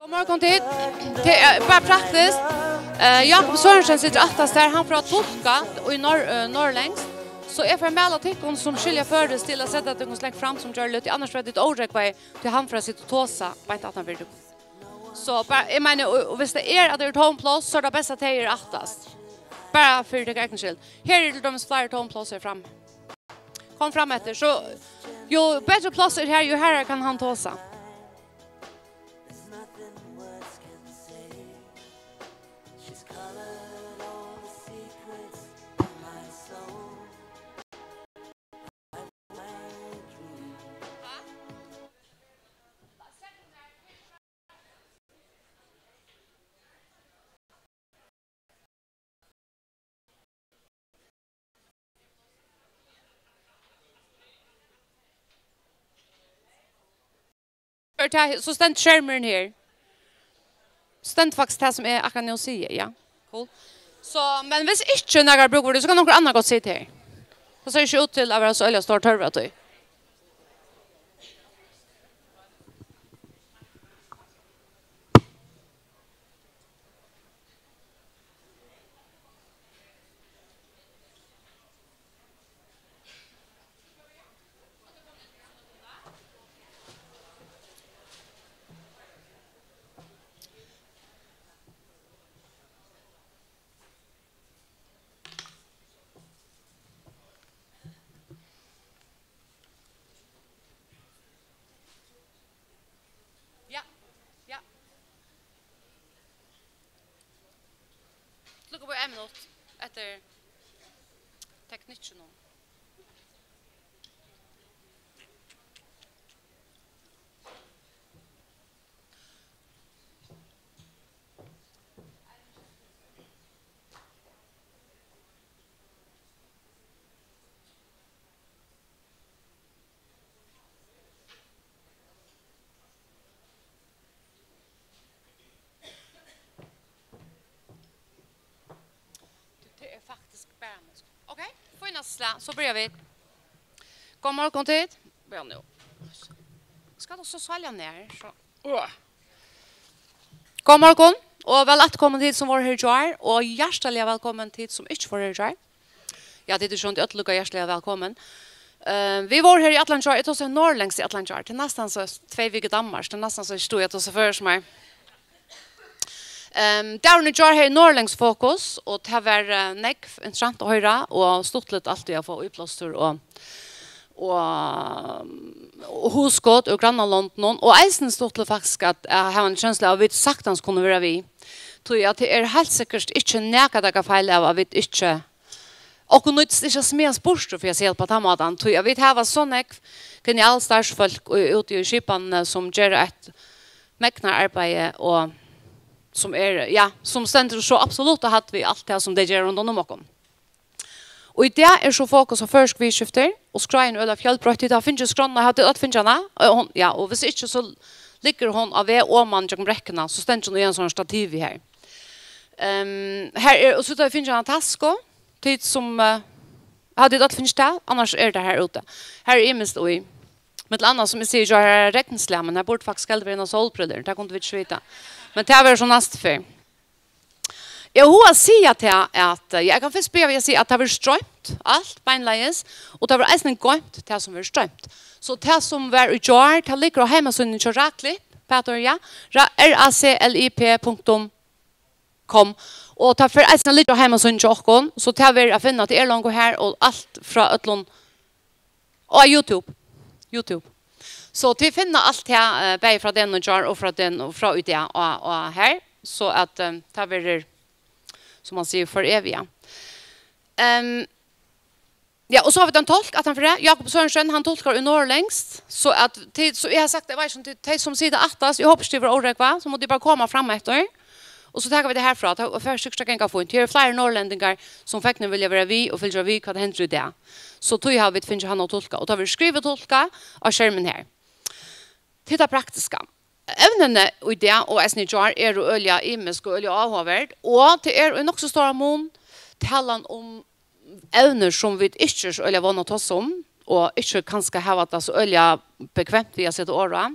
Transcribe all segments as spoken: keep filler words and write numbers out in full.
God morgen, tit. Tað er bara praktiskt. Eh, Jakob Sørensen situr aftast her, hann fer at tulka í nor-, eh, norðurlendskt. So eg fari at mæla tykkum, sum skilja føroyskt, til at seta tykkum so langt fram sum gjørligt, annars verða tit órógvaðir, tí hann fer at sita og tosa beint aftan fyri tykkum. So bara, eg meini, og, og viss tað er, at tað eru tóm pláss, so er tað best, at tey eru aftast. Bara fyri tykkara egnu skyld. Her eru til dømis fleiri tóm pláss her frammi. Kom fram eftir, so jo betri pláss er her, jo harðari kann hann tosa. Er tað, so stendur skermurin her. Stendur faktiskt tað, sum eg akkurát nú sigi, ja. Cool. So, men viss ikki nakar brúkar tað, so kann onkur annar gott sita her. Tað sær ikki út til at vera so øgiliga stór tørvur á tí. Ja, ja. Klokka var ein minutt eftir teknikkinum. Tað er faktiskt bara mest. Ok, fínasta slag. So byrja vit. God morgen, tit. Byrja nú. Skal du so svelja nær, so. Åh. God morgen, og væl afturkomin tit, sum vóru her í gjár, og hjartaliga vælkomin tit, sum ikki vóru her í gjár. Ja, tit eru sjálvandi øll líka hjartaliga vælkomin. Eh, vit vóru her í allan gjár. Eg tosi norðurlendskt í allan gjár. Tað er næstan so tvey vikur í Danmark. Tað er næstan so, eg stóð og tosi føroyskt meir. Ehm, dagurin í gjár hevði norðurlendskt fokus, og tað var, eh, nógv interessant at hoyra, og stuttligt altíð at fáa íblástur og, og, og hugskot úr grannalondunum, og eisini stuttligt faktiskt at, at hava ein kenslu av, at vit saktans kunnu vera við. Tí at tað er heilt sikkurt ikki nakað at taka feil av, at vit ikki Okkum nýtist ikki at smæðast burtur, fyri at siga tað á tann mátan, tí at vit hava so nógv genial starvsfólk í, úti í skipanini, sum gera eitt megnararbeiði, og sum er, ja, sum stendur so absolutt á hædd við alt tað, sum tey gera rundan um okkum. Og í dag er so fokus á føroysk viðurskifti, og skráin er øgiliga fjølbroytt. Tit hava fingið skrána, hava tit øll fingið hana? Og hon, ja, og hvis ikki, so liggur hon á veg oman gjøgnum brekkuna, so stendur hon í ein sånn stativi her. Ehm, her er, og so hava tit fingið hana tasku, tit sum, eh, hava tit øll fingið tað? Annars er tað her úti. Her er ymiskt í. Millum annað, sum eg sigi, so her er regnslag, men her burdi faktiskt heldur verið einar sólbrillur. Tað kundu vit ikki vita. Men tað verður so næstu ferð. Eg havi hug at siga tað at, eh, ja, eg kann fyrst byrja við at siga at tað verður stroymt, alt beinleiðis, og tað verður eisini goymt, tað sum verður stroymt. So tað sum var í gjár, tað liggur á heimasíðuni hjá Raclip, Pætur, ja, Ra-, R A C L I P punktum com. Og tað fer eisini at liggja á heimasíðuni hjá okkum, so tað verður at finna, tað er longu har, og alt frá øllum, og á YouTube. YouTube. So tit finna alt tað, eh, bæði frá degnum í gjár og frá degnum, og frá í dag og, og her, so at, eh, tað verður, sum man sigur, foreviga. Ehm, Ja, og so hava vit ein tolk aftan fyri. Jakob Sørensen, hann tulkar í norðurlendskt, so at tit, so eg havi sagt, eg veit ikki um tit, tey sum sita aftast, eg hopi ikki tit verða órógvað, so mugu tit bara koma fram eftir. Og so taka vit tað herfrá, tað fer sikkurt at ganga fínt. Her eru fleiri norðurlendingar, sum fegnir vilja vera við og fylgja við, hvat hendir í dag. So tí hava vit fingið hann at tulka, og tað verður skrivað tulkað á skermin her. Til tað praktiska. Evnini í dag og eisini í gjár eru øgiliga ymisk og øgiliga áhugaverd, og tað er í nokk so stóran mun talan um evnir, sum vit ikki eru so øgiliga von at tosa um, og ikki kanska hava tað so øgiliga bekvemt við at seta orð á.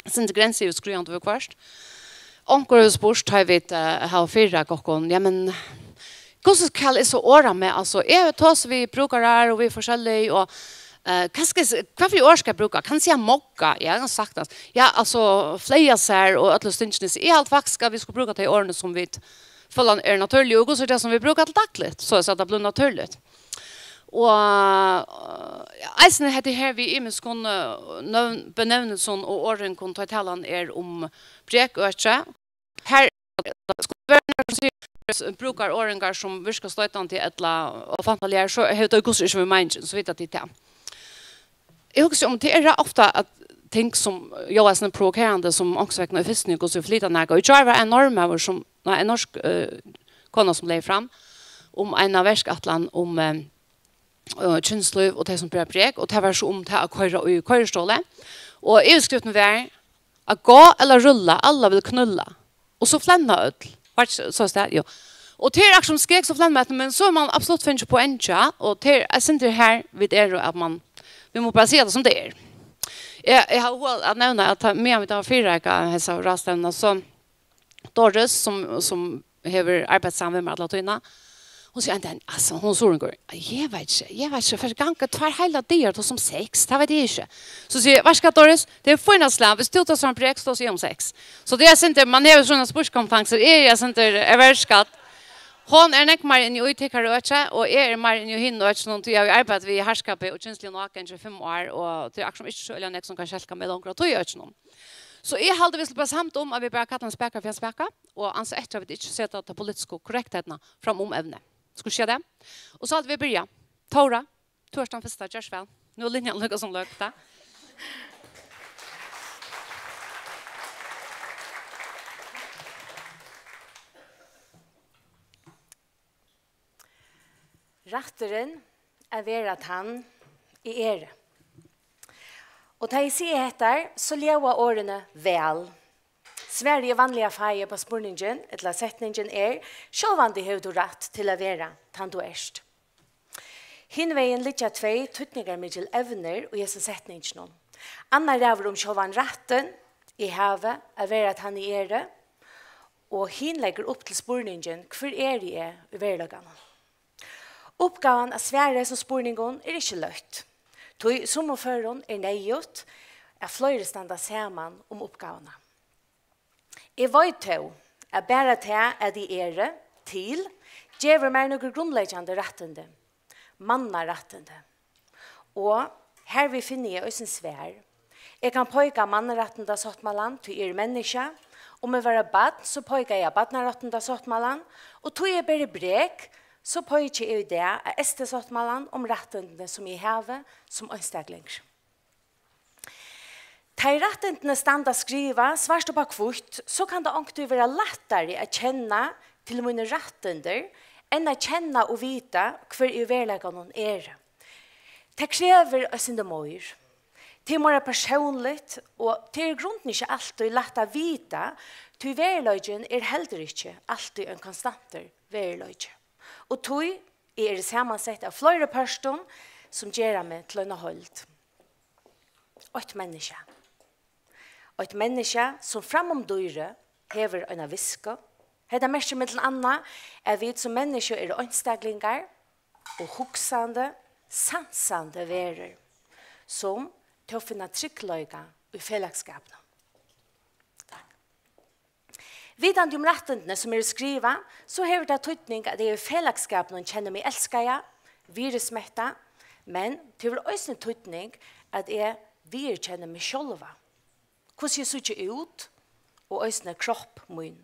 Sindur grensiógvandi viðhvørt. Onkur hevur spurt, tá vit, eh, hava fyrireikað okkum, ja, men, hvussu skal eg so orða meg? Altso, eg tosi við brúkarar og við forskellig, og, eh, hvat skal eg s-, hvat fyri orð skal eg brúka? Kann eg siga mogga? Ja, eg kann saktans. Ja, altso, fleygja sær og øll stingini. So eg haldi faktiskt, at vit skulu brúka tey orðini, sum vit føla eru natúrlig, og hvussu er tað, sum vit brúka til dagligt, so at tað blívur natúrligt. Og, eh, eisini hetta her við ymiskum, eh, nøvn-, benevnelsum og orðum, tá talan er um brekøki. Her skulu vera nakrar sum siga, brúkar orðingar sum virka stoytandi ella ófantaligar, so hevur tað í hvussu er ikki við meiningin, so vita tit tað. Eg hugsi um, tað er ofta at ting sum ljóðar sovorðið provokerandi, sum onkursvegna í fyrstuni, hvussu vit flyta nakað. Í gjár var ein norðmaður sum, nei, ein norsk, eh, kona sum legði fram um eina verkætlan um, eh, eh, kynslív og tey sum bera brek, og tað var so um tað at koyra í koyristóli. Og yvirskriftin var: "At gá ella rulla, alla vil knulla." Og so flenna øll. Var ikki so stað, jú. Og tað er akkurát sum skeggið, so flenna øll, men so er man absolutt fingið poeng, ja, og tað er, eg synist, her vit eru, at man, vit mugu bara siga tað sum tað er. Eg, eg havi hug at nevna at tá, meðan vit hava fyrireikað hesa ráðstevnuna, so Doris, sum, sum hevur arbeitt saman við mær alla tíðina, hon sigur: "Antin, altso, hon er suðuroyingur." "Eg veit ikki, eg veit ikki, fyrst ganga tveir heilar dagar, tosa um sex, tað veit eg ikki." So sigi eg: "Veit tú hvat, Doris, tað er fínasta slag, viss tú tosar um brek, so tosi eg um sex." So tað er sovorðið, man hevur sovorðnar spísikompetansur, eg eri sovorðin, eg verði skadd. Hon er nógv meira inni í tykkara øki, og eg eri meira inni í hinum økinum, tí eg havi arbeitt við harðskapi og kynsligum ágangi í fimm ár, og tað er akkurát sum ikki so øgiliga nógv sum kann skelka meg longur í tí økinum. So eg haldi, vit skulu bara samda um, at vit bara kalla ein spaka fyri ein spaka, og ansa eftir, at vit ikki seta ta politisku korrektheitina fram um evnið. Skulu vit siga tað? Og so haldi vit byrja. Tóra, tú ert tann fyrsta, ger so væl. Nú er linjan líka sum løgd, tá. Rætturin at vera tann eg eri. Og tá eg sigi hetta, so ljóða orðini væl. Svarið eg vanliga fái upp á spurningin, ella setningin, er: "Sjálvandi hevur tú rætt til at vera tann tú ert." Hinvegin liggja tvey týdningarmikil evnir í hesum setninginum. Annar ræður um sjálvan rættin, eg havi at vera tann eg eri, og hin leggur upp til spurningin: "Hvør eri eg í veruleikanum?" Uppgávan at svara hesum spurningum er ikki løtt, tí í summum førum er neyðugt, at fleiri standa saman um uppgávuna. Eg veit tó, at bara tað, at eg eri til, gevur mær nøkur grundleggjandi rættindi, mannarættindi. Og harvið finni eg eisini svar. Eg kann peika á mannrættindasáttmálan, tí eg eri menniskja. Um eg var eitt barn, so peikaði eg á barnarættindasáttmálan, og tí eg beri brek, so peiki eg í dag á S T-sáttmálan um rættindini, sum eg havi sum einstaklingur. Tá ið rættindini standa skrivað svart upp á hvítt, so kann tað onkuntíð vera lættari at kenna til míni rættindi enn at kenna og vita, hvør eg í veruleikanum eri. Tað krevur eitt sindur meir. Tað er meira persónligt, og tað er í grundini ikki altíð lætt at vita, tí veruleikin er heldur ikki altíð ein konstantur veruleiki. Og tí eg eri samansett av fleiri pørtum, sum gera meg til eina heild. Eitt menniskja. Eitt menniskja, sum framum dýrið hevur eina visku. Hetta merkir millum annað, at vit sum menniskju eru einstaklingar og hugsandi, sansandi verur, sum tó finna tryggleika í felagsskapinum. Takk. Vitandi um rættindini, sum eru skrivað, so hevur tað týdning, at eg í felagsskapinum kenni meg elskaða, virðismetta, men tað hevur eisini týdning, at eg viðurkenni meg sjálva, hvussu eg síggi út, og eisini kropp mín.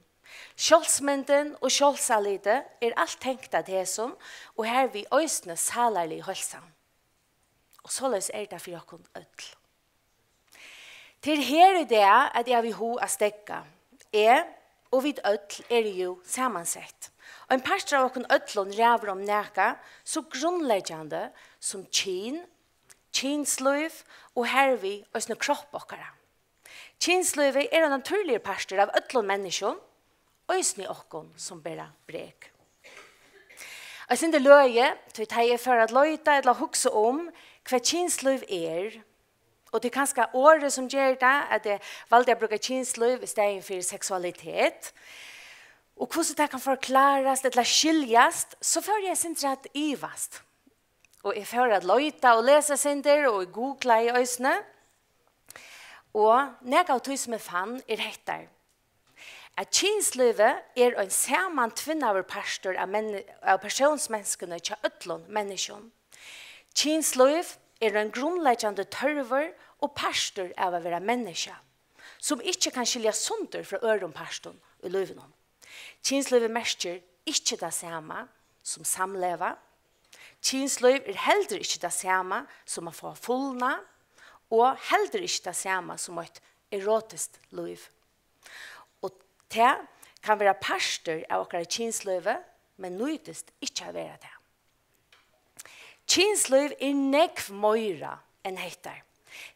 Sjálvsmyndin og sjálvsálitið er alt tengt at hesum, og harvið eisini sálarligu heilsan. Og soleiðis er tað fyri okkum øll. Tað er her í dag, at eg havi hug at steðga. Eg og vit øll eru jú samansett. Ein partur av okkum øllum ræður um nakað so grundleggjandi sum kyn, kynslív og harvið eisini kropp okkara. Kynslívið er ein natúrligur partur av øllum menniskjum, eisini okkum sum bera brek. Eitt sindur løgið, tí tá eg fór at leita ella hugsa um, hvat kynslív er, Og tað er kanska orðið, sum ger tað, at eg valdi at brúka kynslív í staðin fyri seksualitet. Og hvussu tað kann forklarast ella skiljast, so fór eg eitt sindur at ivast. Og eg fór at leita og lesa eitt sindur, og eg googlaði eisini. Og nakað av tí, sum eg fann, er hetta, at kynslívið er ein samantvinnaður partur av menni-, av persónsmenniskuni hjá øllum menniskjum. Kynslív er ein grundleggjandi tørvur og partur av at vera menniskja, sum ikki kann skiljast sundur frá øðrum pørtum í lívinum. Kynslívið merkir ikki tað sama sum samleva. Kynslív er heldur ikki tað sama sum at fáa fulna, og heldur ikki tað sama sum eitt erotiskt lív. Og tað kann vera partur av okkara kynslívi, men nýtist ikki at vera tað. Kynslív er nógv meira enn hetta.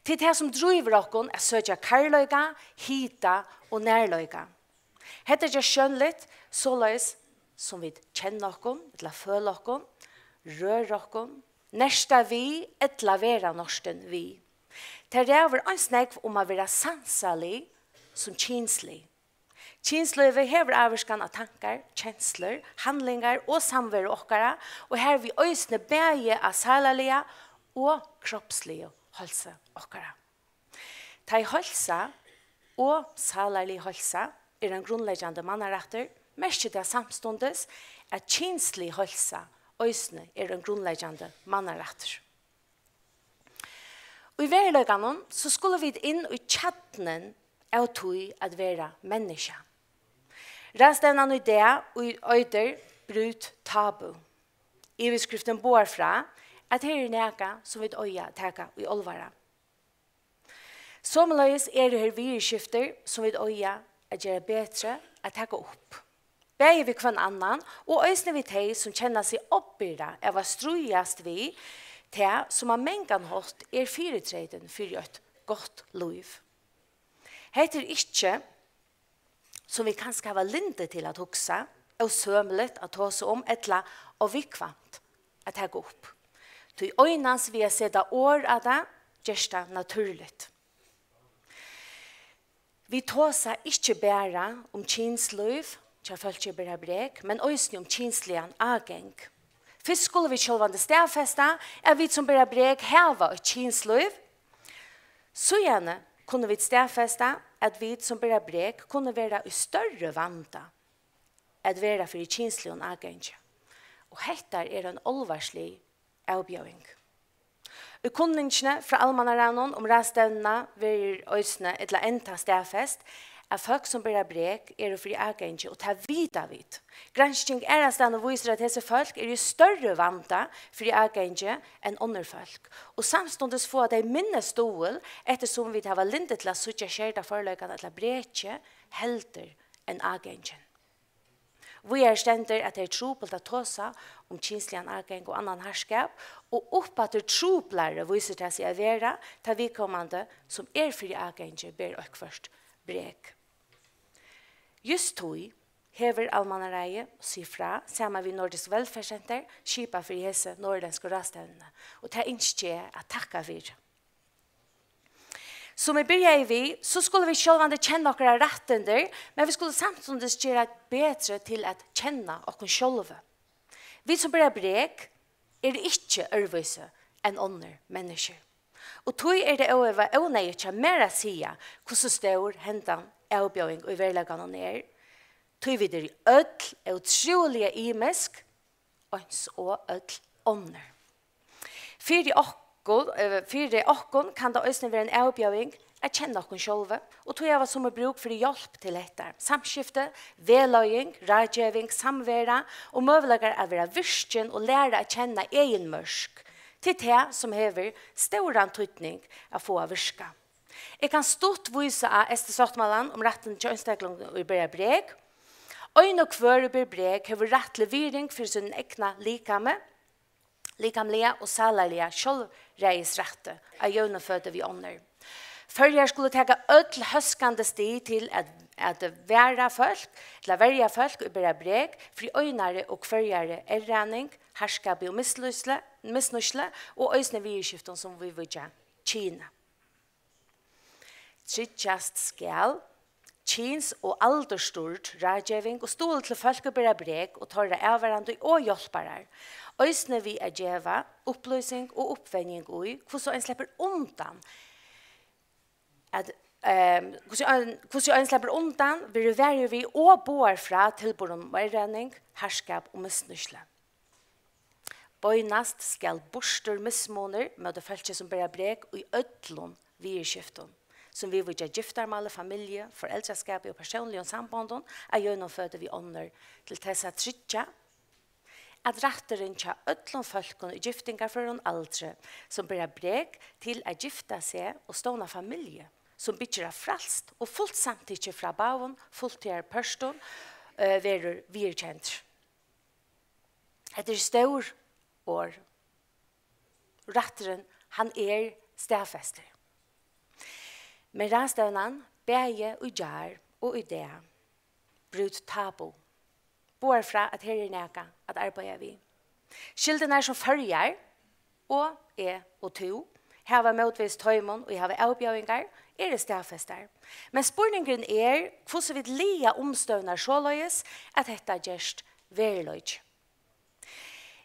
Tað er tað, sum drívur okkum at søkja kærleika, hita og nærleika. Hetta gerst sjónligt, soleiðis sum vit kenna okkum, ella føla okkum, røra okkum, nerta við ella vera nortin við. Tað ræður eins nógv um at vera sansalig sum kynslig. Kynslívið hevur ávirkan á tankar, kenslur, handlingar og samveru okkara, og harvið eisini bæði á sálarliga og kropsligu heilsu okkara. Tá ið heilsa og sálarlig heilsa er ein grundleggjandi mannarættur, merkir tað samstundis, at kynslig heilsa eisini er ein grundleggjandi mannarættur. Í veruleikanum, so skulu vit inn í kjarnan av tí at vera menniskja. Ráðstevnan í dag, ið eitur Brýt tabu. Yvirskriftin boðar frá, at her er nakað, sum vit eiga at taka í álvara. Somuleiðis eru her viðurskiftir, sum vit eiga at gera betri at taka upp, bæði við hvønn annan og eisini við tey, sum kenna seg ábyrga av at stríðast við tað, sum á mangan hátt er fyritreytin fyri eitt gott lív. Hetta er ikki, sum vit kanska hava lyndi til at hugsa, ósømiligt at tosa um ella óviðkvæmt at taka upp. Tí einans við at seta orð á tað, gerst tað natúrligt. Vit tosa ikki bara um kynslív hjá fólki, ið bera brek, men eisini um kynsligan ágang. Fyrst skulu vit sjálvandi staðfesta, at vit, sum bera brek, hava eitt kynslív. Síðani kunnu vit staðfesta, at vit, sum bera brek, kunnu vera í størri vanda at vera fyri kynsligum ágangi. Og hetta er ein álvarslig avbjóðing. Í kunningini frá Almannaráðnum um ráðstevnuna verður eisini ella enntá staðfest, at fólk, sum bera brek, eru fyri ágangi, og tað vita vit. Gransking aðrastaðni vísir, at hesi fólk eru í størri vanda fyri ágangi enn onnur fólk, og samstundis fáa tey minni stuðul, eftirsum vit hava lyndi til at síggja skerda førleikan ella brekið, heldur enn ágangin. Víðari stendur, at tað er trupult at tosa um kynsligan ágang og annan harðskap, og uppaftur truplari vísir tað seg at vera, tá viðkomandi, sum er fyri ágangi, ber eitthvørt brek. Júst tí hevur Almannaráðið, Sifra, saman við Nordisk Velfærdscenter, skipað fyri hesi norðurlendsku ráðstevnuni, og tað ynski eg at takka fyri. Sum eg byrjaði við, so skulu vit sjálvandi kenna okkara rættindi, men vit skulu samstundis gera betri til at kenna okkum sjálvi. Vit, sum bera brek, eru ikki øðrvísi enn onnur menniskju. Og tí er tað óivað óneyðugt hjá mær at siga, hvussu stór hendan avbjóðing í veruleikanum er, tí vit eru øll ótrúliga ymisk, eins og øll onnur. Fyri okkum, eh, fyri okkum kann tað eisini vera ein avbjóðing at kenna okkum sjálvi, og tí hava summi brúk fyri hjálp til hetta. Samskifti, vegleiðing, ráðgeving, samvera og møguleikar at vera virkin og læra at kenna egin mørk. Tað er tað, sum hevur stóran týdning at fáa virka. Eg kann stutt vísa á St-sáttmálan um rættin hjá einstaklingum, ið bera brek. Ein og hvør, ið ber brek, hevur rætt til virðing fyri sínum egna likami, likamliga og sálarliga sjálvræðisrætti á jøvnum føti við onnur. Føroyar skulu taka øll hóskandi stig til at, at vara fólk, til at verja fólk, ið bera brek, fyri einari og hvørjari erraning, harðskapi og mislýsli-, misnýtslu og eisini viðurskiftum, sum viðvíkja kyni. Tryggjast skal kyns- og aldursstýrd ráðgeving og stuðul til fólk ið bera brek og teirra avvarðandi og hjálparar, eisini við at geva upplýsing og uppvenjing í, hvussu ein sleppur undan at, ehm, hvussu ein, hvussu ein sleppur undan, verður varið við og boðar frá tilburðum um óræðning, harðskap og misnýtslu. Beinast skal burtur mismunur móti fólki, sum bera brek í øllum viðurskiftum, sum viðvíkja giftarmáli, familju, foreldraskapi og persónligum sambondum, at gjennomføra við onnur, til tess at tryggja, at rætturin hjá øllum fólkum í giftingarførum aldri, sum bera brek til at gifta seg og stovna familju, sum byggir á frælst og fult samtykki frá báðum fulltíðarpørtum, eh, verður viðurkendur. Hetta eru stór orð. Rætturin, hann er staðfestur. Men ráðstevnan, bæði í gjár og í dag, brýt tabu. Boðar frá, at her er nakað at arbeiða við. Skyldurnar, sum Føroyar og eg og tú hava mótvegis teimum, ið hava avbjóðingar, eru staðfestar. Men spurningurin er, hvussu vit laga umstøðurnar soleiðis, at hetta gerst veruleiki.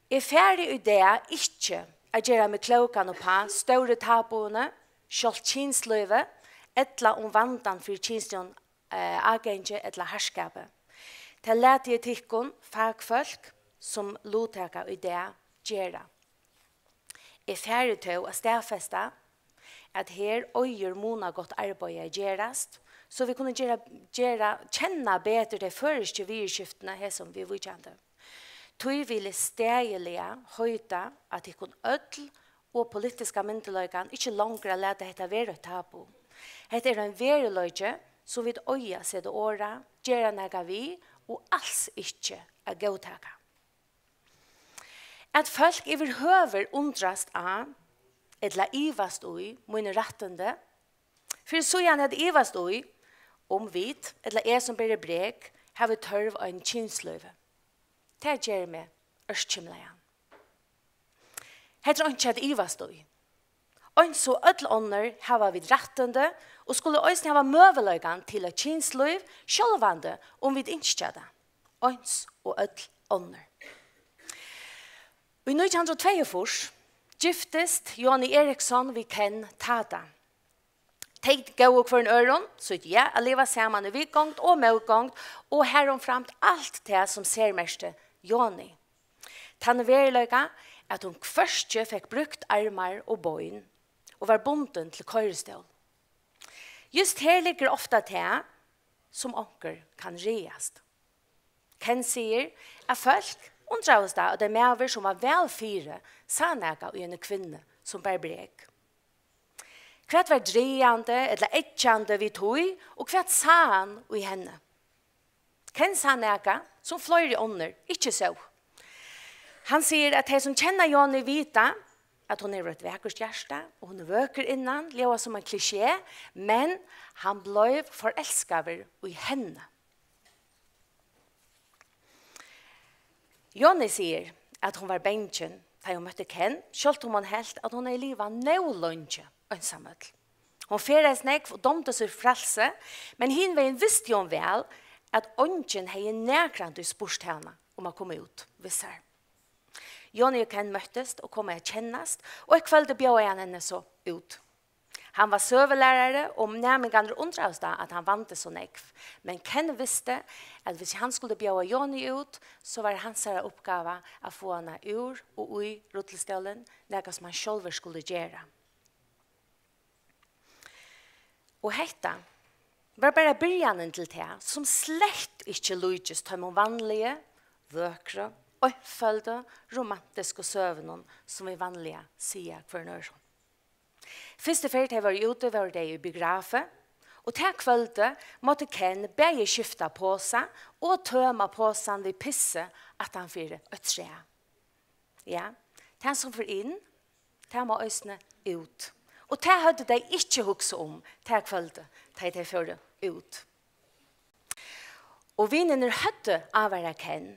Eg fari í dag ikki at gera meg klókan uppá stóru tabuini, sjálvt kynslívið, ella um vandan fyri kynsligum, eh, ágangi ella harðskapi. Tað lati eg tykkum, fakfólk, sum luttaka í dag, gera. Eg fari tó at staðfesta, at her eigur munagott arbeiði at gerast, so vit kunnu gera, gera, kenna betur tey føroysku viðurskiftini hesum viðvíkjandi. Tí vil eg staðiliga heita á tykkum øll og politiska myndugleikan ikki longur at lata hetta vera eitt tabu. Hetta er ein veruleiki, sum vit eiga at seta orð á, gera nakað við og als ikki at góðtaka. At fólk yvirhøvur undrast á ella ivast í míni rættindi, fyri síðan at ivast í, um vit, ella eg sum beri brek, havi tørv á einum kynslívi. Tað ger meg ørkymlaðan. Hetta er einki at ivast í. Eins og øll onnur hava vit rættindi og skulu eisini hava møguleikan til eitt kynslív, sjálvandi um vit ynskja tað, eins og øll onnur. Í nítjan hundrað og tveyogfýrs giftist Joni Eriksson við Ken Tada. Tey góvu hvørjum øðrum sítt ja at liva saman í viðgongd og mótgongd, og harumframt alt tað sum sermerkti Joni. Tann veruleika, at hon hvørki fekk brúkt armar og bein og var bundin til koyristól. Júst her liggur ofta tað, sum onkur kann ræðast. Ken sigur, at fólk undraðust á, at ein maður, sum var væl fyri, sá nakað í eini kvinnu, sum bar brek. Hvat var dragandi ella eggjandi við tí, og hvat sá hann í henni? Ken sá nakað, sum fleiri onnur ikki sóu. Hann sigur, at tey, sum kenna Joni, vita, at hon hevur eitt vakurt hjarta, og hon er vøkur innan, ljóðar sum ein klisjé, men hann bleiv forelskaður í henni. Joni sigur, at hon var bangin, tá hon møtti Ken, sjálvt um hon helt, at hon hevði livað nóg leingi einsamøll. Hon ferðaðist nógv og dámdi sítt frælsi, men hinvegin visti hon væl, at eingin hevði nakrantíð spurt hana um at koma út við sær. Joni og Ken møttust og komu at kennast, og eitt kvøldið bjóðaði hann henni so út. Hann var søgulærari, og næmingarnir undraðust á, at hann vandi so nógv. Men Ken visti, at hvis hann skuldi bjóða Joni út, so var hansara uppgáva at fáa hana úr og í rullustólin, nakað sum hann sjálvur skuldi gera. Og hetta var bara byrjanin til tað, sum slett ikki líkist teimum vanligu, vøkru, einføldu, romantisku søgunum, sum vit vanliga siga hvørjum øðrum. Fyrstu ferð tey vóru úti, vóru tey í biografi, og tað kvøldið mátti Ken bæði skifta posa og tøma posan við pissi aftan fyri eitt træ. Ja, tað sum fer inn, tað má eisini út. Og tað høvdu tey ikki hugsað um tað kvøldið, tá ið tey fóru út. Og vinirnir høvdu ávarað Ken.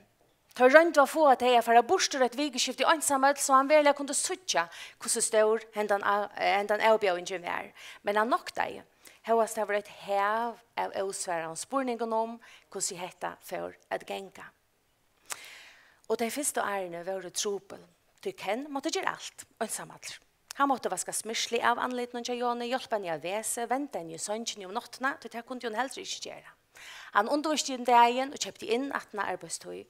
Teir royndu at fáa tey at fara burtur eitt vikuskifti einsamøll, so hann veruliga kundi síggja, hvussu stór hendan a-, eh, hendan avbjóðingin var. Men hann noktaði. hóast tað var eitt hav av ósvaraðum spurningum um, hvussu hetta fór at ganga. Og tey fyrstu árini vóru trupul, tí Ken mátti gera alt einsamallur. Hann mátti vaska smyrsli av andlitinum hjá Joni, hjálpa henni at vesa, venda henni í songini um náttina, tí tað kundi hon heldur ikki gera. Hann undirvísti um dagin og keypti inn aftan á arbeiðstíð,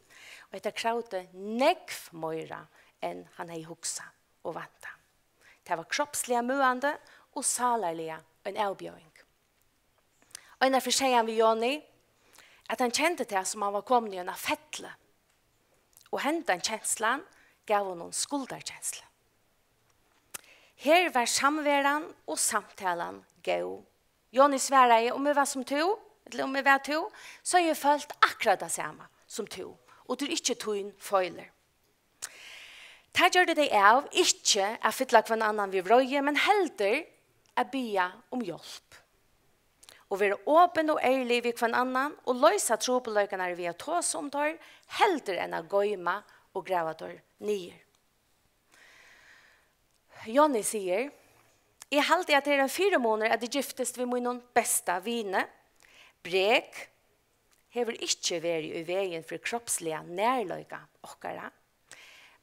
og hetta kravdi nógv meira, enn hann hevði hugsað og væntað. Tað var kropsliga møðandi og sálarliga ein avbjóðing. Einaferð segði hann við Joni, at hann kendi tað, sum hann var komin í eina fellu, og hendan kenslan gav honum skuldarkenslu. Her var samveran og samtalan góð. Joni svaraði: "Um eg var sum tú, ella um eg var tú, so hevði eg følt akkurát tað sama sum tú, og tað er ikki tín feilur." Tað gjørdu tey av, ikki at fylla hvønn annan við vreiði, men heldur at biðja um hjálp. Og vera opin og ærlig við hvønn annan og loysa trupulleikarnar við at tosa um teir, heldur enn at goyma og grava teir niður. Joni sigur: "Eg haldi, at tað er ein fyrimunur, at eg giftist við mínum besta vini. Brek hevur ikki verið í vegin fyri kropsliga nærleika okkara.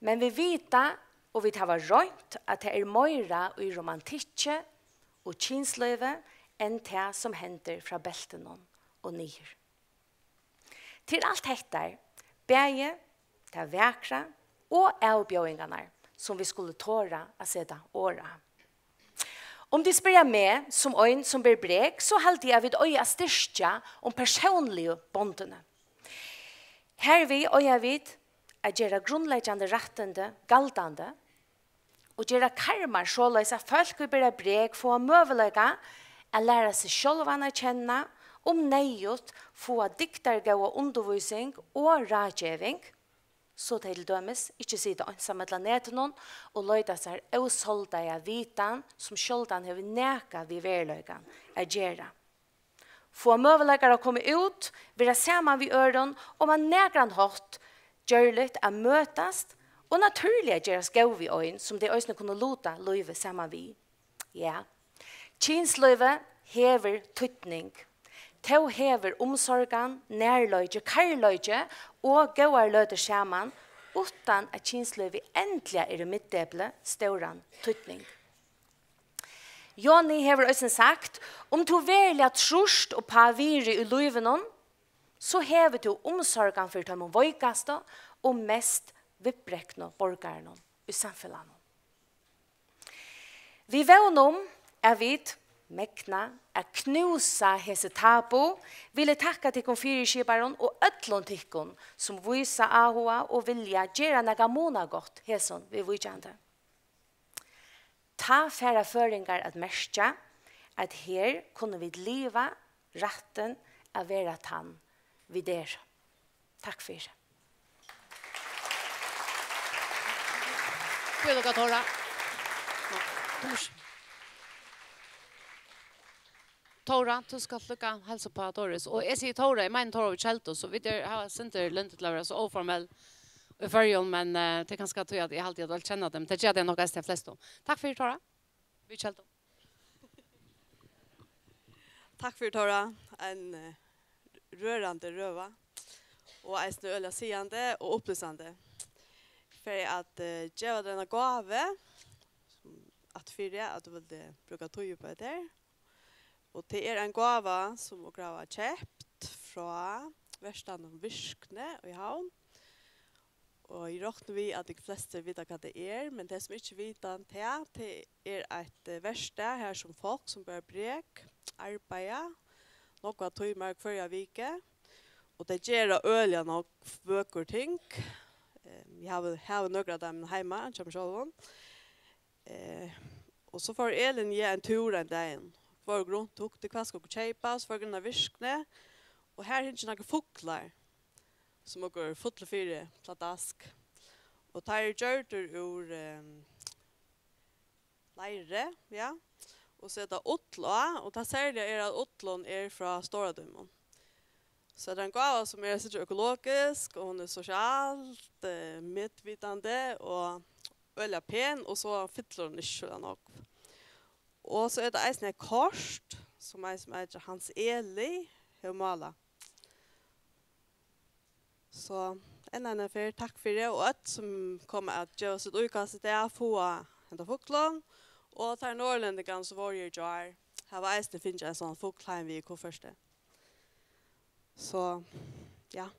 Men vit vita, og vit hava roynt, at tað er meira í romantikki og kynslívi enn tað, sum hendir frá beltinum og niður." Til alt hetta, bæði tað vakra og avbjóðingarnar, sum vit skulu tora at seta orð á. Um tit spyrja meg, sum ein, sum ber brek, so haldi eg, at vit eiga at styrkja um persónligu bondini. Harvið eiga vit at gera grundleggjandi rættindi galdandi og gera karmar soleiðis, at fólk, ið bera brek, fáa møguleika at læra seg sjálvan at kenna, um neyðugt fáa dygdargóða undirvísing og ráðgeving, so tey til dømis ikki sita einsamøll á netinum og leita sær ósoldaða vitan, sum sjáldan hevur nakað við veruleikan at gera. Fáa møguleikar at koma út, vera saman við øðrum og á nakran hátt gjørligt at møtast og natúrliga gerast góð við ein, sum tey eisini kunnu luta lívið saman við. Ja, kynslívið hevur týdning. Tó hevur umsorgan, nærleiki, kærleiki og góðar løtur saman, uttan at kynslívið endiliga er í miðdepli, stóran týdning. Joni hevur eisini sagt: "Um tú veruliga trýrt upp á virði í lívinum, so hevur tú umsorgan fyri teimum veikastu og mest viðbreknu borgarunum í samfelagnum." Við vón um, at vit megna at knúsa hesi tabu, vil eg takka tykkum fyriskiparum og øllum tykkum, sum vísa áhuga og vilja gera nakað munagott hesum viðvíkjandi. Tá fara føroyingar at merkja, at her kunnu vit liva rættin at vera tann, vit eru. Takk fyri. Tílíka, Tóra. Tóra, tú skalt líka heilsa upp á Doris. Og eg sigi Tóra, eg meini Tóra við Keldu, so vit er, hava eitt sindur lyndi til at vera so óformell í Føroyum, men, eh, tað er kanska tí, at eg haldi, at øll kenna tey, men tað gera tey nokk eisini tey flestu. Takk fyri, Tóra. Við Keldu. Takk fyri, Tóra. Ein, eh, rørandi røða. Og eisini øgiliga sigandi og upplýsandi. Fyri at, eh, geva tær eina gávu, sum, at fyri at tú vildi brúka tíð upp á hetta her. Og tað er ein gáva, sum okur hava keypt frá verkstaðnum Virkni í Havn. Og eg rokni við, at tit flestir vita, hvat tað er, men tey, sum ikki vita tað, tað er eitt, eh, verkstað, har sum fólk, sum bera brek, arbeiða nógvar tímar hvørja viku, og tey gera øgiliga nógv vøkur ting. Eh, eg havi, havi nøkur av teimum heima hjá mær sjálvum. Eh, og so fór Elin og eg ein túr ein dagin. Fóru runt, hugdu, hvat skal okur keypa, so fóru okur inn á Virkni, og har hingu nakrir fuglar, sum okur fullu fyri pladask. Og teir eru gjørdir úr, ehm, leiri, ja. Og seta ull á, og tað serliga er, at ullin er frá Stóra Dímun. So tað er ein gáva, sum er eitt sindur økologisk, og hon er sosialt, eh, medvitandi og øgiliga pen, og so fyllir hon ikki so nógv. Og so er tað eisini eitt kort, sum ein sum eitur Hans Eli hevur málað. So enn eina ferð takk fyri, og øll sum koma at geva sítt íkast í dag, fáa henda fuglin, og teir norðlendingarnir sum vóru her í gjár, hava eisini fingið ein sånn fugl heim við í kuffertið. So, ja.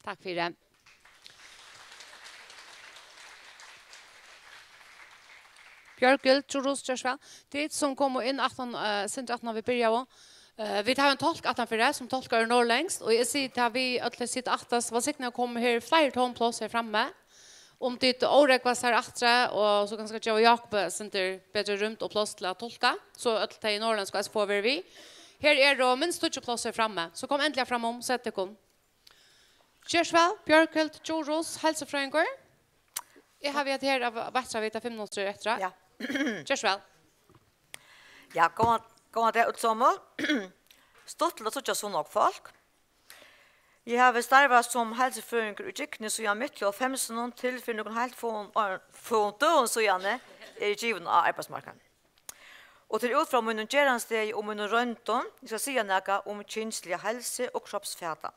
Takk fyri. Bjørghild Djurhuus, ger so væl. Tit sum komu inn aftan, eh, sindur aftan á vit byrjaðu. Eh, vit hava ein tolk aftanfyri, sum tolkar úr norðurlendskt, og eg sigi til, at vit øll sita aftast, var signa at koma her fleiri tóm pláss her frammi. Um tit órógva sær aftur, og so kanska geva Jákup eitt sindur betri rúmd og pláss til at tolka, so øll tey norðurlendsku eisini fáa verið við. Her eru minst tíggju pláss her frammi, so kom endiliga fram um, set tykkum. Ger so væl, Bjørghild Djurhuus, heilsufrøðingur. Eg havi hatt her av vakstrarvita fimm minuttir eftir. Ja. Ger so væl. Ja, góðan, góðan dag, øll somul. Stuttligt at síggja so nógv fólk. Eg havi starvað sum heilsufrøðingur í Gygni síðan mitt í hálvfemsunum til fyri nøkrum heilt fáum ár-, fáum døgum síðani eri givin á arbeiðsmarknaðin. Og tað er út frá mínum gerandisdegi og mínum royndum, eg skal siga nakað um kynsliga heilsu og kropsfatan.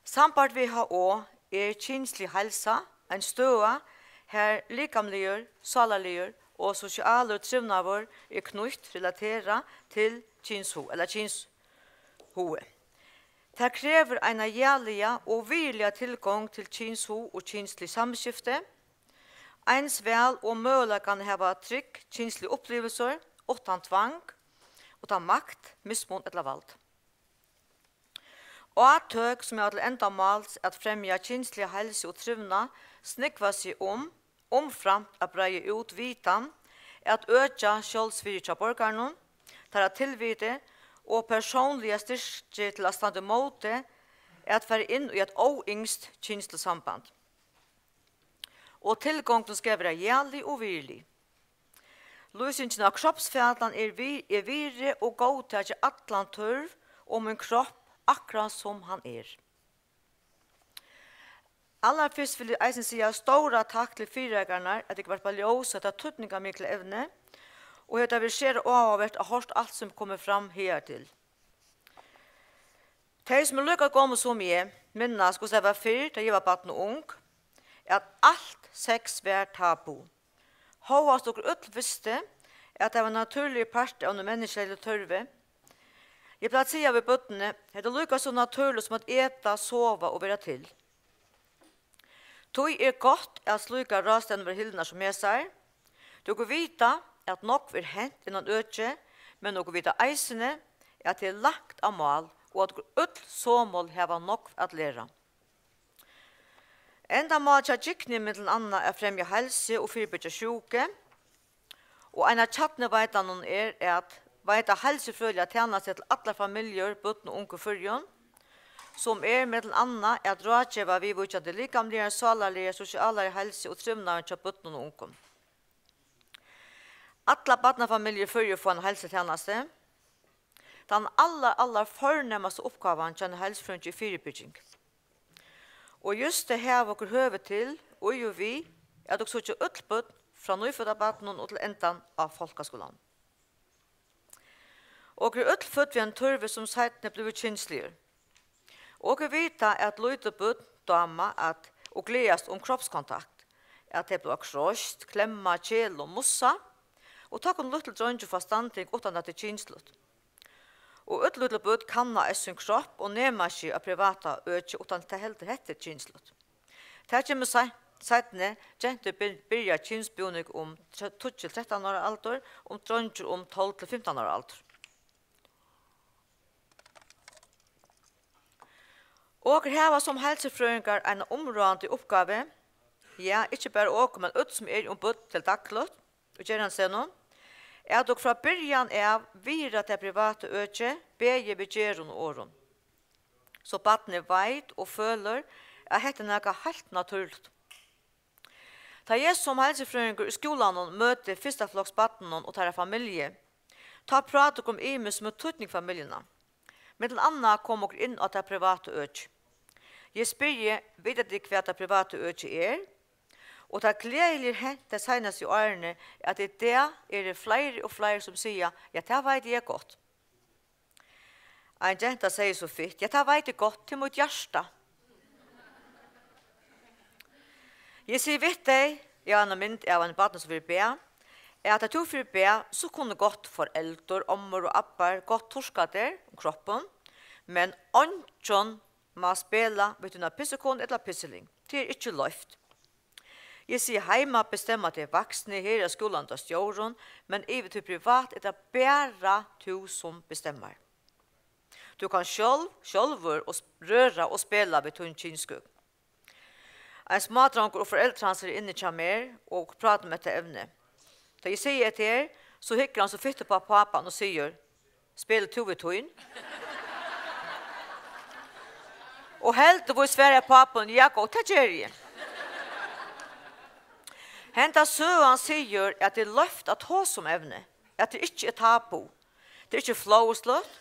Sambært W H O er kynslig heilsa ein støða, har likamligur, sálarligur og sosialur trivnaður er knýtt, relaterað til kynshug ella kynshugi. Tað krevur eina jaliga og virðiliga tilgongd til kynshug og kynslig samskifti, eins væl og møguleikan at hava trygg kynslig upplivilsur uttan tvang, uttan makt, mismun ella vald. Átøk, sum hava til endamáls at fremja kynsliga heilsu og trivnað, snúgva seg um, umframt at breiða út vitan, at økja sjálvsvirði hjá borgarunum, teirra tilviti og persónliga styrki til at standa ímóti at fara inn í eitt óynskt kynsligt samband. Og tilgongdin skal vera jalig og virðilig. Lýsingin av kropsfatan er vi-, er virði og góðtaki allan tørv og mín kropp akkurát sum hann er. Allarfyrst vil eg eisini siga stóra takk til fyrireikararnar, at tey varpa ljós á hetta týdningarmikla evni, og hetta verður sera áhugavert at hoyrt alt sum komið fram higartil. Tey, sum eru líka gomul sum eg, minnast, hvussu tað var fyrr, tá eg var barn og ung, at alt sex var tabu. Hóast okur øll vistu, at tað var ein natúrligur partur av einum menniskjaligum tørvi. Eg plagdi at siga við børnini: "Hetta er líka so natúrligt sum at eta, sova og vera til." Tí er gott, at slíkar ráðstevnur verða hildnar sum hesar. Okur vita, at nógv er hent innan økið, men okur vita eisini, at tað er langt á mál, og at okur øll somul hava nógv at læra. Endamál hjá Gygni er millum annað at fremja heilsu og fyribyrgja sjúku, og ein av kjarnuveitdanunum er at veita heilsufrøðiliga tænastu til allar familjur, børn og ung í Føroyum, sum er millum annað at ráðgeva viðvíkjandi likamligari, sálarligari, sosialari heilsu og trivnaðin hjá børnum og ungum. Allar barnafamiljur í Føroyum fáa eina heilsutænastu. Tann allar, allar fornemasta uppgávan hjá einum heilsufrøðingi er fyribyrging. Og júst tað hava okur høvi til, í og við at okur síggja øll børn, frá nýføddabarninum og til endan á fólkaskúlanum. Okur eru øll fødd við ein tørvi, sum seinni blívur kynsligur. Okur vita, at lítil børn dáma at og gleðast um kropskontakt, at tey blíva kroyst, klemma, kela og mussa, og tá kunnu lítlir dreingir fáa standing, uttan at tað er kynsligt. Og øll lítlu børn kanna eisini sín kropp og nema seg á privata øki, uttan at tað heldur hetta er kynsligt. Tað kemur seint, seinni. Gentur byr-, byrja kynsbúning um tre-, tíggju til trettan ára aldur, um dreingir um tólv til fimtan ára aldur. Okur hava sum heilsufrøðingar eina umráðandi uppgávu, ja, ikki bara okur, men øll, sum eru um børn til dagligt í gerandisdegnum, at okur frá byrjan av virða tað privata økið, bæði við gerðum og orðum, so barnið veit og følir, at hetta er nakað heilt natúrligt. Tá eg sum heilsufrøðingur í skúlanum møti fyrstafloksbarnunum og teirra familju, tá práta okur um ymiskt sum hevur týdning fyri familjuna. Millum annað koma okur inn á tað privata økið. Eg spyrji: Vita tit, hvat tað privata økið er? Og tað gleðiliga er hent tey seinastu árini, at í dag eru fleiri og fleiri, sum siga: Ja, tað veit eg gott. Ein genta segði so fitt: Ja, tað veit eg gott, til mítt hjarta. Eg sigi við tey, eg havi eina mynd av einum barni, sum fer í bað, at tá tú fer í bað, so kunnu gott foreldur, ommur og abbar gott turka tær um kroppin, men eingin má spæla við tína pissikonu ella pissiling. Tað er ikki loyvt. Eg sigi: Heima bestemma tey vaksnu, her á skúlanum tey stjóru, men yvir til privat er tað bara tú, sum bestemmar. Tú kanst sjálv, sjálvur og sp-, røra og spæla við tín kynskøk. Ein smádrongur og foreldur hansara eru inni hjá mær og práta um hetta evnið. Tá eg sigi hetta her, so hyggur hann so fitt upp á pápan og sigur: Spælir tú við tín? Og heldigvís svarar pápin: Ja, góði, tað geri eg. Henda søgan sigur, at tað er loyvt at tosa um evnið, at tað ikki er tabu. Tað er ikki flovisligt,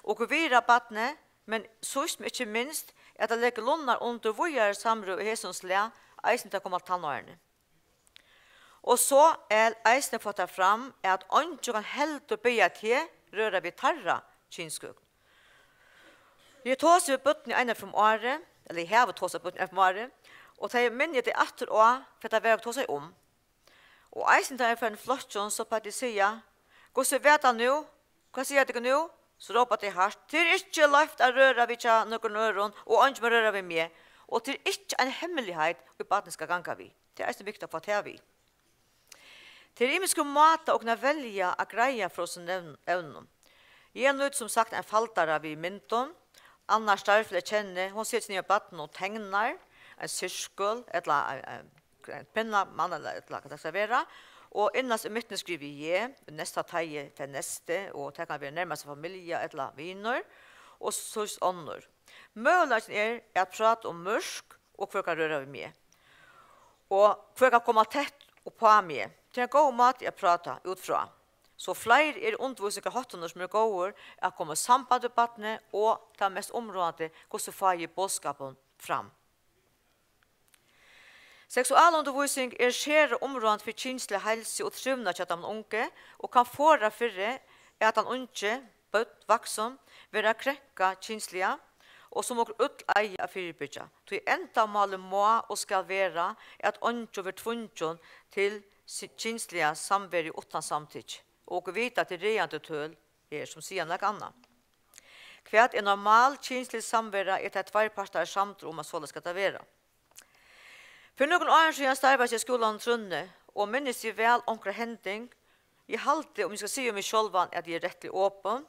okur virða barnið, men síðst men ikki minst, at tað leggur lunnar undir víðari samrøðu í hesum slag, eisini tá koma tannárini. Og so er eisini fátt tað fram, at eingin kann heldur biðja teg røra við teirra kynskøk. Eg tosi við børn eina ferð um árið, ella eg havi tosað við børn eina ferð um árið, og tey minni eg tey aftur á, hvat tað var, okur tosaðu um. Og eisini tá eg fari í flokkin, so plagdi eg at siga: Hvussu var tað nú? Hvat siga tykur nú? So rópa tey hart: Tað er ikki loyvt at røra við hjá nøkrum øðrum, og eingin má røra við meg. Og tað er ikki ein hemmeligheit, ið barnið skal ganga við. Tað er eisini viktigt at fáa tað við. Tað er ymiskur máti, okur kunnu velja at greiða frá hesum evn-, evnum. Eg nýti sum sagt ein faldara við myndum. Annar starvsfelag eg kenni, hon setir seg niður við barninum og teknar ein sirkul ella ein, ein, ein pinnamann ella, ella hvat tað skal vera. Og innast í midtuni skrivi eg, í næsta teigi fer næsti, og tað kann vera nærmasta familja ella vinur, og síðst onnur. Møguleikin er at práta um mørk, og hvør kann røra við meg, og hvør kann koma tætt upp á meg. Tað er ein góður máti at práta út frá. So fleiri eru undirvísingarháttarnir, sum eru góðir at koma í samband við barnið, og tað mest umráðandi, hvussu fái eg boðskapin fram? Seksualundirvísing er sera umráðandi fyri kynsliga heilsu og trivnað hjá teimum ungu og kann forða fyri, at tann ungi, børn, vaksin, verða krenkað kynsliga, og sum okur øll eiga at fyribyggja, tí endamálið má og skal vera, at eingin verður tvungin til si-, kynsliga samveru uttan samtykki, og okur vita, at tað eru ræðandi tøl her, sum siga nakað annað. Hvat er normal kynslig samvera, er tað tveir partar eru samdir um, at soleiðis skal tað vera. Fyri nøkrum árum síðan starvaði eg í skúlanum Trøðni, og minnist eg væl onkra hending. Eg haldi, um eg skal siga um meg sjálvan, at eg eri rættiliga opin,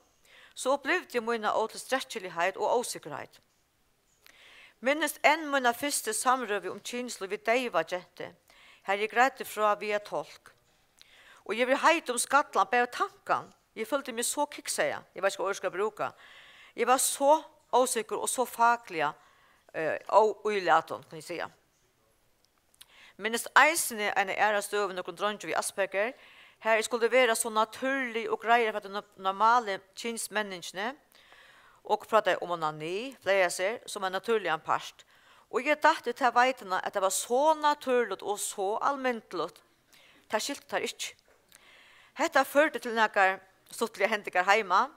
so upplivdi eg mína ótilstrekkiligheit og ósikkerheit. Minnist enn mína fyrstu samrøðu um kynslív við deyva gentu, har eg greiddi frá via tolk. Og eg verði heit um skallan, bara tankan. Eg føldi meg so kiksaða, eg veit ikki, hvat orð eg skal brúka. Eg var so ósikkur og so fakliga, eh, ó-, ílatin, kann eg siga. Minnist eisini eina aðra støðu við nøkrum dreingi við Asperger, har eg skuldi vera so natúrlig og greiða frá tí no-, normalu kynsmenningini, og prátaði um onani, fleyga sær, sum ein natúrligan part. Og eg datt í ta veitina, at tað var so natúrligt og so almindeligt. Tað skiltu teir ikki. Hetta førdi til nakrar stuttligar hendingar heima.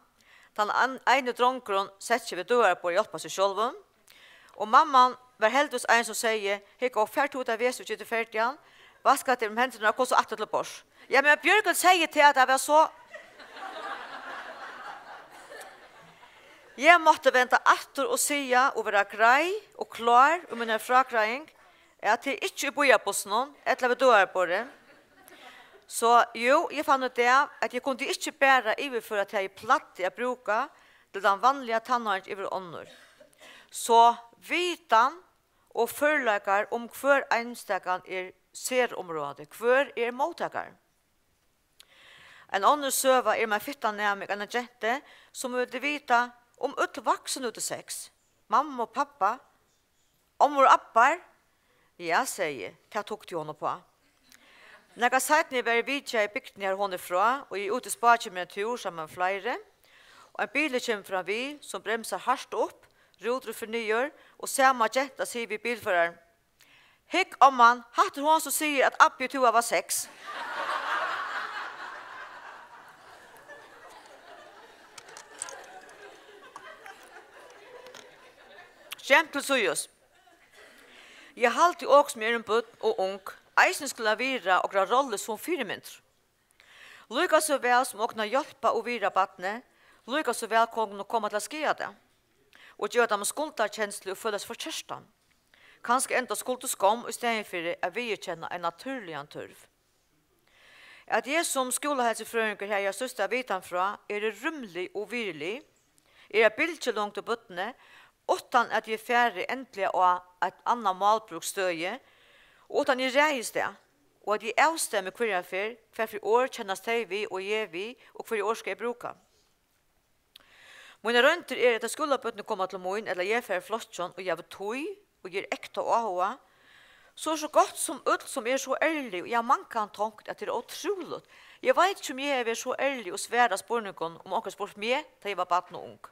Tann an-, eini drongurin setti seg við døgurðaborðið at hjálpa sær sjálvum. Og mamman var heldigvis ein, sum segði: "Hygg, og far tú út at vesa og ger teg ferdigan, vaska tær um hendurnar og kom so aftur til borðs." Ja, men Bjørgvin segði til, at tað var so. Eg mátti venda aftur og siga og vera greið og klár í mínari frágreiðing, at tað er ikki í býarbussinum ella við døgurðaborðið. So jú, eg fann út av, at eg kundi ikki bara yvirføra tað, eg plagdi at brúka til tann vanliga tannáring, yvir onnur. So vitan og førleikar um hvør einstakan er serumráðandi, hvør er móttakari. Ein onnur søga er um ein fittan næming, eina gentu, sum vildi vita, um øll vaksin høvdu sex. Mamma og babba, ommur og abbar? Ja, segði eg, tað tugdi hon uppá. Nakað seinni var eg vitjaði bygdina, har hon er frá, og eg eri úti í spá, kemur ein túr saman við fleiri, og ein bilur kemur fram við, sum bremsar hart upp, rútin fer niður, og sama genta sigur við bilføraran: "Hygg, omman, hatta er hon, sum sigur, at abbi og tú hava sex." Skemt til síðus. Eg haldi, okur, sum eru børn og ung, eisini skulu virða okra rollu sum fyrimyndir. Líka so væl sum okum at hjálpa og virða barnið, líka so væl kunnu koma til at skaða tað og geva teimum skuldarkenslu og føla seg forkertan. Kanska enda skuld og skomm í staðin fyri at viðurkenna ein natúrligan tørv. At eg sum skúlaheilsufrøðingur havi størsta vitan frá, eri rúmlig og virðilig, er av bylgjulongd í børnini, uttan at eg fari endiliga á eitt annað málbrúksstøði, og uttan eg ræðist tað, og at eg avstemi hvørja ferð, hvat fyri orð kennast tey við og eg við, og hvørji orð skal eg brúka. Mínar royndir eru, at tá skúlabørnini koma til mín, ella eg fari í flokkin, og eg havi tíð, og eg eri ekta áhugað, so er so gott sum øll, sum eru so ærlig, og eg havi mangan tonkt, at tað er ótrúligt. Eg veit ikki, um eg hevði verið so ærlig og svarað spurningum, um onkur spurt meg, tá eg var barn og ung.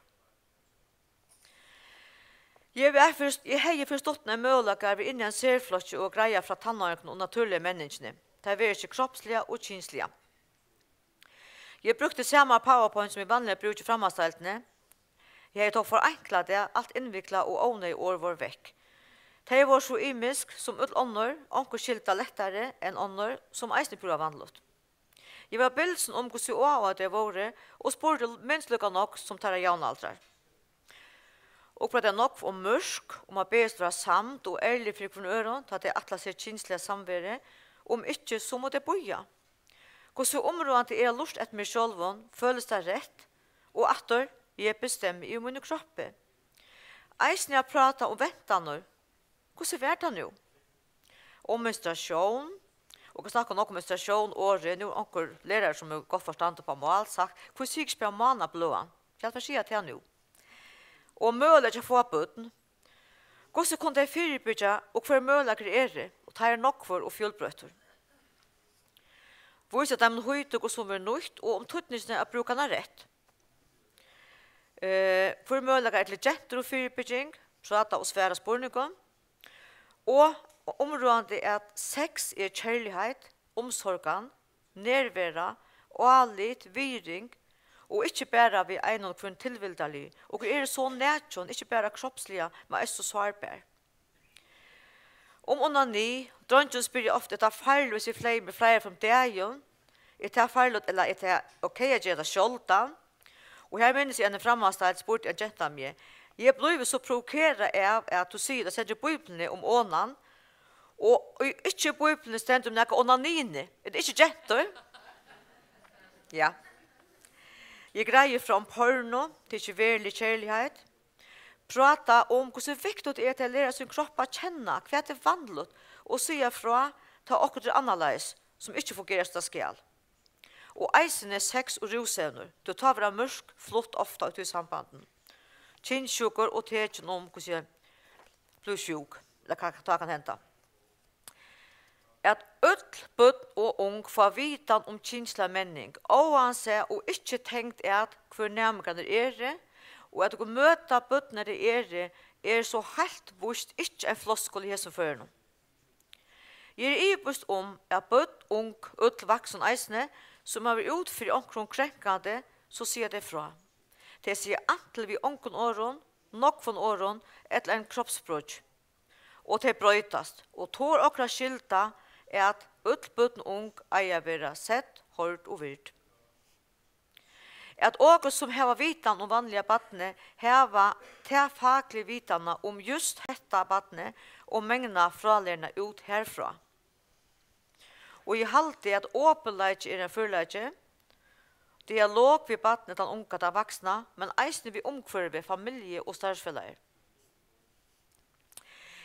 Eg var fyrst, eg hevði fyrst átt ein møguleika at vera inni í ein serflokki og greiða frá tannáringunum og natúrligu menningini. Tað verður ikki kropsliga og kynsliga. Eg brúkti sama PowerPoint, sum eg vanliga brúki í framhaldsdeildini. Eg hevði tó foreinklað tað, alt innviklað og óneyðug orð vóru vekk. Tey vóru so ymisk sum øll onnur, onkur skilti tað lættari enn onnur, sum eisini púra vanligt. Eg var bilsin um, hvussu áhugað tey vóru, og spurdi minst líka nógv sum teirra javnaldrar. Og bað tey nógv og myrk um at biðjast vera samd og ærlig fyri hvørjum øðrum, tá tey ætla sær kynsliga samveru, um ikki, so mugu tey bíða. Hvussu umráðandi er at lurta eftir mær sjálvum, følist tað rætt? Og aftur, eg bestemmi yvir mínum kroppi. Eisini at práta um ventanir. Hvussu var tað nú? Og menstruatión, og kann snakka nokk um menstruatión, orðið, nú er onkur lærari, sum hevur gott forstand upp á mál, sagt: "Hví sigur ikki bara mánabløðan? Hvat vil siga tað nú?" Og møguleiki at fáa børn. Hvussu kunnu tey fyribyrgja, og hvørjir møguleikar eru, og teir eru nógvir og fjølbroyttir. Vísa teimum hugtøk, sum verður nýtt, og um týdningin at brúka hana rætt. Eh, hvørjir møguleikar eru til gentur og fyribyrging, práta og svara spurningum. Og umráðandi, at sex er kærligheit, umsorgan, nærvera, álit, virðing, og ikki bara við einum og hvørjum tilvildarlig. Okur eru so nakin, ikki bara kropsliga, men eisini so sárbar. Um onani, dreingirnir spyrja ofta: "Er tað farligt, um eg fleygi meg fleiri ferðir um dagin? Er tað farligt, ella er tað ok at gera tað sjáldan?" Og her minnist eg, eina framhaldsdeild spurdi ein genta meg: "Eg blívi so provokerað av, at tú sigur, tað stendur í Bíbliuni um onan, og í, ikki í Bíbliuni stendur um nakað onanini. Er tað ikki gentur?" Ja. Eg greiði frá um porno, tað er ikki verulig kærligheit. Práta um, hvussu viktigt tað er at læra sín kropp at kenna, hvat er vanligt, og siga frá, tá okkurt er annarleiðis, sum ikki fungerar, sum tað skal. Og eisini sex og rúsevnir, tí tá verða mørk flutt ofta í tí sambandinum. Kynssjúkur og tekin um, hvussu eg blívi sjúk, ella hvat tá kann henda. At øll børn og ung fáa vitan um kynsliga menning, óansæð og ikki tengd at, hvør næmingarnir eru, og at okur møta børnini, har tey eru, er so heilt víst ikki ein floskul í hesum førinum. Eg eri ivavíst um, at børn, ung, øll vaksin eisini, sum hava verið út fyri onkrum krenkandi, so siga tey frá. Tey siga antil við ongum orðum, nógvum orðum ella einum kropsspróki. Og tey broytast, og tol okra skylda, at øll børn og ung eiga at verða sett, hoyrd og vird. At okur, sum hava vitan um vanliga barnið, hava ta fakligu vitana um júst hetta barnið og mangna frálæruna út harfrá. Og eg haldi, at opinleiki er ein førleiki, dialog við barnið, tann unga, tann vaksna, men eisini við umhvørvi, familju og starvsfelagar.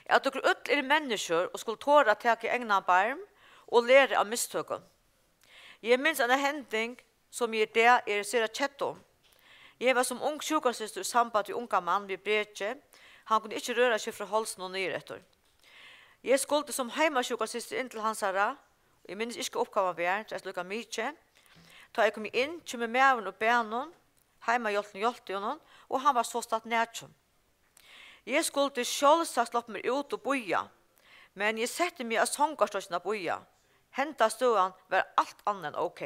At okur øll eru menniskjur og skulu tora at taka í egnan barm og læra av mistøkum. Eg minnist eina hending, sum eg í dag eri sera kedd um. Eg var sum ung sjúkrasystir í samband við ungan mann við breki. Hann kundi ikki røra seg frá hálsinum og niður eftir. Eg skuldi sum heimasjúkrasystir inn til hansara. Eg minnist ikki, hvat uppgávan var, tað er líka mikið. Tá eg kom inn, kemur maðurin úr baðnum. Heimahjálpin hjálpti honum, og hann var sostatt nakin. Eg skuldi sjálvsagt sloppið mær út og bíða, men eg setti meg á songarstokkin at bíða. Henda støðan var alt annað enn ok.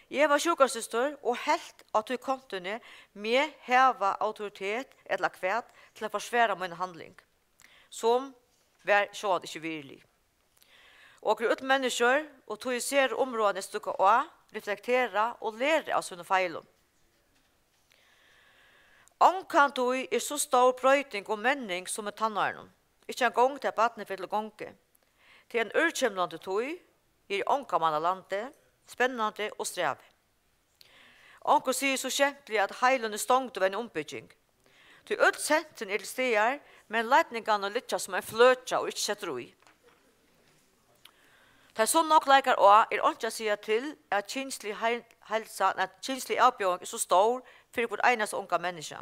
Eg var sjúkrasystir og helt á tí kontuni meg hava autoritet ella hvat til at forsvara mína handling, sum var sjálvandi ikki verulig. Okur eru øll menniskjur, og tí er sera umráðandi at støkka á, reflektera og læra av sínum feilum. Ongantíð er so stór broyting og menning sum í tannárinum. Ikki eingong tá barnið fer til gongu. Tað er ein ørkymlandi tíð, er í ongamanna landi, spennandi og strævin. Onkur sigur so skemtiliga, at heilin er stongd við eina umbygging. Tí øll sentrini eru til staðar, men leidningarnar liggja sum ein fløkja og ikki settar í. Tá so nógv leikar á, er einki at siga til, at kynslig heil-, heilsa, at kynslig avbjóðing er so stór fyri hvørt einasta unga menniskja.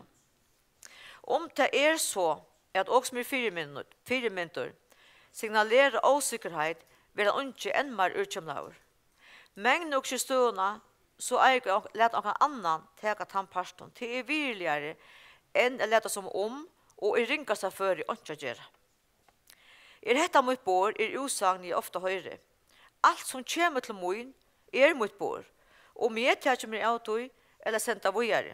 Um tað er so, at okur sum eru fyrimyndir, fyrimyndir signalera ósikkerheit, verður tann ungi enn meir ørkymlaður. Megni okur ikki støðuna, so eiga okur at lata onkran annan taka tann partin. Tað er virðiligari enn at lata sum um og í ringasta føri einki at gera. Er hetta mítt borð, er útsagn, eg ofta hoyri. Alt sum kemur til mín, er mítt borð, um eg taki mær av tí ella sendi tað víðari.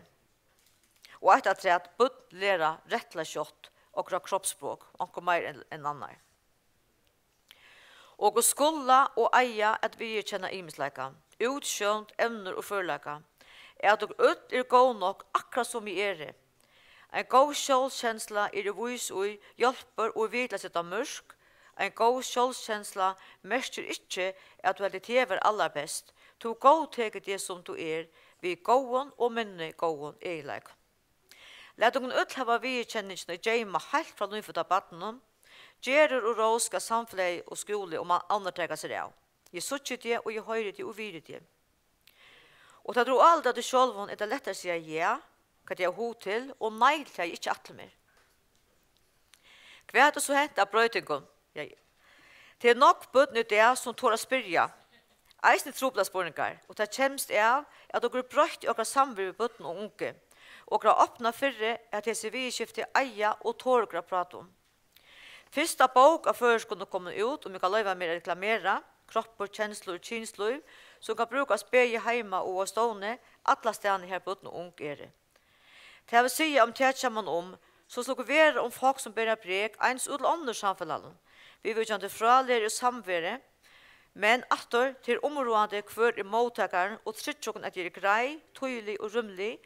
Og eitt afturat, børn læra rættiliga skjótt okra kroppsspråk, onkur meir enn, enn annar. Okur skula og eiga at viðurkenna ymisleika, útsjónd, evnir og førleika, at okur øll eru góð nokk, akkurát sum vit eru. Ein góð sjálvkensla, eri eg vís í, hjálpir og er við til at seta mørk. Ein góð sjálvkensla merkir ikki, at tú heldur teg vera allarbest. Tú góðtekur teg, sum tú er, við góðum og minni góðum eginleikum. Lat okkum øll hava viðurkenningina at geyma heilt frá nýfødda barninum. Gerðir og rós skal samfelagið og skúli og ma-, onnur taka sær av. Eg síggi teg, og eg hoyri teg og virði teg. Og tá tú álíka teg sjálvum, er tað lættari at siga ja, hvat eg havi hug til, og nei til tað, eg ikki ætli mær. Hvat er so hent av broytingum? Ja, ja. Tað eru nógv børn í dag, sum tora at spyrja. Eisini truplar spurningar, og tað kemst av, at okur hava broytt í okkara samveru við børn og ungu. Okur hava opnað fyri, at hesi viðurskifti eiga og tora okur at práta um. Fyrsta bók á føroyskum er komin út, um eg kann loyva mær at reklamera, Kroppur, kenslur og kynslív, sum kann brúkast bæði heima og á stovni, allastaðni har børn og ung eru. Tað vil siga, um tað kemur mann um, so slíkt vera um fólk, sum bera preg eins út til onnur í samfelagnum, viðvíkjandi frálæru og samveru, men aftur, tað er umráðandi, hvør er móttakarin, og tryggja okkum, at eg eri greið, týðilig og rúmlig,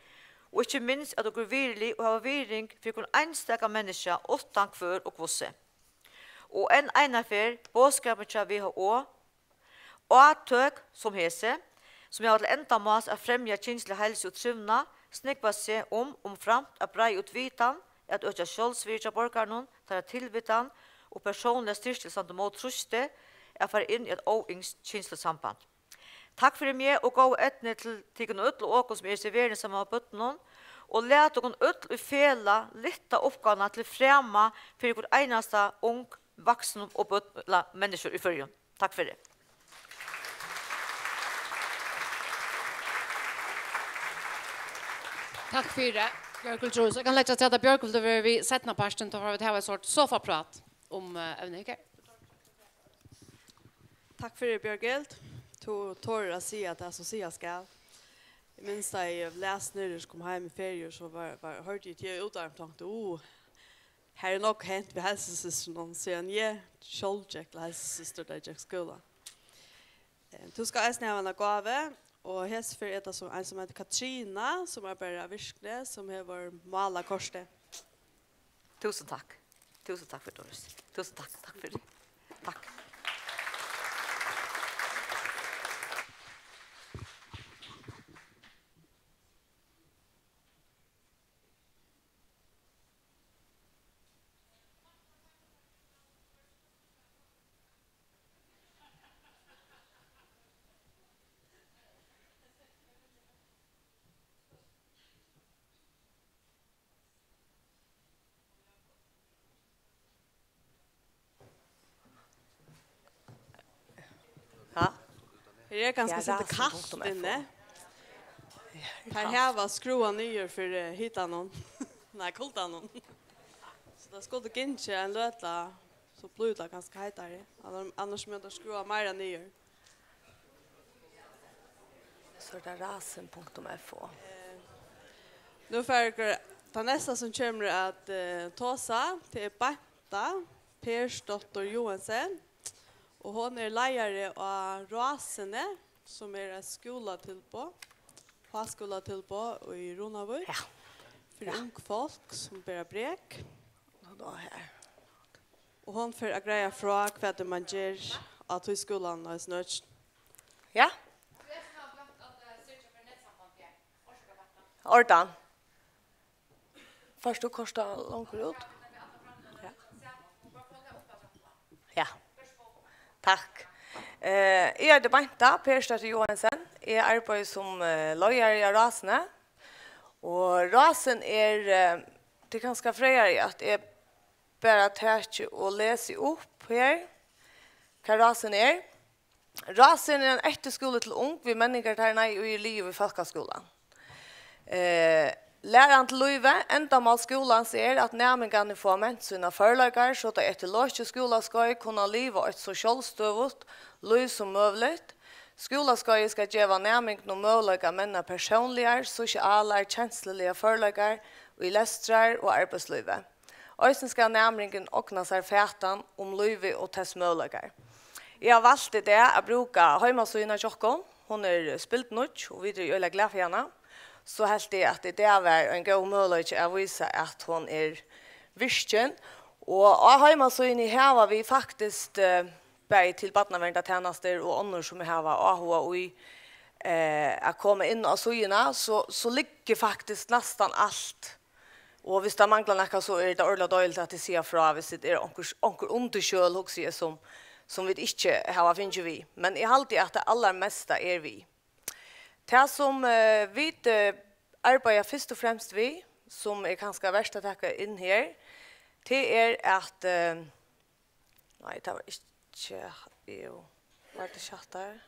og ikki minst, at okur eru virðilig og hava virðing fyri hvønn einstaka menniskja, uttan hvør og hvussu. Og enn einaferð, boðskapurin hjá W H O, átøk sum hesi, sum hava til endamáls at fremja kynsliga heilsu og trivnað, snúgva seg um, umframt at breiða út vitan, at økja sjálvsvirði hjá borgarunum, teirra tilvitan og persónliga styrki til at standa ímóti trýsti at fara inn í eitt óynskt kynsligt samband. Takk fyri meg og góða eydnu til tykkum øll og okum, sum eru í verðini saman við børnunum, og lat okkum øll í felag lyfta uppgávuna til frama fyri hvørt einasta ung, vaksin og børn, ella menniskjur í Føroyum. Takk fyri. Takk fyri, Bjørgulv Truls. Eg kann leggja til, at Bjørgulv, tú verður við seinnapartin, tá fara vit hava eitt sort sofaprát um, eh, evnið her. Takk fyri, Bjørghild. Tú torir at siga tað, sum sigast skal. Eg minnist, tá eg las niðri, kom heim í feriu, so var, var, hoyrdi eg teg útvarp, tonkti, uh, her er nokk hent við heilsusystrunum, síðan eg sjálv gekk til heilsusystur, tá eg gekk í skúla. Eh, tú skalt eisini hava eina gávu, og hesa ferð er tað sum, ein sum eitur Katrina, sum arbeiðir á Virkni, sum hevur málað kortið. Túsund takk. Túsund takk fyri, Doris. Túsund takk. Takk fyri. Takk. Her er kanska Ja, eitt sindur kalt inni. Teir hava skrúvað niður fyri hitanum. Nei, kuldanum. So tað skuldi gingið ein løta, so blívur tað kanska heitari. Annars, annars mugu teir skrúva meira niður. So er tað rasen punktum F O. Eh, nú fara okur, tað næsta sum kemur at, eh, tosa, tað er Beinta Persdóttir Joensen, og hon er leiðari á Rásini, sum er eitt skúlatilboð, háskúlatilboð í Runavík Ja. fyri Ja. ung fólk sum bera brek. Og tá her. Og hon fer at greiða frá, hvat man ger á tí skúlanum og snøgg. Ja? Ordan. Fært tú koyrt tað longur út? Ja. Ja. Takk. Eh, eg eiti Beinta Persdóttir Joensen. Eg arbeiði sum, eh, leiðari á Rásini. Og Rásin er, eh, tað er kanska frægari at eg bara taki og lesi upp her, hvat Rásin er. Rásin er ein eftirskúli til ung við menningartarna, ið er liðug við fólkaskúlan. Eh, Læran til lívið. Endamál skúlans er, at næmingarnir fáa ment sínar førleikar, so tey eftir lokið skúlaskeiðs kunna liva eitt so sjálvstøðugt lív sum møguligt. Skúlaskeiðið skal geva næmingunum møguleika at menna persónligar, sosialar, kensluligar førleikar í lestrar- og arbeiðslívi. Eisini skal næmingurin ogna sær fatan um lívið og tess møguleikar. Eg havi valt í dag at brúka heimasíðuna hjá okkum. Hon er spildurnýggj, og vit eru øgiliga glað fyri hana. So helt eg, at í dag var ein góður møguleiki at vísa, at hon er virkin. Og á heimasíðuni hava vit faktiskt, eh, bæði til barnaverndartænastur og onnur, sum hava áhuga í, eh, at koma inn á síðuna, so, so liggur faktiskt næstan alt. Og viss tað manglar nakað, so er tað ordiliga deiligt at tit siga frá, viss tað er onkur, onkur undirskjøl, hugsi eg, sum, sum vit ikki hava fingið við. Men eg haldi, at tað allarmesta er við. Tað, sum, eh, vit, eh, arbeiða fyrst og fremst við, sum er kanska vert at taka inn her, tað er at, eh, nei, tað var ikki, jú, var tað ikki hatta?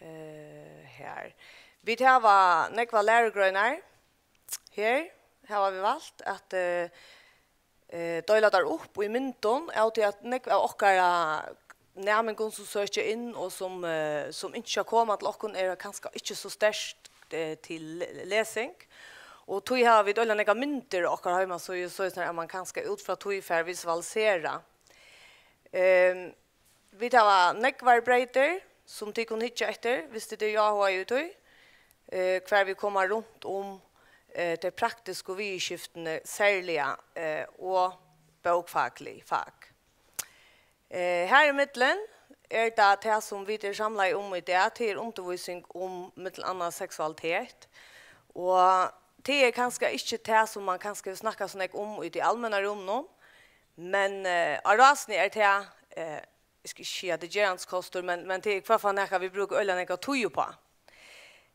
Eh, her. Vit hava nógvar lærugreinar. Her hava vit valt at, eh, eh, deila tær upp í myndum, av tí at nógv av okkara næmingum, sum søkja inn og sum, eh, sum ynskja at koma til okkum, eru kanska ikki so sterk, eh, til le-, lesing. Og tí hava vit øgiliga nógvar myndir á okkara heimasíðu, so at man kanska út frá tí fær visualiserað. Ehm, Vit hava nógvar breytir, sum tit kunnu hyggja eftir, viss tit eru áhugaði í tí, eh, hvar vit koma runt um, eh, tey praktisku viðurskiftini, serliga, eh, og bókfaklig fak. Eh, har í millum er tað, tað sum vit eru samlaði um í dag, tað er undirvísing um millum annað seksualitet, og tað er kanska ikki tað, sum man kanska hevur snakkað so nógv um í tí almenna rúminum, men, eh, á Rásini er tað, eh, eg skal ikki siga, at tað er gerandisgongd, men, men tað er í hvørt fall nakað, vit brúka øgiliga nógva tíð uppá.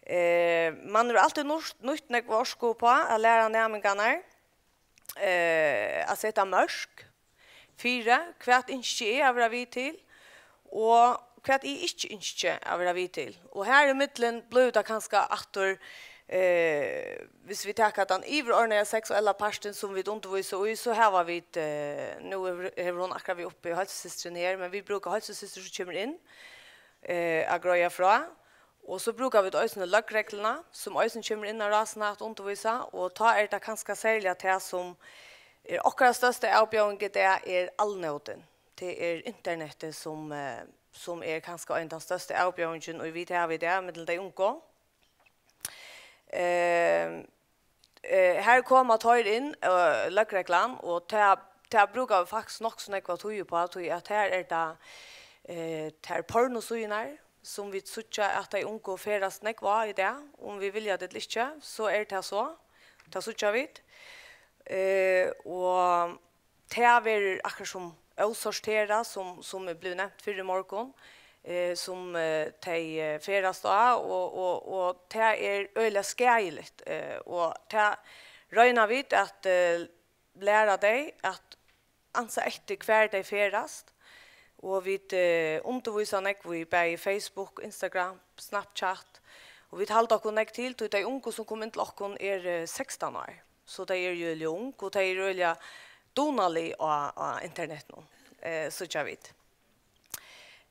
Eh, man hevur altíð nýtt, nýtt nógva orku uppá at læra næmingarnar, eh, at seta mørk fyri, hvat ynski eg at vera við til, og hvat eg ikki ynski at vera við til. Og har í millum blívur tað kanska aftur, eh, viss vit taka tann yvirordnaða seksuella partin, sum vit undirvísa í, so hava vit, eh, nú hevur, hevur hon akkurát verið uppi, heilsusystrin her, men vit brúka heilsusystir, sum kemur inn, eh, at greiða frá. Og so brúka vit eisini løgregluna, sum eisini kemur inn á Rásina at undirvísa, og tá er tað kanska serliga tað, sum er okkara størsta avbjóðing í dag, er alnótin. Tað er internettið, sum, eh, sum er kanska ein av tann størsta avbjóðingin, og vit hava í dag millum tey ungu. Eh, eh, her koma teir inn, eh, løgreglan, og tað, tað brúka vit faktiskt nokk so nógva tíð uppá, tí at her er tað, eh, tær pornosíðurnar, sum vit síggja at tey ungu ferðast nógv á í dag, um vit vilja tað ella ikki, so er tað so. Tað síggja vit. Eh, og tað verður akkurát sum ósorterað, sum, sum er blivið nevnt fyrr í morgun, eh, sum, eh, tey, eh, ferðast á, og, og, og tað er øgiliga skaðiligt, eh, og tað royna vit at, eh, læra tey at ansa eftir, hvar tey ferðast, Og vit eh, undirvísa nógv í bæði Facebook, Instagram, Snapchat. Og vit halda okkum nógv til, tí tey ungu, sum koma inn til okkum, eru eh, sekstan ár. So tey eru øgiliga ung, og tey eru øgiliga dugnalig á, á internetinum, eh, síggja vit.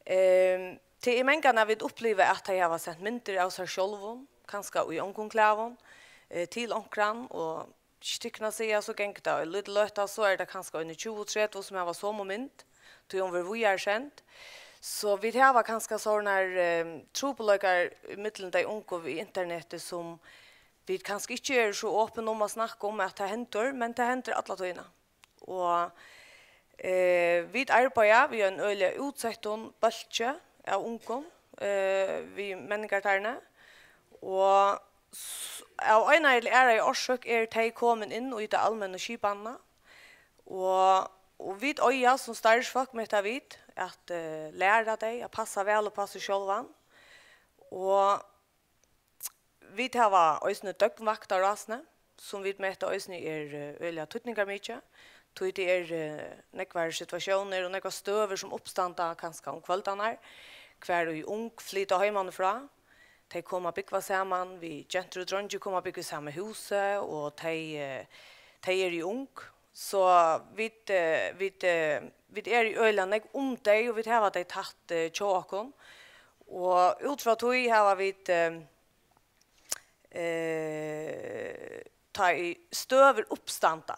Ehm, tað er mangan, at vit uppliva, at tey hava sent myndir av sær sjálvum, kanska í ongum klæðum, eh, til onkran, og ikki tykkum at siga, so gongur tað ein lítil løta, so er tað kanska eini tjúgu, tretivu, sum hava somu mynd, tí hon verður víðari send. So vit hava kanska sovorðnar, ehm, trupulleikar ímillum tey ungu við interneti, sum vit kanska ikki eru so opin um at snakka um, at tað hendir, men tað hendir alla tíðina. Og eh, vit arbeiða við ein øgiliga útsettum bólki av ungum eh, við menningartarni. Og s- av einari ella aðrari orsøk eru tey komin inn í ta almennu skipanina. Og, og vit eiga sum starvsfólk, meta vit, at eh, læra tey at passa væl upp á seg sjálvan. Og vit hava eisini døgnvakt á Rásini, sum vit meta eisini er eh, øgiliga týdningarmikið, tí tað er eh, nógvar situatiónir og nógvar støður, sum uppstanda kanska um kvøldarnar, hvar ið ung flyta heimanífrá. Tey koma at búgva saman við, gentur og dreingir koma at búgva í sama húsi, og tey, eh, tey eru ung. So vit, eh, vit, eh, vit eru øgiliga nógv um tey, og vit hava tey tætt eh, hjá okkum. Og út frá tí hava vit eh, eh, tá ið støður uppstanda,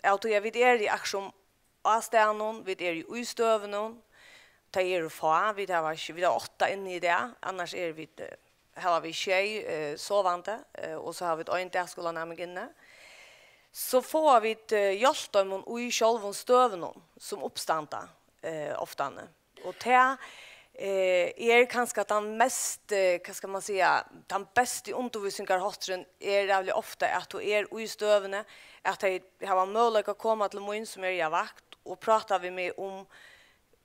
av tí at vit eru í akkurát á staðnum, vit eru í støðunum, tey eru fá, vit hava ikki, vit hava átta inni í dag, annars eru vit, eh, hava vit sjey eh, sovandi, eh, og so hava vit ein dagskúlanæming inni. So fáa vit eh, hjálpt teimum í sjálvum støðunum, sum uppstanda eh, oftani. Og tað eh, er kanska tann mest, eh, hvat skal man siga, tann besti undirvísingarhátturin er ræðuliga ofta, at tú er í støðuni, at tey hava møguleika at koma til mín, sum er á vakt, og práta við meg um,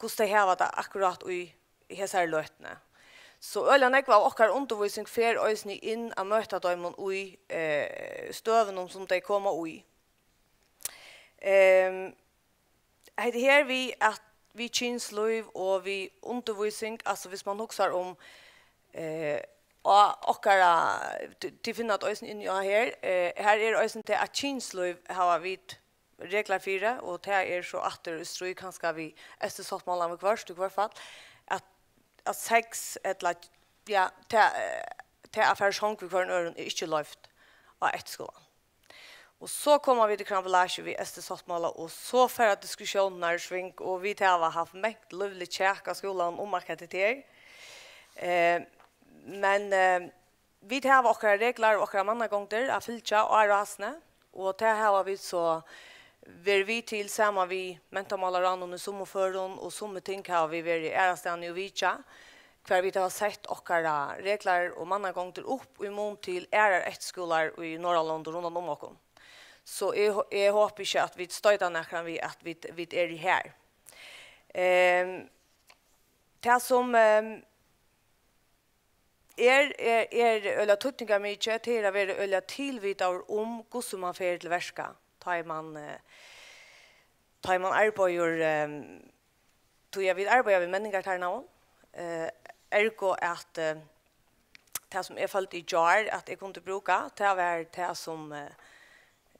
hvussu tey hava tað akkurát í hesari løtuni. So øgiliga nógv av okkara undirvísing fer eisini inn at møta teimum í eh, støðunum, sum tey koma í. Ehm, hetta her við at við kynslív og við undirvísing, altso, hvis man hugsar um eh, og okkara, tit finna tað eisini inni á her, eh, her er eisini tað, at kynslív hava vit reglar fyri, og tað er so aftur í stríð kanska við S T sáttmálan viðhvørt, í hvørt fall, at, at sex ella, ja, tað eh, tað at fara í song við hvørjum øðrum er ikki loyvt á eftirskúlanum. Og so koma vit í karambolage við S T sáttmála, og so fara diskussiónirnar í sving, og vit hava havt mangt lívligt kjak á skúlanum um akkurát hetta her. Eh, men eh, vit hava okkara reglar og okkara mannagongdir at fylgja á Rásini, og tað hava vit so verið við til saman við Mentamálaráðnum í summarførum, og summi ting hava vit verið aðrastaðni og vitja, hvar vit hava sett okkara reglar og mannagongdir upp í mun til aðrar eftirskúlar í Norðurlondum rundan um okkum. So eg, eg hopi ikki, at vit stoyta nakran við, at vit, vit eru her. Ehm, tað sum ehm, er, er, er øgiliga týdningarmikið, tað er at vera øgiliga tilvitaður um, hvussu man fer til verka, tá ið man, eh, tá ið man arbeiðir, ehm, tí at vit arbeiða við menningartarnaðum, eh, ergo at eh, tað, sum eg føldi í gjár, at eg kundi brúka, tað var tað, sum eh,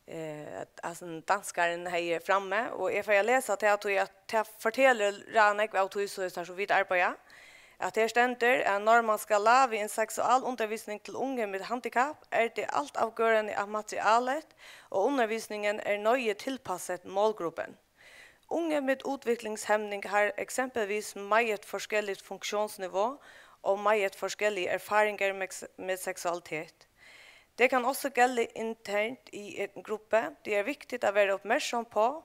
eh, at, at danskarin hevði frammi, og eg fari at lesa tað, tí at tað fortelur ræðuliga nógv av tí, soleiðis sum vit arbeiða, at her stendur, at når man skal lave en seksualundervisning til unge med handicap, er det altafgørende, at materialet og undervisningen er nøye tilpasset målgruppen. Unge med udviklingshæmning har eksempelvis meget forskelligt funktionsniveau og meget forskellige erfaringer med, med seksualitet. Det kan også gælde internt i en gruppe. Det er vigtigt at være opmærksom på,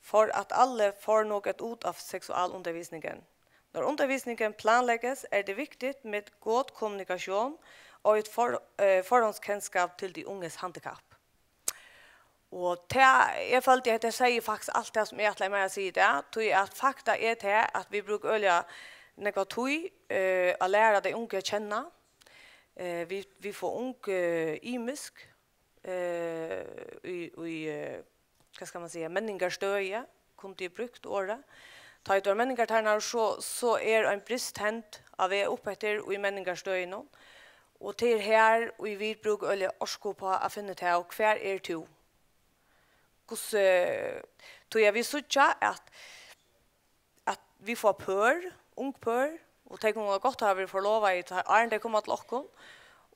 for at alle får noget ud af seksualundervisningen. Når undervisningen planlægges, er det vigtigt med god kommunikation og et for, øh, forhåndskendskab til de unges handicap. Og tað, eg føldi, at eg segði faktiskt alt tað, sum eg ætlaði mær at siga í dag, tí at fakta er tað, at vit brúka øgiliga nógva tíð eh, at læra tey ungu at kenna. Eh, vit, vit fáa ung eh, ymisk eh, í, í eh, hvat skal man siga, menningarstøði, kundi eg brúkt orðið. Tá ið tú ert menningartænari, so, so er ein brist hend á veg upp eftir í menningarstøðinum, og tað er har, ið vit brúka øgiliga orku upp á at finna út av, hvar er tú? Hvussu, tí at vit síggja, at, at vit fáa pør, ung pør, og tey kunnu gott hava verið forlovaði, tá, áðrenn tey koma til okkum,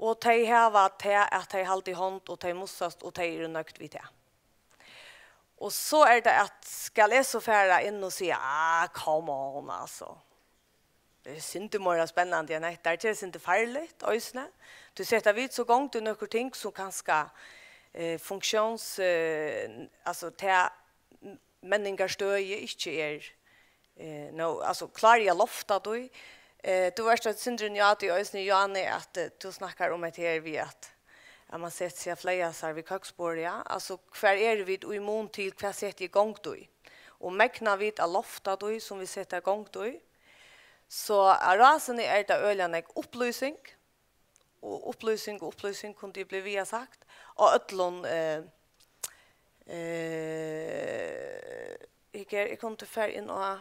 og tey hava tað, at tey halda í hond, og tey mussast, og tey eru nøgd við tað. Og so er tað, at skal eg so fara inn og siga, "Ah, come on, altso. Tað er sindur meira spennandi enn hetta, tað er sindur farligt, eisini." Tú seta vit so gongd í nøkur ting, sum kanska, eh, funktións-, eh, altso, tað menningarstøðið ikki er, eh, nú, altso, klári eg at lofta tí? Eh, tú ert eitt sindur inn á tí eisini, Jani, at, eh, tú snakkar um hetta her við at, at man setir seg at fleia sær við køksborðið, ja. Altso, hvar eru vit í mun til, hvat seti eg í gongd í? Og megna vit at lofta tí, sum vit seta í gongd í? So á Rásini er tað øgiliga nógv upplýsing, og upplýsing og upplýsing, kundi eg blivið við at sagt, á øllum, eh, eh, hygg her, eg kundi farið inn á,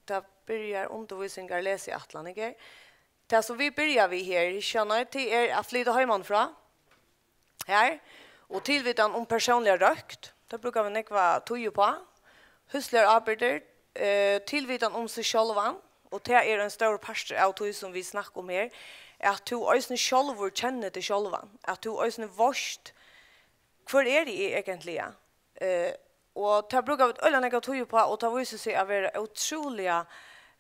tað byrjar undirvísingar, lesiætlan, hygg her. Tað, sum vit byrja við her, eg skjønni, tað er at flyta heimanífrá. Her, og tilvitan um persónliga røkt, tað brúka vit nógva tíð uppá. Húsligar ábyrgdir, eh, tilvitan um seg sjálvan, og tað er ein stórur partur av tí, sum vit snakka um her, at tú eisini sjálvur kennir teg sjálvan, at tú eisini veitst, hvør eri eg eigentliga? Eh, og tað brúka vit øgiliga nógva tíð uppá, og tað vísir seg at vera ótrúliga,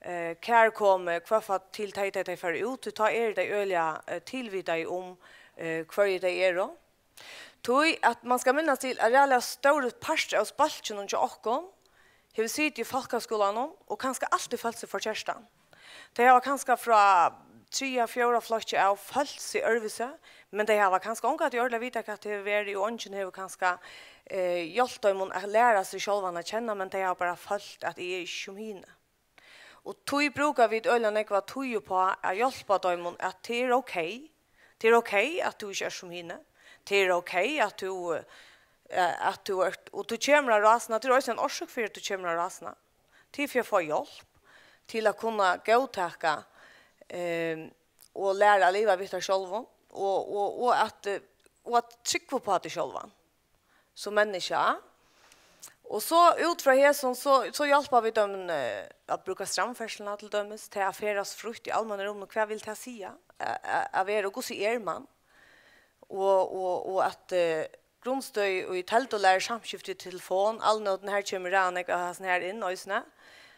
eh, kærkomið, hvørt fall til tey, tey, tey fara út, tí tá eru tey øgiliga, eh, tilvitaði um, eh, hvørji tey eru. Tí at man skal minnast til, at ræðuliga stórur partur av spólkinum hjá okkum hevur sitið í fólkaskúlanum og kanska altíð følt seg forkertan. Tey hava kanska frá triðja, fjórða flokki av følt seg øðrvísi, men tey hava kanska ongantíð ordiliga vitað, hvat tað hevur verið, og eingin hevur kanska, eh, hjálpt teimum at læra seg sjálvan at kenna, men tey hava bara følt, at eg eri ikki sum hini. Og tí brúka vit øgiliga nógva tíð uppá at hjálpa teimum, at tað er ok. Tað er ok, at tú ikki ert sum hini. Tað er ok, at tú, eh, at tú ert, og tú kemur á Rásina, tað er eisini ein orsøk fyri, at tú kemur á Rásina. Tað er fyri at fáa hjálp til at kunna góðtaka, ehm, og læra at liva við tær sjálvum, og, og, og at, eh, og at trúgva uppá teg sjálvan sum menniskja. Og so út frá hesum, so, so hjálpa vit teimum, eh, at brúka strandferðsluna til dømis, tað at ferðast frítt í almenna rúminum, hvat vil tað siga, a-, a-, at vera, og hvussu er mann? Og, og, og at, eh, grundstøði í teldulæru, samskifti í telefon, alnótin, her kemur ræðan nógv av hasum her inn eisini.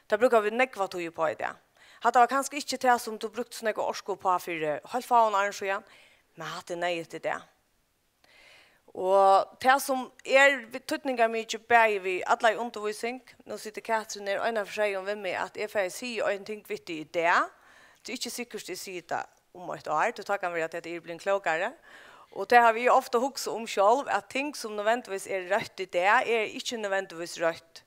Tað brúka vit nógva tíð uppá í dag. Hatta var kanska ikki tað, sum tú brúkti so nógva orku uppá fyri heilt fáum árum síðan, men hatta er neyðugt í dag. Og tað, sum er vi-, týdningarmikið, bæði við allari undirvísing, nú situr Katrin her eina ferð og sigur við meg, at eg fari at siga ein ting við teg í dag, tað er ikki sikkurt, eg sigi tað um eitt ár, tí tá kann vera, at eg eri blivin klókari. Og tað havi eg ofta hugsað um sjálv, at ting, sum nødvendigvis er røtt í dag, er ikki nødvendigvis røtt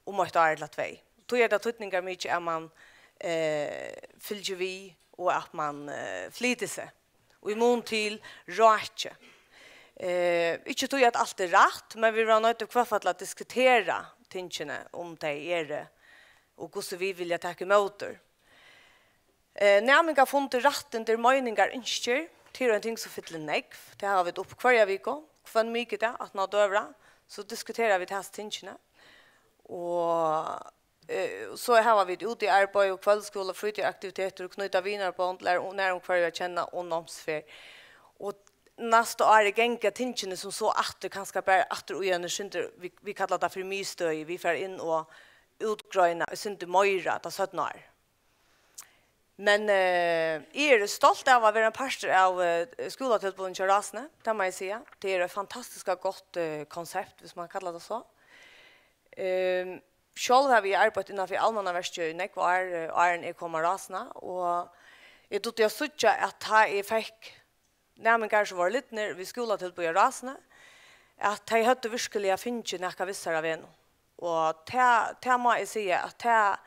um eitt ár ella tvey. Tí er tað týdningarmikið, at mann, eh, fylgir við, og at mann, eh, flytur seg í mun til rákið. Eh, ikki tí, at alt er rætt, men vit verða noydd til hvørt fall at diskutera tingini, um tey eru, og hvussu vit vilja taka ímóti. Eh, næmingar fundu rættindi, meiningar, ynskir. Tað er ein ting, sum fyllir nógv. Tað hava vit upp hvørja viku. Hvønn mikudag, aftan á døgurða, so diskutera vit hasi tingini. Og, eh, so hava vit útiarbeiði og kvøldskúla, frítíðaraktivitetir, knýta vinarbond, læra um, nær um hvørja at kenna og námsferð. Og næsta ár ganga tingini sum so aftur, kanska bara aftur í eini sindur, vit, vit kalla tað fyri miðstøði. Vit fara inn og útgreina eitt sindur meira tað seinna ár. Men, eh, eg eri stolt av at vera ein partur av, eh, skúlatilboðinum hjá Rásini, tað má eg siga. Tað er eitt fantastiskt gott, eh, konsept, viss man kallar tað so. Ehm, sjálv havi eg arbeitt innanfyri almannaverkið í nógv ár, eh, áðrenn eg kom á Rásina, og eg dugdi at síggja, at tá eg fekk næmingar, sum vóru lidnir við skúlatilboð á Rásini, at tey høvdu virkiliga fingið nakað við sær á vegnum. Og tað, tað má eg siga, at tað,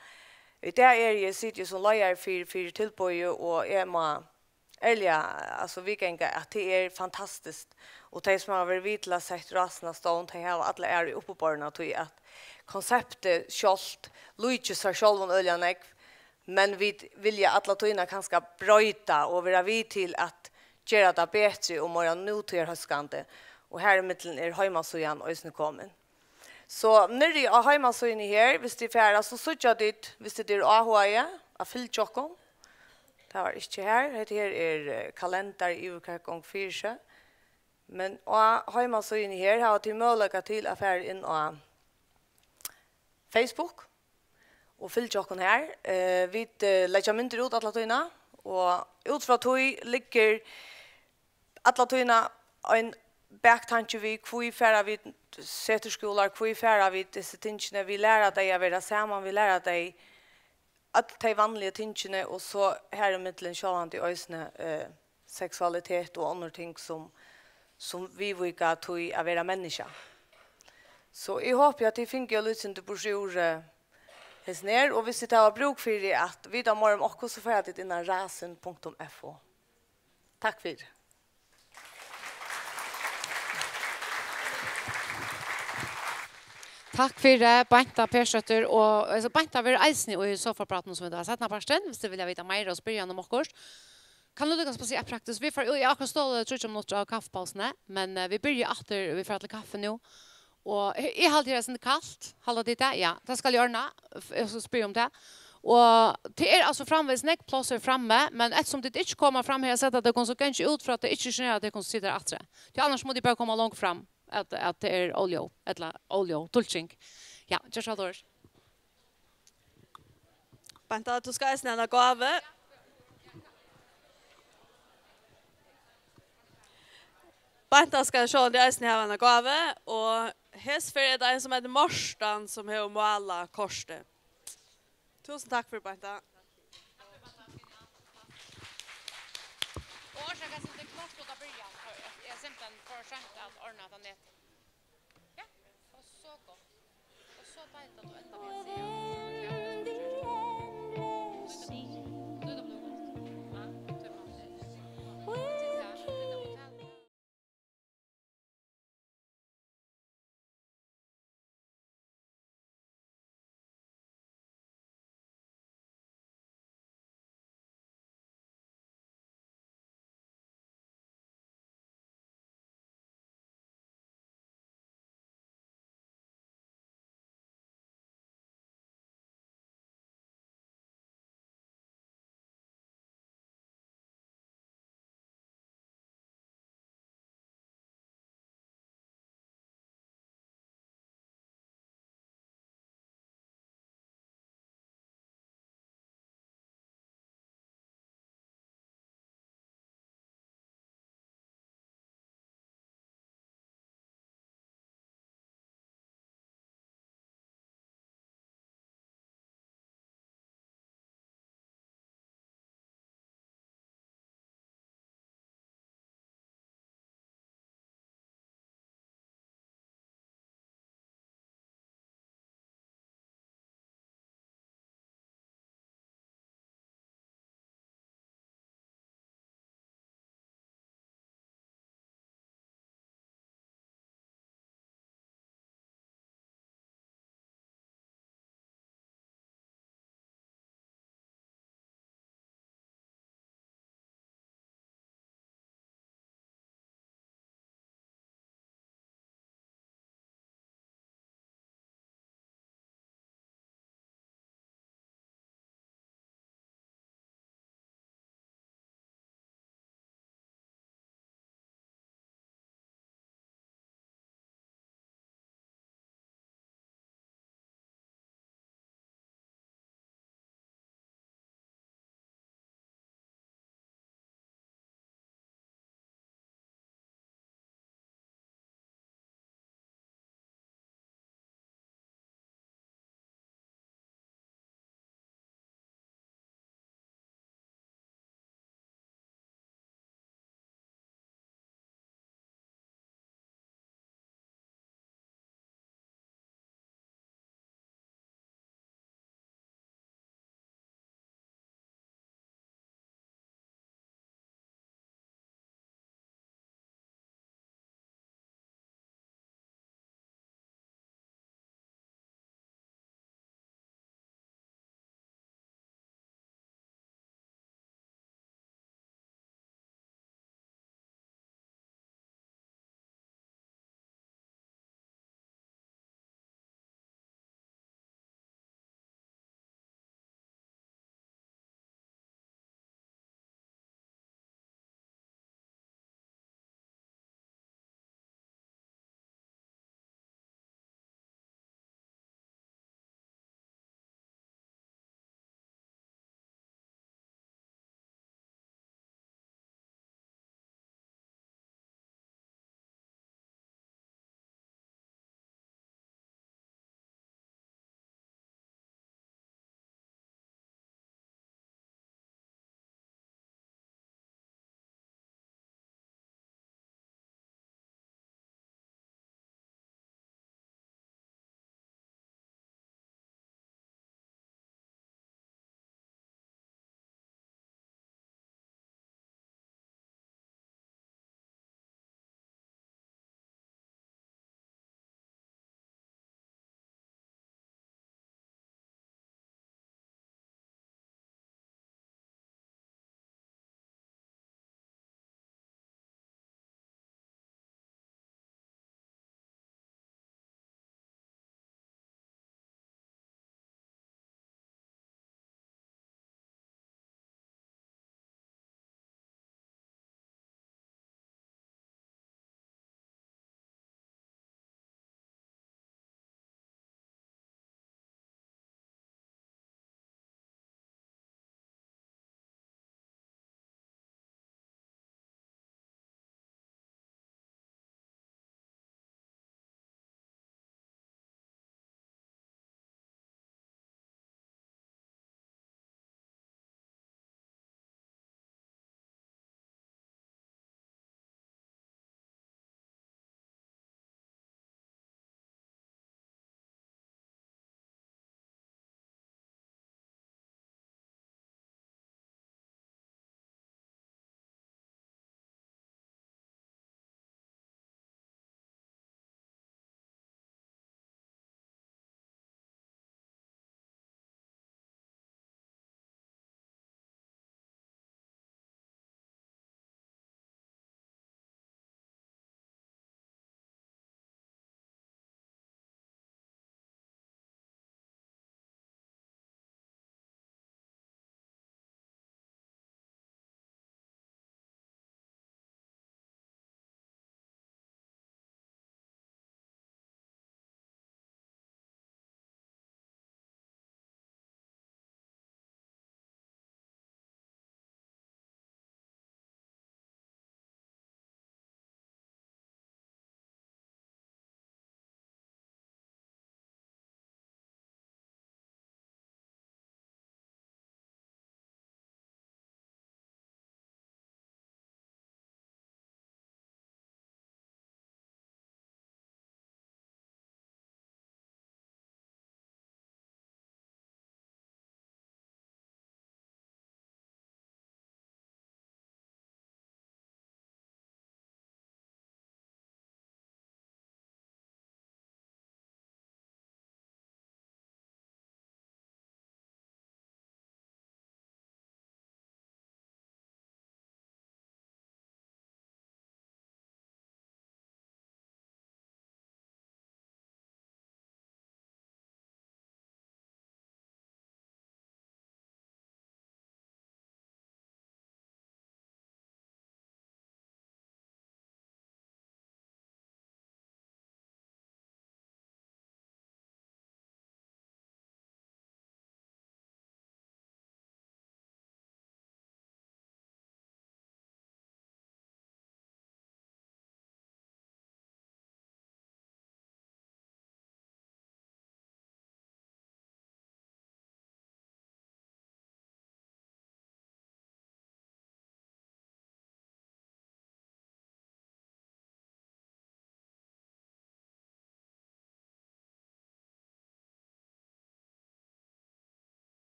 í dag eri eg, siti eg sum leiðari fyri, fyri tilboðið, og eg má ærliga, altso, viðganga, at tað er fantastiskt. Og tey, sum hava verið við til at sett Rásina á stovn, tey hava alla æru uppiborna, tí at konseptið sjálvt líkist sær sjálvum øgiliga nógv, men vit vilja alla tíðina kanska broyta og vera við til at gera tað betri og meira nútíðarhóskandi. Og har ímillum er heimasíðan eisini komin. So niðri á heimasíðuni her, viss tit fara, so síggja tit, viss tit eru áhugaði, at fylgja okkum. Tað var ikki her. Hetta her er, eh, kalendar yvir hvat gongur fyri seg. Men á heimasíðuni her hava tit møguleika til at fara inn á Facebook og fylgja okkum her. Eh, vit, eh, leggja myndir út alla tíðina, og út frá tí liggur alla tíðina ein baktanki við, hví fara vit setursskúlar, hví fara vit hesi tingini, vit læra tey at vera saman, vit læra tey øll tey vanligu tingini, og so har ímillum sjálvandi eisini, eh, seksualitet og onnur ting sum, sum viðvíka tí at vera menniskja. So eg hopi, at tit fingu eitt lítið sindur burtur úr, eh, hesum her, og viss tit hava brúk fyri at vita meira um okkum, so fara tit inn á rasin punktum f o. Takk fyri. Takk fyri, Beinta Persdóttir. Og, altso, Beinta verður eisini í sofaprátinum, sum vit hava seinnapartin, viss tit vilja vita meira og spyrja hana um okkurt. Kann tú líka spæla eitt praktiskt? Vit fara, eg havi akkurát stolið tríggjar minuttir av kaffipausuni, men, eh, vit byrja aftur, vit fara til kaffi nú. Og eg, eg haldi, her er sindur kalt. Halda tit tað? Ja, tað skal eg ordna. F-, eg skal spyrja um tað. Og tað er altso framvegis nógv pláss her frammi, men eftirsum tit ikki koma fram her at seta tykkum, so gangi eg út frá, at tað ikki generar tykkum sum sita her aftari. Tí annars mugu tit bara koma longur fram, at, at tað er óljóð, ella óljóð tulking. Ja, ger so, Doris. Beinta, tú skalt eisini hava eina gávu. Beinta skal sjálvandi eisini hava eina gávu, og hesa ferð er tað ein, sum eitur Mortan, sum hevur málað kortið. Túsund takk fyri, Beinta. Og orsaka, at tað er klárt út av byrjan, for eg, eg er simpelthen for seint at ordna hetta netið. Ja, og so gott. Og so deiligt, at tú endar við at siga, at tú skal gera tað sum tú gjørdi. Nú er tað blivið gott. Ja, tú mást.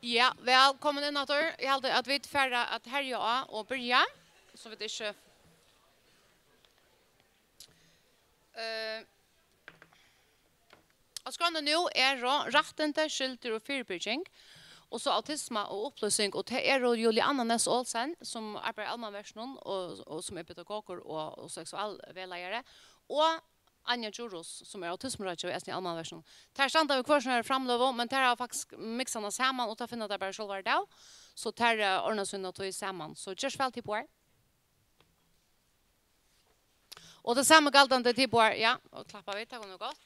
Ja, vælkomin inn aftur. Eg haldi, at vit fara at herja á og byrja, so vit ikki, eh, á skránni nú eru rættindi, skyldur og fyribyrging, og so autisma og upplýsing, og tað eru Julianna Næss Olsen, sum arbeiðir í Almannaverkinum og, og sum er pedagogur og, og seksualvegleiðari, og Anja Djurhuus, sum er autismuráðgevi eisini í Almannaverkinum. Tær standa við hvør sína framløgu, men tær hava faktiskt miksað hana saman, og tað finna tær bara sjálvar útav. So tær, eh, ordna sína tíð saman. So ger so væl, tit báðar. Og tað sama galdandi tit báðar, ja, og klappa vit, tað kunnu vit gott.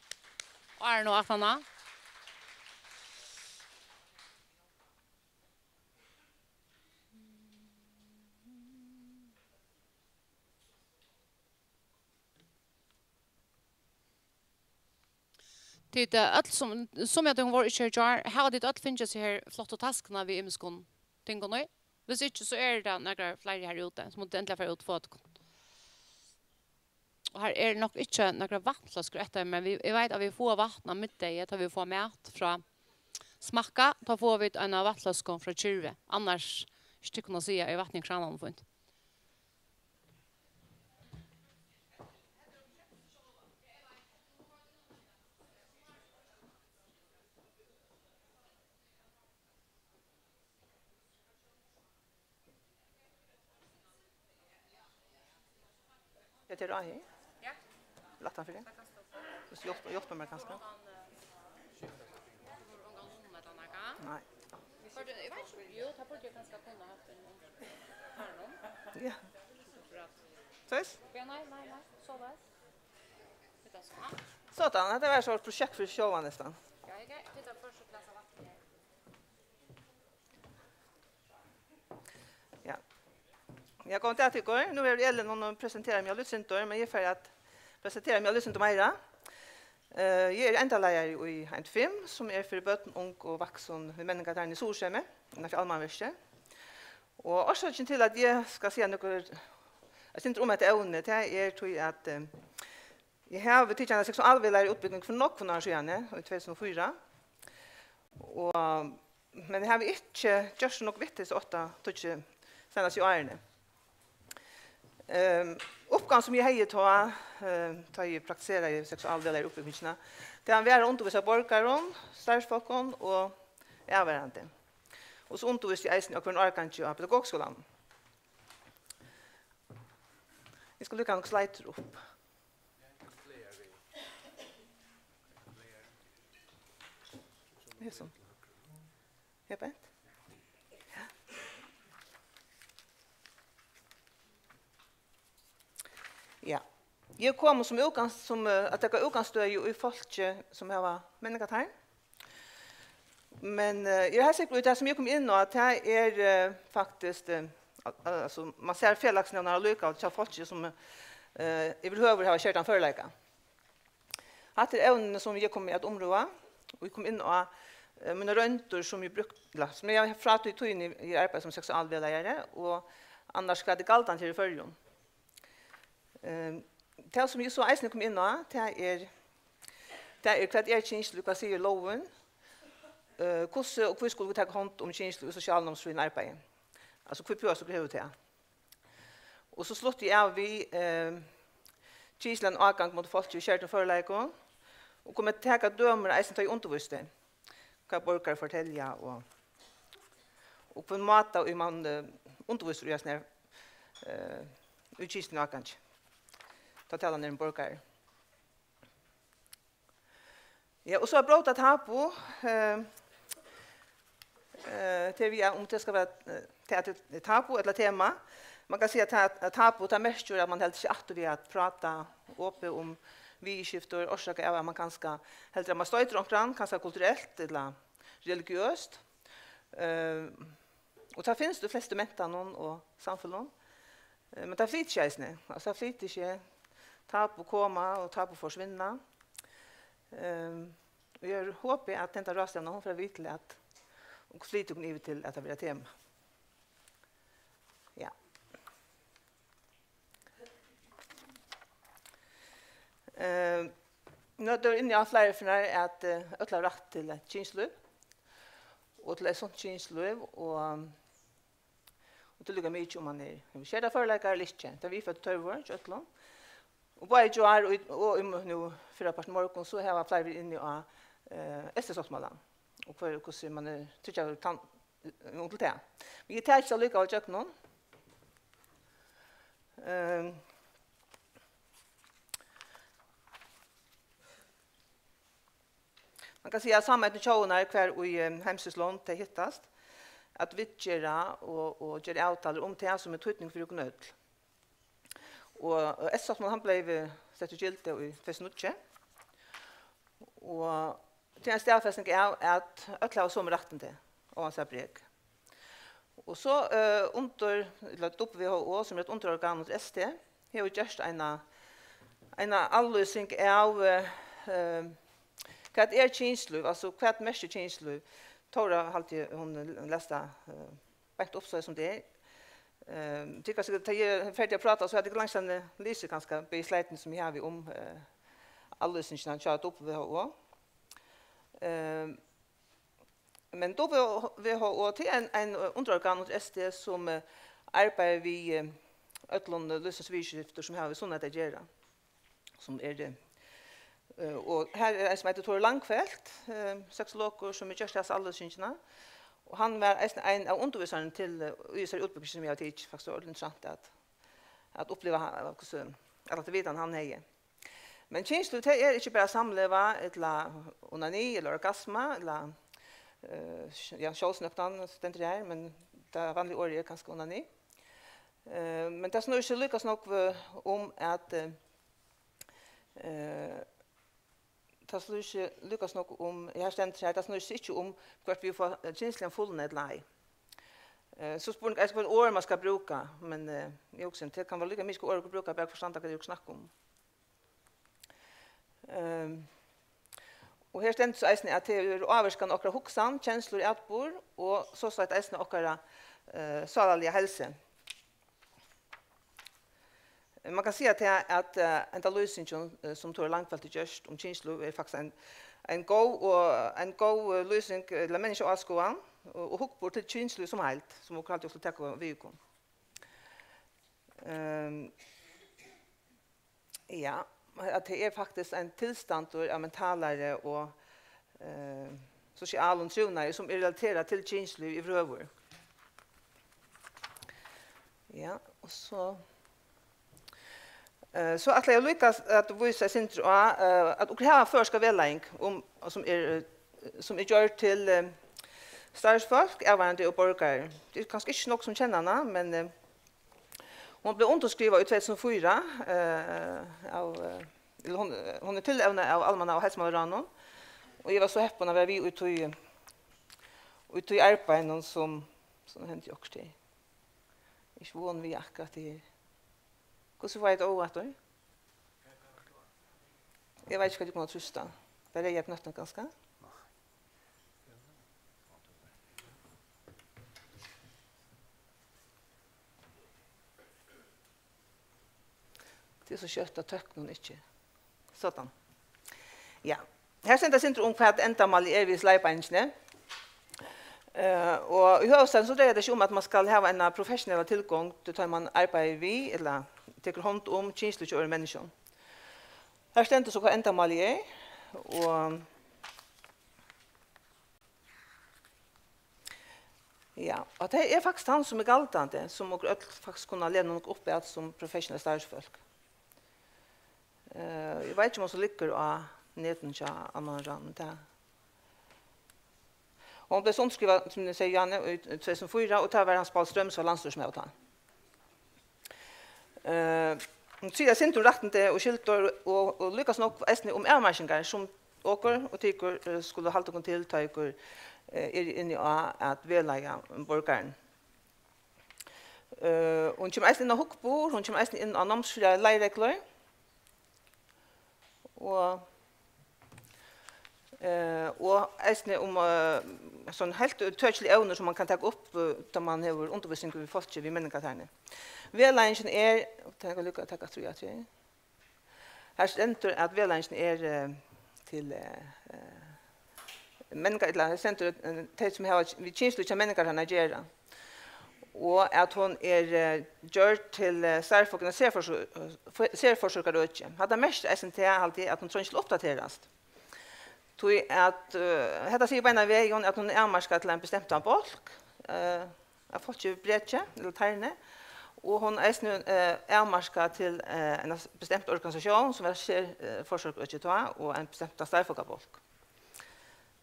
Og er nú aftaná. Tit, eh, øll sum, sum at hon var ikki her í gjár, hava tit øll fingið seg her flottu taskuna við ymiskum tingum í? Hvis ikki, so eru tað nakrar fleiri her úti, so mugu tit endiliga fara út og fáa tykkum. Og her eru nokk ikki nakrar vatnfløskur eftir, men vit, eg veit, at vit fáa vatn á middegi, tá vit fáa mat frá Smakka, tá fáa vit eina vatnfløsku frá Kyrvi. Annars, ikki tykkum at siga, er vatn í krananum fínt. Ja, tað er Áhi. Ja. Lættan fyri. Takk, Ásta. Vilt tú hjálpa, hjálpa mær kanska? Nei. Eg veit ikki, jú, tað burdi eg kanska kunnað havt ein. Ja. Akkurát. Tvís? Ja, nei, nei, nei. Soleiðis. Hetta so. Sådan, hetta var so eitt prosjekt fyri sjálvan næstan. Ja, eg gái, hetta er fyrsta klassa vatn her. Ja. Ja, góðan dag til ykkur. Nú er Elin, hon presenterar meg eitt sindur, men eg fari at presentera meg eitt sindur meira. Eh, eg eri endaleiðari í Eind fimm, sum er fyri børn, ung og vaksin við Menningartærni í Suðursemi, innan fyri Almannaverkið. Og orsøkin til, at eg skal siga nøkur, eitt sindur um hetta evnið, tað er tí, at, eh, eg havi tikið eina seksualvegleiðaraútbúgving fyri nógvum árum síðani, í tvey túsund og fýra. Og, men eg havi ikki gjørt so nógv við tað, so ofta, tíggju seinastu árini. Ehm, uppgávan, sum eg hevði tá, ehm, tá eg praktiseraði seksualvegleiðaraútbúgvingina, tað var at undirvísa borgarum, starvsfólkum og avvarðandi. Og so undirvísti eg eisini á hvørjum árgangi á pedagogiskúlanum. Eg skal líka hanga sleitur upp. Hesum. Ja, bent. Ja. Eg komi sum útgangs-, sum, eh, at taka útgangsstøði í fólki sum hava menningartærn. Men, eh, eg eri heilt sikkur í, tað sum eg kom inn á, tað er, eh, faktiskt, eh, al-, al-, altso, man sær felagsnevnaran allíkavæl hjá fólki sum, eh, yvirhøvur hava skerdan førleika. Hatta er evnini, sum eg komi at umrøða, og eg kom inn á, eh, mínar royndir, sum eg brúkti, ella sum eg havi frá tí tíðini eg arbeiði sum seksualvegleiðari, og annars hvat er galdandi her í Føroyum. Ehm, tað, sum eg so eisini kom inn á, tað er, tað er, hvat er kynslív, hvat sigur lógin? Eh, hvussu og hví skulu vit taka hond um kynslív í sosialnámsfrøðiligum arbeiði? Altso, hví behøvast okur hevur tað? Og so slutti eg av við, eh, kynsligan ágang móti fólki við skerdum førleikum, og kom at taka dømir eisini, tá eg undirvísti, hvat borgarar fortelja, og, og hvønn máta, ið man, eh, undirvísir í, eisini, eh, í kynsligum ágangi, tá talan er um borgarar. Ja, og so at bróta tabu, eh, eh, tað er við, um tað skal vera, eh, tað er tabu ella tema. Man kann siga, at ta-, at tabu, tað merkir, at man heldur seg aftur við at práta opið um viðurskifti, orsakað av, at man kanska heldur, at man stoytir onkran, kanska kulturelt ella religiøst. Eh, og tað finst í flestu mentanum og samfeløgum. Eh, men tað flytur seg eisini. Altso, tað flytur seg. Tabu koma og tabu forsvinna. Ehm, og eg hopi, at henda ráðstevna, hon fer at vera við til at, og flyta okkum yvir til at tað verður tema. Ja. Ehm, nú, tað var inni á fleiri ferðir, at, eh, øll hava rætt til eitt kynslív. og til eitt sunt kynslív, og, og til líka mikið, um man er, hevur skertar førleikar ella ikki. Tað er viðført tørvur hjá øllum. Og bæði í gjár og í, og í, nú fyrrapart í morgun, so hava fleiri verið inni á, eh, S T-sáttmálan, og hvør, hvussu man er tryggjaður tann, um til tað. Men eg taki tað allíkavæl ígjøgnum. Ehm, Man kann siga, at sameydnu tjóðirnar, hvar í, eh, heimsins lond tey hittast, at viðgera og, og gera avtalur um tað, sum er týdningur fyri okkum øll. Og, og S-sáttmálin, hann bleiv, eh, settur í gildi í tvey túsund og níggju. Og tað er ein staðfesting av, at øll hava somu rættindi, óansæð brek. Og so, eh, undir, ella W H O, sum er eitt undirorgan undir S T, hevur gjørt eina, eina avlýsing av, eh, eh, hvat er kynslív, altso, hvat merkir kynslív? Tóra, haldi eg, hon lesa, eh, beint upp, so sum tað er. Eh, tit kanska, tá eg eri ferdig at práta, so hava tit langt síðan lisið kanska bæði slidini, sum eg havi um, eh, avlýsingina hjá W H O. Eh, Men W H O, tað er ein, ein, eh, undirorgan undir S T, sum, eh, arbeiðir við, eh, øllum, eh, lívsins viðurskiftum, sum hava við sunnleika at gera. Sum er, eh, eh, og her er ein, sum eitur Tóri Langfeldt, eh, seksologur, sum hevur gjørt hasa avlýsingina. Og hann var eisini ein av undirvísarunum til, eh, í hesari útbúgving, sum eg havi tikið. Faktiskt var ordiliga interessant at, at uppliva, ha-, hvussu, alla ta vitan, hann hevði. Men kynslív, tað er ikki bara samleva, ella onani, ella orgasma, ella, eh, sj-, ja, sjálvsnøgtan stendur her, men tað vanliga orðið er kanska onani. Eh, men tað snýr seg líka so nógv, eh, um at, eh, eh, tað snýr seg líka so nógv um, her stendur her, tað snýr seg ikki um, hvørt vit fáa, eh, kynsligan fullnað ella ei. Eh, so spurning er, hvørt orð man skal brúka, men, eh, eg hugsi, tað kann vera líka mikið orð at brúka, bara for at standa, hvat tit snakka um. Ehm, og her stendur so eisini, at tað hevur ávirkan á okkara hugsan, kenslur, atburð og sostatt eisini okkara, eh, sálarliga heilsu. Man kann siga tað, at, eh, henda lýsingin, eh, sum Tóri Langfeldt hevur gjørt um kynslív, er faktiskt ein, ein góð og, ein góð, eh, lýsing, ella menniskjaáskoðan og, og hugburð til kynslív sum heild, sum okur haldi, okur skulu taka við okkum. Ehm, Ja, at tað er faktiskt ein tilstandur av mentalari og, eh, sosialum trivnaði, sum er relaterað til kynslív yvirhøvur. Ja, og so, eh, so ætli eg líka at vísa eitt sindur á, eh, at okur hava føroyska vegleiðing, um, sum er, eh, sum er gjørd til, eh, starvsfólk, avvarðandi og borgarar. Tað er kanska ikki nógv sum kenna hana, men, eh, Hon bleiv undirskrivað í tvey túsund og fýra, eh, av, eh, ella hon, hon er tilevnað av Almanna- og heilsumálaráðnum, og eg var so heppin at vera við í tí, í tí arbeiðinum sum, sum hendi okkurt her. Eg eri ikki von við akkurát tað her. Hvussu fái eg tað á aftur? Eg veit ikki, hvat tit kunnu trýsta. Tað er reyða knøttin, kanska? Tað er so skjótt, at tøknin ikki. Sådan. Ja. Her stendur eitt sindur um, hvat endamálið er við leiðbeiningini. Eh, og í høvuðsstaðnum so dreiar tað seg um, at man skal hava eina professionella tilgongd, tá man arbeiðir við, ella tekur hond um, kynslív hjá øðrum menniskjum. Her stendur so, hvat endamálið er, og, ja, og tað er faktiskt hann, sum er galdandi, sum okur øll faktiskt kunnu lena okkum upp at sum professionell starvsfólk. Eh, eg veit ikki, um hon so liggur á netinum hjá Almannaráðnum, tað. Og hon bleiv so undirskrivað, sum eg sigi, Janne, í tvey túsund og fýra, og tað var Hans Pál Strøm, sum var landsstýrismaður tá. Eh, hon sigur eitt sindur um rættindi og skyldur, og, og líka so nógv eisini um avmarkingar, sum okur og tykur, eh, skulu halda okkum til, tá okur, eh, eru inni á at vegleiða borgaran. Eh, hon kemur eisini inn á hugburð, hon kemur eisini inn á námsfrøðiligar leiðreglur. Og, eh, og eisini um, eh, sånn heilt úttøkilig evnir, sum man kann taka upp, eh, tá man hevur undirvísing við fólki við menningartækni. Vegleiðingin er, tað kann líka taka aftur, ja, aftur. Her stendur, at vegleiðingin er, eh, til, eh, eh, menningar-, ella stendur, eh, tey, sum hava við kynslív hjá menningarheiminum at gera. Og at hon er, eh, gjørd til, eh, starvsfólk innan serforsø-, eh, serforsøkarøki. Hatta merkir eisini tað, haldi eg, at hon treingir til at uppdaterast. Tí at, eh, hetta sigur beinan vegin, at hon er avmarkað til ein bestemtan bólk, eh, av fólki við breki ella tarni, og hon er eisini, eh, avmarkað til, eh, eina s-, bestemta organisatión, sum var ser-, eh, forsøk øki tá, og ein bestemtan starvsfólkabólk.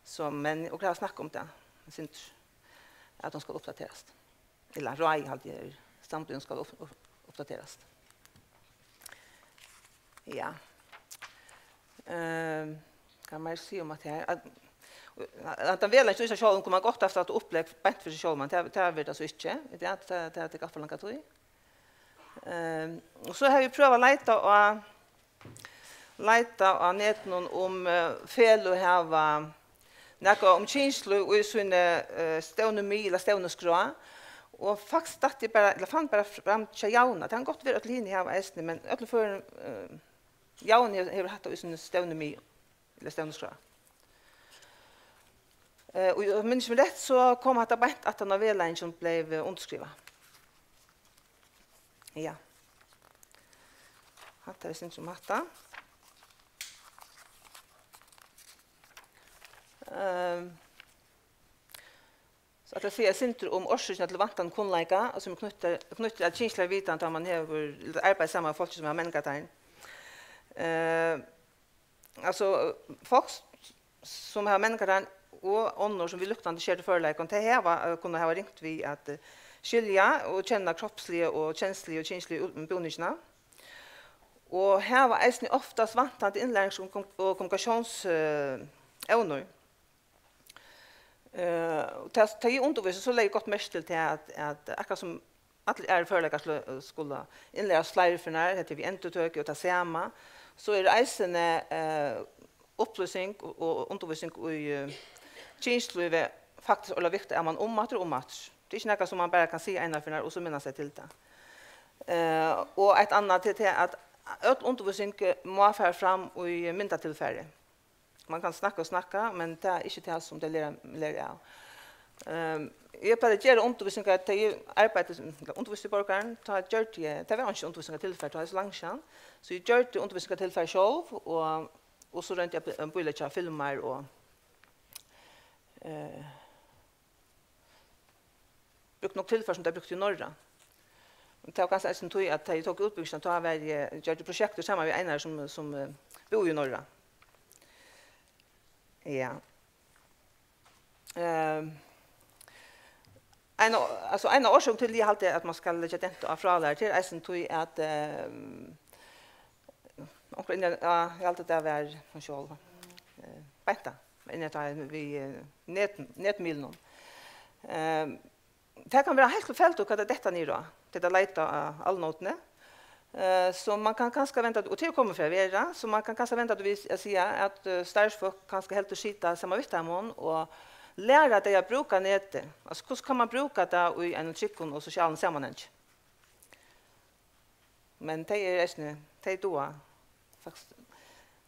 So, men okur hava snakkað um tað, eg synist, at hon skal uppdaterast. Ella ráðið, haldi eg, er, standbýurin skal upp-, upp-, uppdaterast. Ja. Ehm, hvat má eg siga um hatta her? At, at hann velar ikki í sær sjálvum, kundi man gott havt eitt upplegg beint fyri seg sjálvan, men tað, tað verður tað so ikki. Tað, tað, tað tekur alt for langa tíð. Ehm, og so havi eg prøvað at leita á, leita á netinum um, eh, feløg hava nakað um kynslív í síni, eh, stevnumið ella stevnuskrá. Og faktiskt datt eg bara, ella fann bara fram til Javna. Tað kann gott vera, øll hini hava eisini, men í øllum førum, eh, Javni hevur, hevur hatta í síni stevnumið, ella stevnuskrá. Eh, og eg minnist meg rætt, so kom hatta beint aftan á vegleiðingin bleiv, eh, undirskrivað. Ja. Hatta er sindur um hatta. Ehm, so at eg sigi eitt sindur um orsøkina til vantandi kunnleika, og sum er knýttur, knýttur at kynsligari vitan, tá man hevur arbeitt saman við fólki, sum hava menningartein. Eh, Altso, fólk, sum hava menningartein og onnur, sum við líknandi skerdu førleikum, tey hava, eh, kunnað hava ringt við at, eh, skilja og kenna kropsligu og kensluligu og kynsligu út-, búningina, og hava eisini oftast vantandi innlærings- og kom-, og kommunikatións-, eh, evnur. Eh, og tað, tá eg undirvísi, so legði eg gott merki til tað, at, at akkurát sum allir aðrir førleikar slu-, skulu innlærast fleiri ferðir, hetta er við endurtøku og tað sama, so er eisini, eh, upplýsing og, og undirvísing í, eh, kynslívi faktiskt øgiliga viktig, at man umaftur og umaftur. Tað er ikki nakað, sum man bara kann siga eina ferð og so minnast tey til tað. Eh, og eitt annað til tað, at øll undirvísing, eh, má fara fram í myndatilfari. Man kann snakka og snakka, men tað er ikki tað, sum tey læra, læra av. Ehm, eg pleiddi at gera undirvísingar, tá eg arbeiddi sum, ella undirvísti borgaran, tá gjørdi eg, tað var einki undirvísingartilfar, tá er so langt síðan, so eg gjørdi undirvísingartilfar sjálv, og, og so royndi eg at bí-, bíleggja filmar og, eh, brúkt nokk tilfar, sum tey brúktu í Norra. Men tað var kanska eisini tí, at tá eg tók útbúgvingina, tá var eg, gjørdi prosjektir saman við einari, sum, sum, eh, búði í Norra. Ja. Ehm, ein av, altso, ein av orsøkunum til, eg haldi, at man skal leggja dent á frálæru, tað er eisini tí, at, ehm, onkur inni, ja, eg haldi, tað var hon sjálv, eh, Beinta, inni tá við, eh, net-, netmiðlunum. Ehm, tað kann vera heilt tilfeldigt, hvat tey detta niður á, tey leita á Alnótini. Eh, so man kann kanska venda, og tað er komið fyri at vera, so man kann kanska venda við at siga, at, eh, starvsfólk kanska heldur sita saman við teimum og læra tey at brúka netið. Altso, hvussu kann man brúka tað í einum tryggum og sosialum samanhangi? Men tey eru eisini, tey duga faktiskt,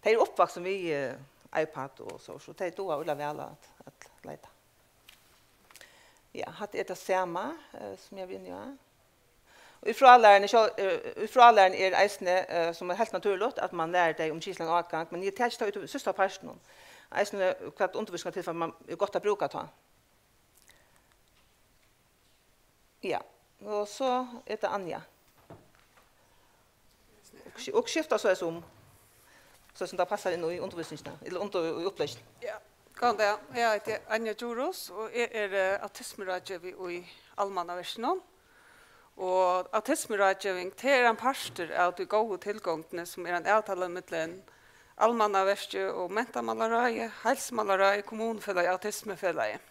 tey eru uppvaksin við, eh, iPad og so, so tey duga øgiliga væl at, at leita. Ja, hatta er tað sama, eh, sum eg var inni á. Og í frálæruni, sjálv, eh, í frálæruni er eisini, eh, sum er heilt natúrligt, at man lærir tey um kynsligan ágang, men eg taki tað út í síðsta partinum. Eisini hvat undirvísingartilfar man er gott at brúka tá. Ja, og so er tað Anja. Og ski-, og skifta soleiðis um, so sum tað passar inn í undirvísingina, ella undir-, í upplegginum. Ja, góðan dag. Eg eiti Anja Djurhuus, og eg eri, eh, autismuráðgevi í Almannaverkinum. Og autismuráðgeving, tað er ein partur av tí góðu tilgongdini, sum er ein avtala millum Almannaverkið og Mentamálaráðið, Heilsumálaráðið, Kommunufelagið, Autismufelagið.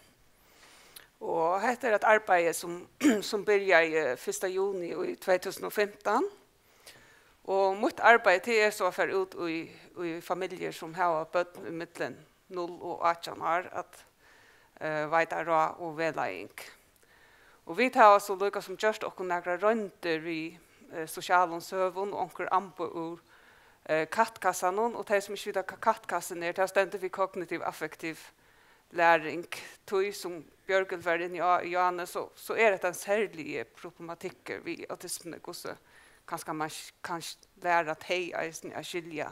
Og hetta er eitt arbeiði, sum, sum byrjaði fyrsta juni í tvey túsund og fimtan. Og mítt arbeiði, tað er so at fara út í, í familjur, sum hava børn í millum null og átjan ár, at, eh, veita ráð og vegleiðing. Og vit hava so líka sum gjørt okkum nakrar royndir við, eh, sosialum søgum og onkur amboð úr, eh, Kattkassanum, og tey, sum ikki vita, hvat Kattkassin er, tað stendur fyri kognitiv affektiv læring, tí sum Bjørgulv var inni á, Johannes, so, so er hetta ein serlig problematikkur við autismuni, hvussu kanska man sk-, kann sk-, læra tey eisini at skilja,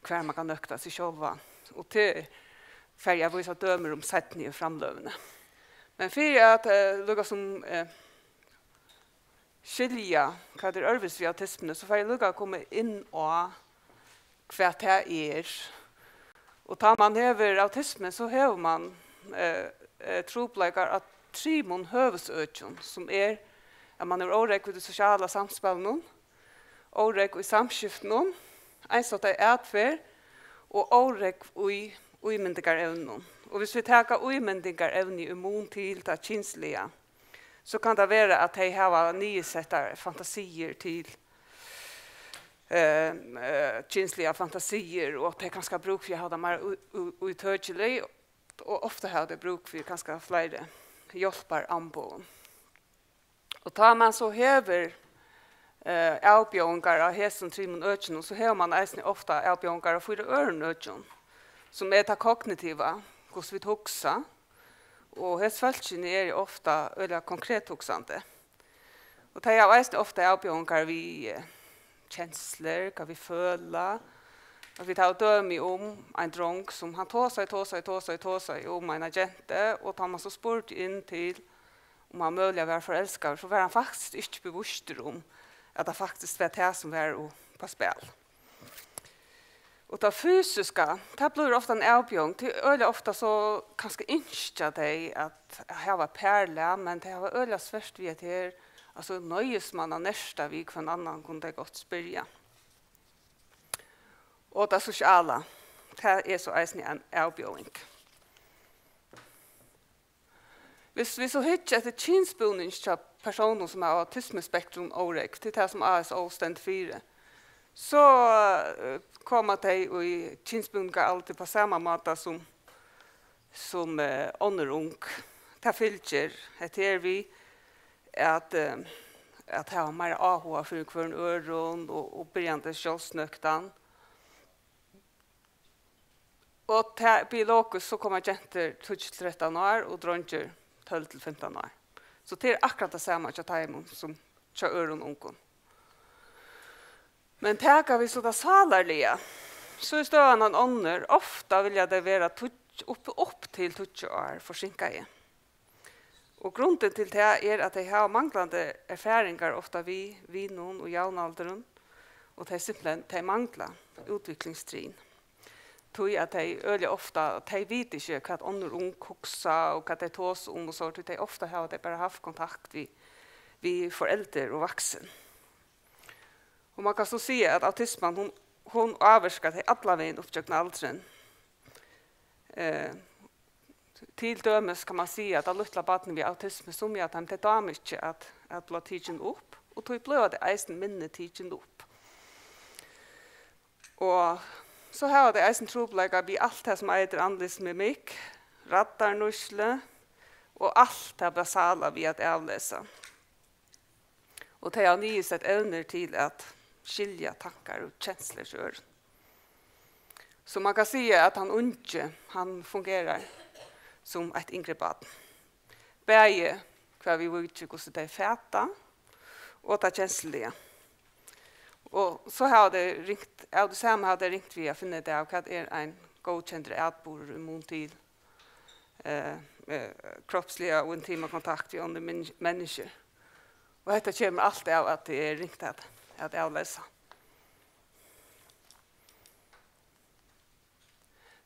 hvar man kann nøkta seg sjálvan. Og tað fari eg at vísa dømir um seinni í framløguni. Men fyri at, eh, líka sum, eh, skilja, hvat er øðrvísi við autismuni, so fari eg líka at koma inn á, hvat tað er. Og tá man hevur autismu, so hevur man, eh, eh, trupulleikar á trimum høvuðsøkjum, sum er, at man hevur órógv í tí sosiala samspælinum, órógv í samskiftinum, einstátta atferð og órógv í ímyndingarevninum. Og hvis vit taka ímyndingarevni í mun til tað kynsliga, so kann tað vera, at tey hava niðursettar fantasiir til, eh, eh, kynsligar fantasiir, og at tey kanska hava brúk fyri at hava tað meira í, í, ítøkiligt, og ofta hava tey brúk fyri kanska fleiri hjálparamboðum. Og tá man so hevur, eh, avbjóðingar á hesum trimum økinum, so hevur man eisini ofta avbjóðingar á fýra øðrum økjum, sum er tað kognitiva, hvussu vit hugsa, og hesi fólkini eru ofta øgiliga konkret hugsandi. Og tey hava eisini ofta avbjóðingar við, eh, kenslur, hvat vit føla. At vit hava dømi um ein drong, sum hann tosaði, tosaði, tosaði, tosaði um eina gentu, og tá man so spurdi inn til, um hann møguliga var forelskaður, so var hann faktiskt ikki bevístur um, at tað faktiskt var tað, sum var upp á spæl. Og tað fysiska, tað blívur ofta ein avbjóðing. Tí øgiliga ofta so kanska ynskja tey at hava parlag, men tey hava øgiliga svært við at her, altso, noyðist man at nerta við hvønn annan, kunnu tey gott spyrja. Og tað sosiala, tað er so eisini ein avbjóðing. Hvis vit so hyggja eftir kynsbúningi hjá persónum, sum hava autismuspektrum-órógv, til tað, sum A S Ó stendur fyri, so, eh, koma tey í kynsbúningaraldur á sama máta sum, sum, eh, onnur ung. Tað fylgir, hetta her við, at, eh, at hava meira áhuga fyri hvørjum øðrum og, og byrjandi sjálvsnøktan. Og tað biologiskt, so koma gentur tíggju til trettan ár og dreingir tólv til fimtan ár. So tað er akkurát tað sama hjá teimum sum hjá øðrum ungum. Men taka vit so tað sálarliga, so er støðan ein onnur. Ofta vilja tey vera tíggju, upp, upp til tíggju ár forsinkaði. Og grundin til tað er, at tey hava manglandi erfaringar ofta við vinum og javnaldrum, og tey simpelthen, tey mangla útviklingstrin. Tí at tey øgiliga ofta, tey vita ikki, hvat onnur ung hugsa og hvat tey tosa um og so, tí tey ofta hava tey bara havt kontakt við, við foreldur og vaksin. Og man kann so siga, at autisman, hon, hon ávirkar tey allan vegin upp gjøgnum aldrin. Eh, til dømis kann man siga, at tað lítla barnið við autismu, summi av teimum, tey dáma ikki at, at blíva tikin upp, og tí blíva tey eisini minni tikin upp. Og so hava tey eisini trupulleikar við alt tað, sum eitur andlitsmimikk, rættarnýtslu og alt tað basala við at avlesa. Og tey hava niðursett evnir til at skilja tankar og kenslur hjá øðrum. So man kann siga, at tann ungi, hann fungerar sum eitt yngri barn. Bæði hvat viðvíkjandi, hvussu tey fata, og tað kensluliga. Og so hava tey ringt, av tí sama hava tey ringt við at finna út av, hvat er ein góðkendur atburður í mun til eh, eh, kropsliga og intima kontakt við onnur min-, menniskju. Og hetta kemur alt av, at tað er ringt at, at avlesa.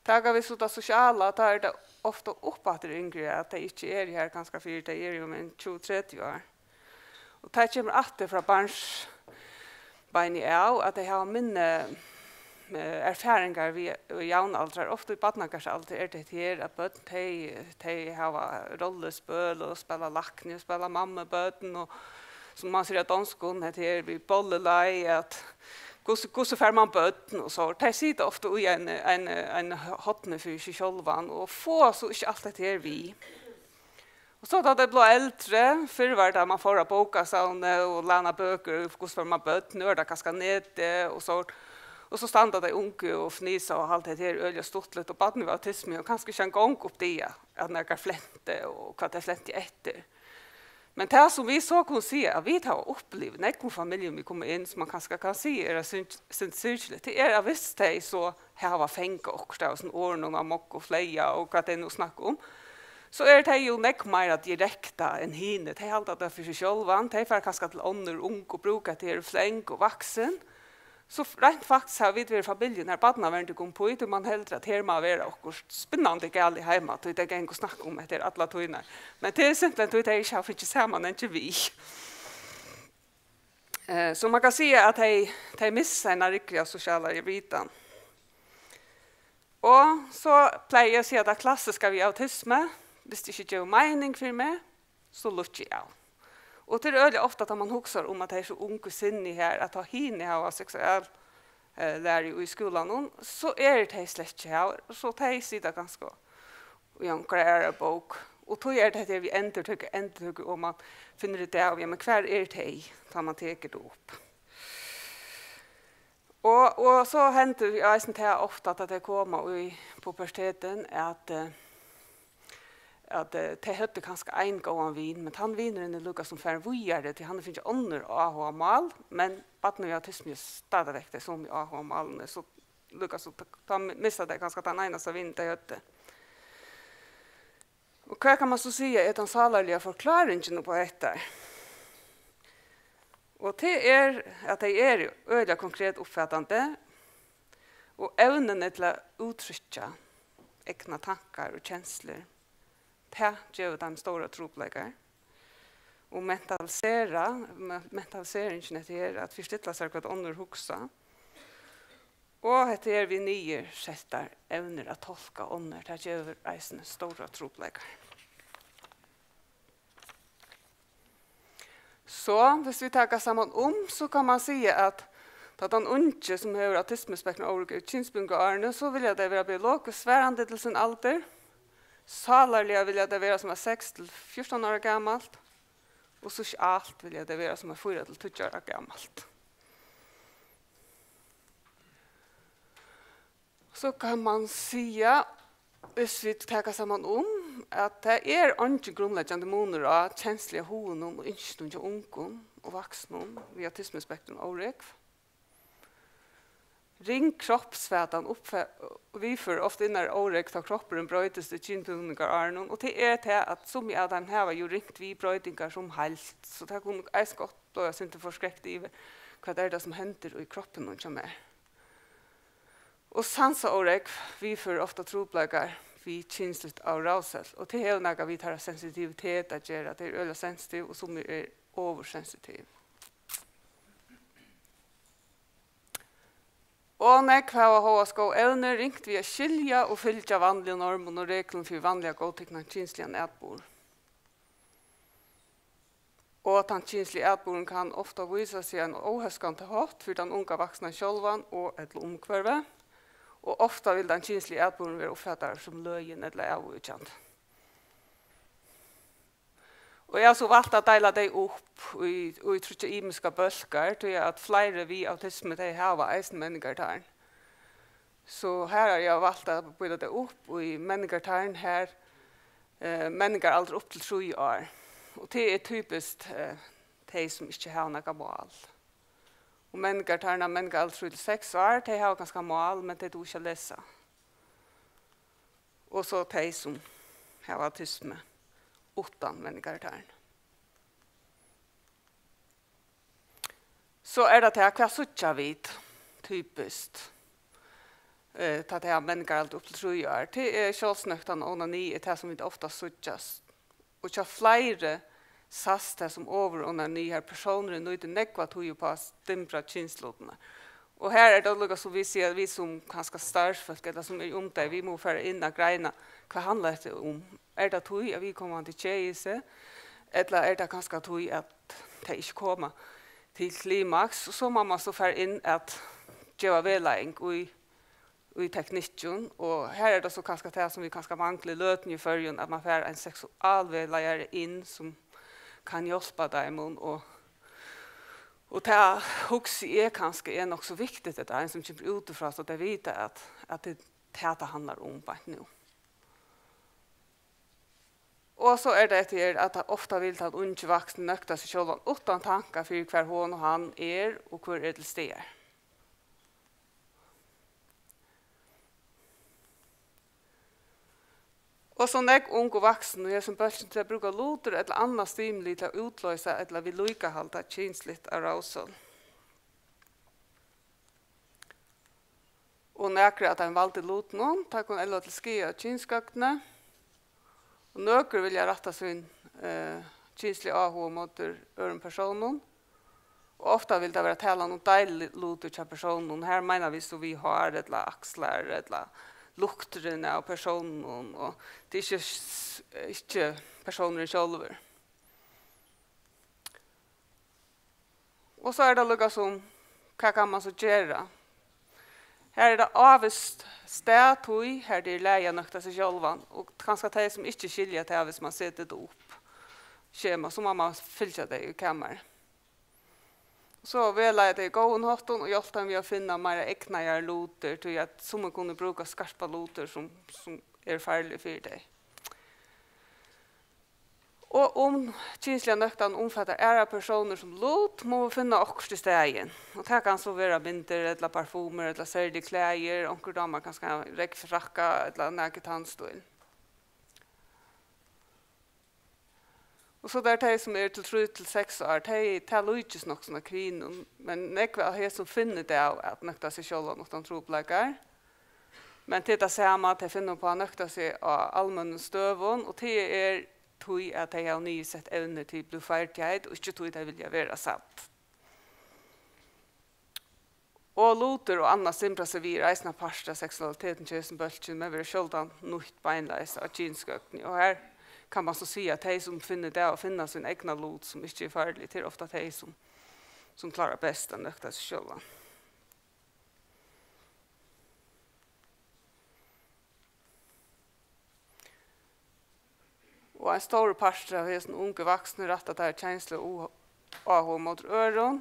Taka vit so tað sosiala, tá er tað ofta uppaftur yngri, at tey ikki eru har, kanska fyri tey eru jú um ein tjúgu, tretivu ár. Og tað kemur aftur frá barnsbeini av, at tey hava minni, eh, erfaringar við, við javnaldrar. Ofta í barnagarðsaldri er tað her, at børn, tey, tey hava rolluspøl og spæla lækni og spæla mammubørn og, sum man sigur á donskum, hetta her við bolleleg, at hvussu, hvussu fær man børn og so. Tey sita ofta í ein, ein, ein horni fyri seg sjálvan og fáa so ikki alt hetta her við. Og so tá tey blíva eldri, fyrr var tað, man fór á bókasavnið og læna bøkur, hvussu fær man børn, nú er tað kanska netið og so. Og so standa tey ungu og fnisa og halda, at hetta er øgiliga stuttligt, og barnið við autismu hevur kanska ikki eingong uppdagað, at nakar flenti, og hvat tey flentu eftir. Men tað, sum vit so kunnu siga, at vit hava upplivað í nógvum familjum, vit koma inn, sum man kanska kann siga er eitt sindur, sindur syrgiligt, tað er, at viss tey so hava fangað okkurt av hesum orðunum, amok og fleyga og hvat tey nú snakka um, so eru tey jú nógv meira direkta enn hini. Tey halda tað fyri seg sjálvan, tey fara kanska til onnur ung og brúka tað her í fleng og vaksin. So f-, reint faktiskt hava vit verið familjur, har barnaverndarnir koma upp í, tí man heldur, at her má vera okkurt spinnandi galið heima, tí tey ganga og snakka um hetta her alla tíðina. Men tað er simpelthen, tí tey ikki hava fingið samanhangin við. Eh, so man kann siga, at tey, tey missa eina rúgvu av sosialari vitan. Og so plagi eg at siga, at tað klassiska við autismu, viss tað ikki gevur meining fyri meg, so lukki eg av. Og tað er øgiliga ofta, at man hugsar um, at tey eru so ung í sinni her, at tá hini hava seksual, eh, læru í skúlanum, so eru tey slett ikki her, so tey sita kanska í onkra aðra bók. Og tí er tað her við endurtøku, endurtøku, og man finnur út av, ja, men hvar eru tey, tá man tekur tað upp? Og, og so hendir eisini tað ofta, at tey koma í pubertetin, at, eh, at, eh, tey høvdu kanska ein góðan vin, men tann vinurin er líka sum farin víðari, tí hann hevur fingið onnur áhugamál, men barnið við autismu er stadigvekk tey somu áhugamálini, so líka so tá, tá missa tey kanska tann einasta vin, tey høvdu. Og hvat kann man so siga er tann sálarliga forkláringin upp á hetta? Og tað er, at tey eru øgiliga konkret uppfatandi, og evnini til at úttrykkja egnar tankar og kenslur, tað gevur teimum stórar trupulleikar. Og mentalisera, me-, mentaliseringin hetta her, at fyristilla sær, hvat onnur hugsa, og hetta her við niðursettar evnir at tolka onnur, tað gevur eisini stórar trupulleikar. So, viss vit taka saman um, so kann man siga, at tá tann ungi, sum hevur autismuspektrum, órógv, er kynsbundingur á árini, so vilja tey vera biologiskt svarandi til sín aldur. Sálarliga vilja tey vera sum eitt seks til fjúrtan ára gamalt, og sosialt vilja tey vera sum eitt fýra til tíggju ára gamalt. So kann man siga, viss vit taka saman um, at tað er eingin grundleggjandi munur á kensluliga huganum og ynskjum hjá ungum og vaksnum við autismuspektrum, órógv. Ring kroppsfatan uppfe-, viðførir ofta innari órógv, tá kroppurin broytist í kynbundingarárunum, og tað er tað, at summi av teimum hava jú ringt við broytingar sum heild, so tað kunnu eisini gott blíva eitt sindur forskrekkt yvir, hvat er tað, sum hendir í kroppinum hjá mær? Og sansaórógv viðførir ofta trupulleikar við kynsligt arousal, og tað hevur nakað við teirra sensitivitet at gera, tey eru øgiliga sensitiv, og summi eru ovursensitiv. Og nógv hava hóast góð evnir ringt við at skilja og fylgja vanligum normum og reglum fyri vanliga góðtiknan kynsligan atburð. Og at tann kynsligi atburðurin kann ofta vísa seg á ein óhóskandi hátt fyri tann unga vaksna sjálvan og ella umhvørvið, og ofta vil tann kynsligi atburðurin vera uppfataður sum løgin ella avvíkjandi. Og eg havi so valt at deila tey upp í, í tríggjar ymiskar bólkar, tí at fleiri við autismu, tey hava eisini menningartarn. So her havi eg valt at býta tey upp í menningartarn, har, eh, menningaraldur upp til trý ár. Og tað er typiskt, eh, tey, sum ikki hava nakað mál. Og menningartarn av menningaraldur trý til seks ár, tey hava kanska mál, men tey duga ikki at lesa. Og so tey, sum hava autismu uttan menningartarn. So er tað tað, hvat síggja vit typiskt, eh, tá tey hava menningaraldur upp til trý ár? Tað er sjálvsnøktan og onani er tað, sum vit ofta síggjast. Og hjá fleiri sæst tað sum ovuronani, har persónurin nýtir nógva tíð upp á at stimbra kynslutirnar. Og her er tað líka, sum vit siga, vit sum kanska starvsfólk, ella sum eru um tey, vit mugu fara inn at greina, hvat handlar hetta um? Er tað tí, at viðkomandi keðir seg, ella er tað kanska tí, at tey ikki koma til klimaks? Og so má man so fara inn at geva vegleiðing í, í teknikkin, og her er tað so kanska tað, sum vit kanska mangla í løtuni í Føroyum, at man fær ein seksualvegleiðara inn, sum kann hjálpa teimum og, Og tað hugsi eg kanska er nokk so viktigt, at ein sum kemur útifrá, so tey vita, at, at tað er tað, tað handlar um beint nú. Og so er tað hetta her, at ofta vil tann ungi vaksni nøkta seg sjálvan uttan tankar fyri, hvar hon og hann er, og hvør er til staðar. Og so nógv ung og vaksin í hesum bólkinum, tey brúka lutir ella annað stimuli til at útloysa ella viðlíkahalda kynsligt arousal. Og nakrir av teimum valdu lutunum, teir kunnu elva til skaða á kynsgøgnini. Og nøkur vilja rætta sín, eh, kynsliga áhuga móti øðrum persónum. Og ofta vil tað vera talan um deililutir hjá persónum. Her meina vit so við hár ella akslar ella lukturin av persónum, og tað er ikki s-, ikki persónurin sjálvur. Og so er tað líka sum, hvat kann man so gera? Her er tað ávíst stað, tíð, har tað er í lagi at nøkta seg sjálvan, og kanska tey, sum ikki skilja tað, viss man setir tað upp skema, so má man fylgja tey í kamar. So vegleiða tey í góðum háttum og hjálpa teimum við at finna meira egnaðar lutir, tí at summi kunnu brúka skarpar lutir, sum, sum eru farlig fyri tey. Og um kynsliga nøktan umfatar aðrar persónir sum lut, mugu vit finna okkurt í staðin. Og tað kann so vera myndir ella parfumur ella serlig klæðir, onkur dámar kanska ein regnfrakka ella nakað í tann stíl. Og so er tað tey, sum eru til trý til seks ár, tey, tað líkist nokk so kvinum, men nógv av hesum finna út av at nøkta seg sjálvan uttan trupulleikar. Men tað er tað sama, tey finna upp á at nøkta seg á almennum støðum, og tað er tí, at tey hava niðursett evnir til blúfardigheit, og ikki tí, tey vilja vera sædd. Og lutir og annað stimbra seg við er eisini ein partur av seksualitetinum hjá hesum bólkinum, men verður sjáldan nýtt beinleiðis á kynsgøgnini. Og her kann man so siga, at tey, sum finna út av at finna sín egna lut, sum ikki er farlig, tað er ofta tey, sum, sum klára best at nøkta seg sjálvan. Og ein stórur partur av hesum ungu vaksnu rætta teir kynsliga u-, áhuga móti øðrum,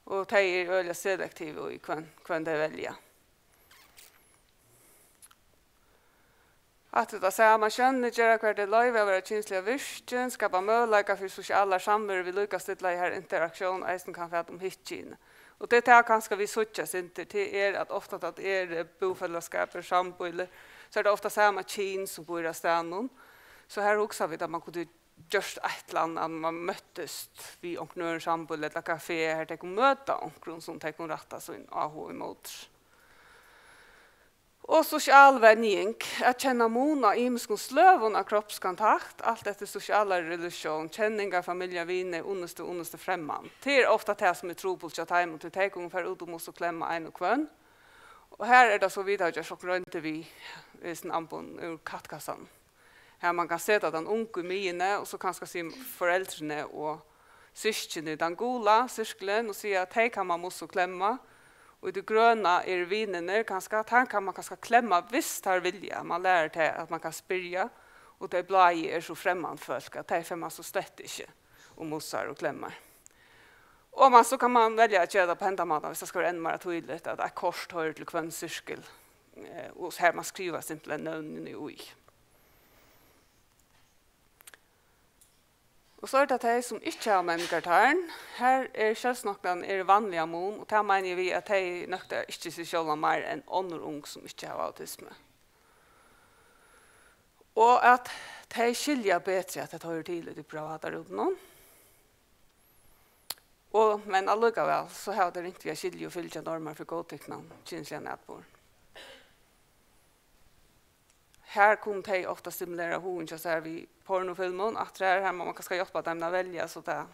og tey eru øgiliga selektiv í, hvønn, hvønn tey velja. Aftur tað sama, sjónliggera, hvar tey loyva at vera kynsliga virkin, skapa møguleika fyri sosialar samveru við líkastillari, har interaktión eisini kann fata um hitt kynið. Og tað er tað kanska, vit síggja eitt sindur, tað er, at ofta tá tað er búfelagsskapur, sambýli, so er tað ofta sama kyn, sum býr á staðnum. So her hugsa vit, at man kundi gjørt eitt ella annað, at man møttist við onkrum øðrum sambýli ella kafé, har tey kunnu møta onkrum, sum tey kunnu rætta sín áhuga ímóti. Og sosial venjing, at kenna mun á ymiskum sløgum av kropskontakt, alt eftir sosialari relatión, kenningar, familja, vinir, unnustu, unnustu, fremman. Tað er ofta tað, sum er trupult hjá teimum, tí tey kunnu fara út um og so klemma ein og hvønn. Og her er tað so, vit hava gjørt okkurt royndir við, við sin amboð úr kattkassan. Har man kann seta tann ungu í miðjuni, og so kanska siga foreldrini og systkini í tann gula sirkulin og siga, at tey kann man mussa og klemma. Og í tí grøna eru vinirnir, kanska, teir kann man kanska klemma, viss teir vilja. Man lærir tey, at man kann spyrja, og tey bláu eru so fremmand fólk, at tey fer man so slett ikki og mussar og klemmar. Og man, so kann man velja at gera tað á hendan mátan, viss tað skal vera enn meira týðiligt, at eitt kort hoyrir til hvønn sirkul, eh, og har man skrivar simpelthen nøvnini í. Og so er tað tey, sum ikki hava menningartarn. Her er sjálvsnøktan er vanliga mun, og tað meini eg við, at tey nøkta ikki seg sjálvan meir enn onnur ung, sum ikki hava autismu. Og at tey skilja betri, at tað hoyrir til í tí privata rúminum. Og, men allíkavæl, so hava tey ringt við at skilja og fylgja normar fyri góðtiknan kynsligan atburð. Her kunnu tey ofta stimulera hugin hjá sær við pornofilmum. Aftur her, her má man kanska hjálpa teimum at velja, so tað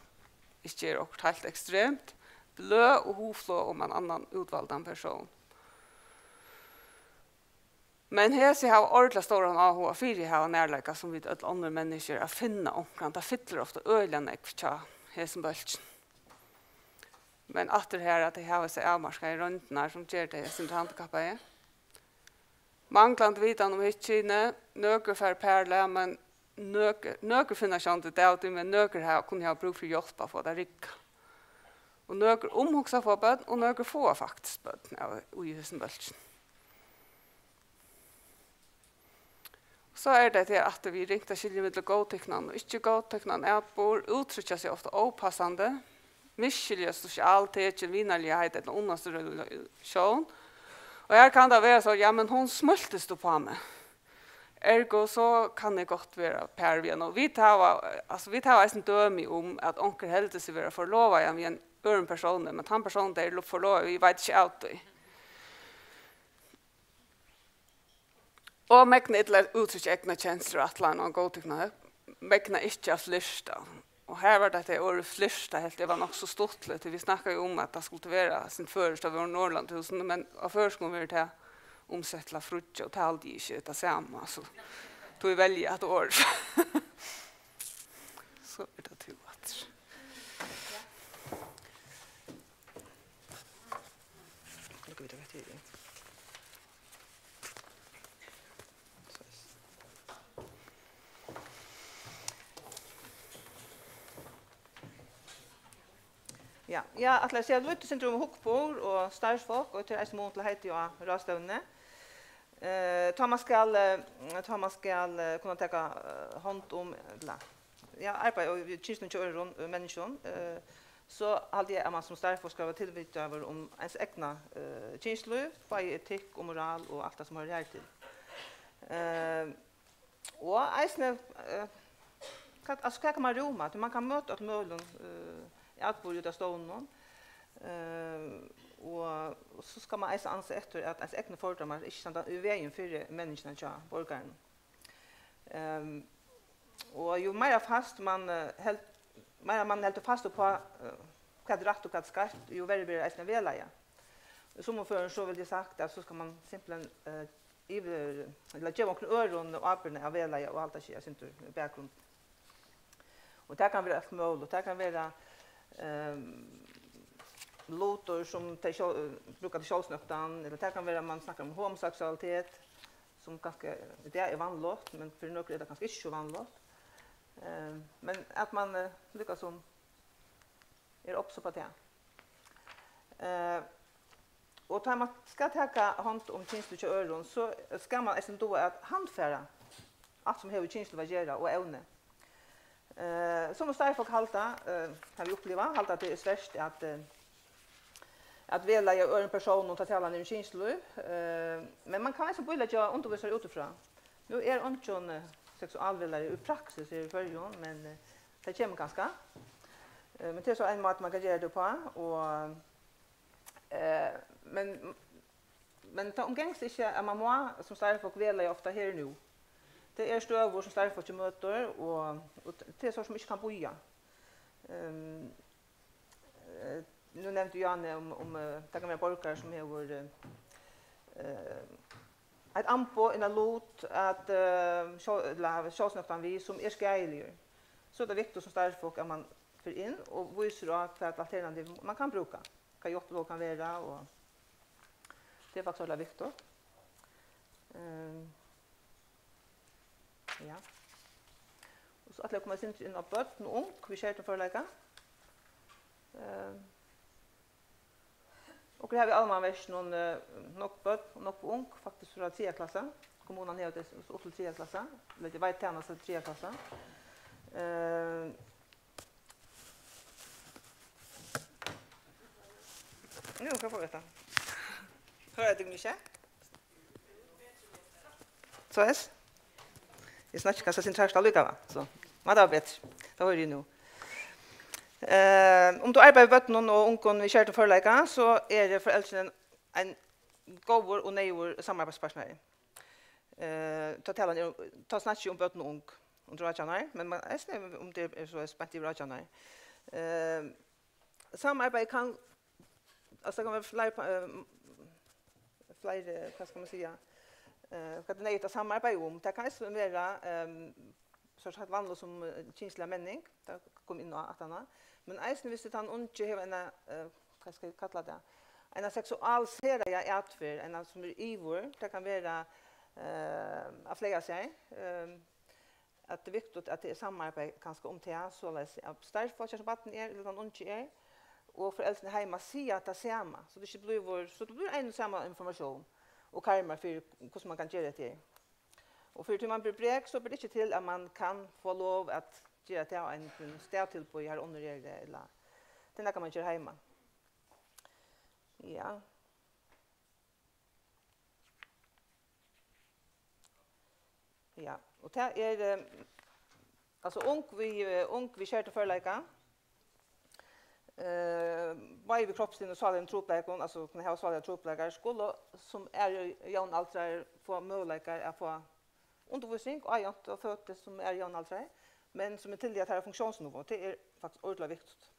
ikki er okkurt heilt ekstremt. Bløð og hugflog um ein annan útvaldan persón. Men hesi hava ordiliga stóran áhuga fyri at hava nærleika sum vit øll onnur menniskju, at finna onkran. Tað fyllir ofta øgiliga nógv hjá hesum bólkinum. Men aftur her, at tey hava hesar avmarkaðu royndirnar, sum ger tey eitt sindur handikappaði. Manglandi vitan um hitt kynið, nøkur fara í parlag, men nøkur, nøkur finna sjálvandi út av tí, men nøkur hava, kunnu hava brúk fyri hjálp at fáa tað riggað. Nøkur umhugsa at fáa børn, og nøkur fáa faktiskt børn av, í hesum bólkinum. So er tað her aftur við ringt at skilja millum góðtiknan og ikki góðtiknan atburð, úttrykkja seg ofta ópassandi, misskilja sosial tekin, vinarligheit ella unnastøðu, relatión. Og her kann tað vera so, ja, men hon smíltist upp á meg. Ergo, so kann eg gott vera par við hana. Og vit hava, altso, vit hava eisini dømi um, at onkur heldur seg vera forlovaðan við ein øðrum persóni, men tann persónin, tey eru forlovaðir við, veit ikki av tí. Og megna illa at úttrykkja egnar kenslur og ætlanir og góðtikna, megna ikki at flirta. Og her var tað, at orðið flirta helt eg var nokk so stuttligt, tí vit snakka jú um, at tað skuldi vera sum føroyskt, tað vóru Norðurlandahúsini, men á føroyskum verður tað umsett til at fríggja, og tað haldi eg ikki er tað sama, so tí velji eg hatta orð. So er tað tú aftur. Nú kann vit taka hetta her. Ja, ja, ætli eg siga eitt lítið sindur um hugburð og starvsfólk, og tað er eisini mun til heitið á ráðstevnuni. Eh, tá man skal, eh, tá man skal, eh, kunna taka, eh, hond um, ella, ja, arbeiða við kynslív hjá øðrum, eh, menniskjum, eh, so haldi eg, at man sum starvsfólk skal vera tilvitaður um eins egna, eh, kynslív, bæði etikk og moral og alt tað, sum hoyrir har til. Eh, Og eisini, eh, hvat, altso, hvat kann man rúma? Tí man kann møta øllum møguligum, eh, atburði úti á stovninum. Eh, og, og so skal man eisini ansa eftir, at ens egnu fordómar ikki standa í vegin fyri menningina hjá borgaranum. Ehm, og jú meira fast man, eh, held-, meira man heldur fast uppá, eh, hvat er rætt og hvat er skeivt, jú verri verður eisini at vegleiða. Í summum førum so vil eg sagt, at so skal man simpelthen, eh, yvir, ella geva onkrum øðrum ábyrgdina av vegleiða og halda seg eitt sindur í bakgrund. Og tað kann vera alt møguligt. Tað kann vera, ehm, lutir, sum tey sjálv, brúka til sjálvsnøktan, ella tað kann vera, man snakkar um homoseksualitet, sum kanska í dag er vanligt, men fyri nøkur er tað kanska ikki so vanligt. Ehm, men at man, eh, líkasum er obs uppá tað. Eh, og tá man skal taka hond um kynslív hjá øðrum, so skal man eisini duga at handfara alt, sum hevur við kynslív at gera, og evni. Eh, sum starvsfólk halda, eh, hava vit upplivað, halda, at tað er svært at, eh, at vegleiða øðrum persónum, tá talan er um kynslív. Eh, men man kann eisini bíleggja undirvísarar útifrá. Nú er eingin, eh, seksualvegleiðari í praksis her í Føroyum, men, eh, tað kemur kanska. Eh, men tað er so ein máti, man kann gera tað uppá, og, eh, men, men tað umgangst ikki, at man má sum starvsfólk vegleiða ofta her og nú. Tað er støður, sum starvsfólkið møtir, og, og tað er so, sum ikki kann bíða. Ehm, eh, nú nevndi Jane um, um, eh, tað kann vera borgarar, sum hevur, eh, eh, eitt amboð, eina lut at, eh, sjálv-, ella hava sjálvsnøktan við, sum er skaðiligur, so er tað viktigt sum starvsfólk, at man fer inn og vísir á, hvat alternativ man kann brúka, hvat hjálpitól kann vera, og tað er faktiskt øgiliga viktigt. Ehm, ja. Og so ætli eg at koma eitt sindur inn á børn og ung við skertum førleika. Ehm, Okur hava í Almannaverkinum, eh, nógv børn og nógv ung, faktiskt frá triðja klassa. Kommunan hevur tey so upp til triðja klassa, ella tey veita tænastu til triðja klassa. Eh, nú, hvat fór hetta? Hoyra tykkum ikki? Soleiðis. Eg snakki kanska eitt sindur hart allíkavæl, so, men tað var betri. Tað hoyri eg nú. Eh, um tú arbeiðir við børnum og ungum við skertum førleika, so eru foreldrini ein góður og neyðugur samarbeiðspartnari. Eh, tá talan er um, tá snakki eg um børn og ung undir átjan ár, men man, eisini um tað er so beint yvir átjan ár. Eh, samarbeiði kann Altso, tað kann vera fleiri pa-, eh, fleiri, hvat skal man siga, eh, hvat er neyðugt at samarbeiða um. Tað kann eisini vera, ehm, so heilt vanligt sum, eh, kynsliga menning, tað kom inn á aftaná. Men eisini, viss tann ungi hevur eina, eh, hvat skal eg kalla tað, eina seksualiseraða atferð, eina sum er yvir, tað kann vera, eh, at fleygja sær, ehm, at tað er viktigt, at tað er samarbeiði kanska um tað, soleiðis at starvsfólk, har sum barnið er, ella tann ungi er, og foreldrini heima siga tað sama, so tað ikki blívur, so tað blívur ein og sama informatión og karmar fyri, hvussu man kann gera hetta her. Og fyri tí man ber brek, so ber tað ikki til, at man kann fáa lov at gera tað á einum staðtilboði, har onnur eru, ella tað er nakað, man ger heima. Ja. Ja, og tað er, eh, altso, ung við, eh, ung við skertum førleika, eh, bæði við kropsligum og sálarligum trupulleikum, altso kunna hava sálarligar trupulleikar, skulu sum aðrir javnaldrar fáa møguleikar at fáa undirvísing, áðrenn at føddir sum eru javnaldrar, men sum er tillitað teirra funktiónsnivå. Tað er faktiskt ordiliga viktigt.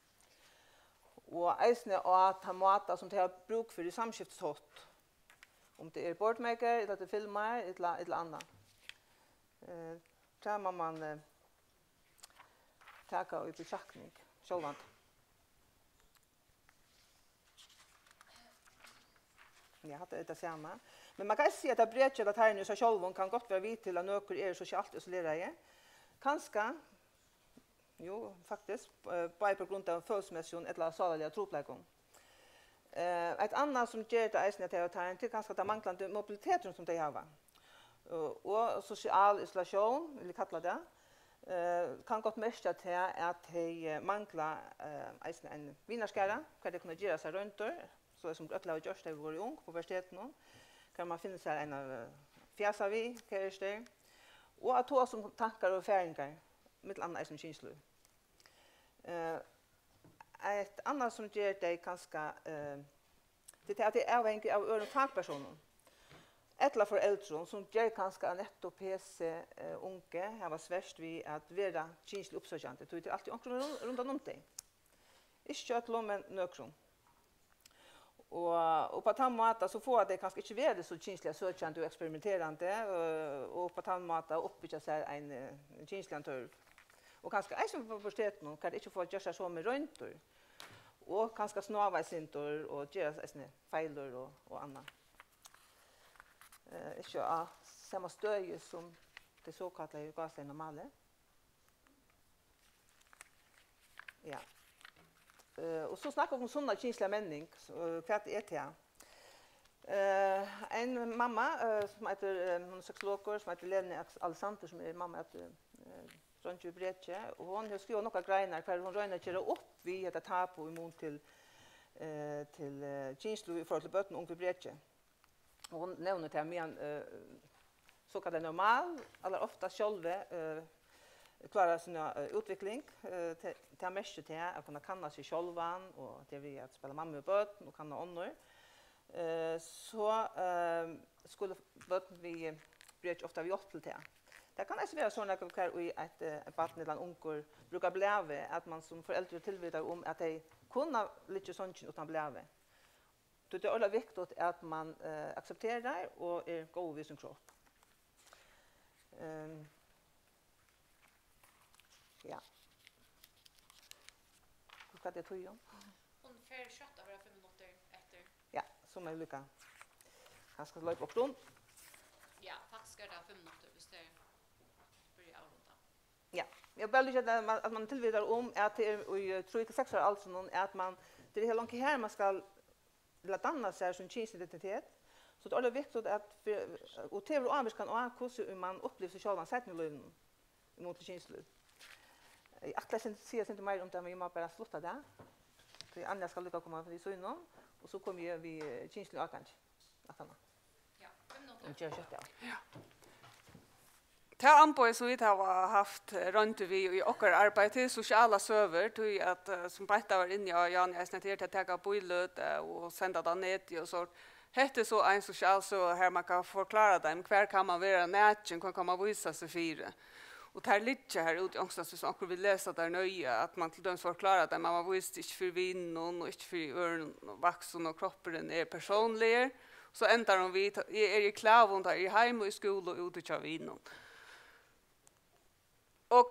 Og eisini á tann máta, sum tey hava brúk fyri samskiftishátt. Um tað er boardmaker, ella tað er filmar, ella, ella annað. Eh, tað má man, eh, taka í betraktning sjálvandi. Ja, hatta er tað sama. Men man kann ikki siga, at tað brekið ella tarrin í sær sjálvum kann gott vera við til, at nøkur eru sosialt isoleraði. Kanska, jú, faktiskt, eh, bæði på grund av følelsesmessigum ella sálarliga trupulleikum. Eh, eitt annað, sum ger tað eisini, at tað er tarrin, tað er kanska tann manglandi mobiliteturin, sum tey hava. Og, og sosial isolatión, vil eg kalla tað, eh, kann gott merkja tað, at tey, eh, mangla, eh, eisini ein vinarskara, hvar tey kunnu gera sær royndir, so sum øll hava gjørt, tá tey vóru ung, á universitetinum, har man finnur sær ein at, eh, fjasa við, kærastur, og at tosa um tankar og erfaringar, millum annað eisini kynslív. Eh, eitt annað, sum ger tey kanska, eh, tað er tað, at tey eru avhangig av øðrum fakpersónum ella foreldrum, sum ger kanska, at nettupp hesi, eh, ungu hava svert við at vera kynsliga uppsøkjandi, tí tað er altíð onkur run-, rundan um tey. Ikki øllum, men nøkrum. Og upp á tann máta, so fáa tey kanska ikki verið so kynsliga søkjandi og eksperimenterandi, eh, og upp á tann máta uppbyggja sær ein, eh, kynsligan tørv. Og kanska eisini á universitetinum, har tey ikki fáa gjørt sær somu royndir. Og kanska snáva eitt sindur og gera eisini feilir og, og annað. Eh, ikki á sama støði sum tey sokallaðu, í gásareygum, normalu. Ja. Eh, og so snakka vit um sunna kynsliga menning, so, eh, hvat er tað? Eh, ein mamma, eh, sum eitur, eh, hon er sexologur, sum eitur Leni Aks-, Alexander, sum er mamma at, eh, dreingi við breki, og hon hevur skrivað nakrar greinar, har hon roynir at gera upp við hetta tabu í mun til, eh, til, eh, kynslív í forhold til børn og ung við breki. Og hon nevnir tað, meðan, eh, sokallað normal, allar oftast sjálvi, eh, klárar sína, eh, útvikling, eh, te-, tað merkir tað at kunna kanna seg sjálvan, og tað við at spæla mammu og børn og kanna onnur, eh, so, eh, skulu børn við breki ofta hava hjálp til tað. Tað kann eisini vera sovorðið, hvar í eitt, eh, eitt barn ella ein ungur brúkar blaðið, at man sum foreldur er tilvitað um, at tey kunna liggja í songini uttan blaðið. Tí tað er ordiliga viktigt, at man, eh, aksepterar og er góður við sín kropp. Ehm, ja. Hvat er tíðin? Hon fer skjótt at vera fimm minuttir eftir. Ja, so má eg líka kanska loypa okkurt um. Ja, faktiskt er tað fimm minuttir, viss tað er byrja at avrunda. Ja, eg vil bara líka, at man, at man tilvitar um, at tað er í, eh, trý til seks ára aldrinum, at man, tað er her langt her, man skal ella danna sær sín kynsidentitet. So tað er ordiliga viktigt at fyri, og tað hevur ávirkan á, hvussu man upplivir seg sjálvan seinni í lívinum, í mun til kynslív. Eg ætlaði at siga eitt sindur meira um tað, men eg má bara slutta tað. Tí Anja skal líka koma við sínum, og so komi eg við, eh, kynsliga ágangi aftaná. Ja, fimm minuttir. Og gera skjótt av. Ja. Tað amboðið, sum vit hava havt, eh, royndir við í okkara arbeiði, tað er sosialar søgur, tí at, eh, sum Beinta var inni á, Jane, eisini, at her tey taka bíløt, eh, og senda tað á netið og so. Hetta er so ein sosial søga, har man kann forklára teimum, hvar kann man vera nakin, hvar kann man vísa seg fyri. Og tær liggja har úti onkustaðni, so onkur vil lesa tær nøye, at man til dømis forklárar teimum, at man vísir seg ikki fyri vinum og ikki fyri øðrum vaksnum, og kroppurin er persónligur. So endar hon við, eg eri í klæðum, tá eg eri heima, í skúla og úti hjá vinum. Og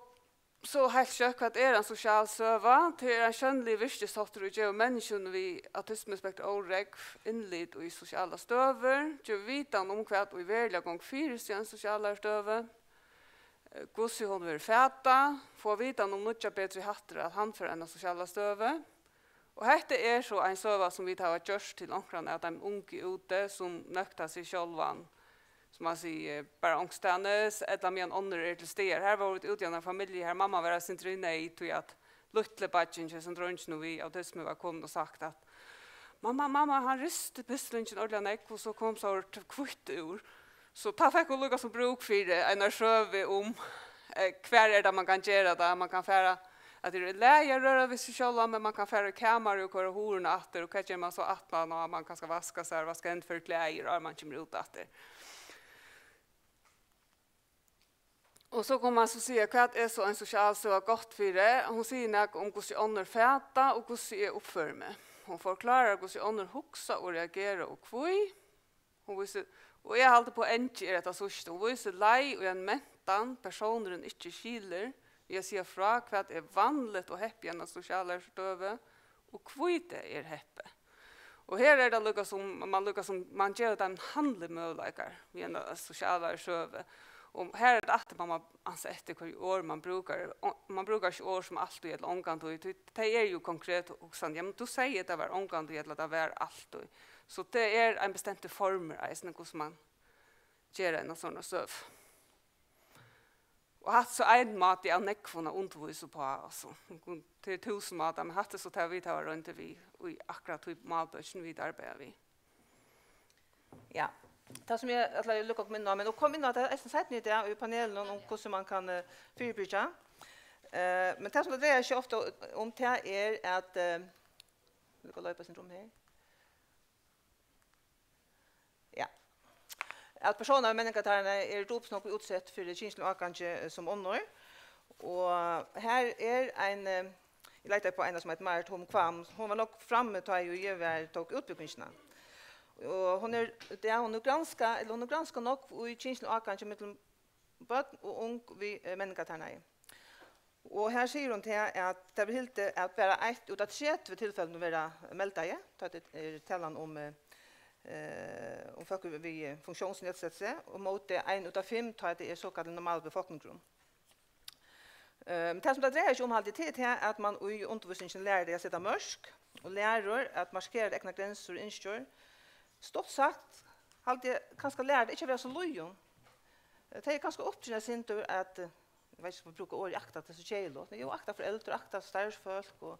so heilt skjótt, hvat er ein sosial søga? Tað er ein sjónligur virkisháttur, ið gevur menniskjum við autismuspektur órógv innlit í sosialar støður, gevur vitan um, hvat ið veruliga gongur fyri seg í eini sosialari støðu, eh, hvussu hon verður fatað, fáa vitan um nýggjar, betri hættir at handfara eina sosiala støðu, Og hetta er so ein søga, sum vit hava gjørt til onkran av teimum ungu úti, sum nøkta seg sjálvan, sum man sigur, bara onkustaðnis, ella meðan onnur eru til staðar. Her vóru vit úti í eina familju, har mamma var eitt sindur í neyð, tí at lítli beiggin hjá hesum dreinginum við autismu var komin og sagt at: "Mamma, mamma, hann risti pislingin ordiliga nógv, og so kom so t-, hvítt úr." So tá fekk hon líka sum brúk fyri eina søgu um, eh, hvar er tað, man kann gera tað. Man kann fara, at tað er í lagi at røra við seg sjálvan, men man kann fara í kamarið og koyra hurðina aftur, og hvat ger man so aftaná, man kanska vaskar sær, vaskar hendurnar, fær klæðir, áðrenn man kemur út aftur? Og so kann man so siga, hvat er so ein sosial søga gott fyri? Hon sigur nakað um, hvussu onnur fata og hvussu eg uppføri meg. Hon forklárar, hvussu onnur hugsa og reagera og hví. Hon vísir, og eg haldi, poengið er hetta síðsta, hon vísir leið í ein mentan, persónurin ikki skilir, við at siga frá, hvat er vanligt og heppið í eini sosialari støðu, og hví tað er heppið. Og her er tað líka sum, man líka sum, man ger teimum handlimøguleikar við eina sosialari søgu. Og her er tað aftur, man má ansa eftir, hvørji orð man brúkar. Og man brúkar ikki orð sum altíð ella ongantíð, tí tey eru jú konkret og hugsandi. Jamen, tú segði, tað var ongantíð, ella tað var altíð. So tað er ein bestemtur formur eisini, hvussu man ger eina sovorðna søgu. Og hatta er so ein máti av nógvum at undirvísa uppá, altso. Tað er túsund mátar, men hatta er so tað, vit hava royndir við í akkurát tí málbókini, vit arbeiða við. Ja. Tað sum eg ætlaði at lukka okkum inn á, men og kom inn á tað eisini seinni í dag í panelinum um hvussu man kann, eh, fyribyrgja. Eh, men tað sum tað dreiar seg ofta um, tað er at, eh, vit kunnu loypa eitt sindur um her. Ja. At persónar við menningartarnar eru dupult nógv útsett fyri kynsligum ágangi, eh, sum onnur. Og her er ein, eh, eg leitaði upp á eina sum eitur Marit Holm Kvam. Hon var nógv frammi, tá eg, eg var, tók útbúgvingina. Og hon er, ja, hon er granskað, ella hon er granskað nógv í kynsligum ágangi millum børn og ung við, eh, menningartarnaði. Og her sigur hon til, at tað verður hildið, at bara eitt út av tretivu tilfellum verða meldaði, tá tað er talan um, eh, eh, um fólk við, við funktiónsnedsettelse, og móti ein út av fimm, tá tað er sokallað normal befokningur. Ehm, tað, sum tað dreiar seg um, haldi eg, tað er tað, at man í undirvísingini lærir tey at seta mørk, og lærir at markera egnar grensur og ynskjur. Stutt sagt, haldi eg, kanska lærir tey ikki at vera so lýðin. Eh, tey eru kanska uppdrigin eitt sindur at, eh, eg veit ikki, um eg brúki orðið akta, tað er so keðiligt. Men jú, akta foreldur, akta starvsfólk, og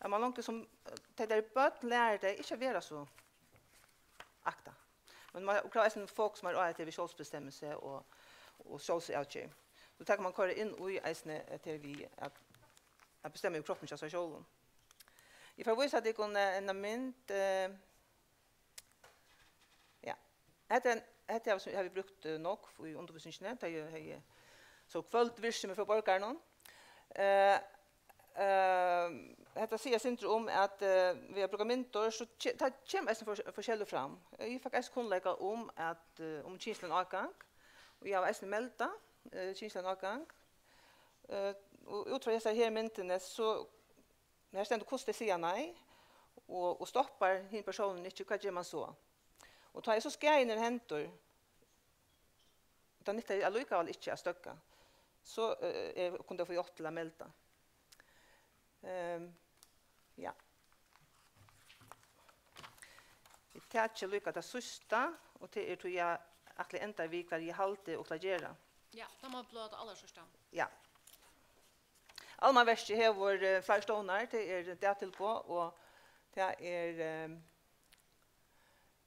at man longu sum, eh, tey eru børn, lærir tey ikki at vera so akta. Men man, og kravir eisini fokus meir á hetta við sjálvsbestemmelse og, og sjálvsavgerð. So tekur man koyra inn í eisini, at tað er við at, at bestemma yvir kroppin hjá sær sjálvum. Eg fari at vísa tykkum, eh, eina mynd, eh, ja. Hetta er ein, hetta er, sum havi brúkt, eh, nógv í undirvísingini, tá eg hevði so kvøldvirksemi fyri borgarunum. Eh, eh, hetta sigur eitt sindur um, at, eh, við at brúka myndir, so ke-, tað kemur eisini for-, forskelligt fram. Eg fekk eisini kunnleika um at, eh, um kynsligan ágang, og eg havi eisini meldað, eh, kynsligan ágang. Eh, og út frá hesari her myndini, so her stendur, hvussu tey siga nei, og, og stoppar hin persónin ikki, hvat ger man so? Og tá er so skaðin er hendur, tað nyttar allíkavæl ikki at støðga, so, eh, er, kunnu tey fáa hjálp til at melda. Ehm, ja. Eg taki líka tað síðsta, og tað er tí eg ætli at enda við, hvat eg haldi og ætli at gera. Ja, tað má blíva tað allarsíðsta. Ja. Almannaverkið hevur, eh, fleiri stovnar. Tað er dagtilboð, og tað er, eh,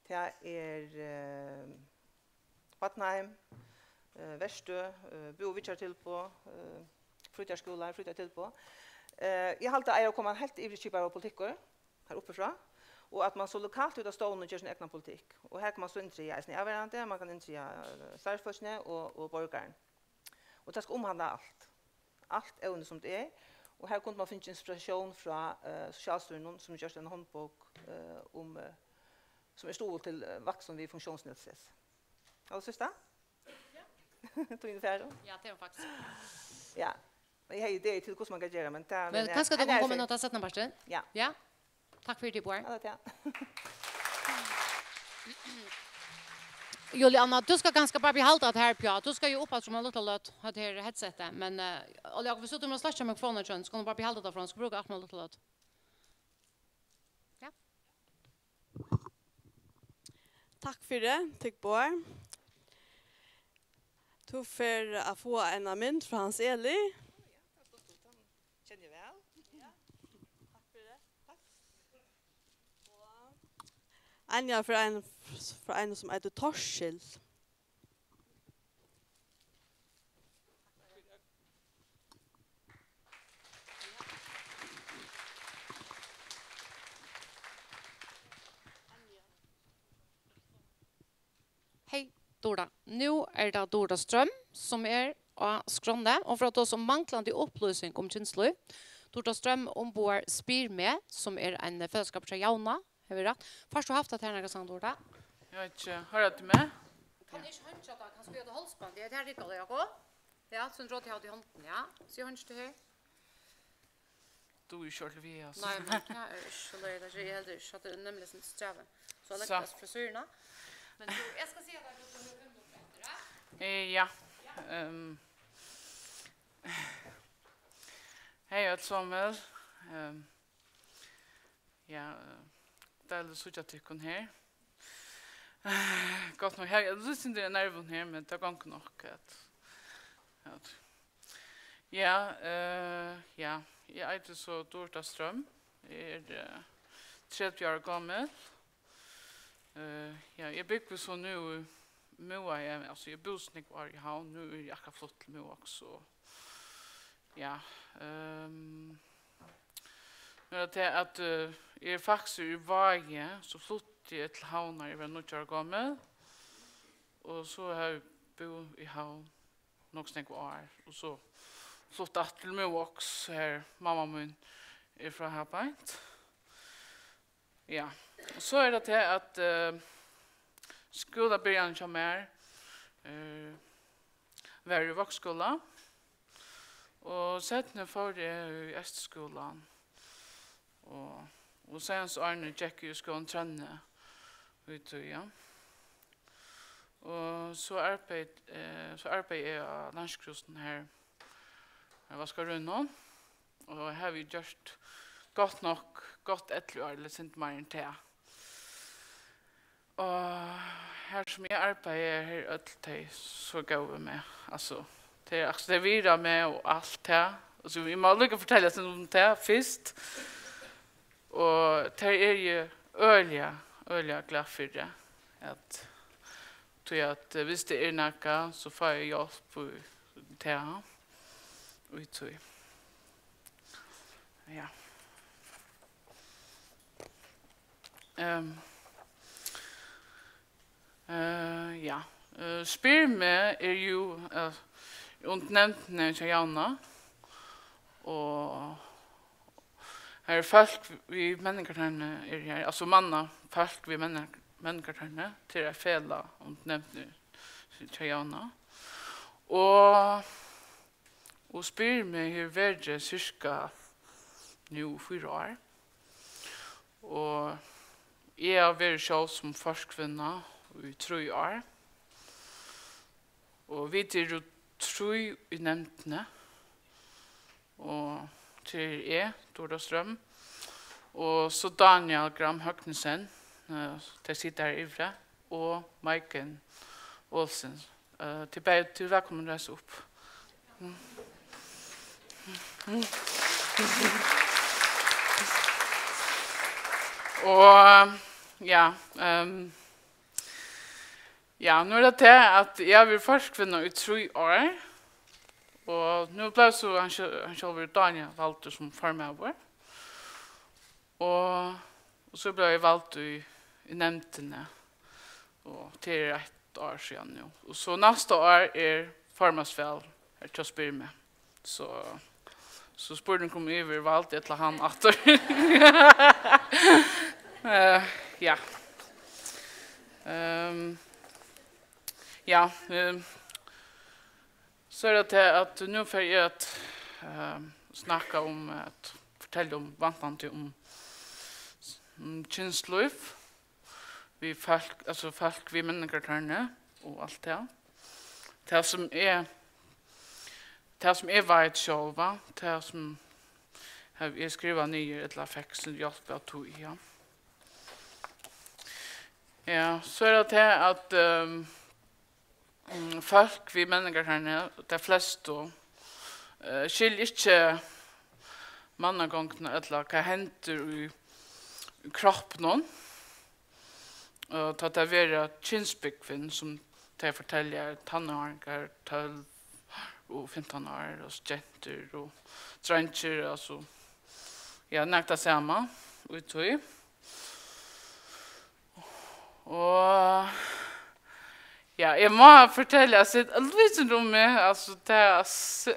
tað er, eh, barnaheim, eh, verkstøð, eh, búð- og vitjanartilboð, eh, frítíðarskúlar, frítíðartilboð. Eh, eg haldi, at eigur at koma heilt yvirskipaður politikkur her uppi frá, og at man so lokalt út av stovnunum ger sín egna politikk. Og her kann man so inntriga eisini avverjandi, man kann inntriga, eh, starvsfólkini og, og borgaran. Og tað skal umhandla alt. Alt evni sum tað er. Og her kundi man fingið inspiratión frá, eh, Sosialstýrinum, sum gjørt eina hondbók, eh, um, eh, sum er stuðul til, eh, vaksin við funktiónsnedsettelse. Hava tú síðsta? Ja. Tíðin er farin. Ja, tað er hon faktiskt. Ja. Eg hevði idé til hvussu man kann gera, men tað, men, men, eh, kanska tú kann koma inn á tað seinnapartin? Ja. Ja. Takk fyri tað, Bára. Ja, tað er tað. Julianna, tú skal kanska bara behalda tað her, Pjá. Tú skal jú upp aftur um eina lítla løtu, hatta her headsetið. Men, eh, Óli Jákup, viss tú má sløkkja mikrofonina, so kanst tú bara behalda tað frá, so brúka aftur um eina lítla løtu. Takk fyri, tykk báðar. Tú fer at fáa eina mynd frá Hans Eli. Kenni eg væl. Takk fyri. Anja, frá ein, frá ein sum eitur Torkil. Hey, Durita. Nú er tað Durita Strøm, sum er á skránni, og fyri at tosa um manglandi upplýsing um kynslív. Durita Strøm umboðar Spyr meg, sum er ein felagsskapur hjá Javna, hevur eg rætt? Fært tú havt tað her nakað, Durita? Eg veit ikki, hoyrir tú meg? Kann eg ikki heingja tað? Kanst tú gera tað hálsband? Ja, tað riggar, Jakob. Ja, so drar tú í hondina, ja. So heingir tú her. Tú er ikki ordiliga við, altso. Nei, men tað er ikki so løgið, tað er heldur ikki, at tað er nemliga sovorðið strævið. So, so. Leggja oss frá síðuna. Men tú, eg skal siga tað, at tú hevur fimm minuttir eftir, ja? Eh, ja. Ja. Ehm. Hey, øll somul. Ehm, ja, eh, deiligt at síggja tykkum her. Gott nokk, her, eg lýsti undir nervum her, men tað gongur nokk at, at. Ja, eh, ja, eg eiti so Durita Strøm. Eg eri, eh, tretivu ára gomul. Eh, ja, eg búgvi so nú í Miðvági, altso, eg búði so nógv ár í Havn, nú eri eg akkurát flutt til Miðvágs, so, ja, ehm, nú er tað tað at, eh, eg eri faktiskt í Vági, so flutti eg til Havnar, eg var níggju ára gomul, og so havi eg búð í Havn nokk so nógv ár, og so flutt aftur til Miðvágs, har mamma mín er frá har beint. Ja, og so er tað tað at, eh, skúlabyrjanin hjá mær, eh, var í Vágsskúla, og seinni fór eg í Eysturskúlan, og, og seinastu árini gekk eg í skúlanum Trøðni í tí, ja. Og so arbeiði, eh, so arbeiði eg á Landskrúsinum her, á Vaskaríinum, og havi gjørt gott nokk, gott ellivu ár, ella sindur meir enn tað. Og har sum eg arbeiði, eru øll tey so góð við meg. Altso, tey, altso, tey virða meg og alt tað. Altso, eg má líka fortelja tykkum um tað fyrst. Og tað eri eg øgiliga, øgiliga glað fyri, at, tí at, eh, viss tað er nakað, so fái eg hjálp í tað, í tí. Ja. Ehm. Eh, ja. Eh, Spyr meg er jú, eh, undir nevndini hjá Javna, og har er fólk við menningartørni er her, altso manna fólk við menning-, menningartørni, til eitt felag undir nevndini hjá Javna. Og Og Spyr meg hevur verið sirka nú fýra ár. Og eg havi verið sjálv sum forkvinna í trý ár. Og vit eru trý í nevndini. Og tað eri eg, Durita Strøm, og so Daniel Gram Høgnesen, eh, tey sita har yviri, og Maiken Olsen. Eh, tit bæði, tit eru vælkomin at reisa upp. Og, ja, ehm, ja, nú er tað tað, at eg havi verið forkvinna í trý ár, og nú bleiv so hann sjálv-, hann sjálvur Daniel valdur sum formaður. Og, og so bleiv eg vald í, í nevndini, og tað er eitt ár síðan nú. Og so næsta ár er formansval her hjá Spyr meg. So, so spurningur um eg verði vald ella hann aftur. Eh, ja. Ehm, ja, ehm, So er tað tað, at nú fari eg at, eh, snakka um, at fortelja um vantandi um, um kynslív við fólk, altso fólk við menningartørni og alt tað. Tað sum eg, tað sum eg veit sjálva, tað sum havi eg skrivað niður ella fekk sum hjálp av tí, ja. Ja, so er tað tað at, ehm, mm, fólk við menningartarni, tey flestu, eh, skilja ikki mannagongdina ella hvat hendir í, í kroppinum. Og tá tey verða kynsbúgvin, sum tey fortelja, tannáringar, tólv og fimtan ár, og gentur og dreingir, altso, ja, nakað tað sama í tí. Og, ja, eg má fortelja, altso, eitt lítið um meg, altso, tað, altso,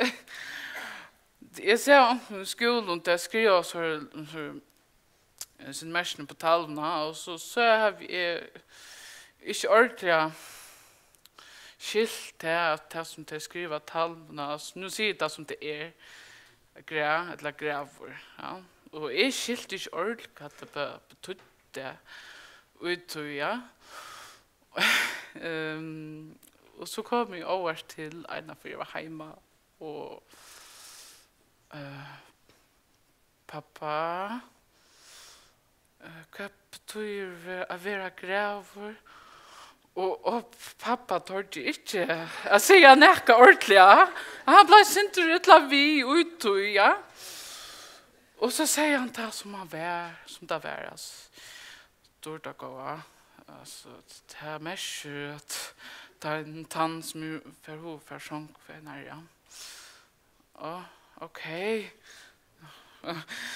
eg sá onkrum í skúlum, tey skriva so, so, eh, síni merkini upp á talvuna, og so, so havi eg ikki ordiliga skilt tað, at tað, sum tey skriva á talvuna, altso, nú sigi eg tað, sum tað er, grað ella gravur, ja. Og eg skilti ikki ordiliga, hvat tað be-, betýddi í tí, ja. Ehm, og so kom eg óvart til eina ferð, eg var heima, og, eh, "Pappa, eh, hvat betýðir ve-, at vera gravur?" Og, og pappa tordi ikki at siga nakað ordiliga. Hann bleiv sindur illa við í tí, ja. Og so segði hann tað, sum hann var, sum tað var, altso. Dýrt at góða. Altso, tað merkir, at tann, tann sum er, fær hug, fær song, fær nærri, ja. Á, ok.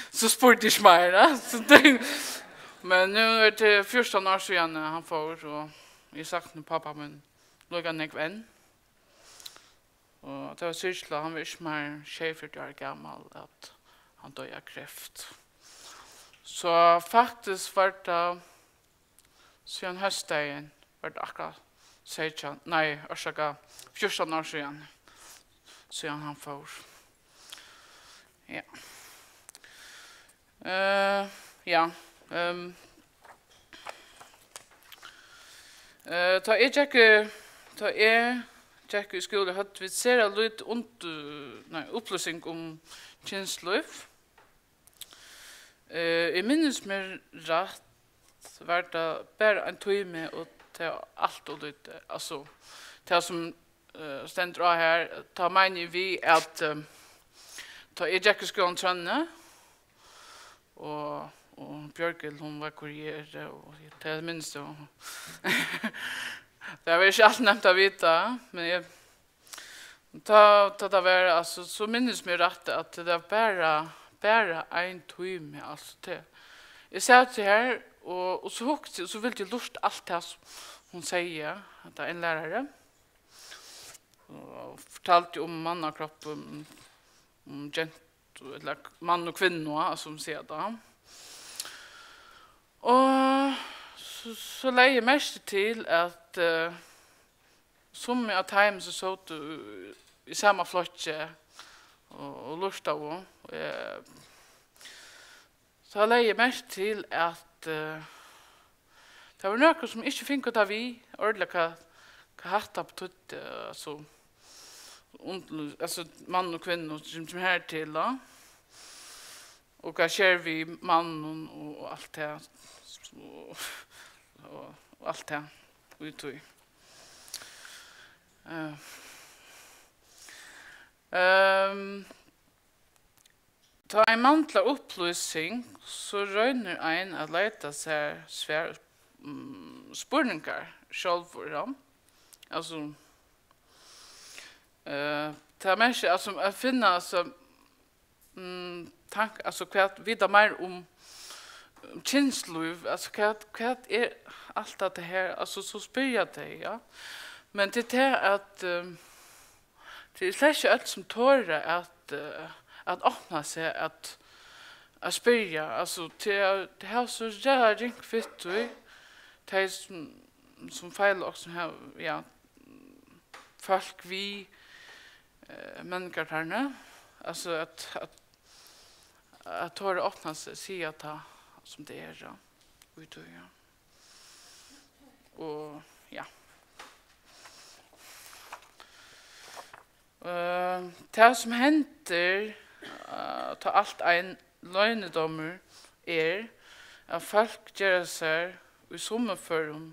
So spurdi eg ikki meira. So tað, men nú er tað fjúrtan ár síðan, eh, hann fór, og eg sakni pápa mín líka nógv enn. Og tað var syrgiligt, hann var ikki meir enn sjeyogfjøruti ára gamal, at hann doyði av kreft. So faktiskt var tað síðan hósdagin var tað akkurát seytjan, nei, orsaka, fjúrtan ár síðan, síðan hann fór. Ja. Eh, ja, ehm, eh, tá eg gekk í, tá eg gekk í skúla, høvdu vit sera lítið undir-, nei, upplýsing um kynslív. Eh, eg minnist meg rætt, var tað bara ein tími, og tað var alt ov lítið. Altso, tað sum, eh, stendur á her, tá meini eg við, at, eh, tá eg gekk í skúlanum Trøðni, og, og Bjørghild, hon var kurjeri, og tað minnist eg. Tað var ikki alt nemt at vita, men eg, Tá, tá tað var, altso, so minnist meg rætt, at tað var bara, bara ein tími, altso, tað. Eg sat her og, og so hugdi, og so vildi eg lurta alt tað, sum hon segði, at tað er ein lærari. Og fortaldi um mannakroppin, um gentu, ella mann og kvinnu, sum siga tað. Og so, so legði eg merki til, at, eh, summi av teimum, sum sótu í, í sama flokki og, og lurtaðu, eh, so legði eg merki til, at, eh, tað vóru nøkur, sum ikki fingu tað við ordiliga, hvat, hvat hatta betýddi, altso, und-, altso, mann og kvinnu, sum, sum her til, tá. Og hvat skjer við manninum og, og alt tað, og, og, og alt tað í tí. Eh, ehm, tá ein manglar upplýsing, so roynir ein at leita sær svar, mm, spurningar sjálvur, ja. Altso, eh, tað merkir, altso, at finna, altso, mm, tank-, altso, hvat vita meir um, um kynslív, altso, hvat, hvat er alt hatta her, altso, so spyrja tey, ja. Men tað er tað at, ehm, tað er slett ikki øll, sum tora at, eh, at opna seg, at, at spyrja, altso, tað er, tað er so ræðuliga ringt fyri tí, tey, sum, sum feila okkum, sum hava, ja, fólk við, eh, menningartarni, altso at, at, at tora at opna seg, siga tað, sum tað er, ja, í tí, ja. Og, ja. Eh, tað, sum hendir, eh, tá alt ein loynidómur er, at fólk gera sær í summarførum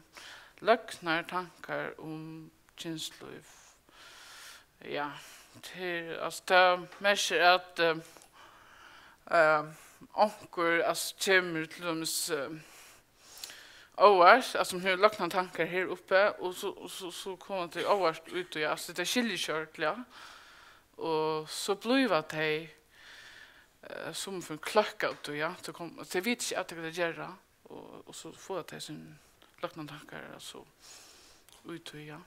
løgnar tankar um kynslív. Ja, tað er, altso, tað merkir, at, eh, eh, onkur, altso, kemur til dømis, eh, óvart, altso, hon hevur løgnar tankar her uppi, og so, og so, so koma tey óvart út í, altso, tey skilja ikki ordiliga, og so blíva tey, eh, sum fyri kløkk av tí, ja, tey kom-, tey vita ikki, at tey gera, og, og so fáa tey sín løgnar tankar, altso, út í, ja,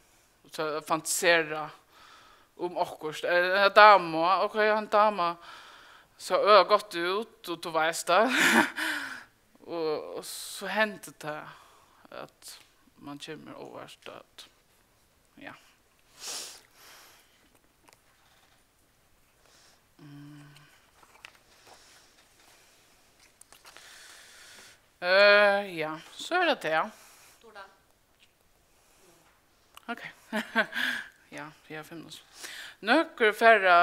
og so fantasera um okkurt, eh, eina damu, ok, ein dama sá øgiliga gott út, og tú veitst tað. Og, og so hendir tað, at mann kemur óvart, at, ja. Mm. Eh, ja, so er tað tað. Ok. Ja, eg havi fimm minuttir. Nøkur fara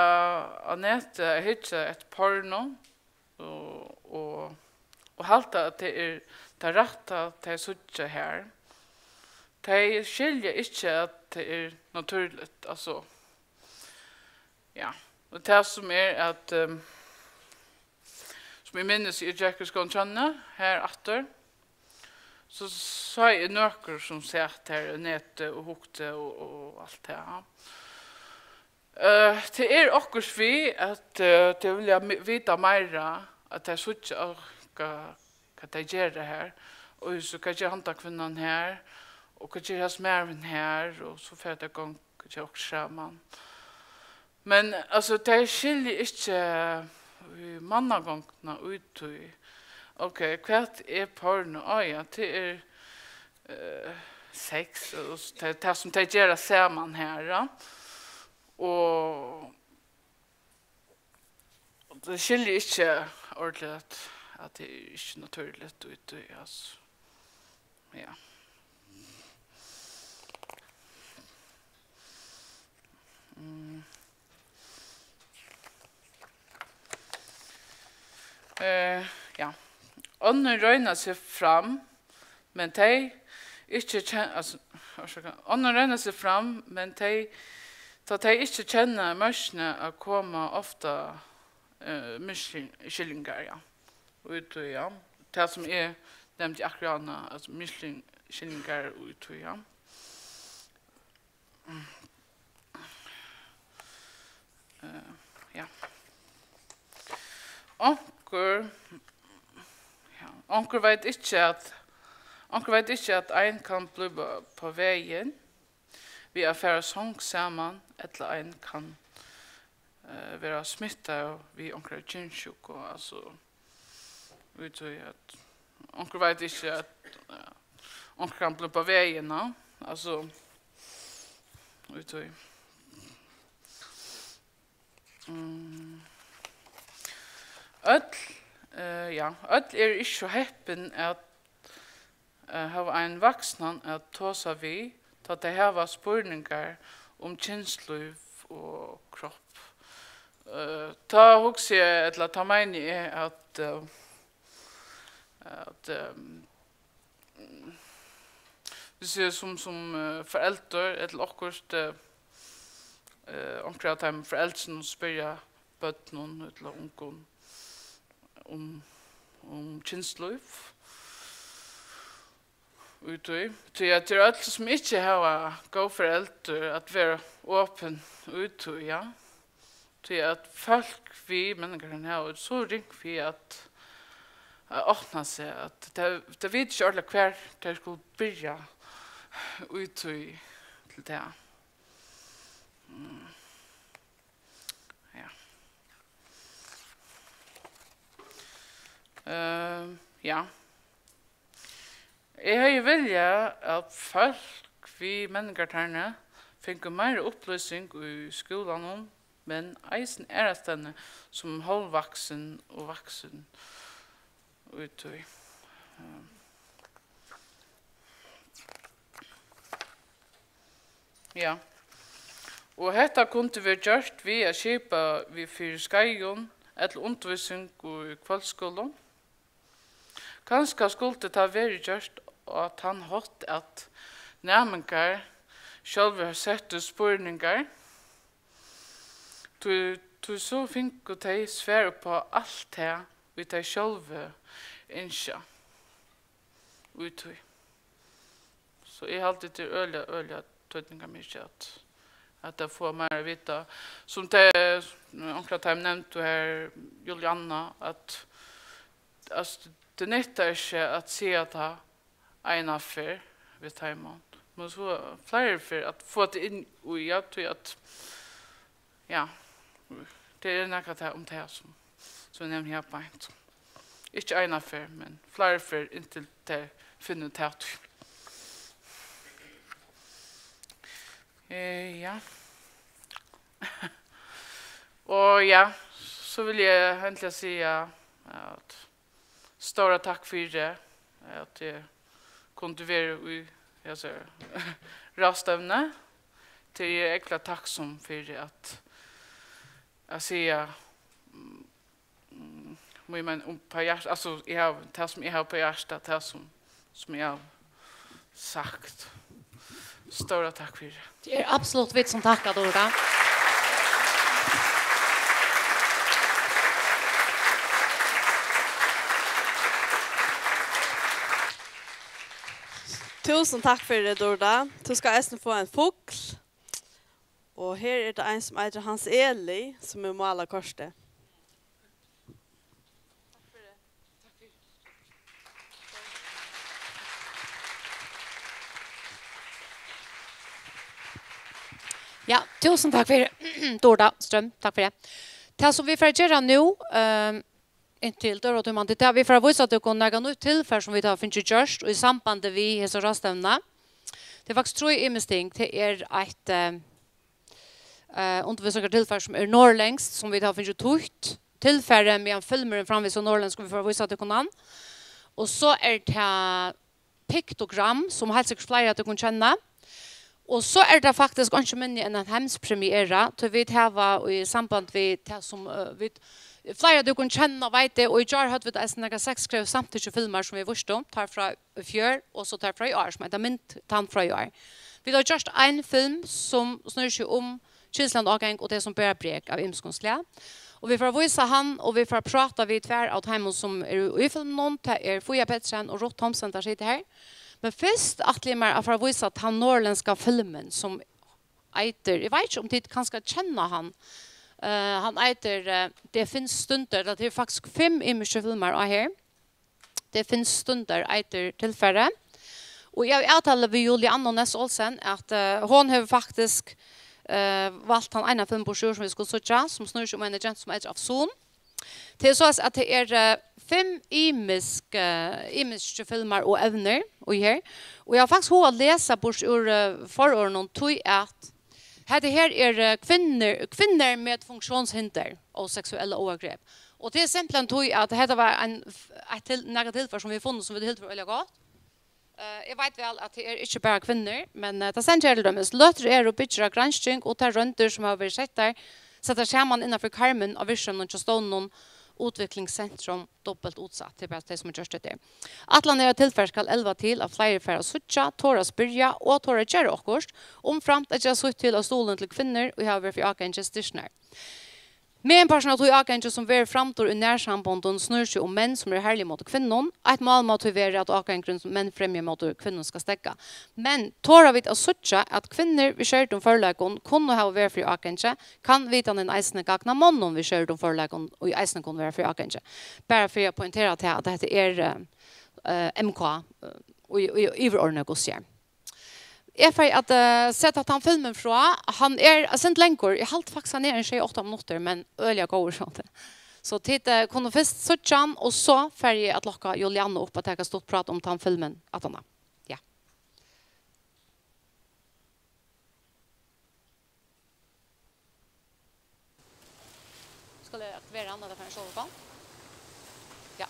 á netið at hyggja eftir porno og, og, og halda, at tað er tað rætta, tey síggja har. Tey skilja ikki, at tað er natúrligt, altso. Ja, og tað sum er at, ehm, sum eg minnist, eg gekk í skúlanum hjá henni, har aftur, so sá eg nøkur, sum sat har á netið og hugdi og, og alt tað. Eh, tað er okkurt við, at, eh, tey vilja mi-, vita meira, at tey síggja, og hvat, hvat tey gera har, og so hvat ger handa kvinnan har, og hvat ger hasin maðurin har, og so fara tey í gongd, hvat gera okkurt saman. Men, altso, tey skilja ikki, eh, mannagongdina í tí. Ok, hvat er porno? Á ja, tað er, eh, sex, og s-, tað, tað sum tey gera saman har, ja. Og, og tey skilja ikki ordiliga, at, at tað er ikki natúrligt í tí, altso. Ja. Mm. Eh, ja. Onnur royna seg fram, men tey ikki ken-, altso, orsaka. Onnur royna seg fram, men tey, tá tey ikki kenna mørkini at koma ofta, eh, misskil-, skilningar, ja. Í tí, ja. Tað sum eg nevndi akkurát áðrenn, altso, misskil-, skilningar í tí, ja. Eh, ja. Onkur, ja, onkur veit ikki, at, onkur veit ikki, at ein kann blíva á vegin við at fara í song saman, ella ein kann, eh, vera smittaður við onkrari kynssjúku, altso, í tí at onkur veit ikki, at, eh, onkur kann blíva á vegin, altso, í tí. Mm. Øll, eh, ja, øll eru ikki so heppin at, eh, hava ein vaksnan at tosa við, tá tey hava spurningar um kynslív og kropp. Eh, tá hugsi eg, ella tá meini eg, at, eh, at, eh, hvis eg sum, sum, eh, foreldur ella okkurt, eh, eh, onkra av teimum foreldrunum spyrja børnum ella ungum um, um kynslív. Í tí, tí at tað eru øll, sum ikki hava góð foreldur at vera opin í tí, ja. Tí at fólk við menningarheimin hava so ringt við at, at opna seg, at tey, tey vita ikki ordiliga, hvar tey skulu byrja í tí til tað. Mm. Ja. Ehm, ja. Eg hevði viljað, at fólk við menningartarni fingu meira upplýsing í skúlanum, men eisini aðrastaðni sum hálvvaksin og vaksin í tí. Ehm. Ja. Og hetta kundi verið gjørt við at skipa við fyri skeiðum ella undirvísing í kvøldskúlum. Kanska skuldi tað verið gjørt á tann hátt, at næmingar sjálvir settu spurningar, tí, tí so fingu tey svar upp á alt tað, ið tey sjálvi ynskja í tí. So eg haldi, tað er øgiliga, øgiliga týdningarmikið at, at tey fáa meira at vita. Sum tey, onkra av teimum nevndu her, Julianna, at, altso, tað nyttar ikki at siga tað eina ferð við teimum, men so fleiri ferð at fáa tað inn í, ja, tí at, ja, tað er nakað tað um tað, sum, sum eg nevni her beint. Ikki eina ferð, men fleiri ferð, inntil tey finna út av tí. Eh, ja. Og ja, so vil eg endiliga siga at stóra takk fyri, at eg kundi vera í hesi ráðstevnu. Tað eri eg ógvuliga takksom fyri at, at siga, mm, men um, á hjarta, altso, eg havi, tað sum eg havi á hjarta, tað sum, sum eg havi sagt. Stóra takk fyri. Tað er absolutt vit sum takka, Durita. Túsund takk fyri, Durita. Tú skalt eisini fáa ein fugl. Og her er tað ein, sum eitur Hans Eli, sum hevur málað kortið. Ja, túsund takk fyri, Durita Strøm, takk fyri. Tað, sum vit fara at gera nú, ehm, inntil døgurðatíman, tað er, at vit fara at vísa tykkum nakað nýtt tilfar, sum vit hava fingið gjørt í sambandi við hesa ráðstevnuna. Tað er faktiskt trý ymisk ting. Tað er eitt, eh, eh, undirvísingartilfar, sum er norðurlendskt, sum vit hava fingið týtt. Tilfarið, meðan filmurin framvegis er norðurlendskur, vit fara at vísa tykkum hann. Og so er tað piktogram, sum heilt sikkurt fleiri av tykkum kenna. Og so er tað faktiskt einki minni enn ein heimspremiera, tí vit hava í samband við tað, sum, eh, vit, fleiri av tykkum kenna, veit eg, og í gjár høvdu vit eisini nakrar seks krevur samtykkjufilmar, sum vit vístu, teir frá í fjør, og so teir frá í ár, sum eita Mynd, tann frá í ár. Vit hava gjørt ein film, sum snýr seg um kynslegan ágang og tey, sum bera brek av ymiskum slag. Og vit fara at vísa hann, og vit fara at práta við tvær av teimum, sum eru í filminum. Tað er Fia Petersen og Ruth Thomsen, tær sita her. Men fyrst ætli eg mær at fara at vísa tann norðurlendska filmin, sum eitur, eg veit ikki, um tit kanska kenna hann. Eh, hann eitur, eh, Det finns stunder, tað eru faktiskt fimm ymiskir filmar á her. Det finns stunder eitur tilfarið. Og eg havi avtalað við Juliannu Næss Olsen, at, eh, hon hevur faktiskt, eh, valt tann eina film burturúr, sum vit skulu síggja, sum snýr seg um eina gentu, sum eitur Afsun. Tað er soleiðis, at tað er, eh, fimm ymisk, eh, ymiskir filmar og evnir í her. Og eg havi faktiskt hug at lesa burturúr, eh, fororðunum, tí at hetta her er, eh, kvinnur, kvinnur med funktionshinder og seksuelle overgrep. Og tað er simpelthen tí, at hetta var ein, eitt til, nakað tilfar, sum vit funnu, sum vit hildu var øgiliga gott. Eh, eg veit væl, at tað er ikki bara kvinnur, men, eh, tað stendur her til dømis: Løtur eru bygdir á gransking og tær royndir, sum hava verið settar, settar saman innanfyri karmin á virksemi hjá stovninum Útviklingscentrum Dobbelt Utsett, tað er bara tey, sum hava gjørt hetta her. Ætlanin er, at tilfarið skal elva til, at fleiri fara at síggja, tora at spyrja og tora at gera okkurt, umframt at gera sítt til av stuðlinum til kvinnur, ið hava verið fyri ágangi, styrknar. Meginparturin av tí ágangi, sum verður framdur í nærsambondum, snýr seg um menn, sum eru harðligir móti kvinnum. Eitt mál má tí vera, at ágangurin, sum menn fremja móti kvinnum, skal steðga. Men tora vit at síggja, at kvinnur við skerdum førleikum kunnu hava verið fyri ágangi, kann vitanin eisini gagna monnum við skerdum førleikum, ið eisini kunnu vera fyri ágangi. Bara fyri at poengtera tað, at hetta er, eh, eh, M K, eh, í, í, yvirorðini, hvussu er. Eg fari at, eh, seta tann filmin frá. Hann er eitt sindur langur. Eg haldi faktiskt, hann er ein sjey, átta minuttir, men øgiliga góður, sjálvandi. So tit, eh, kunnu fyrst síggja hann, og so fari eg at lokka Juliannu upp at taka stutt prát um tann filmin aftaná. Ja. Skal eg aktivera hann, ella fær hann sjálvur uppá? Ja.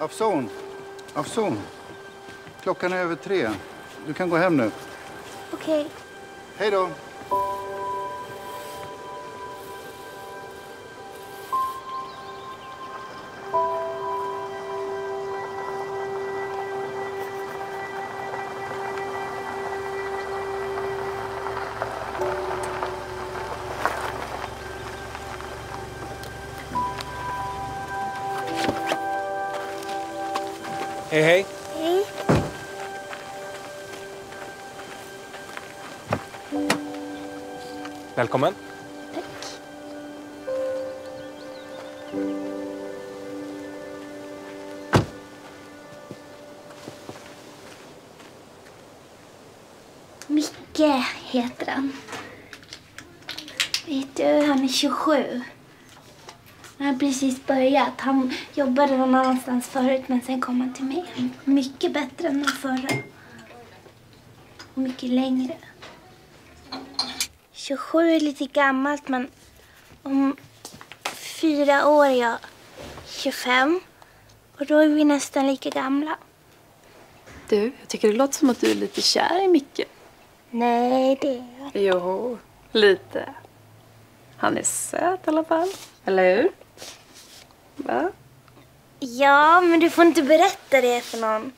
Afsun. Afsun. Klockan är över tre. Du kan gå hem nu. Okej. Hej då. Hej, hej. Hej. Välkommen. Tack. Micke heter han. Vet du, han är tjugosju. Han har precis börjat. Han jobbade någon annanstans förut, men sen kom han till mig. Mycket bättre än den förra. Och mycket längre. Tjugosju är lite gammalt, men om fyra år är jag tjugofem. Och då är vi nästan lika gamla. Du, jag tycker det låter som att du är lite kär i Micke. Nej, det är jag inte. Jo, lite. Han är söt i alla fall, eller hur? Va? Ja, men du får inte berätta det för någon.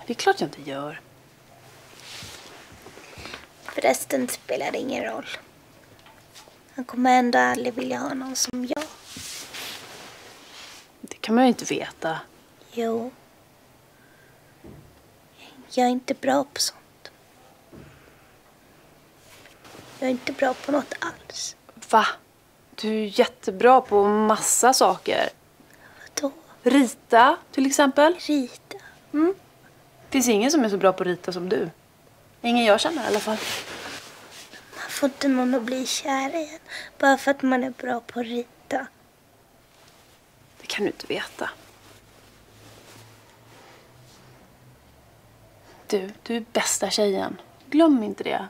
Det är klart jag inte gör. Förresten spelar det ingen roll. Han kommer ändå aldrig vilja ha någon som jag. Det kan man ju inte veta. Jo. Jag är inte bra på sånt. Jag är inte bra på något alls. Va? Du är jättebra på massa saker. Vadå? Rita, till exempel. Rita? Mm. Finns ingen som är så bra på att rita som du. Ingen jag känner i alla fall. Man får inte någon att bli kär i en bara för att man är bra på att rita. Det kan du inte veta. Du, du är bästa tjejen. Glöm inte det.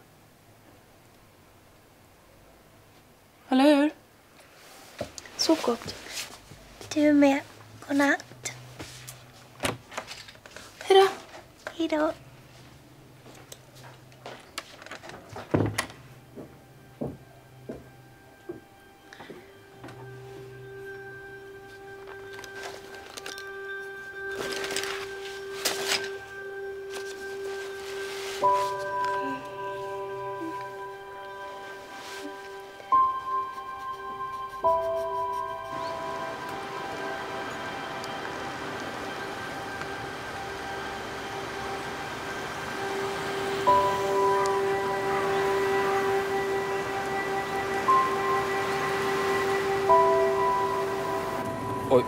Eller hur? Sov gott. Du med. Godnatt. Hej då. Hej då. Oj.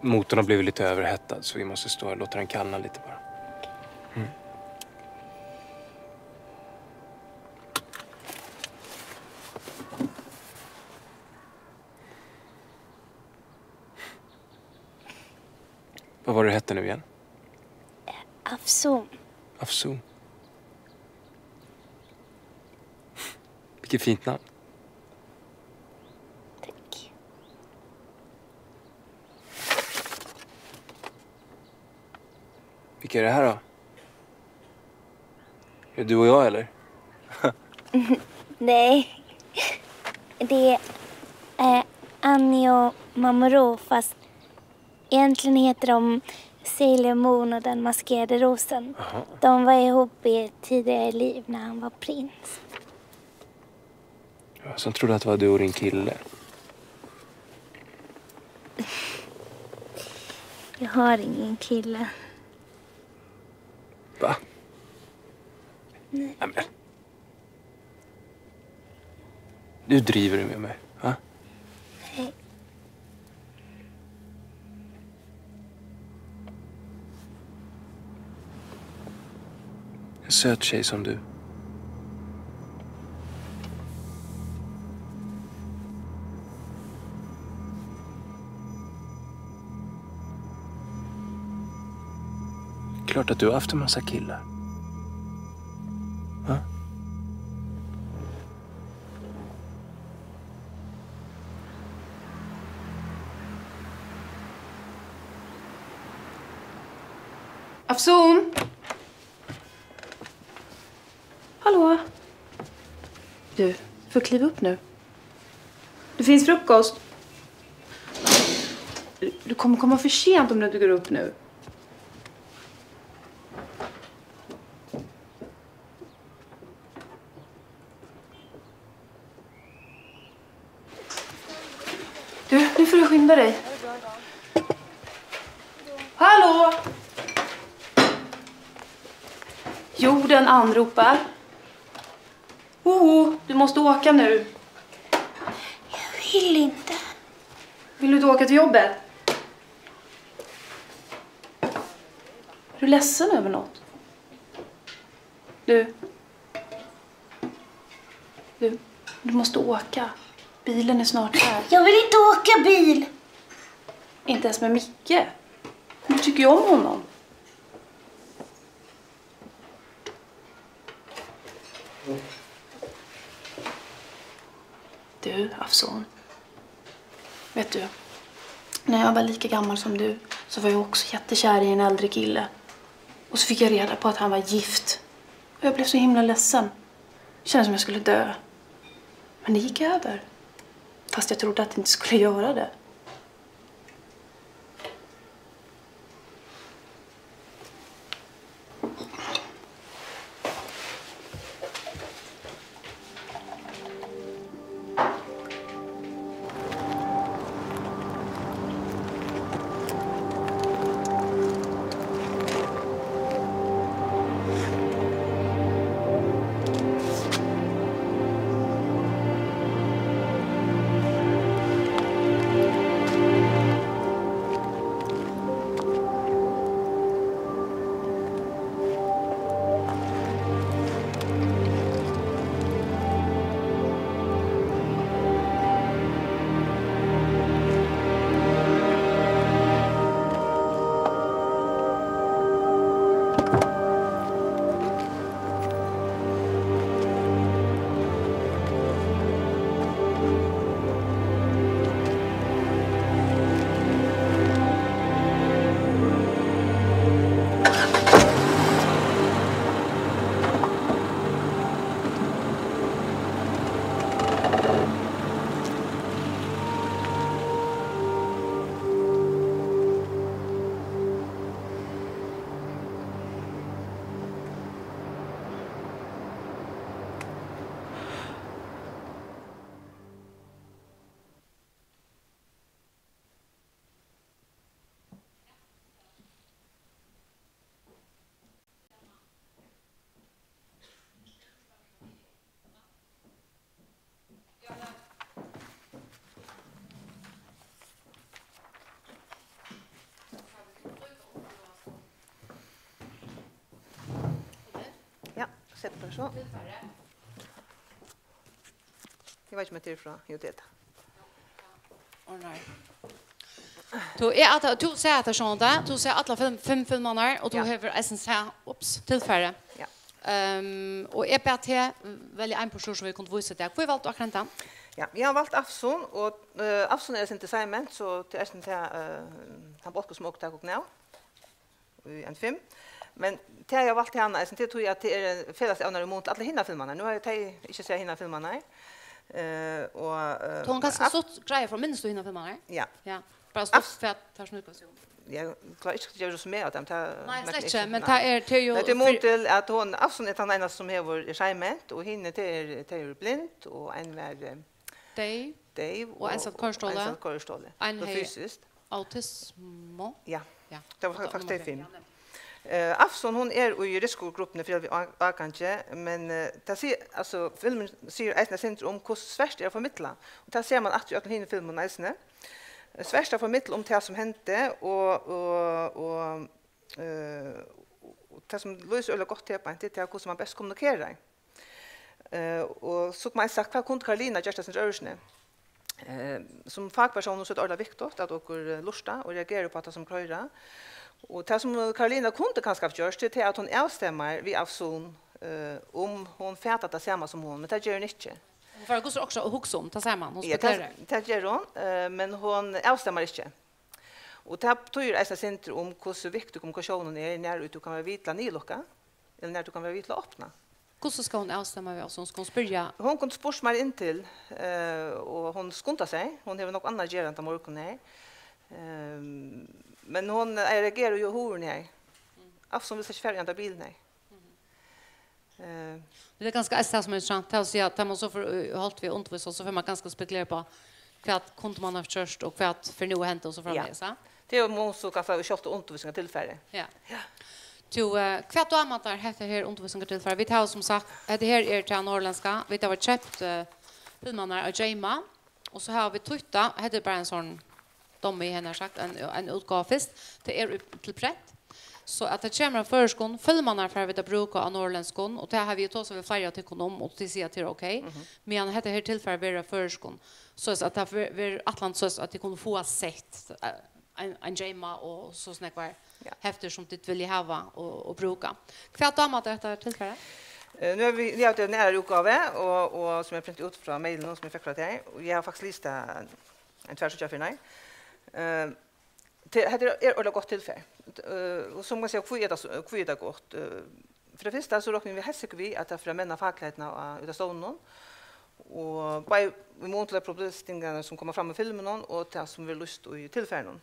Motorn har blivit lite överhettad, så vi måste stå här och låta den kallna lite bara. Mm. Vad var det du hette nu igen? Afsun. Afsun. Vilket fint namn. Tack. Vilka är det här då? Är det du och jag, eller? Nej. Det är, eh, Annie och Mamoru, fast egentligen heter de Sailor Moon och den maskerade rosen. Jaha. De var ihop i ett tidigare liv när han var prins. Ja, sen trodde jag att det var du och din kille. Jag har ingen kille. Va? Nej. Ja, men. Nu driver du med mig, va? Nej. En söt tjej som du. Klart att du har haft en massa killar. Va? Afsun! Hallå! Du, får kliva upp nu. Det finns frukost. Du kommer komma för sent om du inte går upp nu. Du, nu får du skynda dig. Hallå! Jorden anropar. Oh, du måste åka nu. Jag vill inte. Vill du inte åka till jobbet? Är du ledsen över något? Du. Du, du måste åka. Bilen är snart här. Jag vill inte åka bil. Inte ens med Micke. Du tycker ju om honom. Du, Afsun. Vet du, när jag var lika gammal som du så var jag också jättekär i en äldre kille. Och så fick jag reda på att han var gift. Och jag blev så himla ledsen. Kändes som jag skulle dö. Men det gick över. Fast jag trodde att det inte skulle göra det. Ja, sett bara so. Eg veit ikki, um hetta er frá. Jú, tað er tað. Ó nei. Tú, eg, at, tú sær hetta sjálvandi, tú sær allar fimm, fimm filmarnar, og tú Ja. hevur eisini sæð, ups, tilfarið. Ja. Ehm, og eg bað teg velja ein burtur, so vit kundu vísa teg. Hví valdi tú akkurát hendan? Ja, eg havi valt Afsun, og, eh, Afsun er eitt sindur seimint, so tað er eisini tað, eh, tann bólkur sum okur taka okkum av. Í ein fimm. Men tað, eg havi valt hana, eisini, tað er tí, at tað er ein felagsevnari í mun til allar hinar filmarnar. Nú havi eg tey ikki sæð hinar filmarnar. Eh, og, eh, Tá hon kanska Af- stutt greiðir frá, minnist tú hinar filmarnar? Ja. Ja. Bara stutt Af- fyri at tær snøgga seg um. Eg klári ikki at gera so meira av teimum, tað Nei, merkir slett ikki, men nei. Tað er, tað er jú Nei, tað er mun fyri til, at hon, Afsun er tann einasta, sum hevur, er seimint, og hini, tað er, tað er blind, og ein var, eh, Deyv. Deyv Og og, einsat og koyristóli. einsat koyristóli. Ein So hevði fysiskt. Autismo? Ja. Ja. Tað var Og faktiskt tey nummar fimm. Ja, nevnt. Eh, Afsun, hon er í risikogruppuni fyri at vera á-, ágangi, men, eh, tað sigur, altso, filmurin sigur eisini eitt sindur um, hvussu svært er at formidla. Og tað sær mann aftur í øllum hinum filmunum eisini. Eh, svært at formidla um tað sum hendi, og, og, og, eh, og tað sum lýsir øgiliga gott her beint, tað er tað, hvussu mann best kommunikerar. Eh, og so kundi man sagt, hvat kundi Karolina gjørt av sínum øðrvísi? Eh, sum fakpersónur, so er tað øgiliga viktigt, at okur, eh, lurta og reagera upp á tað, sum okur hoyra. Og tað, sum Karolina kundi kanska havt gjørt, tað er tað, at hon avstemmar við Afsun, eh, um hon fatar tað sama sum hon, men tað ger hon ikki. Hon fær hvussu er okkurt at hugsa um, tað sær mann, hon Ja, tað, spekulerar. tað ger hon, eh, men hon avstemmar ikki. Og tað betýðir eisini eitt sindur um, hvussu viktig kommunikatiónin er, nær ið tú kann vera við til at niðurlukka, ella nær tú kann vera við til at opna. Hvussu skal hon avstemma við okkum? Skal hon spyrja? Hon kundi spurt meir inn til, eh, og hon skundar seg. Hon hevur nokk annað at gera henda morgun her. Ehm, men hon, eh, reagerar jú hurðini her. Alt sum vil seg ikki fara í henda bilin her. Eh. Men tað er kanska eisini tað sum er interessant, tað er at siga, at tá man so fer, eh, hálvt við at undirvísa, so fer man kanska at spekulera á, hvat kundi man havt gjørt, og hvat fer nú at henda, og so framvegis, ja. Tað er jú so kanska sjálvt undirvísingartilfarið. Ja. Ja. Tú, eh, hvat dámar tær hetta her undirvísingartilfarið? Vit hava sum sagt, hetta her er tað norðurlendska, vit hava keypt, eh, filmarnar av Geyma, og so hava vit tuttað, hetta er bara ein sånn dummy, hevði eg sagt, ein, ein útgáva fyrst. Tað er í, til prent. So at tað kemur á føroyskum, filmarnar fara vit at brúka á norðurlendskum, og tað hava vit tosað við fleiri av tykkum um, og tit siga at tað er ok. Mhm. Meðan hetta her tilfarið verður á føroyskum, so at tað ver-, verður ætlan, so at tit kunnu fáa sett, eh, ein, ein Geyma og so snakka, ja, heftir sum tit vilja hava og, og brúka. Hvat dámar tær hetta tilfarið? Eh, nú er vit, vit hava tað í aðrari útgávu, og, og sum eg printi út frá mailinum, sum eg fekk frá tær, og eg havi faktiskt lisið tað ein, ein tvær, tríggjar ferðir. Eh, Te-, hetta er, er ordiliga gott tilfar. Eh, og sum man siga, hví er tað so, hví er tað gott? Eh, fyri tað fyrsta, so rokna vit heilt sikkurt við, at tað fer at menna fakligheitina á, út av stovninum. Og bæði í mun til tær problemstillingarnar, sum koma fram í filminum, og tað, sum verður lýst í tilfarinum.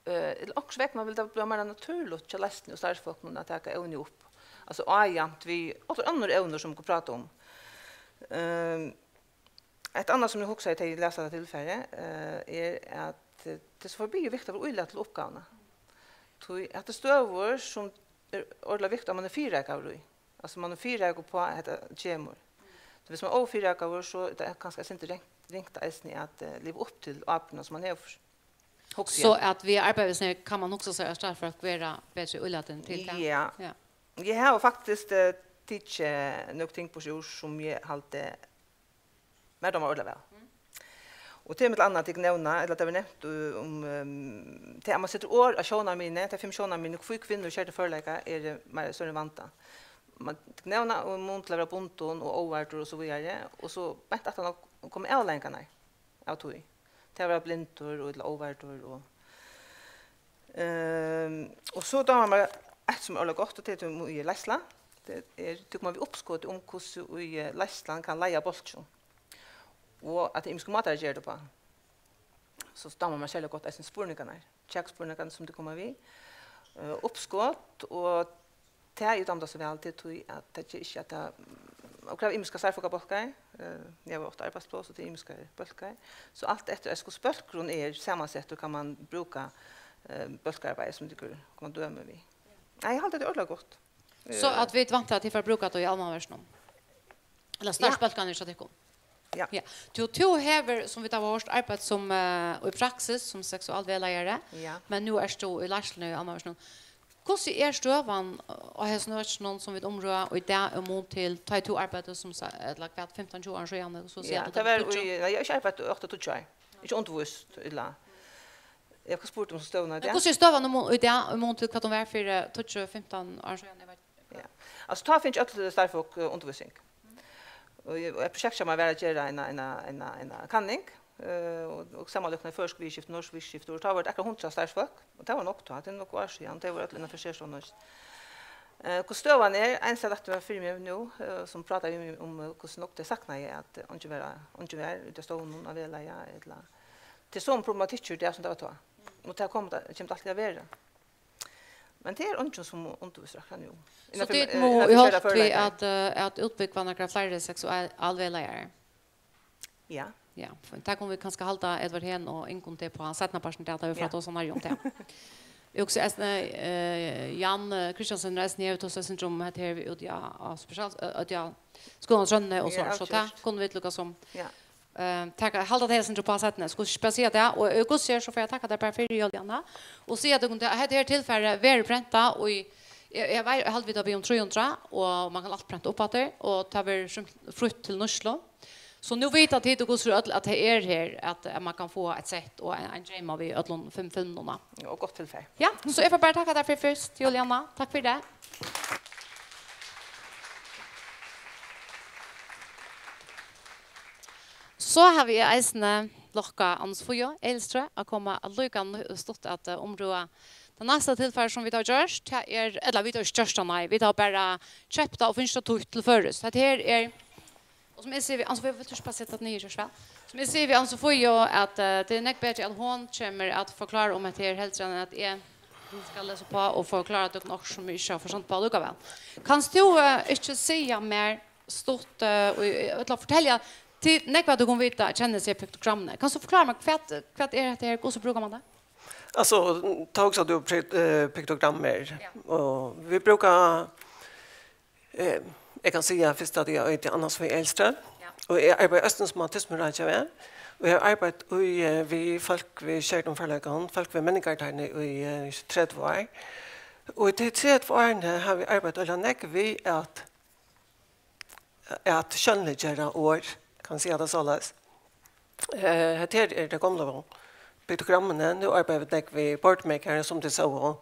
Eh, ella okkurt vegna vil tað blíva meira natúrligt hjá leiðsluni og starvsfólkunum at taka evnið upp. Altso, ájamt við allar onnur evnir, sum vit kunnu práta um. Ehm, Eitt annað, sum eg hugsaði, tá eg las hetta tilfarið, eh, er, at, eh, tað er so forbi viktigt at vera ílatin til uppgávuna. Tí at tað er støður, sum er ordiliga viktigt, at man er fyrireikaður í. Altso, man er fyrireikaður uppá, at hetta kemur. So, viss man er ófyrireikaður, so er tað kanska eitt sindur ringt, ringt eisini at, eh, liva upp til ábyrgdina, sum man hevur. Hugsi eg. So at við arbeiði við, kann man hugsa sær, at starvsfólk verða betri ílatin til tað? Ja. Ja. Eg havi faktiskt, eh, tikið nøkur ting burtur úr, sum eg haldi mær dámar ordiliga væl. Mm. Og tað er millum annað, tit nevna, ella tað var nevnt, uh, um, um, tað at man setir orð á sjónarmiðini, tey fimm sjónarmiðini, hví kvinnur í skertum førleika eru meira størri vanda. Man, tit nevna um mun til at vera bundin og óværdur og so víðari, og so beint aftan á koma avleiðingarnar av tí. Tað at vera blindur og ella óværdur og, ehm, og so dámar mær eitt, sum er ordiliga gott, og tað er, tí í leiðsla. Tað er, tú kemur við uppskoti um, hvussu í, eh, leiðslan kann leiða bólkin. Og at tað eru ymiskir mátar at gera tað uppá. So dámar mær serliga gott eisini spurningarnar, kjakspurningarnar, sum tey koma við. Eh, uppskot, og tað eg dámdi so væl, tað er tí, at tað ger ikki, at tað, mm, okur hava ymiskar starvsfólkabólkar, eh, eg havi átt arbeiðspláss, og tað eru ymiskar bólkar. So alt eftir, hvussu bólkurin er samansettur, kann man brúka, eh, bólkaarbeiði, sum tykkur koma dømi við. Nei, eg haldi, tað er ordiliga gott. So at vit vænta, at tit fara at brúka tað í almannaverkinum? Ella starvsbólkarnir hjá tykkum? Ja. Ja. Tú, tú hevur, sum vit hava hoyrt, arbeitt sum, eh, í praksis sum seksualvegleiðari, ja, men nú ert tú í leiðsluni í almannaverkinum. Hvussu er støðan á hesum økinum, sum vit umrøða í dag, í mun til, tá ið tú arbeiddi sum sa-, ella hvat, fimtan, tjúgu ár síðani, so siga, ja, at tað var tíggju í, nei, eg havi ikki arbeitt í átta, tíggju ár. Ikki undirvíst, ella. Eg havi spurt um støðuna í dag. Men hvussu er støðan í mun, í dag, í mun til hvat hon var fyri tíggju, fimtan ár síðan? Eg veit. Ja. Altso, tá fingu øll starvsfólk, eh, undirvísing. Og eg, og eitt prosjekt hjá mær var at gera eina, eina, eina, eina kanning, eh, og, og samanlíkna føroysk viðurskifti, norsk viðurskifti, og tá var tað akkurát hundrað starvsfólk, og tað var nokk tá, tað er nokk ár síðan, tey vóru øll innanfyri serstøðuna. Eh, hvussu støðan er, ein sat aftur fyri meg nú, eh, sum prátaði um, um, eh, hvussu nokk tey saknaðu, at, eh, eingin var, eingin var úti á stovninum at vegleiða, ella, tað er somu problematikkir í dag, sum tað var tá. Og tað kom, tað kemur tað altíð at vera. Men tað er eingin, sum undirvísir akkurát nú. So innanfyri, tit eh, mugu innanfyri í holt við førleikar at, eh, at útbúgva nakrar fleiri seksualvegleiðarar? Ja. Ja, for tað kunnu vit kanska halda Edvard Heen og Ingunn til uppá seinnapartin, tá vit fara at tosa nærri um tað. Eg hugsi eisini, eh, Jan, eh, Kristiansen eisini hevur tosað eitt sindur um hetta her við úti á, á spesial-, eh, úti á skúlanum á Trøðni og so, ja, so tað kunnu vit líka sum, ja, eh, taka, halda tað eitt sindur uppá seinni. Skal ikki bara siga tað, og í august her, so fari eg at takka tær bara fyri, Julianna, og siga tykkum tað, at hetta her tilfarið verður prentað í, eg, eg veit, eg haldi, vit hava biðið um trý hundrað, og man kann alt prenta upp aftur, og tað verður frítt til nýtslu. So nú vita tit, og hvussu øll, at tað er her, at, at man kann fáa eitt sett og ein, ein geyma við øllum fimm filmunum. Og gott tilfar. Ja, so eg fari bara takka tær fyri fyrst, Julianna. Takk fyri tað. So havi eg eisini lokka Anna Sofia Egilstrø at koma at líka nú-, stutt at, eh, umrøða tað næsta tilfar, sum vit hava gjørt. Tað er, ella vit hava ikki gjørt tað, nei. Vit hava bara keypt tað og fingið tað týtt til føroyskt. Hetta her er, og sum eg sigi við Anna Sofia, vilt tú ikki bara seta tað niður, ger so væl? Sum eg sigi við Anna Sofia, at, eh, tað er nógv betri, at hon kemur at forklára um hetta her, heldur enn at eg skal lesa upp á og forklára tykkum okkurt, sum eg ikki havi forstått allíkavæl. Kanst tú, eh, ikki siga mær stutt, eh, og, eh, ella fortelja til nógv, at tú kunnu vita, kenna seg piktogrammini. Kanst tú forklára mær, hvat, hvat er hetta her, hvussu brúkar man tað? Altso, tá hugsar tú pri-, eh, piktogrammer, ja, og vit brúka, eh, eg kann siga fyrst, at eg eiti Anna Sofie Egilstrø, ja, og eg arbeiði eisini sum autismuráðgevi, og eg havi arbeitt í, eh, við fólk við skertum førleikum, fólk við menningarteining í, eh, tretivu ár. Og í tey tretivu árini havi eg arbeitt øgiliga nógv við at at sjónliggera orð, kann man siga tað soleiðis. Eh, hetta her er tey gomlu piktogrammini. Nú arbeiða vit nógv við Boardmaker, sum tit sóu.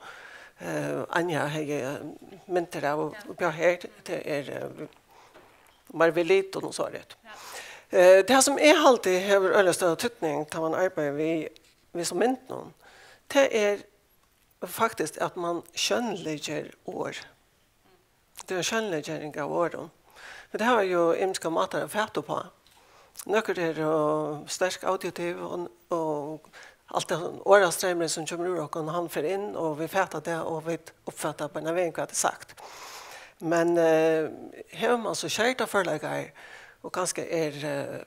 Eh, Anja hevði, eh, myndir av uppi á her. Tað er, eh, meir við litum og so er tað. Eh, tað sum eg haldi hevur øgiliga stóran týdning, tá man arbeiðir við, við so myndum, tað er faktiskt, at man sjónliggjar orð. Tað er sjónliggering av orðum. Men tað hava jú ymiskar mátar at fata uppá. Nøkur eru sterk auditiv og, og alt tann orðastreymurin sum kemur úr okkum, hann fer inn og vit fata tað og vit uppfata beinanvegin hvat er sagt. Men, eh, hevur man so skertar førleikar og kanska er, eh,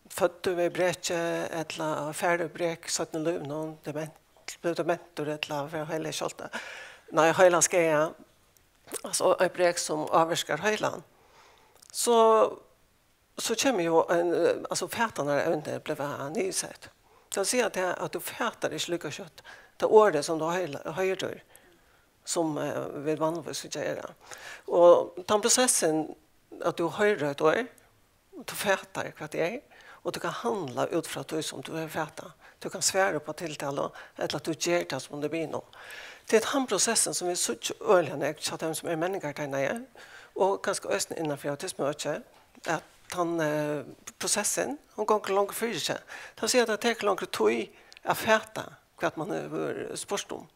føddur við breki ella fær brek seinni í lívinum, dement, blívur dementur ella fær heilaskjálvta, nei, heilaskaða, altso eitt brek sum ávirkar heilan, so, so kemur jú ein, eh, altso fatanarevnið blívur niðursett. Tað vil siga tað, at tú fatar ikki líka skjótt tað orðið sum tú heila-, hoyrir, sum, eh, vit vanligvis gera. Og tann prosessin, at tú hoyrir eitt orð, og tú fatar hvat tað er, og tú kanst handla út frá tí sum tú hevur fatað. Tú kanst svara upp á tiltalu, ella at tú ger tað sum tú biður um. Tað er tann prosessin sum vit síggja øgiliga nógv hjá teimum sum eru menningarteining, og kanska eisini innan fyri autismuøkið, at tann, eh, prosessin, hon gongur longur fyri seg. Tað vil siga, at tað tekur longri tíð at fata hvat man hevur spurt um.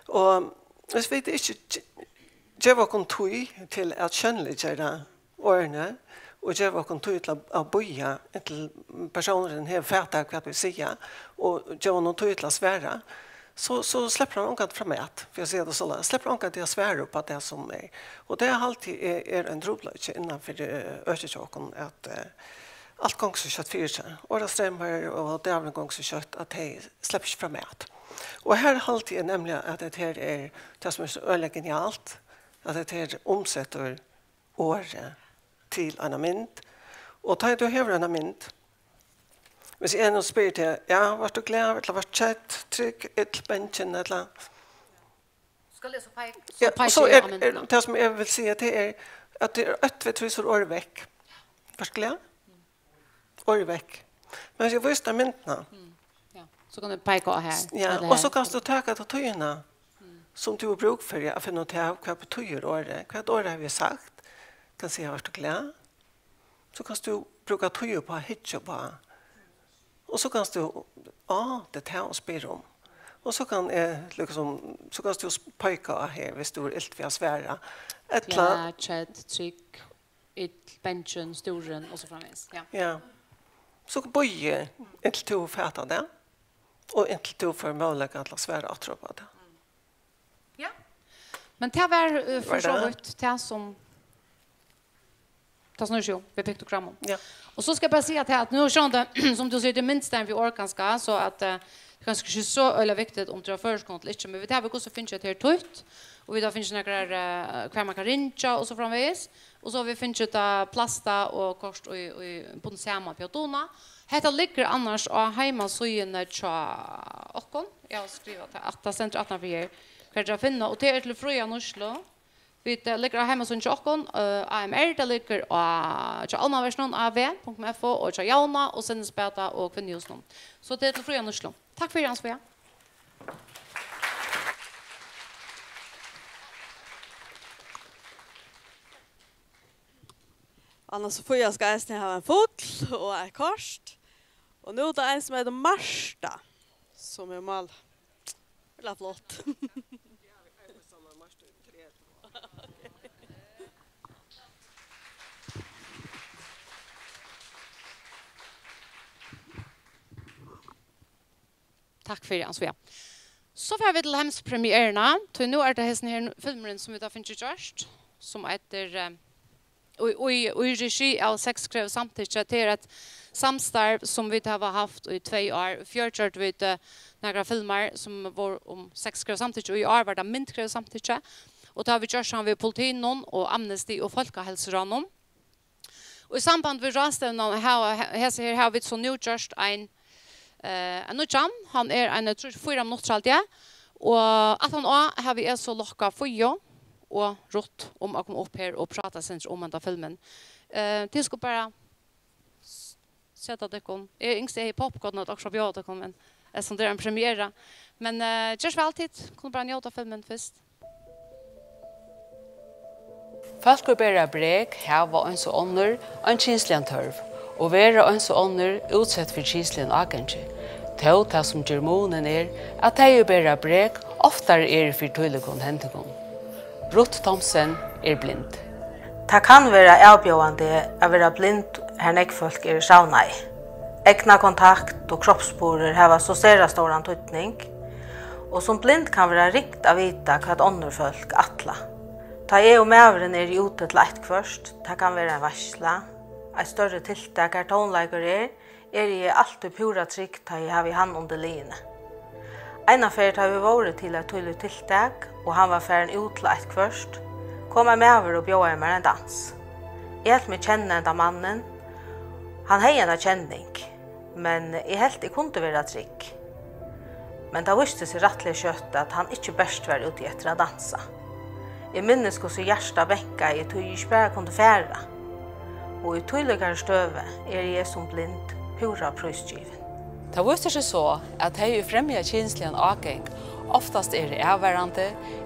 Og viss vit ikki ge-, geva okkum tíð til at sjónliggera orðini og geva okkum tíð til at, at bíða, inntil persónurin hevur fatað, hvat vit siga, og geva honum tíð til at svara, so, so sleppur hann ongantíð framat, fyri at siga tað soleiðis. Sleppur ongantíð at svara upp á tað sum er. Og tað haldi eg er ein trupulleiki innan fyri, eh, økið hjá okkum, at, eh, alt gongur so skjótt fyri seg. Orðastreymar og dagurin gongur so skjótt, at tey sleppa ikki framat. Og her haldi eg nemliga, at hetta her er tað, sum er so øgiliga genialt, at hetta her umsetur orðið til eina mynd. Og tá tú hevur eina mynd, viss eg nú spyr teg, ja, vart tú glað, ella vart kedd, trygg, ill, bangin, ella Skal eg so peika, so Ja, og peiki so eg er, á myndina? Er tað, sum eg vil siga, tað er, at tað er eitt, tvey, trý, so er orðið vekk. Vart glað? Orðið vekk. Men eg vísti tær myndina. Mm. Ja, so kann tú peika á her, Ja, ella og so her. Kanst tú taka ta tíðina, sum tú hevur brúk fyri at finna út av, hvat betýðir orðið? Hvat orð havi eg sagt? Kann siga, vart tú glað? So kanst tú brúka tíð upp á at hyggja upp á. Og so kanst tú, á, tað er tað hon spyr um. Og so kann eg, liksom, so kanst tú s-, peika á her, viss tú er ilt við at svara. Ella Glað, kedd, trygg, ill, bangin, stúrin, og so framvegis. Ja. Ja. So bíði, inntil tú fatar tað, og inntil tú fært møguleika til at svara aftur upp á tað. Ja. Men tað var, eh, for Var so tað? Vítt tað, sum tað snýr seg um við piktogrammum. Ja. Og so skal eg bara siga at, at nú, sjálvandi, sum tú sigur, tað er myndstaðin við orð kanska, so at, eh, tað er kanska ikki so øgiliga viktigt, um tað er føroyskt ella ikki, men vit hava hvussu fingið hetta her týtt, og vit hava fingið nakrar, eh, hvar man kann ringja og so framvegis, og so hava vit fingið tað plastað og koyrt í, í bundið saman við Duna. Hetta liggur annars á heimasíðuni hjá okkum. Eg havi skrivað tað, at tað stendur aftanfyri her, hvar tað er at finna, og tað er til fría nýtslu. Vit, eh, liggur á heimasíðuni hjá okkum, eh, A M R, tað liggur á, hjá Almannaverkinum, A V punktum F O, og hjá Javna og Sinnesbata og Kvinnuhúsinum. So tað er til fría nýtslu. Takk fyri, Anna Sofia. Anna Sofia skal eisini hava ein fugl og eitt kort. Og nú er tað ein, sum eitur Marta, sum hevur málað. Ella flott. Takk fyri, Anna Sofia. So fara vit til heimspremieruna, tí nú er tað hesin her filmurin, sum vit hava fingið gjørt, sum eitur, eh, í, í, í regi av Sex krevur samtykki. Tað er eitt samstarv, sum vit hava havt í tvey ár. Í fjør gjørdu vit, eh, nakrar filmar, sum vóru um Sex krevur samtykki, og í ár var tað Mynd krevur samtykki. Og tað hava vit gjørt saman við Politinum og Amnesty og Fólkaheilsuráðnum. Og í samband við ráðstevnan hava, he-, hesa her hava vit so nú gjørt ein, eh, ein nýggjan. Hann er ein trý, fýra minuttir, haldi eg. Og aftan á havi eg so lokkað Fíu og Ruth um at koma upp her og práta eitt sindur um henda filmin. Eh, tit skulu bara s-, seta tykkum. Eg ynskti, eg hevði popkorn og okkurt at bjóða tykkum, men eftersom tað er ein premiera. Men, eh, ger so væl, tit kunnu bara njóta filmin fyrst. Fólk, ið bera brek, hava eins og onnur ein kynsligan tørv, og verða eins og onnur útsett fyri kynsligum ágangi. Tó tað, sum ger munin, er, at tey, ið bera brek, oftari eru fyri tílíkum hendingum. Ruth Thomsen er blind. Tað kann vera avbjóðandi at vera blind, har nógv fólk eru savnaði. Eygnakontakt og kropsburður hava so sera stóran týdning, og sum blind kann vera ringt at vita, hvat onnur fólk ætla. Tá eg og maðurin eru úti til eitt hvørt, tað kann vera ein veitsla, eitt størri tiltak, har tónleikur er, eri eg altíð púra trygg, tá eg havi hann undir liðini. Eina ferð, tá vit vóru til eitt tílíkt tiltak, og hann var farin út til eitt hvørt, kom ein maður og bjóðaði mær ein dans. Eg helt meg kenna henda mannin. Hann hevði eina kenning, men eg helt, eg kundi vera trygg. Men tað vísti seg rættiliga skjótt, at hann ikki bert var úti eftir at dansa. Eg minnist, hvussu hjartað bankaði, tí eg ikki bara kundi fara. Og í tílíkari støðu eri eg sum blind púra prísgivin. Tað vísir seg so, at tey, ið fremja kynsligan ágang, oftast eru avvarðandi,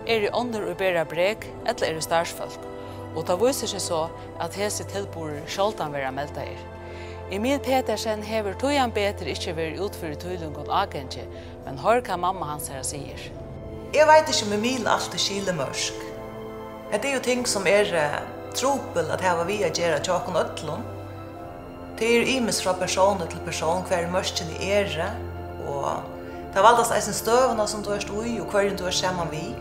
eru onnur, ið bera brek, ella eru starvsfólk. Og tað vísir seg so, at hesir tilburðir sjáldan verða meldaðir. Emil Petersen hevur tíðan betur ikki verið út fyri tílíkum ágangi, men hoyr, hvat mamma hansara sigur. Eg veit ikki, um Emil altíð skilur mørk. Hetta er jo ting, sum er, eh, trupul at hava við at gera hjá okkum øllum. Tað er ymiskt frá persóni til persón, hvar mørkini eru, og tað valdast eisini støðuna, sum tú ert í, og hvørjum tú ert saman við.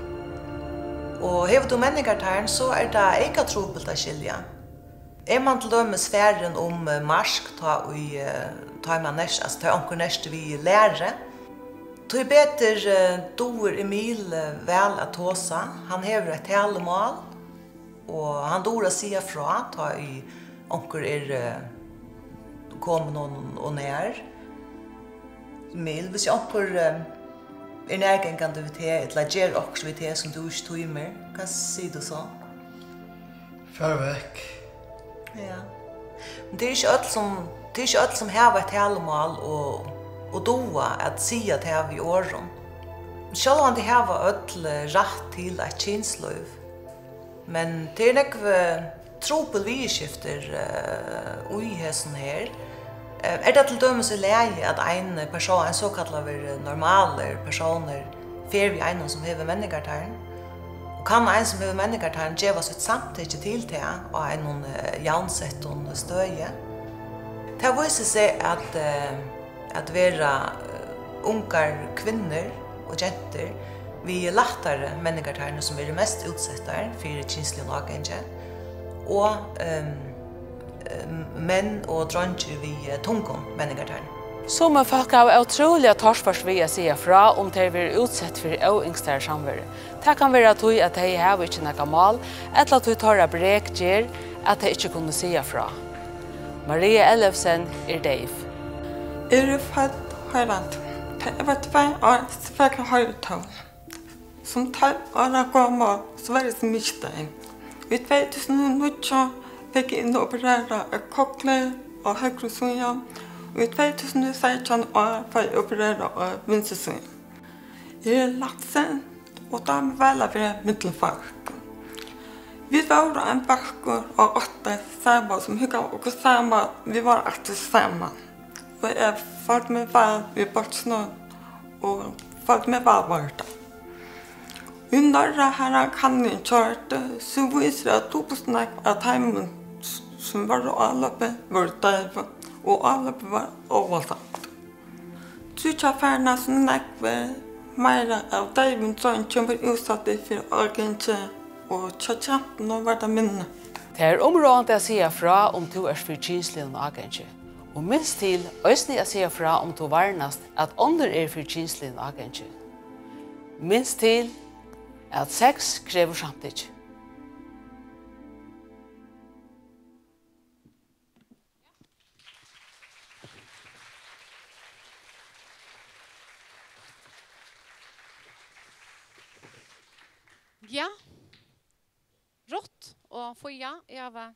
Og hevur tú menningartarn, so er tað eyka trupult at skilja. Er mann til dømis farin um, eh, mark, tá ið, eh, tá ið mann nert-, altso, tá ið onkur nertir við læri, tí betur, eh, dugir Emil, eh, væl at tosa. Hann hevur eitt talumál, og hann dugir at siga frá, tá ið onkur er, eh, komin honum ov nær. Emil, hvis onkur, eh, er nærgangandi við teg, ella ger okkurt við teg, sum tú ikki tímir, hvat sigur tú so? Far vekk. Ja. Men tað er ikki øll, sum, tað er ikki øll, sum hava eitt talumál og, og duga at siga tað við orðum. Sjálvandi hava øll, eh, rætt til eitt kynslív. Men tað er nógv, eh, trupul viðurskiftir, eh, í hesum her. Eh, er tað til dømis í lagi, at ein persón, ein sokallaður, eh, normalur persónur, fer við einum, sum hevur menningartarn? Og kann ein, sum hevur menningartarn, geva sítt samtykki til tað á einum, eh, javnsettum støði? Tað vísir seg, at, eh, at vera, eh, ungar kvinnur og gentur við lættari menningartarni, sum eru mest útsettar fyri kynsligum ágangi, og, ehm, ehm, menn og dreingir við, eh, tungum menningartarni. Summi fólk hava ótrúliga torført við at siga frá, um tey verða útsett fyri óynskari samveru. Tað kann vera tí, at tey hava ikki nakað mál, ella tí teirra brek ger, at tey ikki kunnu siga frá. Maria Ellefsen er deyv. Eg eri fødd hoyrandi. Tá eg var tvey ár, so fekk eg hoyritól. Sum tólv ára gomul, so var eg sum mistur. Í tvey túsund og níggju fekk eg innopererað eitt koglið á høgru síðu, og í tvey túsund og seytjan ár fái eg opererað á vinstru síðu. Eg eri lapsin, og dámar væl at vera millum fólk. Vit vóru ein bólkur og áttu saman, sum hugnaðu okkum saman, vit vóru altíð saman. Og eg Far meg væl við børnunum og far meg væl, Marta. Í Norra, har hann kann eg kjørte, so vísir at dupult nógv av teimum, s-, sum vóru álopin, vóru deyv, og álopið var óvælsamt. Tríggjar ferðirnar so nógv meira av deyvum dreingjum vóru útsett fyri ágangi, og hjá gentunum var tað minni. Tað er umráðandi at siga frá, um tú ert fyri kynsligum ágangi. Og minst til eisini at siga frá, um tú varnast, at onnur eru fyri kynsligum ágangi. Minst til, at sex krevur samtykki. Ja. Ruth og Fía, eg havi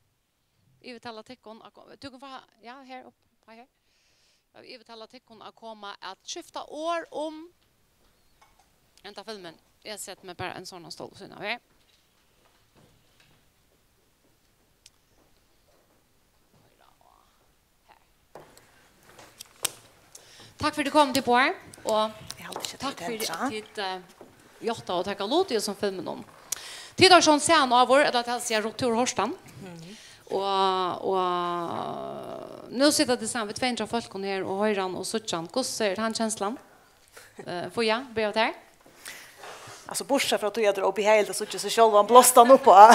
yvirtalað tykkum at ko-, tú kann fáa, ja, her upp, ta her. Eg havi yvirtalað tykkum at koma at skifta orð um henda filmin. Eg seti meg bara ein sovorðnan stól við síðuna av her. Takk fyri at tit komu, tit báðar, og Eg haldi ikki, at takk tað er fyri tendra. At tit, eh, játtaðu at taka lut í hesum filminum. Tit hava sjálvandi sæð hann áður, ella tað siga, Ruth, tú hevur hoyrt hann. Mhm. Og, og nú sita tit saman við tvey hundrað fólkum her og hoyra hann og síggja hann. Hvussu er hann kenslan? Eh, Fía, byrja við tær. Altso, bortsett frá tí, at tað er óbehagligt at síggja seg sjálvan blástan upp á.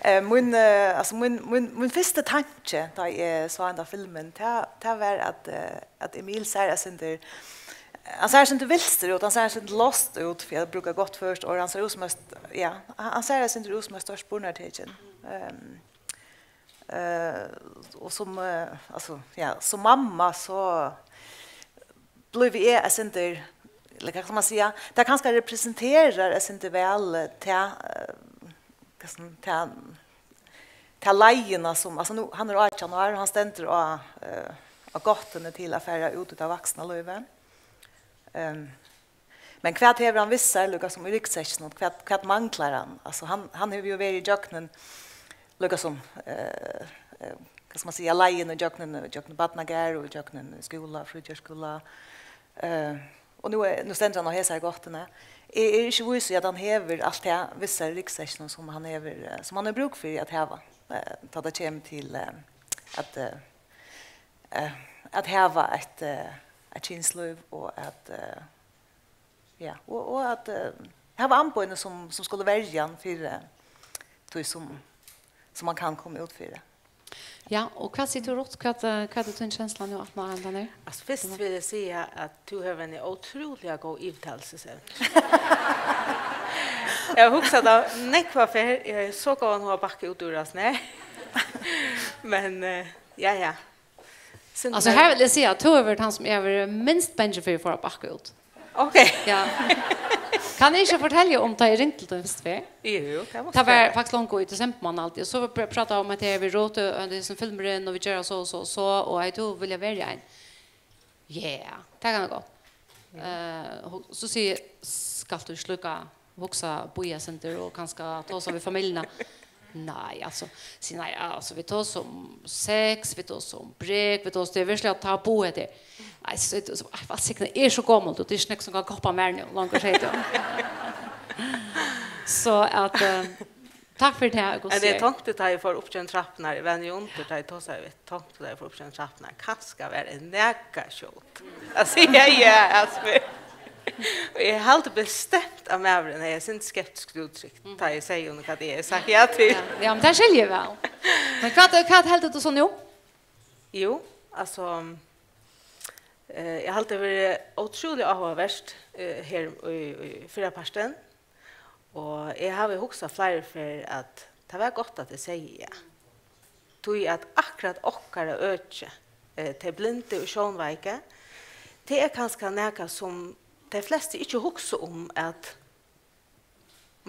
Eh, mín, eh, altso, mín, mín, mín fyrsti tanki, tá eg sá henda filmin, tað, tað var, at, eh, at Emil sær eitt sindur, hann sær eitt sindur vilstur út, hann sær eitt sindur lost út, fyri at brúka gott føroyskt orð, hann sær út sum eitt, ja, hann, hann sær eitt sindur út sum eitt stórt spurnartekin. Ehm, Eh, og sum, eh, altso, ja, sum mamma, so blívi eg eitt sindur, ella hvat skal man siga, tað kanska representerar eitt sindur væl, eh, ta, eh, hvat skal man, ta, ta leiðina sum, altso, nú, hann er átjan ár, og hann stendur á, eh, á gáttini til at fara út í tað vaksna lívið. Ehm, Men hvat hevur hann við sær, líka sum í ryggsekkinum? Hvat, hvat manglar hann? Altso, hann, hann hevur jú verið í gjøgnum, líka sum, eh, eh, hvat skal man siga, leiðina í gjøgnum, í gjøgnum barnagarð og í gjøgnum skúla, frítíðarskúla. Eh, og nú er, nú stendur hann á hesari gáttini. Eg eri ikki vís í, at hann hevur alt tað við sær í ryggsekkinum, sum hann hevur, eh, sum hann hevur brúk fyri at hava, eh, tá tað kemur til, eh, at, eh, eh, at hava eitt, eh, eitt kynslív og at, eh, Ja, og, og at, eh, hava amboðini sum, sum skulu verja hann fyri, eh, tí sum, sum hann kann koma út fyri. Ja, og hvat sigur tú, Ruth? Hvat, eh, hvat er tín kensla nú, aftan á hendan her? Altso, fyrst vil eg siga at tú hevur eina ótrúliga góða yvirtalilsisevni. Eg havi hugsað tað nógva ferð, eg havi so góðan hug at bakka út úr hasum her. Men, eh, ja, ja. Synd. Altso, her vil eg siga, at tú hevur verið tann, sum eg havi verið minst bangin fyri fór at bakka út. Ok. Ja. Kann eg ikki fortelja um, tá eg ringdi til tín fyrstu ferð? Jú, jú, tað má. Tað var faktiskt longu í desember mánað, alt. Og so pr-, prátaðu vit um, at eg vil rota, og hesin filmurin, og vit gera so og so og so, og hevði tú viljað verið ein? Ja, tað kann eg gott. Eh, hu-, so sigi eg, skalt tú ikki líka hugsa, bíða eitt sindur og kanska tosa við familjuna? Nei, altso, sigi, nei, altso, vit tosa um sex, vit tosa um brek, vit tosa, tað er veruliga tabu, hetta her. Nei, so, so, so, æ, vælsigna, eg eri so gomul, og tað er ikki nógv sum kann koppa mær nú, longur, segði tú. So at, eh, takk fyri tað, August. Men eg tonkti, tá eg fór upp gjøgnum trappurnar, eg var nú undir, tá eg tosaði við, tonkti, tá eg fór upp gjøgnum trappurnar, kanska var eg nakað skjót at siga ja, altso, men, og eg haldi bestemt, at maðurin hevði eitt sindur skeptiskt úttrykt, tá eg segði honum, hvat eg hevði sagt ja til. Ja, ja, men tað skilji eg væl. Men hvat, hvat heldur tú so nú? Jú, altso, eh, eg haldi, tað hevur verið ótrúliga áhugavert, eh, her í, í fyrrapartin. Og eg havi hugsað fleiri ferð, at tað var gott, at eg segði ja. Tí at akkurát okkara øki, eh, tey blindu og sjónveiku, tað er kanska nakað, sum tey flestu ikki hugsa um, at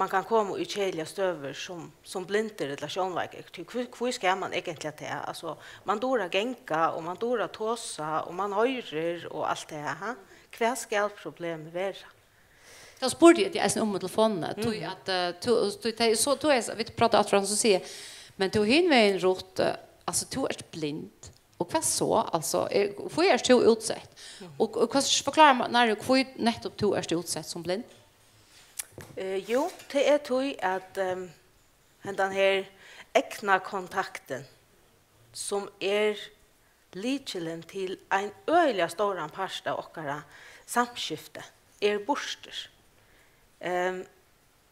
man kann koma í keðiligar støður sum, sum blindur ella sjónveikur. Tí hví, hví skal man eigentliga tað? Altso, man dugir at ganga, og man dugir at tosa, og man hoyrir, og alt tað her, ha? Hvat skal problemið vera? Tá spurdi eg teg eisini um í telefonini, tí at, eh, tú, tú, tað er so, tú er, vit práta aftur, so sigi eg, men tú hin vegin, Ruth, eh, altso, tú ert blind. Og hvat so? Altso, er, hví ert tú útsett? Og, og hvat forklárar man, Nærri, hví nettupp tú ert útsett sum blind? Eh, jú, tað er tí, at, ehm, hendan her eygnakontaktin, sum er lykilin til ein øgiliga stóran part av okkara samskifti, er burtur. Ehm,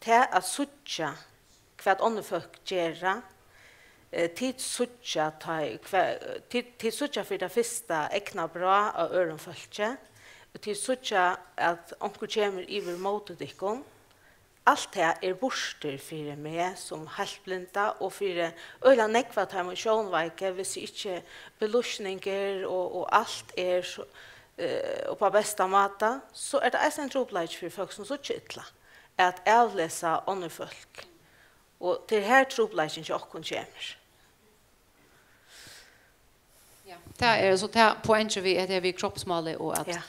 tað at síggja, hvat onnur fólk gera, eh, tit síggja, tá, hva, tit, tit síggja fyri tað fyrsta eygnabrá á øðrum fólki, og tit síggja, at onkur kemur yvir móti tykkum. Alt tað er burtur fyri meg sum heilt blinda og fyri øgiliga nógv av teimum sjónveiku, hvis ikki belysningur og, og alt er so, eh, upp á besta máta, so er tað eisini ein trupulleiki fyri fólk sum síggja illa, at avlesa onnur fólk. Og tað er her trupulleikin hjá okkum kemur. Ja. Tað er so tað poengið við, at tað er við kroppsmálið og at, ja,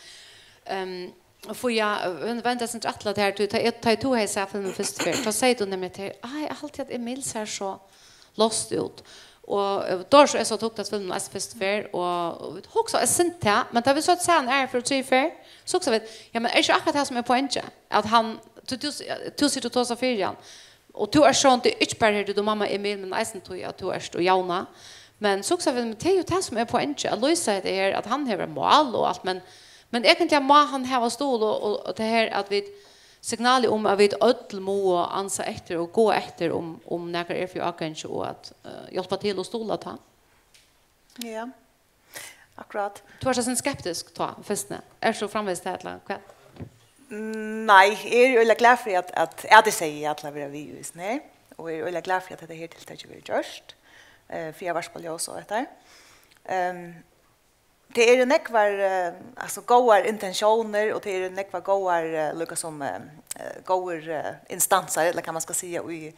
ehm, for ja, vend-, venda seg til at her, tú, tá, tá tú hevði sæð filmin fyrstu ferð, tá segði tú nemliga til, "Ai, eg haldi, at Emil sær so lost út." Og, eh, Doris og eg so tók ta filmin eisini fyrstu ferð, og, og vit hugsa, eg syns tað, men tá vit so sæð hann her fyri tredje ferð, so hugsa vit, "Ja, men er ikki akkurát tað sum er poengið?" At hann, tú, tú, tú situr og tosar fyri hann. Og tú ert sjálvandi ikki bara her, tú, mamma Emil, men eisini tí at tú ert og javna. Men so hugsa vit, men tað er jú tað sum er poengið, at lýsa hetta her, at hann hevur eitt mál og alt, men, men eigentliga má hann hava stuðul og, og, og tað her at vit, signalið um at vit øll mugu ansa eftir og gá eftir um, um nakar er fyri ágangi og at, eh, hjálpa til og stuðla tá. Ja. Akkurát. Tú ert so skeptisk tá, fyrstuni. Ert tú framvegis tað, ella hvat? Mm, nei, eg eri øgiliga glað fyri at, at, at eg segði ja til at vera við í hesum her. Og eg eri øgiliga glað fyri at hetta her tiltakið verður gjørt, eh, fyri at varpa ljós á hetta. Ehm, tað eru nógvar, eh, altso, góðar intensjónir, og tað eru nógvar góðar, eh, líka sum, eh, eh, góðir, eh, instansar, ella hvat man skal siga, í,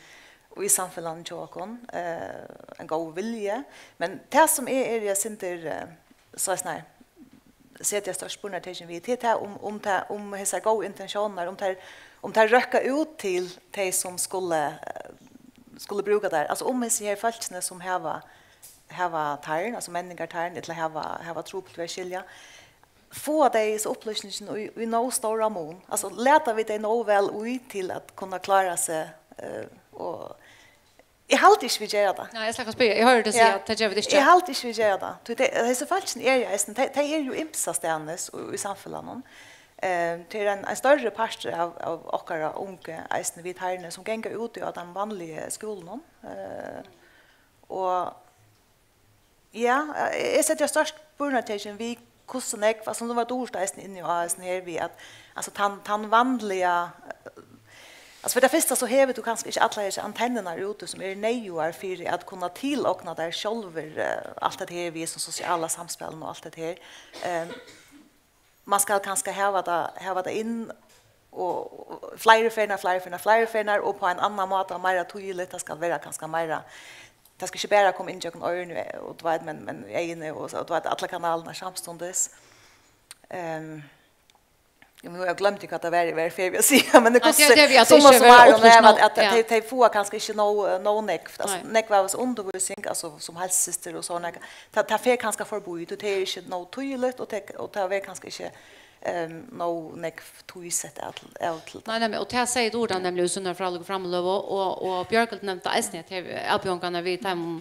í samfelagnum hjá okkum, eh, ein góður vilji. Men tað, sum eg eri eitt sindur, eh, so er snar, seti eg stórt spurningartekin við, tað er tað, um, um tað, um hesar góðu intensjónirnar, um tær, um tær røkka út til tey, sum skulu, eh, skulu brúka tær. Altso, um hesi her fólkini, sum hava, hava tarn, altso menningartarn, ella hava, hava trupult við at skilja, fáa tey hesa upplýsingina í, í nóg stóran mun? Altso, lata vit tey nóg væl í til at kunna klára seg, eh, og eg haldi ikki, vit gera tað. Nei, eg skal spyrja. Eg hoyri teg siga, ja, at tað gera vit ikki. Eg haldi ikki, vit gera tað. Tí tey, hesi fólkini eru eisini, tey, tey eru jú ymsastaðnis í, í samfelagnum. Eh, tað er ein, ein størri partur av, av okkara ungu, eisini vit herni, sum ganga út í, á teimum vanligu skúlunum. Eh, og ja, eg seti stórt spurningartekin við, hvussu nógv, altso, nú var Durita eisini inni á hesum her við, at, altso, tann, tann vanliga, eh, altso, fyri tað fyrsta, so hevur tú kanska ikki allar hesar antennurnar úti, sum eru neyðugar fyri at kunna tilogna tær sjálvur, eh, alt hetta her við, sum sosiala samspælinum og alt hetta her. Ehm, man skal kanska hava tað, hava tað inn og, og fleiri ferðir, fleiri ferðir, fleiri ferðir, og á ein annan máta, meira týðiligt, tað skal vera kanska meira, tað skal ikki bara koma inn gjøgnum oyruni og, og, tú veit, men, men eyguni og, og, tú veit, allar kanalirnar samstundis. Ehm, ja, men nú, eg gloymdi, hvat tað var, eg var ferdig við at siga, men tað, nei, hvussu, tað, tað, ja, tað er summa summarum, ikki at, at, ja, tey, tey fáa kanska ikki nóg, nóg nógv, altso, nei, nógv av hesi undirvísing, altso, sum heilsustystir og sovorðið, tað, tað fer kanska forbí, tí tað er ikki nóg týðiligt, og tað, og tað verður kanska ikki, ehm, nóg nógv tíð sett av til, av til tað. Nei, nemliga, og tað sigur Durita nemliga í síni frálíku framløgu, og, og Bjørgulv nevndi eisini, at her avbjóðingarnar við teimum,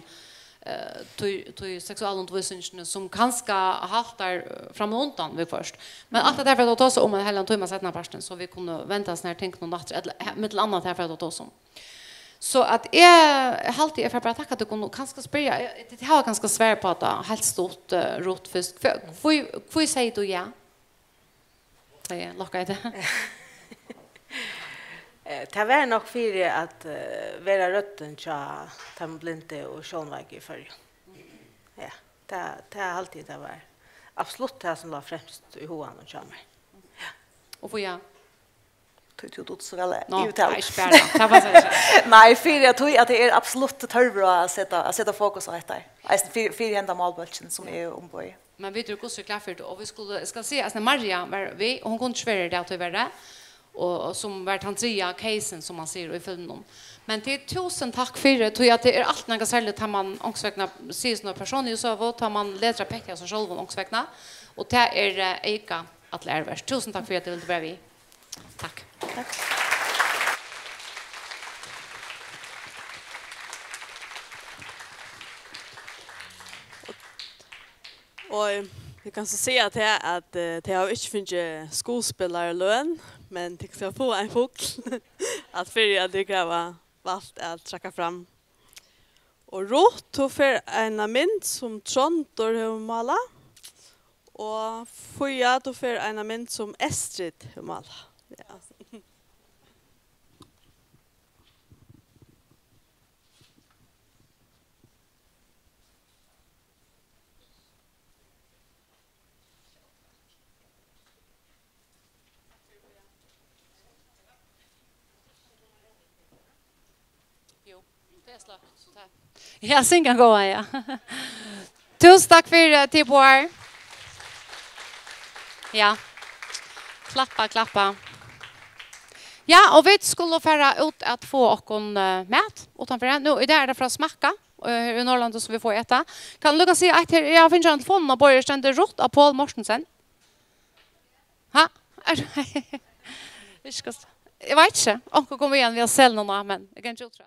eh, tí, tí seksualundirvísingini, sum kanska haltar, eh, fram og undan viðhvørt. Men alt hetta fer at tosa um ein heilan tíma seinnapartin, so vit kunnu venda hesum her tingunum aftur, ella, he-, millum annað tað fer at tosa um. So at eg haldi, eg fer bara at takka tykkum og kanska spyrja, eg, tit hava kanska svar á tað, heilt stutt, eh, Ruth, fyrst. Hví, hví, hví segði tú ja? Tá eg lokkaði teg. Eh, tað var nokk fyri at, eh, vera røddin hjá teimum blindu og sjónveiku í Føroyum. Ja, tað, tað haldi eg, tað var absolutt tað, sum lá fremst í huganum hjá mær. Ja. Og hví ja? Tí tú dugdi so væl at, ná, yvirtala. Nei, ikki bara. Tað passar ikki. Nei, fyri at, tí at tað er absolutt tørvur á at seta, at seta fokus á hetta. Eisini fyri, fyri henda málbólkin, sum er umboðið. Men vit eru hvussu glað fyri tað, og vit skulu, eg skal siga, altso, Maria var við, og hon kundi ikki vera her í dag, tíverri. og, og sum var tann triðja casen, sum man sigur í filminum. Men tit, túsund takk fyri, tí at tað er alt nakað serligt, tá man onkursvegna sigur sína persónligu søgu, tá man letur at petti av sær sjálvum onkursvegna, og tað er, eh, eyka alla æru vert. Túsund takk fyri, at tit vildu vera við. Takk. Takk. Og eg kann so siga tað, at, eh, tey hava ikki fingið skuðspælaraløn, men tey skal fáa ein fugl, at fyri at tey hava valt at traðka fram. Og Ruth, tú fær eina mynd sum Tróndur hevur málað, og Fía, tú fær eina mynd sum Estrid hevur málað. Ja. Jú, tað er sløkt, so tað. Ja, syngan góða, ja. Túsund takk fyri, eh, tit báðar. Ja. Klappa, klappa. Ja, og vit skulu fara út at fáa okkum, eh, mat uttanfyri her. Nú, í dag er tað frá Smakka, eh, her í Norðurlandi, sum vit fáa eta. Kann líka siga eitt her, eg havi fingið ein telefon á borðið, her stendur Ruth og Poul Mortensen. Ha? Er, ikki hvat, eg veit ikki. Onkur kom við hann við at selja nokk, men eg kann ikki útfrá.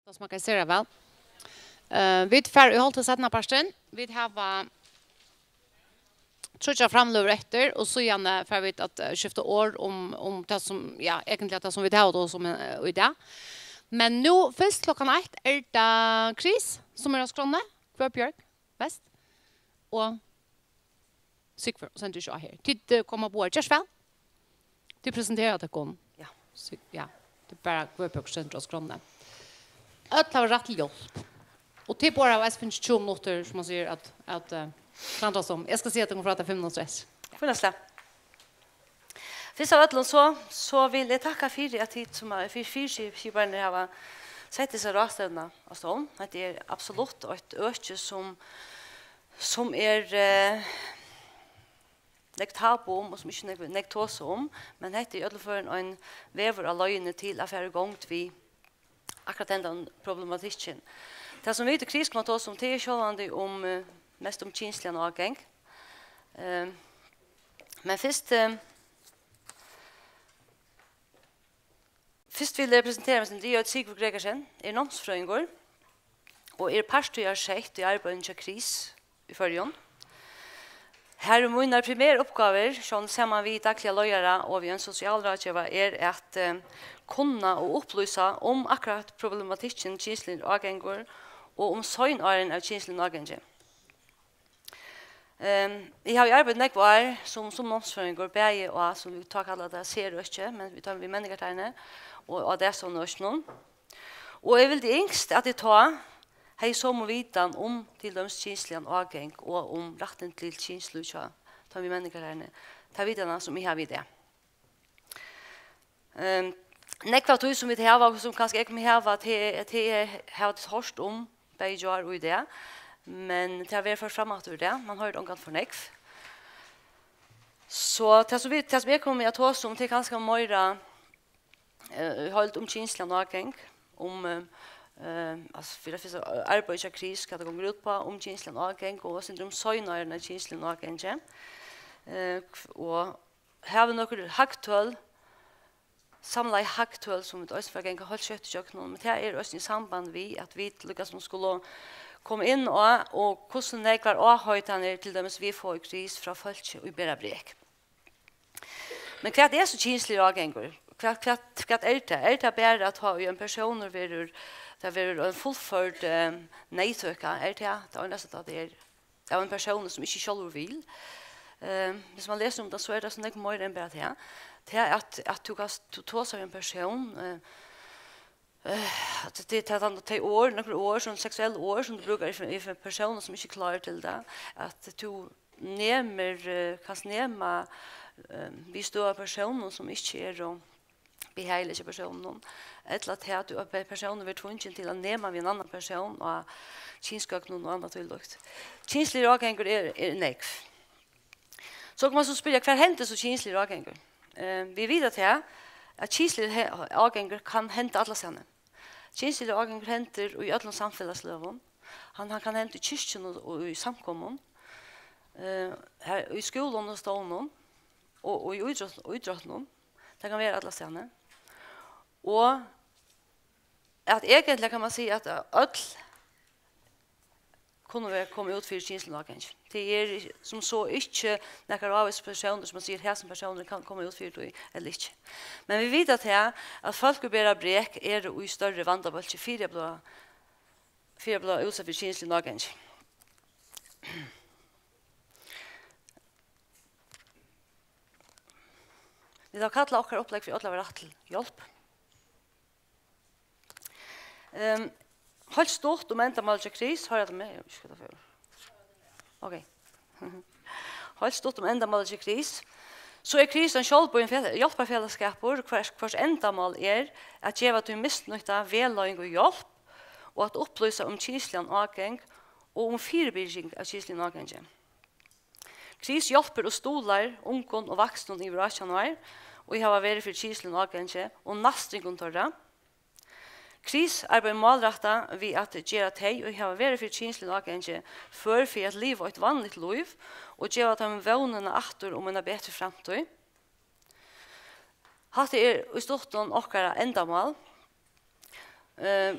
Tað smakkar sera væl. Eh, vit fara í holt til seinnapartin. Vit hava tríggjar framløgur eftir, og síðani fara vit at, eh, skifta orð um, um tað sum, ja, eigentliga tað sum vit hava tosað um, eh, í dag. Men nú, fyrst klokkan eitt, er tað Chris, sum er á skránni. Hvør Bjørg? Vest. Og Sigfús, og sendir ikki á her. Tit, eh, koma báðar. Ger so væl. Tit presentera tykkum. Ja. So, ja. Tað er bara hvør Bjørg stendur á skránni. Øll hava rætt til hjálp. Og tit báðar hava eisini fingið tjúgu minuttir, sum man sigur, at, at, eh, klandrast um. Eg skal siga tykkum frá tað fimm minuttir eftir. Fínt slag. Fyrst av øllum so, so vil eg takka fyri, at tit sum er fyri, fyri skipararnir hava sett hesa ráðstevnuna á stovn. Hetta er absolutt eitt øki sum, sum er, eh, nógv tabu um og sum ikki nógv, nógv tosa um, men hetta er í øllum førum ein vegur á leiðini til at fara í gongd við akkurát hendan problematikkin. Tað sum vit í Kris koma at tosa um, tað er sjálvandi um, eh, mest um kynsligan ágang. Eh, men fyrst, eh, fyrst vil eg presentera meg, sum eg eiti Sigurður Gregersen, er námsfrøðingur og er partstaðarsett í arbeiðinum hjá Kris í Føroyum. Har eru mínar primeru uppgávur, sjón saman við dagliga leiðara og við ein sosialráðgeva, er at, eh, kunna og upplýsa um akkurát problematikkin kynsligur ágangur og um seinárini av kynsligum ágangi. Ehm, eg havi arbeitt nógv ár sum, sum námsfrøðingur, bæði á, sum vit tá kalla tað, serøki, men vit tá við menningartækni og á dagstovnaøkinum. Og eg vildi ynskt, at eg tá hevði somu vitan um til dømis kynsligan ágang og um rættin til kynslív hjá teimum í menningarlæruni. Tað vitana, sum eg havi í dag. Ehm, nógv av tí, sum vit hava, og sum kanska eg komi hava, tað, tað eg havi hoyrt um, bæði í gjár og í dag, men tað verður ført fram aftur í dag. Man hoyrir ongantíð for nógv. So tað, sum vit, tað, sum eg komi at tosa um, tað er kanska meira eh, í heild um kynsligan ágang, um, eh, eh, altso, fyri at fyrsta, eh, arbeiðið hjá Kris, hvat tað gongur út uppá, um kynsligan ágang og eitt sindur um seinárini av kynsligum ágangi. Eh, hv-, og havi nøkur hagtøl, samlaði hagtøl, sum vit eisini fara at ganga heilt skjótt ígjøgnum, men tað er eisini í samband við, at vit líka sum skulu koma inn á, og hvussu nógvar áheitanir til dømis vit fáa í Kris frá fólki, ið bera brek. Men hvat er so kynsligur ágangur? Hvat, hvat, hvat er tað? Er tað bara at tá ið ein persónur verður, tað verður ein fullførd, eh, neyðtøka? Er tað tað einasta, tað er av ein persóni, sum ikki sjálvur vil? Eh, hvis man lesur um tað, so er tað so nógv meira enn bara tað. Tað at, at tú kanst, tú tosar við ein persón, eh, Eh, at tað, tað, tað, tey orð, nøkur orð, sum seksuell orð, sum tú brúkar í, í persónar, sum ikki er klárir til tað, at tú nemur, eh, kanst nema, eh, við støði av persónum, sum ikki eru behageligir hjá persónunum, ella at tað, at tú, at persónur verður tvungin til at nema við ein annan persón á kynsgøgnum og annað tílíkt. Kynsligur ágangur er, er nógv. So kann man so spyrja, hvar hendir so kynsligur ágangur? Eh, vit vita tað, at kynsligur he-, ágangur kann henda allastaðni. Kynsligur ágangur hendir í øllum samfelagsløgum. Hann, hann kann henda í kirkjum og, og í samkomum, eh, her, í skúlum og stovnum, og, og í ítrótt-, ítróttunum. Tað kann vera allastaðni. Og at eigentliga kann man siga, at øll kunnu vera komið út fyri kynsligum ágangi. Tað er sum so ikki nakar ávísur persónur, sum man sigur, hesin persónur kann koma út fyri tí ella ikki. Men vit vita tað, at fólk, ið bera brek, eru í størri vandabólki fyri at blíva, fyri at blíva útsett fyri kynsligum ágangi. Vit hava kallað okkara upplegg fyri Øll hava rætt til hjálp. Ehm, heilt stutt um endamálið hjá Kris, hoyra tit meg? Eg veit ikki, hvat tað fer. Ok. Heilt stutt um endamálið hjá Kris. So er Kris ein sjálvboðin fel-, hjálparfelagsskapur, hvørs, hvørs endamál er at geva tí misnýtta vegleiðing og hjálp, og at upplýsa um kynsligan ágang og um fyribyrging av kynsligum ágangi. Kris hjálpir og stuðlar ungum og vaksnum yvir átjan ár, ið hava verið fyri kynsligum ágangi, og næstingum teirra. Kris arbeiðir málrættað við at gera tey, ið hava verið fyri kynsligum ágangi, før fyri at liva eitt vanligt lív og geva teimum vónina aftur um eina betri framtíð. Hatta er í stuttum okkara endamál. Eh,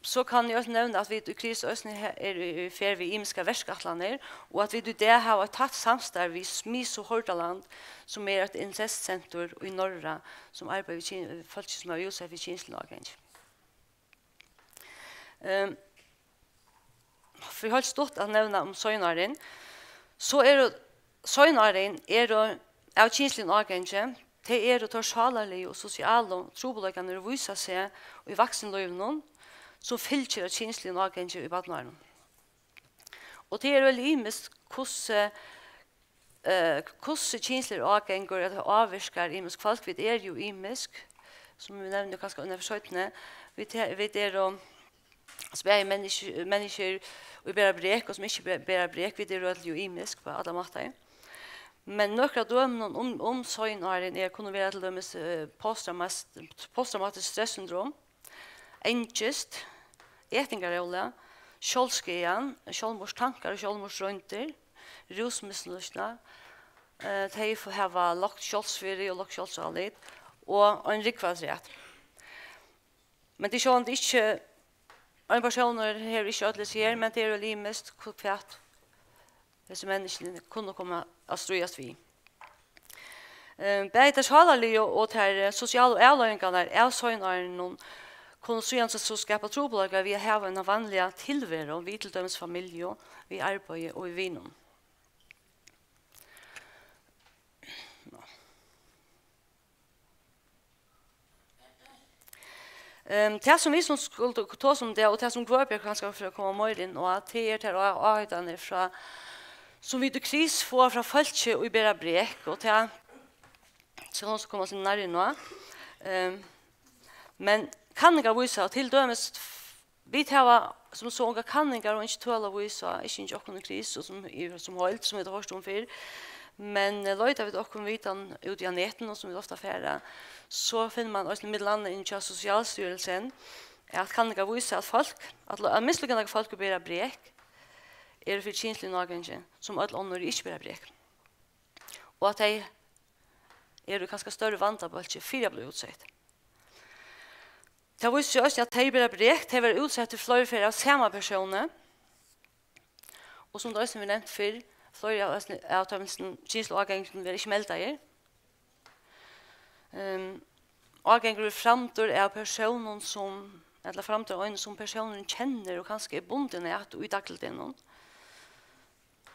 So kann eg eisini nevna, at vit í Kris eisini he-, eru í, í ferð við ymiskar verkætlanir, og at vit í dag hava eitt tætt samstarv við Smith og Hordaland, sum er eitt incestcenttur í Norra, sum arbeiðir við kyn-, fólki, sum hava utsett fyri kynsligum ágangi. Ehm, fyri heilt stutt at nevna um Seinárin, so eru Seinárin eru av kynsligum ágangi, tey eru teir sálarligu og sosialu trupulleikarnir, ið vísa seg í vaksinlívinum, sum fylgir av kynsligum ágangi í barnaárunum. Og tað er væl ymiskt, hvussu, eh, hvussu kynsligur ágangur, at tað ávirkar ymisk fólk. Vit eru jú ymisk, sum vit nevna kanska innan fyri seinni. Vit he-, vit eru, bæði menniskju-, menniskjur, ið bera brek, og sum ikki be-, bera brek, vit eru øll jú ymisk á allar mátar. Men nøkur av dømunum um, um Seinárin er, kunnu vera til dømis, eh, posttraumas-, posttraumatiskt stressyndrom, angist, etingarólag, sjálvsskaðan, sjálvmorðstankar og sjálvmorðsroyndir, rúsmisnýtsla, eh, tey f-, hava lágt sjálvsvirði og lágt sjálvsálit og ein rúgva afturat. Men tað er sjálvandi ikki, ein persónur hevur ikki øll hesi her, men tað er væl ymiskt, hvat hesi menniskjuni kunnu koma at stríðast við. Eh, bæði tær sálarligu og tær, eh, sosialu avleiðingarnar av Seinárinum kunnu síðan so, so skapa trupulleikar við at hava eina vanliga tilveru, við til dømis familju, við arbeiði og við vinum. Ehm, tað, sum vit sum skuldu tosa um tað, og tað, sum Guðbjørg kanska fer at koma meira inn á, tað er tær á-, áheitanir frá, sum vit í Kris fáa frá fólki, ið bera brek, og tað skal hon so koma seg nærri inn á. Ehm, men kanningar vísa, og til dømis, vit hava sum so ongar kanningar og ikki tøl at vísa, ikki hjá okkum í Kris, og sum, í, sum heild, sum vit hava hoyrt um fyrr. Men, eh, leita vit okkum vitan út á netinum, sum vit ofta fara, so finnur man eisini millum annað inn hjá Sosialstyrelsen, at kanningar vísa, at fólk, at, at mislukka nógv fólk, ið bera brek, eru fyri kynsligum ágangi, sum øll onnur, ið ikki bera brek. Og at tey eru í kanska størri vandabólki fyri at blíva útsett. Tað vísir seg eisini, at tey bera brek, tey verða útsett í fleiri ferð av sama persóni. Og sum tað eisini var nevnt fyrr, fleiri av, av teimum kynsligu áganginum verða ikki meldaðir. Ehm, ágangur er framdur av persónum sum, ella framdur av einum, sum persónurin kennir og kanska er bundin at í dagligdegnum.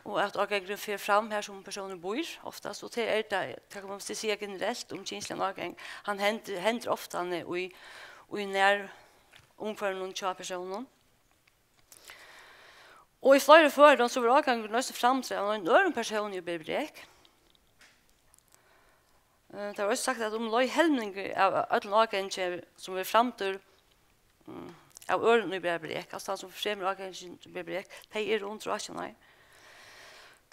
Og at ágangurin fer fram har, sum persónurin býr, oftast, og tað er tað, tað kann man siga generelt um kynsligan ágang. Hann hendir, hendir ofta í, í nærumhvørvinum hjá persóninum. Og í fleiri førum, so verður ágangurin eisini framdur av einum øðrum persóni, ið ber brek. Eh, tað var eisini sagt, at umleið helmingur av øllum ágangi, sum verður framdur, mm, av øðrum, ið bera brek, altso, tann sum fremur ágangin, ber brek, tey eru undir átjan ár.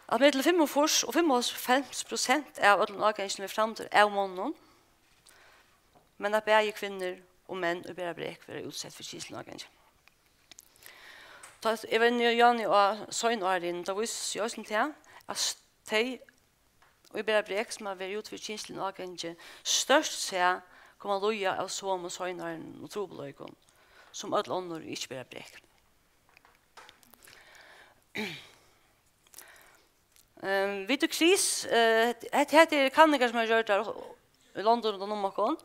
At millum fimmogfýrs og fimmoghálvfems prosent av øllum áganginum er framdur av monnum, men at bæði kvinnur og menn, ið bera brek, verða útsett fyri kynsligum ágangi. Tá eg var inni á Seinárinum, tá vísti seg eisini tað, at tey, ið bera brek, sum hava verið úti fyri kynsligum ágangi, stórt sett koma at líða av somu Seinárinum og trupulleikum, sum øll onnur, ið ikki bera brek. Ehm, vit í Kris, eh, hetta, hetta eru kanningar, sum eru gjørdar í londum rundan um okkum.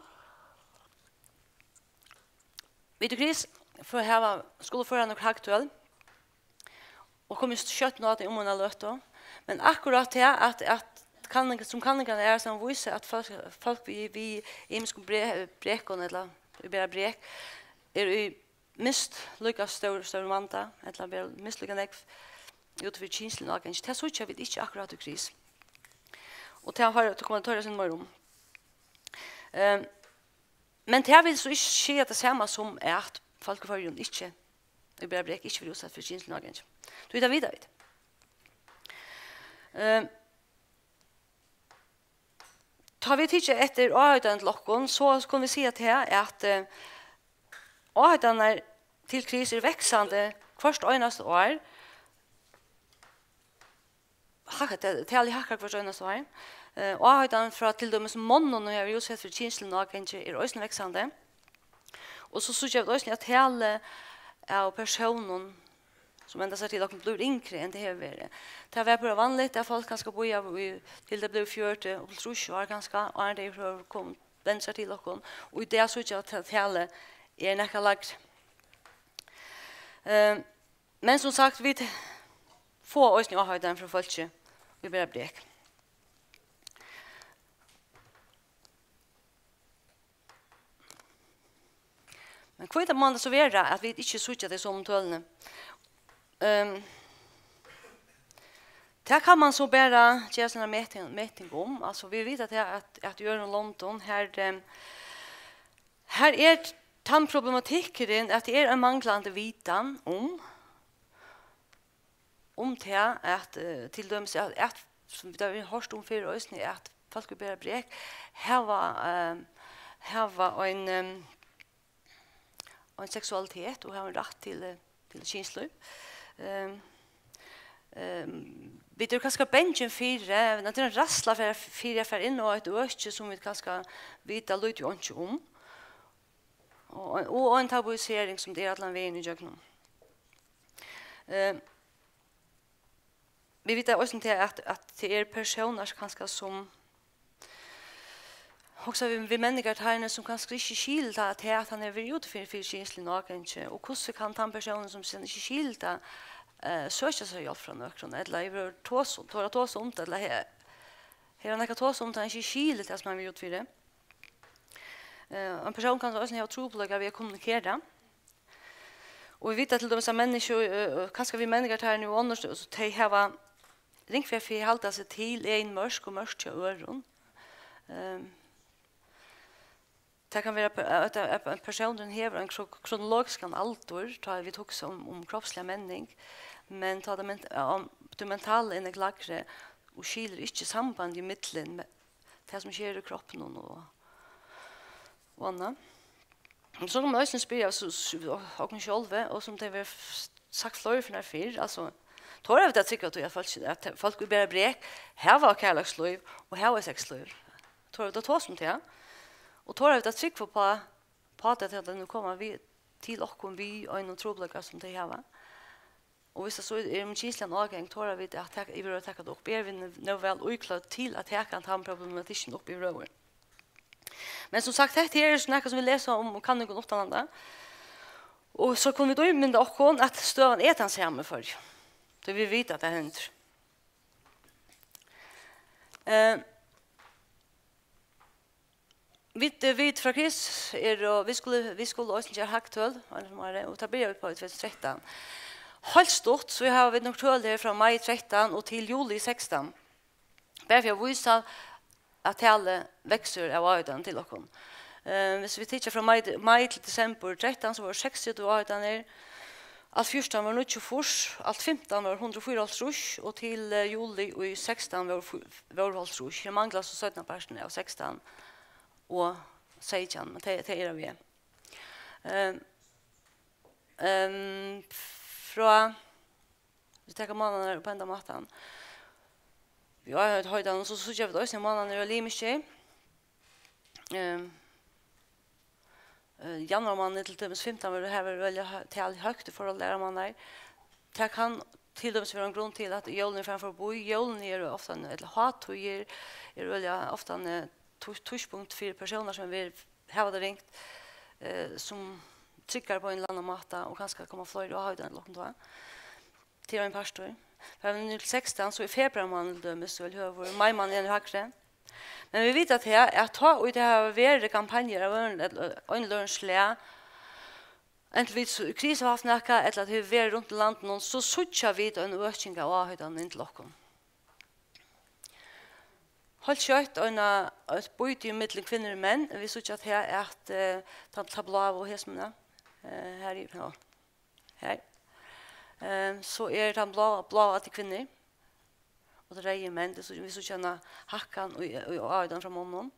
Vit í Kris fáa hava, skulu føra nøkur hagtøl, og koma skjótt inn á tey um eina løtu. Men akkurát tað, at, at kanning, sum kanningarnar eru, sum vísa, at fólk, fólk við, við ymiskum bre-, brekum, ella ið bera brek, eru í minst líka stór, stórum vanda, ella bera minst líka nógv út fyri kynsligum ágangi. Tað síggja vit ikki akkurát í Kris. Og tað har, tað koma vit at hoyra eitt sindur meira um. Ehm, men tað vil so ikki siga tað sama, sum at fólk í Føroyum ikki, ið bera brek, ikki verða útsett fyri kynsligum ágangi. Tí tað vita vit. Ehm, tá vit hyggja eftir áheitanum til okkum, so kunnu vit siga tað, at, eh, áheitanirnar til Kris eru vaksandi hvørt einasta ár. Hækka, ta-, talið hækkar hvørt einasta ár. Eh, áheitan frá til dømis monnum, ið hava verið útsett fyri kynsligum ágangi, er eisini vaksandi. Og so síggja vit eisini, at talið av persónum, sum venda sær til okkum, blívur yngri enn tað hevur verið. Tað var bara vanligt, at fólk kanska bíðaðu í, til tey blivu fjøruti og trýss ár kanska, áðrenn tey høvdu komið, venda sær til okkum. Og í dag síggja vit, at talið er nakað lægri. Eh, men sum sagt, vit fáa eisini áheitan frá fólki, ið bera brek. Men hví má tað so vera, at vit ikki síggja tey somu tølini? Ehm, tað kann man so bara gera sína meting, meting um. Altso, vit vita tað, at, at í øðrum londum, har, ehm, har er tann problematikkurin, at tað er ein manglandi vitan um, um tað, at, eh, til dømis, at, at, sum vit hava hoyrt um fyrr eisini, at fólk, ið bera brek, hava, eh, hava ein, eh, ein seksualitet og hava ein rætt til, eh, til kynslív. Ehm, ehm, vit eru kanska bangin fyri, vit eru ræðsla fyri, fyri at fara inn á eitt øki, sum vit kanska vita lítið og einki um. Og, og ein tabuisering, sum tað er allan vegin ígjøgnum. Eh, vit vita eisini tað, at, at tað eru persónar kanska, sum hugsa við, við menningarteigin, sum kanska ikki skilur tað, at, at hann hevur verið úti fyri, fyri kynsligum ágangi, og hvussu kann tann persónurin, sum síðan ikki skilur tað, eh, søkja sær hjálp frá nøkrum, ella hevur tosa, tora tosa um tað, ella he-, hevur hann nakað tosa um tað, hann ikki skilur tað, sum hann hevur verið úti fyri? Eh, ein persónur kann eisini hava trupulleikar við at kommunikera. Og vit vita til dømis, at menniskju, eh, kanska við menningarteigin og onnur, so tey hava ringt fyri at halda seg til egin mørk og mørk hjá øðrum. Ehm, tað kann vera, at, at, at persónurin hevur ein kro-, kronologiskan aldur, tá vit hugsa um, um kropsliga menning, men tá tað ment-, um, tað mentala er nógv lægri og skilur ikki sambandið millum me-, tað, sum sker í kroppinum og, og annað. Men so kann man eisini spyrja so, so, okkum sjálvi, og sum tað verður f-, sagt fleiri ferðir fyrr, altso, tora vit at trúgva tí, at fólk, at fólk, ið bera brek, hava eitt kærleikslív og hava eitt sexlív? Tora vit at tosa um tað? Og tora vit at trúgva uppá, uppá tað, at tey nú koma við, til okkum við einum trupulleika, sum tey hava? Og viss tað so er um kynsligan ágang, tora vit at taka, yvirhøvur taka tað upp? Eru vit nú, nú væl íklødd til at taka tann problematikkin upp yvirhøvur? Men sum sagt, hetta her er so nakað, sum vit lesa um í kanningum uttanlanda. Og so kunnu vit ímynda okkum, at støðan er tann sama í Føroyum. Tí vit vita, at tað hendir. Eh, Vit, eh, vit frá KRIS eru, vit skulu, vit skulu eisini gera hagtøl, eina ferð um árið, og tað byrja vit uppá í tvey túsund og trettan. Heilt stutt, so hava vit nøkur tøl her frá mai trettan og til juli sekstan. Bara fyri at vísa, at talið veksur av áheitanum til okkum. Eh, viss vit hyggja frá mai, mai til desembur trettan, so vóru seksogtretivu áheitanir, alt fjúrtan vóru níggjuogfýrs, alt fimtan vóru hundrað og fýraoghálvtrýss, og til, eh, juli í sekstan vóru fý-, vóru hálvtrýss. Her manglar so seinnapartin av sekstan og seytjan, men tey, tey eru við. Ehm, ehm, frá, vit taka mánaðirnar upp á hendan mátan. Í áheitanum, so síggja vit eisini, at mánaðirnir eru ymiskir. Ehm, eh, januarmánaðin til dømis fimtan verður, har verður øgiliga hø-, talið høgt í forhold til aðrar mánaðir. Tað kann til dømis vera ein grund til, at jólini eru farin forbí. Jólini eru ofta, ella hátíðir eru øgiliga ofta, eh, tí-, tíðspunkt fyri persónar, sum vil hava tað ringt, eh, sum tryggar á ein ella annan máta og kanska koma fleiri áheitanir til okkum tá. Tað er ein partur. Fara vit niður til sekstan, so er februarmánaðin til dømis øgiliga høgur, maimánaðin er hægri. Men vit vita at her, at tá ið tað hava verið kampanjur av einum ella, einum ella øðrum slag, antin vit so, KRIS hava havt nakað, ella at tað hevur verið runt í landinum, so síggja vit eina øking av áheitanum inn til okkum. Heilt skjótt eina, eitt býti millum kvinnur og menn. Vit síggja at her, at, eh, tann, tann bláa og hesin, eh, her í, ja. Her. Eh, so er tann bláa, bláa til kvinnur. Og tað reyða menn, tað er so, vit síggja eina hækkan í, í áheitan frá monnum.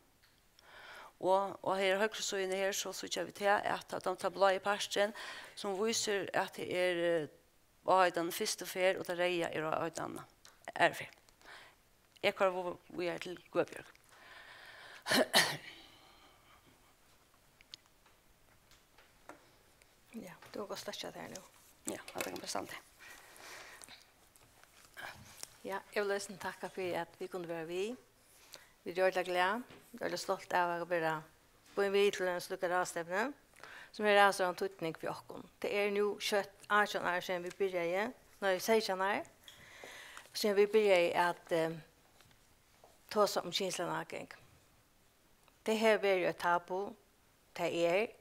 Og, og her á høgru síðuni her, so síggja vit her, at, at tann, tann blái parturin, sum vísir, at tað er, eh, áheitan fyrstu ferð, og tað reyða er áheitan aðru ferð. Eg koyri vo-, víðari til Guðbjørg. Ja. Tú kanst sløkkja tær nú. Ja, hatta kann bara standa. Ja, eg vil eisini takka fyri, at vit kundu vera við. Vit eru øgiliga glað, øgiliga stolt av at vera búin við til eina slíka ráðstevnu, sum hevur avgerandi týdning fyri okkum. Tað er nú skjótt átjan ár síðan vit byrjaðu, nei, seytjan ár, síðan vit byrjaðu at, eh, tosa um kynsligan ágang. Tað hevur verið eitt tabu, tað er,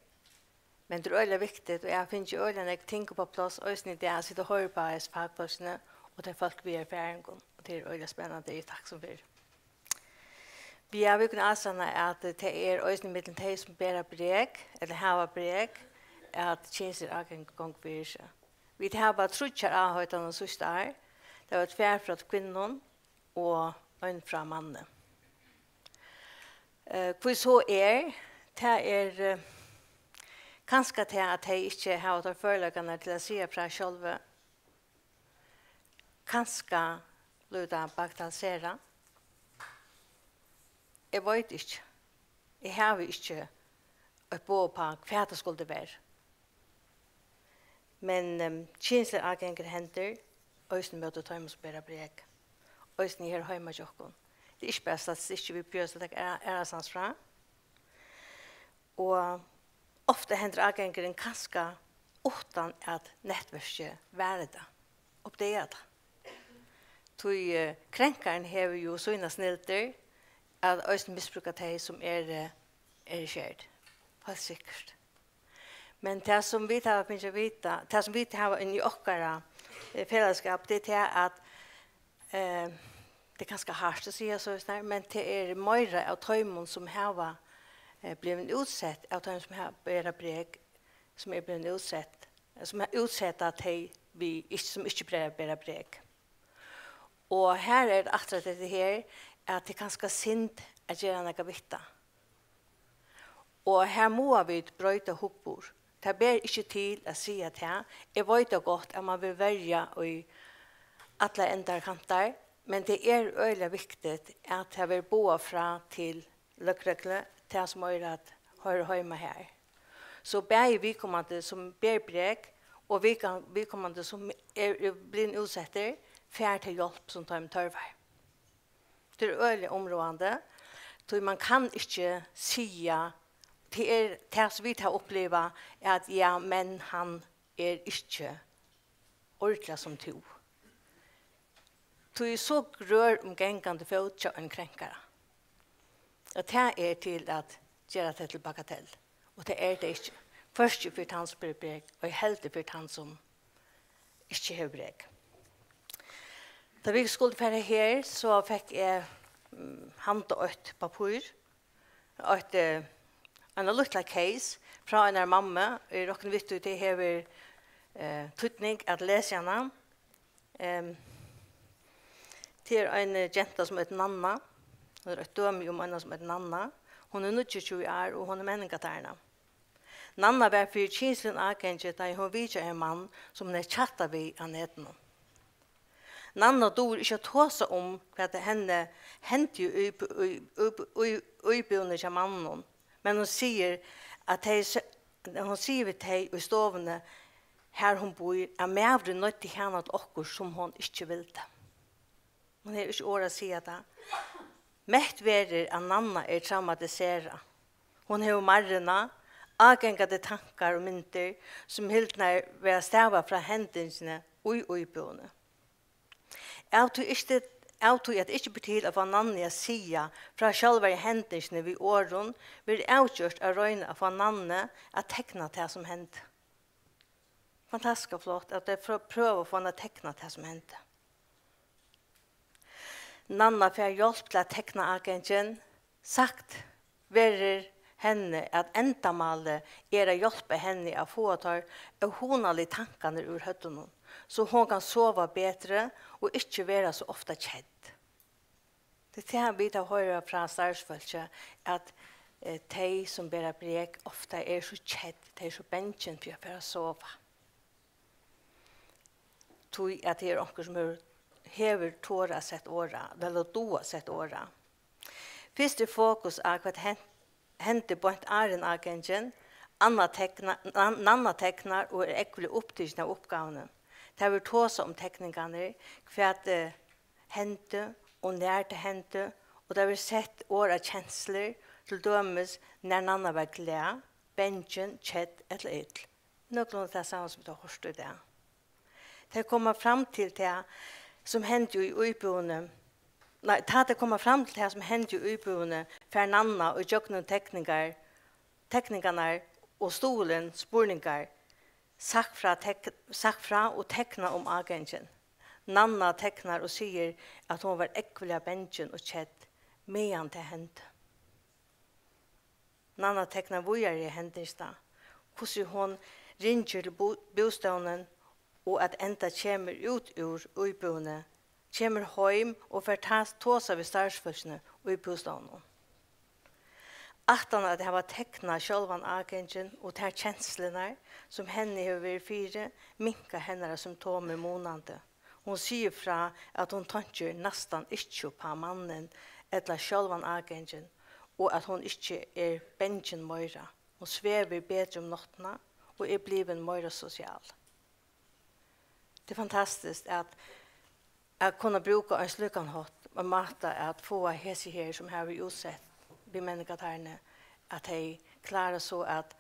men tað er øgiliga viktigt, og eg havi fingið øgiliga nógv ting upp á pláss, eisini í dag, at sita og hoyra upp á hesi fakfólkini og tey fólk við erfaringum, og tað er øgiliga spennandi, eg eri takksom fyri. Vit hava kunna ásanna, at tað er eisini millum tey, sum bera brek, ella hava brek, at kynsligur ágangur gongur fyri seg. Vit hava tríggjar áheitanir síðsta ár. Tað var tvær frá kvinnum og ein frá manni. Eh, hví so er, tað er, eh, kanska tað, at tey ikki hava teir førleikarnar til at siga frá sjálvi. Kanska blívur tað bagatelliserað. Eg veit ikki. Eg havi ikki eitt boð uppá, hvat tað skuldi verið. Men, ehm, kynsligur ágangur hendir eisini móti teimum, sum bera brek. Eisini her heima hjá okkum. Tað er ikki bara statistikkur, vit prøva at taka aðra, aðrastaðni frá. Og ofta hendir ágangurin kanska uttan at netverkið varðar tað, uppdagar tað. Tí, eh, krenkarin hevur jú sínar snildir at eisini misbrúka tey, sum eru, eru skerd. Heilt sikkurt. Men tað, sum vit hava fingið at vita, tað, sum vit hava inn í okkara, eh, felagsskap, tað er tað, at, eh, tað er kanska hart at siga soleiðis her, men tað er meira av teimum, sum hava, eh, blivið útsett, av teimum, sum hava, bera brek, sum er blivið útsett, sum hava útsett tey, við, ikki, sum ikki bera, bera brek. Og her er tað aftur at hetta her, at tað er kanska synd at gera nakað við tað. Og her mugu vit broyta hugburð. Tað ber ikki til at siga tað. Eg veit tað gott, at mann vil verja í allar endar og kantar, men tað er øgiliga viktigt, at tað verður boðað frá til løgreglu, tað sum eigur at hoyra heima har. So bæði viðkomandi, sum ber brek, og viðgang-, viðkomandi, sum er, er blivin útsettur, fær ta hjálp, sum teimum tørvar. Tað er øgiliga umráðandi, tí mann kann ikki siga, tað er tað, sum vit hava upplivað, at ja, men hann er ikki ordiliga sum tú. Tí so grør um gangandi fót hjá einum krenkara. Og tað er til at gera tað til bagatell. Og tað er tað ikki. Hvørki fyri tann, sum ber brek, og heldur fyri tann, sum ikki hevur brek. Tá vit skuldu fara her, so fekk eg, mm, handa eitt pappír, eitt, eh, eina lítla case frá einari mammu. Eg rokni við tí, tað hevur, eh, týdning at lesa hana. Em, tað er ein, eh, genta, sum eitur Nanna. Tað er eitt dømi um eina, sum eitur Nanna. Hon er níggjuogtjúgu ár, og hon er menningartarna. Nanna var fyri kynsligum ágangi, tá ið hon vitjaði ein mann, sum hon hevði tjattað við á netinum. Nanna dugir ikki at tosa um, hvat henni hendi í, í, í, í, í íbúðini hjá manninum, men hon sigur, at tey s-, hon sigur við tey í stovuni, har hon býr, at maðurin noyddi hana til okkurt, sum hon ikki vildi. Hon hevur ikki orð at siga tað. Mett verður, at Nanna er traumatiserað. Hon hevur marrina, ágangandi tankar og myndir, sum hildnar verða stavað frá hendingini í íbúðini. Av tí ikki, av tí at ikki ber til at fáa Nannu at siga frá sjálvari hendingini við orðum, verður avgjørt at royna at fáa Nannu at tekna tað, sum hendi. Fantastiskt flott, at tey prø-, prøva at fáa hana at tekna tað, sum hendi. Nanna fær hjálp til at tekna ágangin. Sagt verður henni, at endamálið er at hjálpa henni at fáa teir óhugnaligu tankarnar úr høvdinum, so hon kann sova betri og ikki vera so ofta kedd. Tað er tað, vit hava hoyrt frá starvsfólki, at, eh, tey, sum bera brek, ofta eru so kedd, tey eru so bangin fyri at fara at sova. Tí at tað er onkur, sum hevur, hevur torað at sett orð á, ella dugað at sett orð á. Fyrst er fokus á, hvat hen-, hendi beint áðrenn ágangin, Anna tekna-, Nan-, Nanna teknar og er ógvuliga upptikin av uppgávuni. Tað verður tosað um tekningarnar, hvat, eh, hendi og nær tað hendi, og tað verður sett orð á kenslur, til dømis nær Nanna var glað, bangin, kedd ella ill. Nøkulunda tað sama sum vit hava hoyrt í dag. Tey koma fram til tað, sum hendi í íbúðini. Nei, tá tey koma fram til tað, sum hendi í íbúðini, fær Nanna í gjøgnum tekningar, tekningarnar og stuðulin spurningar, sagt frá tek-, sagt frá og teknað um ágangin. Nanna teknar og sigur, at hon var ógvuliga bangin og kedd, meðan tað hendi. Nanna teknar víðari hendingina, hvussu hon ringir til bú-, bústaðin og at enda kemur út úr íbúðini, kemur heim og fær tas-, tosað við starvsfólkini í bústaðnum. Aftan at hava teknað sjálvan ágangin og tær kenslurnar, sum henni hevur verið fyri, minka hennara symptomir munandi. Hon sigur frá, at hon tonkir næstan ikki upp á mannin ella sjálvan ágangin, og at hon ikki er bangin meira. Hon svevur betri um náttina og er blivin meira sosial. Tað er fantastiskt at, at kunna brúka ein slíkan hátt, ein máta at fáa hesi her, sum hava verið útsett við menningartarni, at tey klára so at,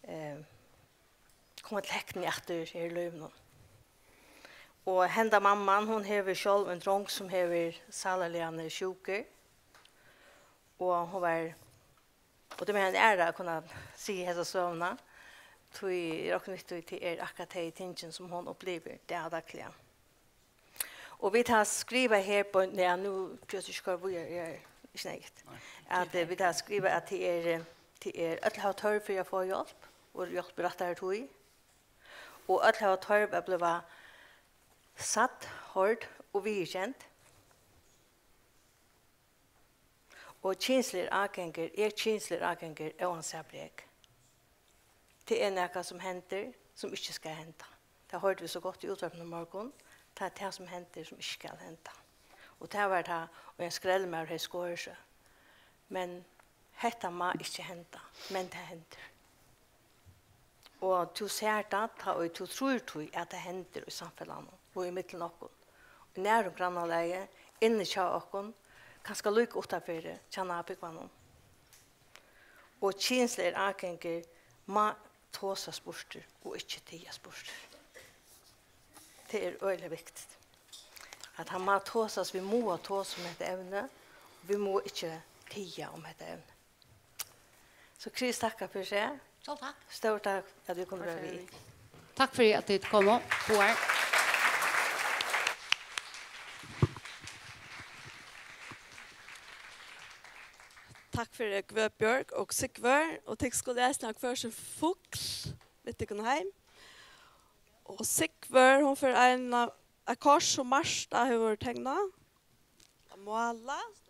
eh, koma til hegni aftur her í lívinum. Og henda mamman, hon hevur sjálv ein drong, sum hevur sálarligar sjúkur. Og hon var, og tað er meir enn æra at kunna siga hesa søguna, tí eg rokni við tí, tað er akkurát tey tingini, sum hon upplivir dag dagliga. Og vit hava skrivað her, ja, nú, eg veit ikki, hvat víðari er, ikki neyðugt. Nei. At, eh, vit hava skrivað, at tað er, eh, tað er, øll hava tørv fyri at fáa hjálp, og hjálp í rættari tíð. Og øll hava tørv at bliva sædd, hoyrd og viðurkend. Og kynsligur ágangur er kynsligur ágangur óansæð brek. Tað er nakað, sum hendir, sum ikki skal henda. Tað hoyrdu vit so gott í útvarpinum í morgun. Tað er tað, sum hendir, sum ikki skal henda. Og tað var tað, og ein skrellmaður hevði skorið seg. Men hetta má ikki henda, men tað hendir. Og tú sær tað, tá ið tú trýrt tí, at tað hendir í samfelagnum og ímillum okkum. Í nærum grannalagi, inni hjá okkum, kanska líka uttanfyri hjá nabúgvanum. Og kynsligur ágangur má tosast burtur og ikki tigast burtur. Tað er øgiliga viktigt, at hann má tosast, vit mugu tosa um hetta evni, og vit mugu ikki tiga um hetta evni. So Chris takkar fyri seg. Sjálv takk. Stórt takk, at vit kundu vera við. Takk fyri, at tit komu. Báðar. Takk fyri, Guðbjørg og Sigvør, og tykk skulu eisini hava hvør sín fugl við tykkum heim. Og Sigvør, hon fer eina, eitt kort sum Marta hevur teknað og málað.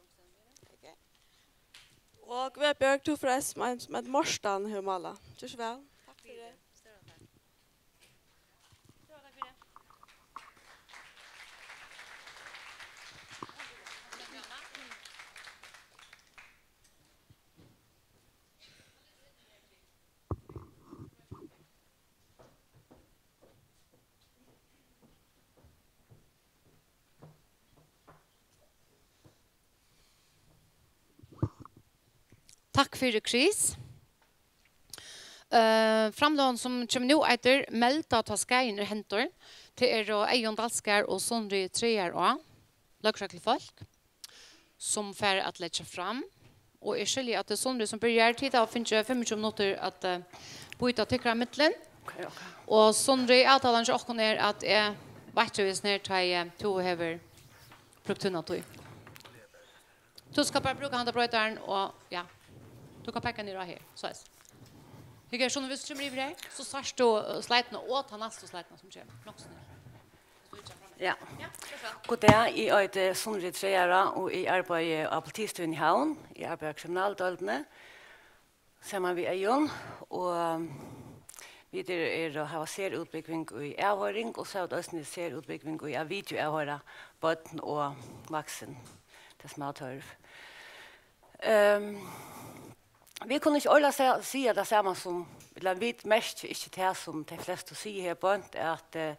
Og Guðbjørg, tú fert eisini ein sum eitur Mortan hevur málað. Ger so væl. Takk fyri. Takk fyri, Chris. Eh, framløgan sum kemur nú eitur Melda tá skaðin er hendur. Tað eru Eyðun Dalskar og Sundri Traðará, løgreglufólk, sum fara at leggja fram. Og eg skilji, at tað er Sundri, sum byrjar. Tit hava fingið fimmogtjúgu minuttir at, eh, býta tykkara millum. Ok, ok. Og Sundri, avtalan hjá okkum er, at eg veit ikki, hvis nær tá, eh, tú hevur brúkt tína tíð. Tú skalt bara brúka handan broytaran, og, ja, tú kanst pekka niður á her, soleiðis. Hygg her, so hvis tú kemur yvir her, so sært tú, eh, sløydina og ta næstu sløydina sum kemur. Nokk so nær. Ja. Ja, ger so væl. Góðan dag, eg eiti Sundri Traðará, og eg arbeiði á Politistøðini í Havn. Eg arbeiði á kriminaldeildini saman við Eyðun, og, um, vit eru, eru, hava serútbúgving í avhoyring, og so hava vit eisini serútbúgving í at videoavhoyra børn og vaksin, tey sum hava tørv. Ehm, vit kunnu ikki ordiliga sa-, siga tað sama sum Ella vit merkja ikki tað, sum tey flestu siga her beint, at, eh,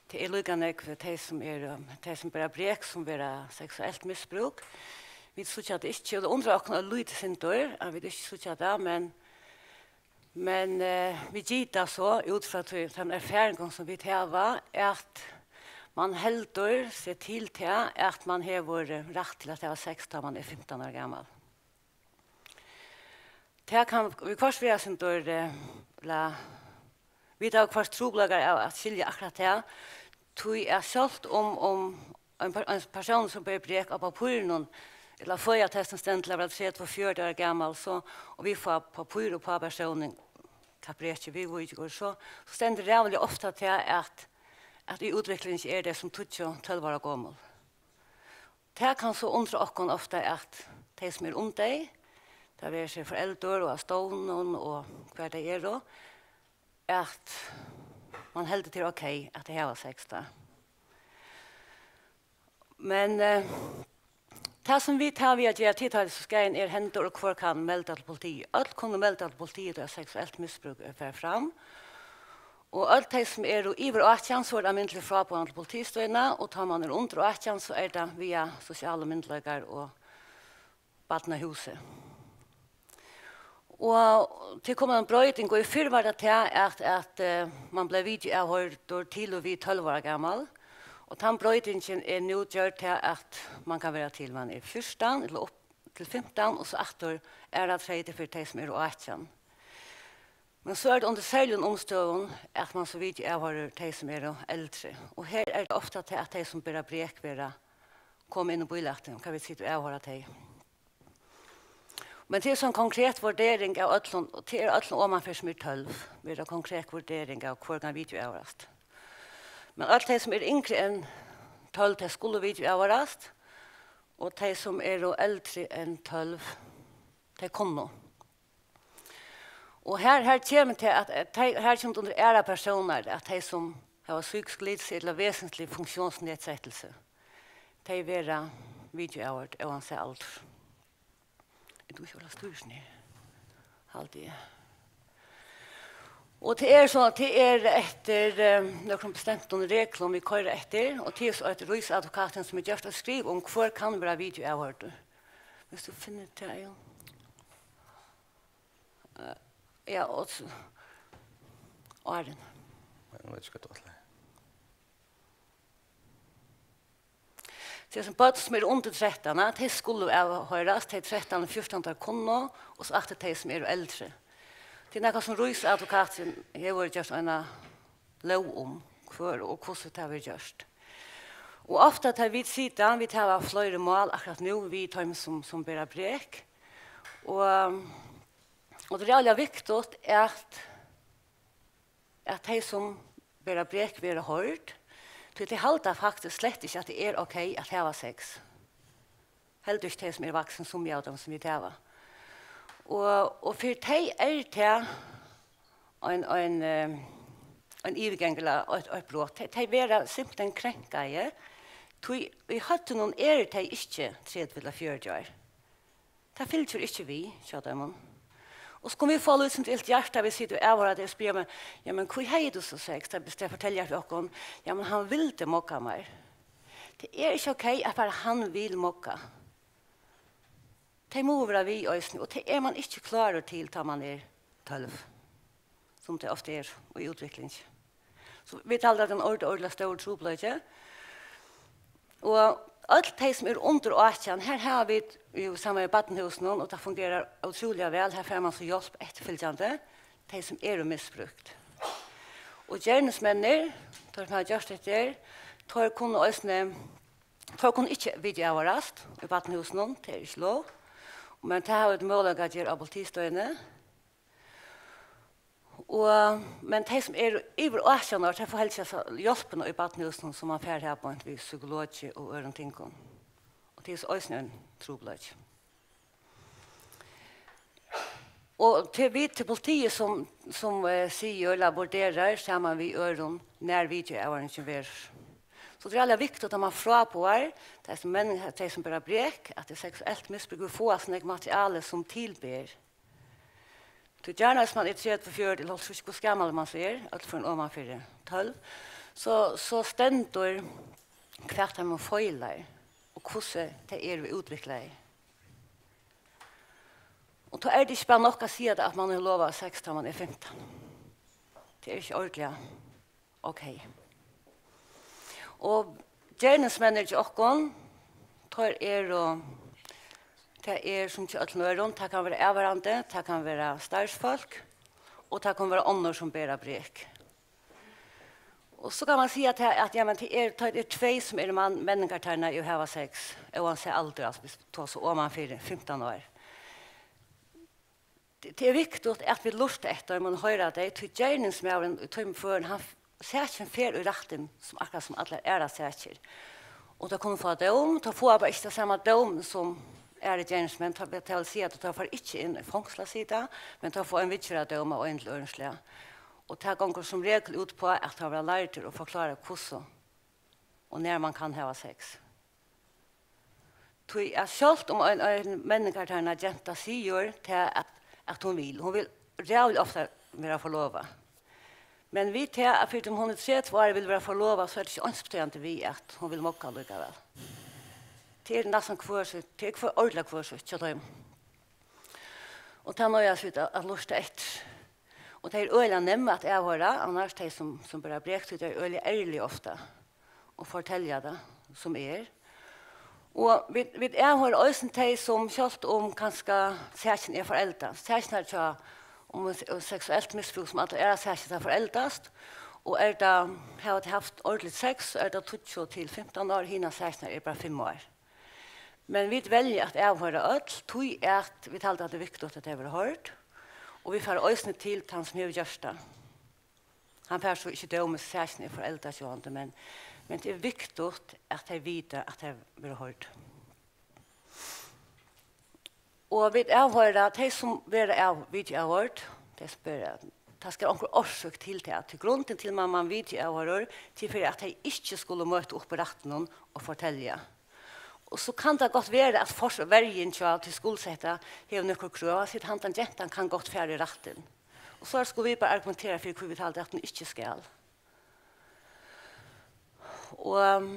tað er líka nógv tey, sum eru, tey, sum bera brek, sum verða seksuelt misbrúkt. Vit síggja tað ikki, og tað undrar okkum eitt lítið sindur, at vit ikki síggja tað, men, men, eh, vit gita so út frá tí, teimum erfaringum, sum vit hava, at mann heldur seg til tað, at mann hevur, eh, rætt til at hava sex, tá mann er fimtan ára gamal. Tað kann viðhvørt vera sindur, eh, la, vit hava viðhvørt trupulleikar av at skilja akkurát tað, tí at sjálvt um, um ein per-, ein persónur, sum ber brek á pappírinum, ella á føðiattestinum stendur til at vera tretivu, fjøruti ára gamal, so, og vit fáa pappír upp á persónin, hvat brekið viðvíkur, so, so stendur ræðuliga ofta tað, at, at í útviklingi eru tey sum tíggju, tólv ára gomul. Tað kann so undra okkum ofta, at tey, sum eru um tey, tað vera seg foreldur og á stovnum og hvar tey eru, at mann heldur, tað er ok, at tey hava sex tá. Men, eh, tað, sum vit hava við at gera, tit hava, so skaðin er hendur, og hvør kann melda til politiið? Øll kunnu melda til politiið, tá seksuelt misbrúk er farið fram. Og øll tey, sum eru yvir átjan, so er tað mynduglig fráboðan til politistøðina, og tá mann er undir átjan, so er tað via sosialu myndugleikar og barnahúsið. Og tað er komin ein broyting, og í fyrr var tað tað, at, at, eh, mann bleiv videoavhoyrdur til og við tólv ára gamal, og tann broytingin er nú gjørd tað, at mann kann vera til, mann er fjúrtan, ella upp til fimtan, og so aftur aðra treytir fyri tey, sum eru átjan. Men so er tað undir serligum umstøðum, at mann so videoavhoyrir tey, sum eru eldri. Og her er tað ofta tað, at tey, sum bera brek, verða, koma inn í bílætið, kann vit sita og avhoyra tey. Men tað er so ein konkret vurdering av øllum, og tað er øllum omanfyri, sum er tólv, verður ein konkret vurdering av, hvør kann videoavhoyrast. Men øll tey, sum eru yngri enn tólv, tey skulu videoavhoyrast, og tey, sum eru eldri enn tólv, tey kunnu. Og her, her kemur til at, at tey, her kemur til undir aðrar persónar, at tey, sum hava psykisk lidelse ella vesentliga funktionsnedsættilsi, tey verða videoavhoyrd óansæð aldur. Eg dugi ikki at halda stýrisni, haldi eg. Og tað er so, tað er eftir, eh, nøkrum bestemtum reglum, vit koyra eftir, og tað er so at Ríksadvokatin, sum hevur gjørt eitt skriv um, hvør kann verða videoavhoyrdur. Viss tú finnur tað, Jon. Eh, ja, og s-, Árin. Eg veit ikki, hvat tú ætlar. Tey, sum børn, sum eru undir trettan, tey skulu avhoyrast, tey trettan og fjúrtan, tey kunnu, og so aftur tey, sum eru eldri. Tað er nakað, sum Ríksadvokaturin hevur gjørt eina lóg um, hvør og hvussu tað verður gjørt. Og ofta, tá vit sita, vit hava fleiri mál akkurát nú við teimum, sum, sum bera brek, og, og tað er ræðuliga viktigt, at at tey, sum bera brek, verða hoyrd, tí tey halda faktiskt slett ikki, at tað er ok at hava sex. Heldur ikki tey, sum eru vaksin, sum av teimum, sum vit hava. Og, og fyri tey er tað ein, ein, eh, ein yvirgangur ella eitt, eitt brot. Tey, tey verða simpulthen krenkaði, tí í høvdinum eru tey ikki tretivu ella fjøruti ár. Tað fylgir ikki við hjá teimum. Og skulu vit fáa lítið ilt hjarta, vit sita og avhoyra tey og spyrja, men, ja, men hví hevði tú so sex? Tað, tað fortelja fyri okkum, ja, men hann vildi mogga mær. Tað er ikki ok at bara hann vil mogga. Tey mugu vera við eisini, og tað er mann ikki klárur til, tá mann er tólv, sum tað ofta er í útvikling. So vit halda, at ein orð-, ordiliga stór trupulleiki. Og øll tey, sum eru undir átjan, her hava vit jú saman við barnahúsinum, og tað fungerar ótrúliga væl. Her fær mann so hjálp eftirfylgjandi, tey, sum eru misbrúkt. Og gerningsmenninir, teir, sum hava gjørt hetta her, teir kunnu eisini, teir kunnu ikki videoavhoyrast í barnahúsinum, tað er ikki lov. Men tað hava vit møguleika at gera á politistøðini. Og, men tey, sum eru yvir átjan ár, tey fáa helst ikki hesa hjálpina í barnahúsinum, sum mann fær her beint við psykologi og øðrum tingum. Og tað er so eisini ein trupulleiki. Og tað er vit til politiið, sum, sum, eh, siga ella vurderar saman við øðrum, nær videoavhoyringin verður. So tað er ræðuliga viktigt, at mann fráboðar, tey, sum menn, tey, sum bera brek, at tað er seksuelt misbrúk, vit fáa so nógv materiale, sum til ber. Tí gjarna, hvis man er tretivu, fjøruti ella hálvtrýss, hvussu gamal man so er, øll fara oman fyri tólv, so, so stendur, hvat teimum feilar, og hvussu tey eru útviklaði. Og tá er tað ikki bara nokk at siga tað, at man hevur lovað sex, tá man er fimtan. Tað er ikki ordiliga ok. Og gerningsmenninir hjá okkum, teir eru, tað er sum hjá øllum øðrum, tað kann vera avvarðandi, tað kann vera starvsfólk, og tað kann vera onnur, sum bera brek. Og so kann man siga, at, at, ja, men tað er, tað er tvey, sum eru menningartarnar í at hava sex, óansæð aldur, altso, hvis vit tosa oman fyri fimtan ár. Tað, tað er viktigt, at vit lurta eftir, man hoyra tey, tí gerningsmaðurin í teimum førum, hann f-, sakin fer í rættin, sum akkurát sum allar aðrar sakir. Og teir kunnu fáa dóm, teir fáa bara ikki tann sama dóm sum aðrir gerningsmenn, tað, tað vil siga, at teir fara ikki inn í fongsl at sita, men teir fáa ein viðgerðardóm av einum til øðrum slag. Og tað gongur sum regul út uppá, at teir verða lærdir og forklára, hvussu og nær man kann hava sex. Tí at sjálvt um ein, ein menningartarna genta sigur tað, at, at hon vil, hon vil ræðuliga ofta vera forlovað. Men við tað, at fyri um hon í tretivu ár vil vera forlovað, so er tað ikki einsbetýðandi við, at hon vil mogga allíkavæl. Tað er næstan hvør sítt, tað er hvør, ordiliga hvør sítt hjá teimum. Og tað noyðast vit at, at lurta eftir. Og tað er øgiliga neyðugt at avhoyra, annars tey sum, sum bera brek, tí tey eru øgiliga ærlig ofta og fortelja tað, sum er. Og vit, vit avhoyra eisini tey, sum sjálvt um kanska sakin er foreldað. Sakirnar hjá, um s-, seksuelt misbrúk, sum allar aðrar sakir, tað foreldast. Og er tað, hava tey havt ordiligt sex, so er tað tíggju til fimtan ár, hinar sakirnar eru bara fimm ár. Men vit velja at avhoyra øll, tí at vit halda, at tað er viktigt, at tey verða hoyrd, og vit fara eisini til tann, sum hevur gjørt tað. Hann fær so ikki dóm, hvis sakin er foreldað, sjálvandi, men, men tað er viktigt, at tey vita, at tey verða hoyrd. Og vit avhoyra tey, sum verða av-, videoavhoyrd, tey, sum verða, tað skal onkur orsøk til tað. Tí grundin til, man, man videoavhoyrir, tað er fyri, at tey ikki skulu møta upp í rættinum og fortelja. Og so kann tað gott vera, at fors-, verjin hjá tí skuldsetta hevur nøkur krøv, at siga, at handan gentan kann gott fara í rættin. Og so skulu vit bara argumentera fyri, hví vit halda, at hon ikki skal. Og,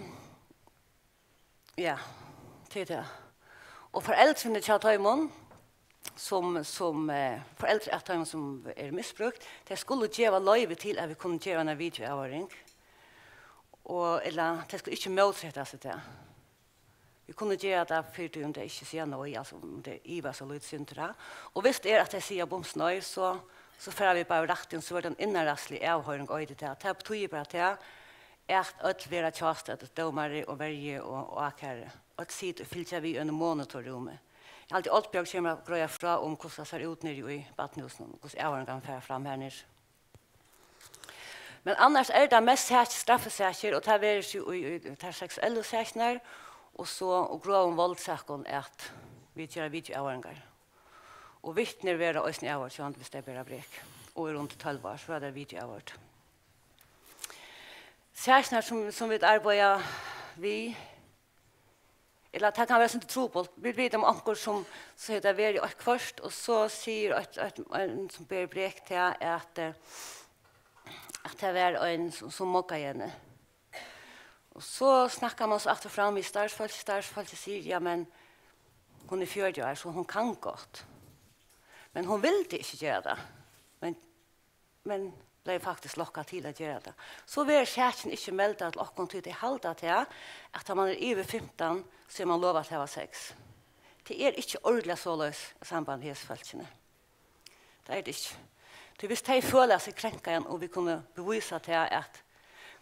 ja, tað er tað. Og foreldrini hjá teimum, sum, sum, eh, foreldri at teimum, sum eru misbrúkt, tey skulu geva loyvi til, at vit kunnu gera eina videoavhoyring. Og, ella, tey skulu ikki mótseta seg tað. Vit kunnu gera tað fyri tí, um tey ikki siga nei, altso, um tey ivast so lítið sindur, ha. Og hvis tað er, at tey siga bums nei, so, so fara vit bara í rættin, so er tað ein innanrættslig avhoyring, eitur tað. Tað betýðir bara tað, at øll verða hjástødd, dómari og verji og, og ákæri. Øll sita og fylgja við í einum monitorrúmi. Eg haldi, Oddbjørg kemur at greiða frá um, hvussu tað sær út niðri í barnahúsinum, hvussu avhoyringarnar fara fram har niðri. Men annars er tað mest sak-, straffesakir, og tað verður so í, í, í tær seksuellu sakirnar, og so og grovum valdssakum, at vit gera videoavhoyringar. Og vitnir verða eisini avhoyrd, sjálvandi, hvis tey bera brek, og eru undir tólv ár, so verða tey videoavhoyrd. Sakirnar, sum, sum vit arbeiða við, ella tað kann vera eitt sindur trupult. Vit vita um onkur, sum, so hevur tað verið eitt hvørt, og so sigur eitt, eitt, ein, sum ber brek, tað, at, eh, at tað var ein, sum, sum moggaði henni. Og so snakkar man so aftur og fram við starvsfólk. Starvsfólkið sigur, ja, men hon er fjøruti ár, so hon kann gott. Men hon vildi ikki gera tað. Men, men bleiv faktiskt lokkað til at gera tað. So verður sakin ikki meldað til okkum, tí tey halda tað, at tá man er yvir fimtan, so er man lovað at hava sex. Tað er ikki ordiliga soleiðis í samband við hesi fólkini. Tað er tað ikki. Tí hvis tey føla seg krenkaðan, og vit kunnu bevísa tað, at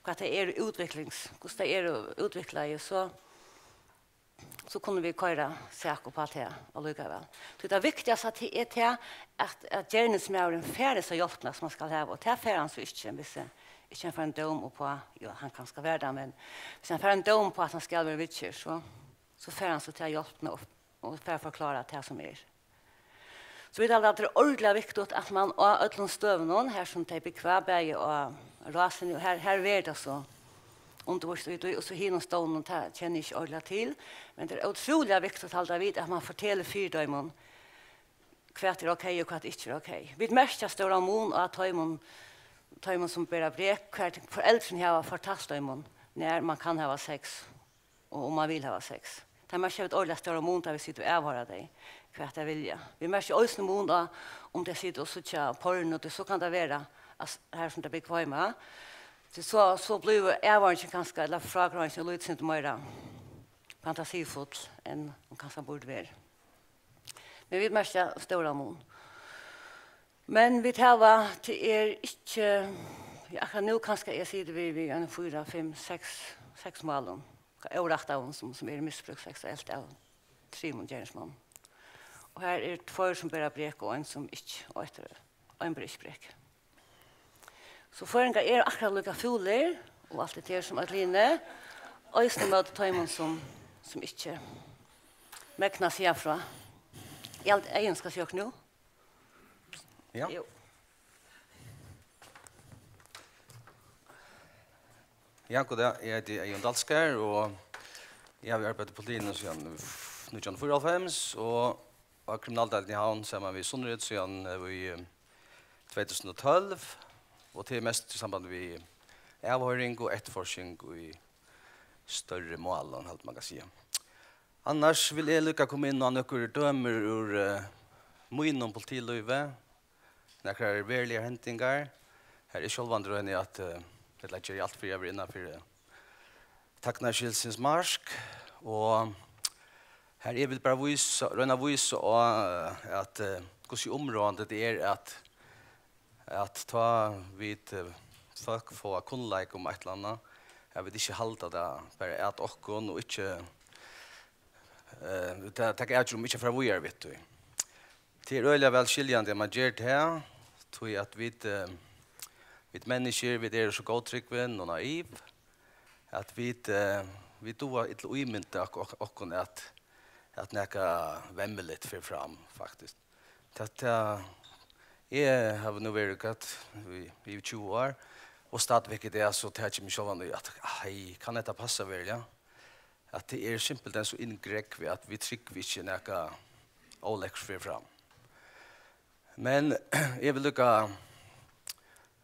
hvat tey eru útviklings-, hvussu tey eru útviklaði, so, so kunnu vit koyra sak upp á tað allíkavæl. Tí tað viktigasta, tað er tað, at, at gerningsmaðurin fær hesa hjálpina, sum hann skal hava, og tað fær hann so ikki, hvis, eh, ikki hann fær ein dóm upp á, jú, hann kanska fær tað, men hvis hann fær ein dóm upp á, at hann skal vera viðgjørd, so, so fær hann so ta hjálpina og, og fær forklárað tað, sum er. So vit halda, at tað er ordiliga viktigt, at man á øllum støðunum, har sum tey búgva, bæði á Rásini, og har, har verður tað so undirvíst í tí, og so hinum støðunum, tað kenni eg ikki ordiliga til, men tað er ótrúliga viktigt, halda vit, at man fortelur fyri teimum, hvat er ok og hvat ikki er ok. Vit merkja stóran mun á teimum, teimum sum bera brek, hvat foreldrini hava fortalt teimum, nær man kann hava sex, og um man vil hava sex. Tað merkja vit øgiliga stóran mun, tá vit sita og avhoyra tey, hvat tey vilja. Vit merkja eisini mun á, um tey sita og síggja porno, tí so kann tað vera, at s-, har sum tey búgva heima, tí so, so blívur avhoyringin kanska, ella frágreiðingin, eitt lítið sindur meira fantasifull, enn hon kanska burdi verið. Men vit merkja stóran mun. Men vit hava, tað er ikki, ja, akkurát nú kanska eg siti við, við ein fýra, fimm, seks, seks málum, órættaðum, sum, sum eru misbrúkt seksuelt av trimum gerandismonnum. Og har eru tveir, sum bera brek, og ein, sum ikki, og eitt, ein ber ikki brek. So føroyingar eru akkurát líka fúlir og alt det der sum øll hini, eisini móti teimum sum, sum ikki megna at siga frá. Eg haldi, Eyðun skal siga okkurt nú. Ja. Jú. Ja, god dag. Eg heiti Eyðun Dalskar, og eg havi arbeitt í politiinum síðan nítjan hundrað og fýraoghálvfems, og á kriminaldeildini í Havn saman við Sunnerit síðan, eh, í, eh, tvey túsund og tólv, og tað er mest í samband við avhoyring og eftirforsking í størri málum, helt man kann siga. Annars vil eg líka koma inn á nøkur dømir úr, eh, mínum politilívi, nakrar veruligar hendingar, har eg sjálvandi royni at, eh, ella geri alt fyri at vera innanfyri, eh, tagnarskilsins mark, og har eg vil bara vísa, royna at vísa á, eh, at, eh, hvussu umráðandi tað er at, at tá vit, eh, fólk fáa kunnleika um eitt ella annað, at vit ikki halda tað bara at okkum og ikki, eh, ta-, taka avgerð um ikki at fara víðari við tí. Tað er øgiliga væl skiljandi, at man ger tað, tí at vit, eh, vit menniskjur, vit eru so góðtrúgvin og naiv, at vit, eh, vit duga illa ímynda ok-, ok-, okkum, at, at nakað vemmiligt fer fram, faktiskt. Tað, tað, eg havi nú verið, hvat, í, í tjúgu ár, og stadigvæk í dag, so taki eg meg sjálvan í, at, ei, kann hetta passa veruliga? At tað er simpelthen so inngrovað, at vit trúgva ikki, nakað ólekkurt fer fram. Men eg vil líka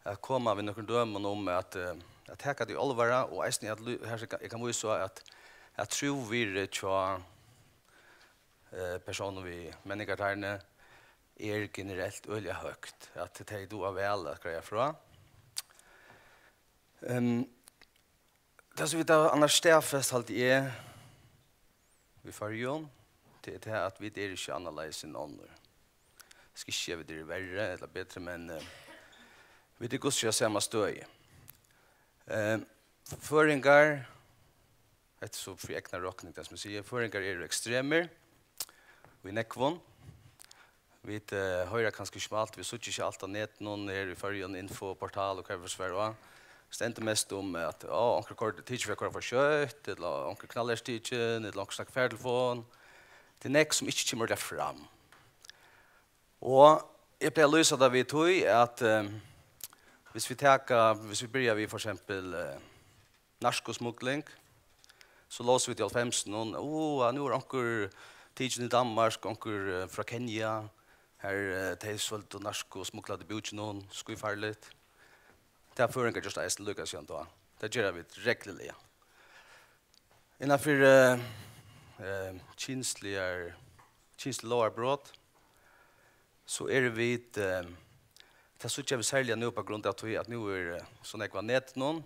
at koma við nøkrum dømum um at, eh, at taka tað í álvara, og eisini at lu-, her eg kann, eg kann vísa á at, at trúvirði hjá, eh, persónum við menningartarni er generelt øgiliga høgt, at tey duga væl at greiða frá. Ehm, Tað, sum vit hava annars staðfest, haldi eg, í Føroyum, tað er tað, at vit eru ikki annarleiðis enn onnur. Skal ikki siga, at vit eru verri ella betri, men, eh, vit eru hvussu er á sama støði. Eh, føroyingar, hetta er so fyri egna rokning, tað sum eg sigi, føroyingar eru ekstremir í nógvum. Vit, eh, hoyra kanska ikki um alt, vit síggja ikki alt á netinum her í Føroyum, Info, Portal og hvat vit svara á. Stendur mest um at, á, onkur koyrdi, tikin fyri at koyra for skjótt, ella onkur knallert tikin, ella onkur snakkar fartelefon. Tað er nógv sum ikki kemur ordiliga fram. Og eg plagi at lýsa tað við tí at, eh, hvis vit taka, hvis vit byrja við for eksempel, eh, narkosmugling, so lósu vit í hálvfemsunum, "Á, nú er onkur tikin í Danmark, onkur, eh, frá Kenya, har, eh, tey svølgdu narko og smuglaðu í búkinum, skífarligt." Tað hava føroyingar gjørt eisini líka síðan tá. Tað gera vit regluliga. Innanfyri, eh, eh, kynsligar, kynslig lógarbrot, so eru vit, eh, tað síggja vit serliga nú, á grund av tí at nú er, eh, so nógv á netinum,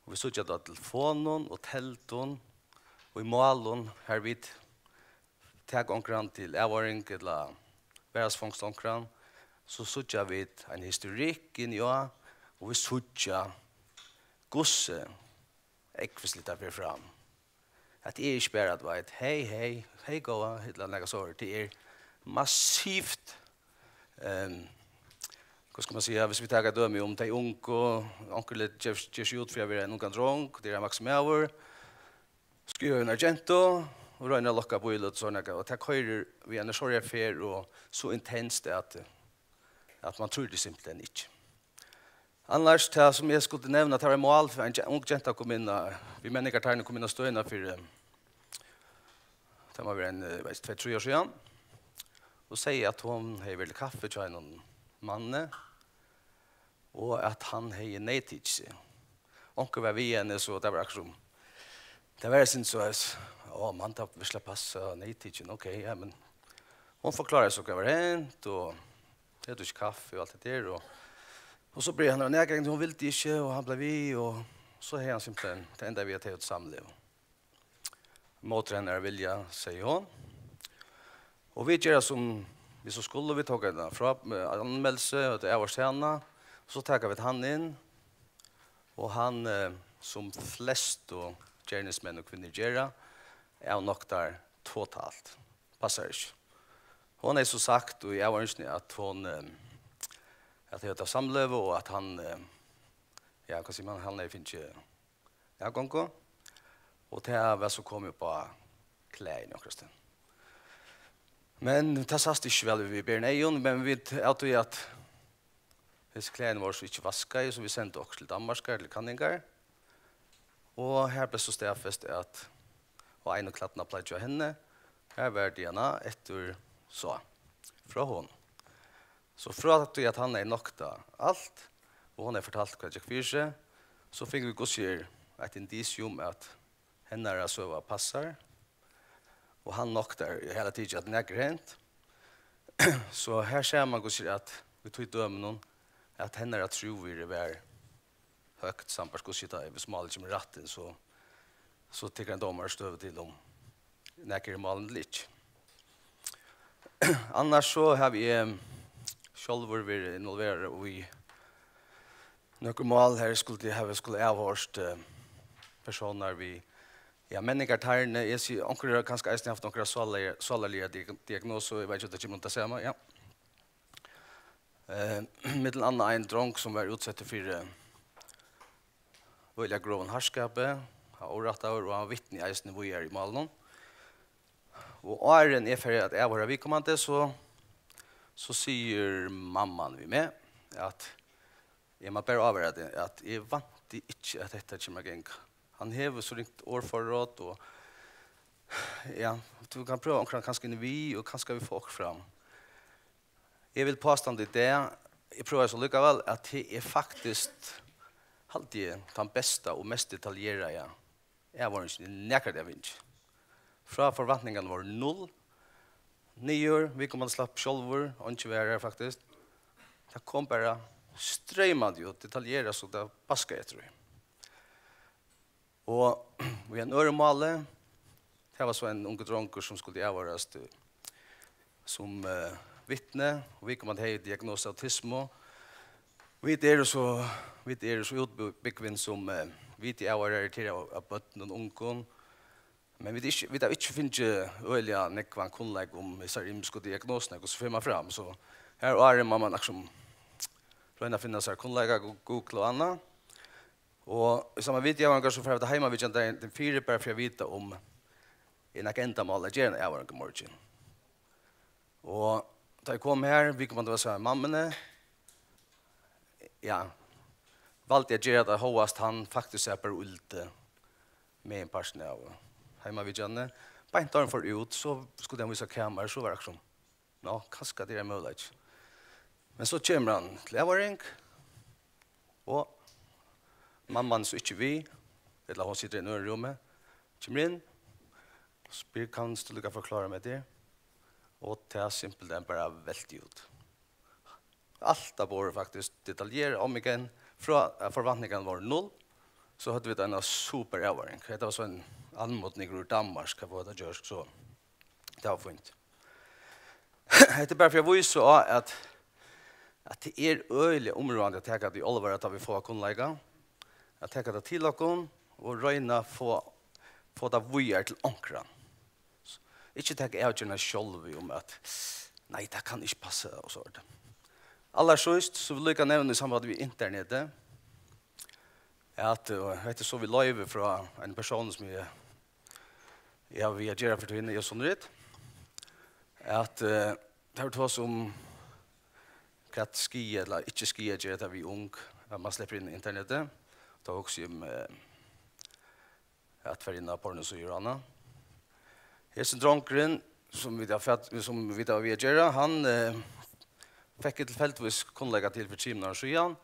og vit síggja tað á telefonum og teldum og í málum, har vit taka onkran til avhoyring ella varðhaldsfongsa onkran, so síggja vit ein historikk inni á, og vit síggja, hvussu ógvusligt tað fer fram. At tað er ikki bara, tú veit, "Hey, hey, hey, góða", ella nakað sovorðið. Tað er massivt, ehm, hvat skal man siga, hvis vit taka dømi um tey ungu, onkur ger, ger seg út fyri at vera ein ungan drong, tað er ein vaksin maður, skríður eina gentu og roynir at lokka bíl og so nakað, og tað koyrir við eini sorgarferð og so intenst at, at man trýr tað simpelthen ikki. Annars, tað sum eg skuldi nevna, tað var eitt mál, ein ge-, ung genta kom inn á, við menningartarni kom inn á støðina fyri, eh, tað má vera ein, eh, veit, tvey, trý ár síðan. og segði, at hon hevði verið til kaffi hjá einum manni, og at hann hevði neyðtikið seg. Onkur var við henni, so tað var akkurát sum, tað var eitt sindur so, at, á, man, tað virkiliga passa, neyðtikin, ok, ja, men hon forkláraði so, hvat var hent, og hevði drukkið kaffi og alt tað har, og, og so byrjaði hann at nakra, hon vildi ikki, og hann bleiv við, og so hevði hann simpelthen, tað endaði við, at tey høvdu samliv. Móti hennara vilja, segði hon. Og vit gera, sum vit so skulu, vit tóku eina frá-, eh, anmeldelse, og tað er avhørt hana, so taka vit hann inn, og hann, eh, sum flestu gerningsmenn og -kvinnur gera, avnoktar totalt. Passar ikki. Hon hevði so sagt í avhøringini, at hon, eh, at tey høvdu samløgu, og at hann, eh, ja, hvat sigur man, hann hevði fingið atgongu, og tað var so komið upp á klæðini okkurt stað. Men tað sæst ikki væl við berum eygum, men vit, av tí at hesi klæðini vóru so ikki vaskaði, so vit sendu okkurt til Danmarkar til kanningar. Og har bleiv so staðfest, at á einum klædnaplaggi hjá henni, har var D N A eftir sá frá honum. So frá tí at hann hevði noktað alt, og hon hevði fortalt, hvat gekk fyri seg, so fingu vit, hvussu er, eitt indicium, at hennara søga passar, og hann noktar í heila tikið, at nakað er hent. So her sær man, hvussu er, at við tí døminum, at hennara trúvirði var høgt, sambært hvussu tað er, hvis málið kemur í rættin, so, so tekur ein dómari støðu til, um nakað er í málinum ella ikki. Annars so havi eg sjálvur verið involveraður í nøkur mál, har eg skuldi hava, skuldi avhoyrt, eh, persónar við, ja, menningartarni. Eg sigi, onkur hevur kanska eisini havt onkra sálarliga, sálarliga diag-, diagnosu, eg veit ikki, um tað kemur undir sama, ja. Eh, millum annað ein drong, sum var útsettur fyri, eh, øgiliga grovum harðskapi, hann var órættaður, og hann vitni eisini víðari í málinum. Og áðrenn eg fari at avhoyra viðkomandi, so, so sigur mamman við meg, at eg má bara ávara teg, at eg vænti ikki, at hetta kemur at ganga. Hann hevur so ringt orðforróð, og, ja, tú kann prøva onkran kanska inn við, og kanska vit fáa okkurt fram. Eg vil påstanda í dag, eg prøvi so líkavæl, at tað er faktiskt, haldi eg, tann besta og mest detaljeraða avhoyringin, eg nakrantíð havi fingið. Frá forventningarnar vóru null, niður, viðkomandi slapp sjálvur, eingin var har faktiskt. Tað kom bara streymandi út, detaljerað, so tað baskaði eftir í. Og í einum øðrum máli, tað var so ein ungur drongur, sum skuldi avhoyrast, eh, sum, eh, vitni, og viðkomandi hevði diagnosu autismu. Vit eru so, vit eru so útbúgvin sum, eh, vit eru avhoyrarar til av, av børnum og ungum. Men vit ikki, vit hava ikki fingið øgiliga nógvan kunnleik um hesar ymisku diagnosurnar, hvussu fer man fram. So har áðrenn má man akkurát royna at finna sær kunnleika, Gu-, Google og annað. Og í samband við videoavhoyringar, so fara vit at heimavitja dagin fyri, bara fyri at vita, um er nakað endamál at gera eina avhoyring í morgin. Og tá eg kom her, viðkomandi var saman við mammuni, ja, valdi at gera tað, hóast hann faktiskt sat bara og yldi meginpartin av heimavitjanini. Beint áðrenn hann fór út, so skuldi hann vísa kamar, so var akkurát sum, nå, kanska tað er ein møguleiki. Men so kemur hann til avhoyring, og mamman er so ikki við, ella hon situr í einum øðrum rúmi, kemur inn, spyr, kanst tú líka forklára mær tað? Og tað simpelthen bara velti út. Alt á borðið faktiskt, detaljerað, um again, frá at forventningarnar vóru null, so høvdu vit eina super avhoyring. Hetta var so ein anmodningur úr Danmark, at fáa hetta gjørt, so tað var fínt. Hetta er bara fyri at vísa á, at, at tað er øgiliga umráðandi at taka tað í álvara, tá vit fáa kunnleika, at taka tað til okkum og royna at fáa, fáa tað víðari til onkran. Ikki taka avgerðina sjálv um at, nei, tað kann ikki passa, og so er tað. Allarsíðst, so vil eg líka nevna í samband við internetið, at, eh, hetta er so við loyvi frá ein persón sum eg, eg havi við at gera fyri tíðina, eg og Sundrit, at, eh, tað er tað sum hvat skaða ella ikki skaða ger hetta við ung, at man sleppur inn á internetið. Tá hugsi eg um, eh, at fara inn á pornosíður og annað. Hesin drongurin, sum vit hava fætt, sum vit hava við at gera, hann, eh, fekk eg tilfeldigvis kunnleika til fyri trimum árum síðan,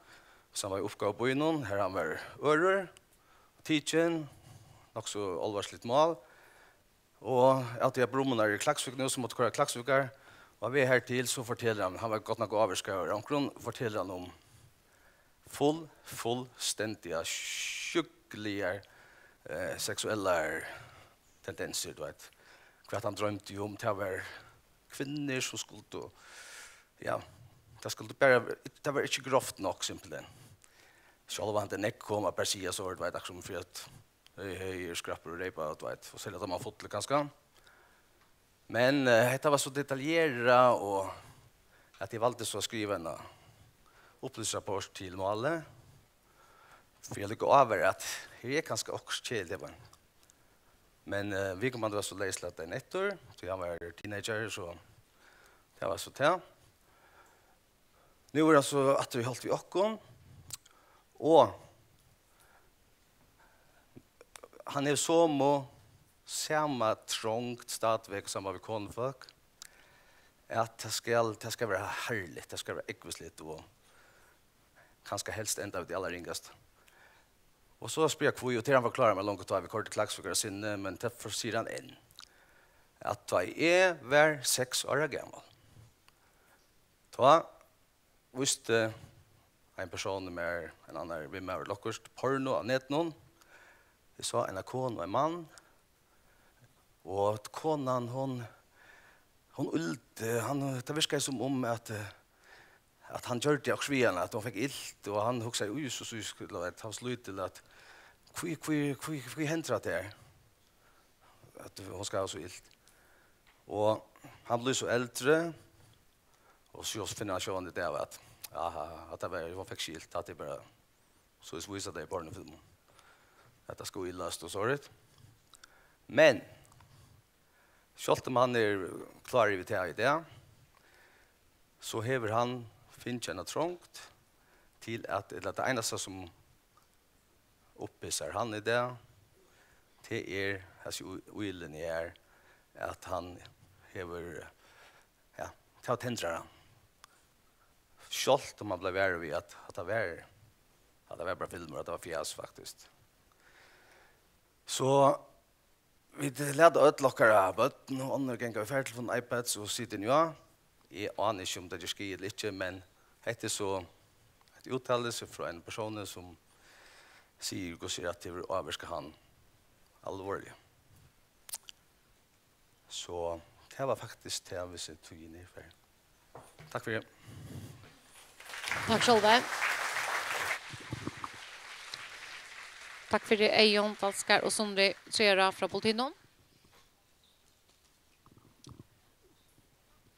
sum var í uppgávubýnum, har hann var ørur, tikin, nokk so álvarsligt mál. Og av tí at brummarnir eru í Klaksvík nú, so mátti koyra Klaksvíkar. Og á veg hertil, so fortelur hann, hann var gott nokk ávirkaður av onkrum, fortelur hann um full, fullstendiga sjúkligar, eh, seksuellar tendensir, tú veit. Hvat hann droymdi um, tað var kvinnur sum skuldu, ja, tað skuldi bara, tað var ikki grovt nokk, simpelthen. Sjálvandi nógv kom at bara siga so, tú veit, akkurát sum fyri at, hey, hey, eg er skrappur og reypa, tú veit, og selja tað man full, kanska. Men, eh, hetta var so detaljerað, og at eg valdi so at skriva eina upplýsingarrapport til málið. For eg liggi á var, at her er kanska okkurt keðiligt, men, men, eh, viðkomandi var so leyslatin eftir, tí hann var teenager, so tað var so tað. Nú er hann so aftur í holt við okkum, og hann hevur somu, sama trongd stadigvæk, sama við konufólk, at tað skal, tað skal vera herligt, tað skal vera ógvusligt, og kanska helst enda við tí allarringasta. Og so spyr eg hví, og tað er hann forklarar mær longu, tá vit koyrdu til Klaksvíkar á sinni, men tað for-, sigur hann enn, at tá eg var seks ára gamal, tá vísti ein persónur mær, ein annar vinmaður, okkurt porno á netinum. Eg sá eina konu og ein mann, og konan, hon, hon ýldi, hann, tað virkaði sum um, at, eh, at hann gjørdi okkurt við hana, at hon fekk ilt, og hann hugsaði, ui, so, so, so, hann var so lítil, at hví, hví, hví, hví hendir hatta her? At hon skal hava so ilt. Og hann bleiv so eldri, og so finnur hann sjálvandi út av, at, aha, at tað var, hon fekk ikki ilt, at tað er bara, so vísa tey í pornofilmum, at tað skal ýlast og sovorðið. Men sjálvt um hann er klárur yvir tað í dag, so hevur hann fingið eina trongd til at, ella tað einasta sum upphissar hann í dag, tað er hasi í-, ýlini her, at hann hevur, ja, tað tendrar hann. Sjálvt um hann bleiv varur við, at, at tað var, at tað var bara filmur, at tað var fjas, faktiskt. So vit lata øll okkara børn og onnur ganga við fartelefonum, iPads og sita inni, ja. Eg áni ikki, um tað ger skaða ella ikki, men hetta er so eitt úttali frá einum persóni, sum sigur, hvussu er, at tað hevur ávirkað hann alvorliga. So tað var faktiskt tað, hvis eg tøggi niður fyri. Takk fyri. Takk sjálvi. Takk fyri, Eyðun Dalskar og Sundri Træra frá Politinum.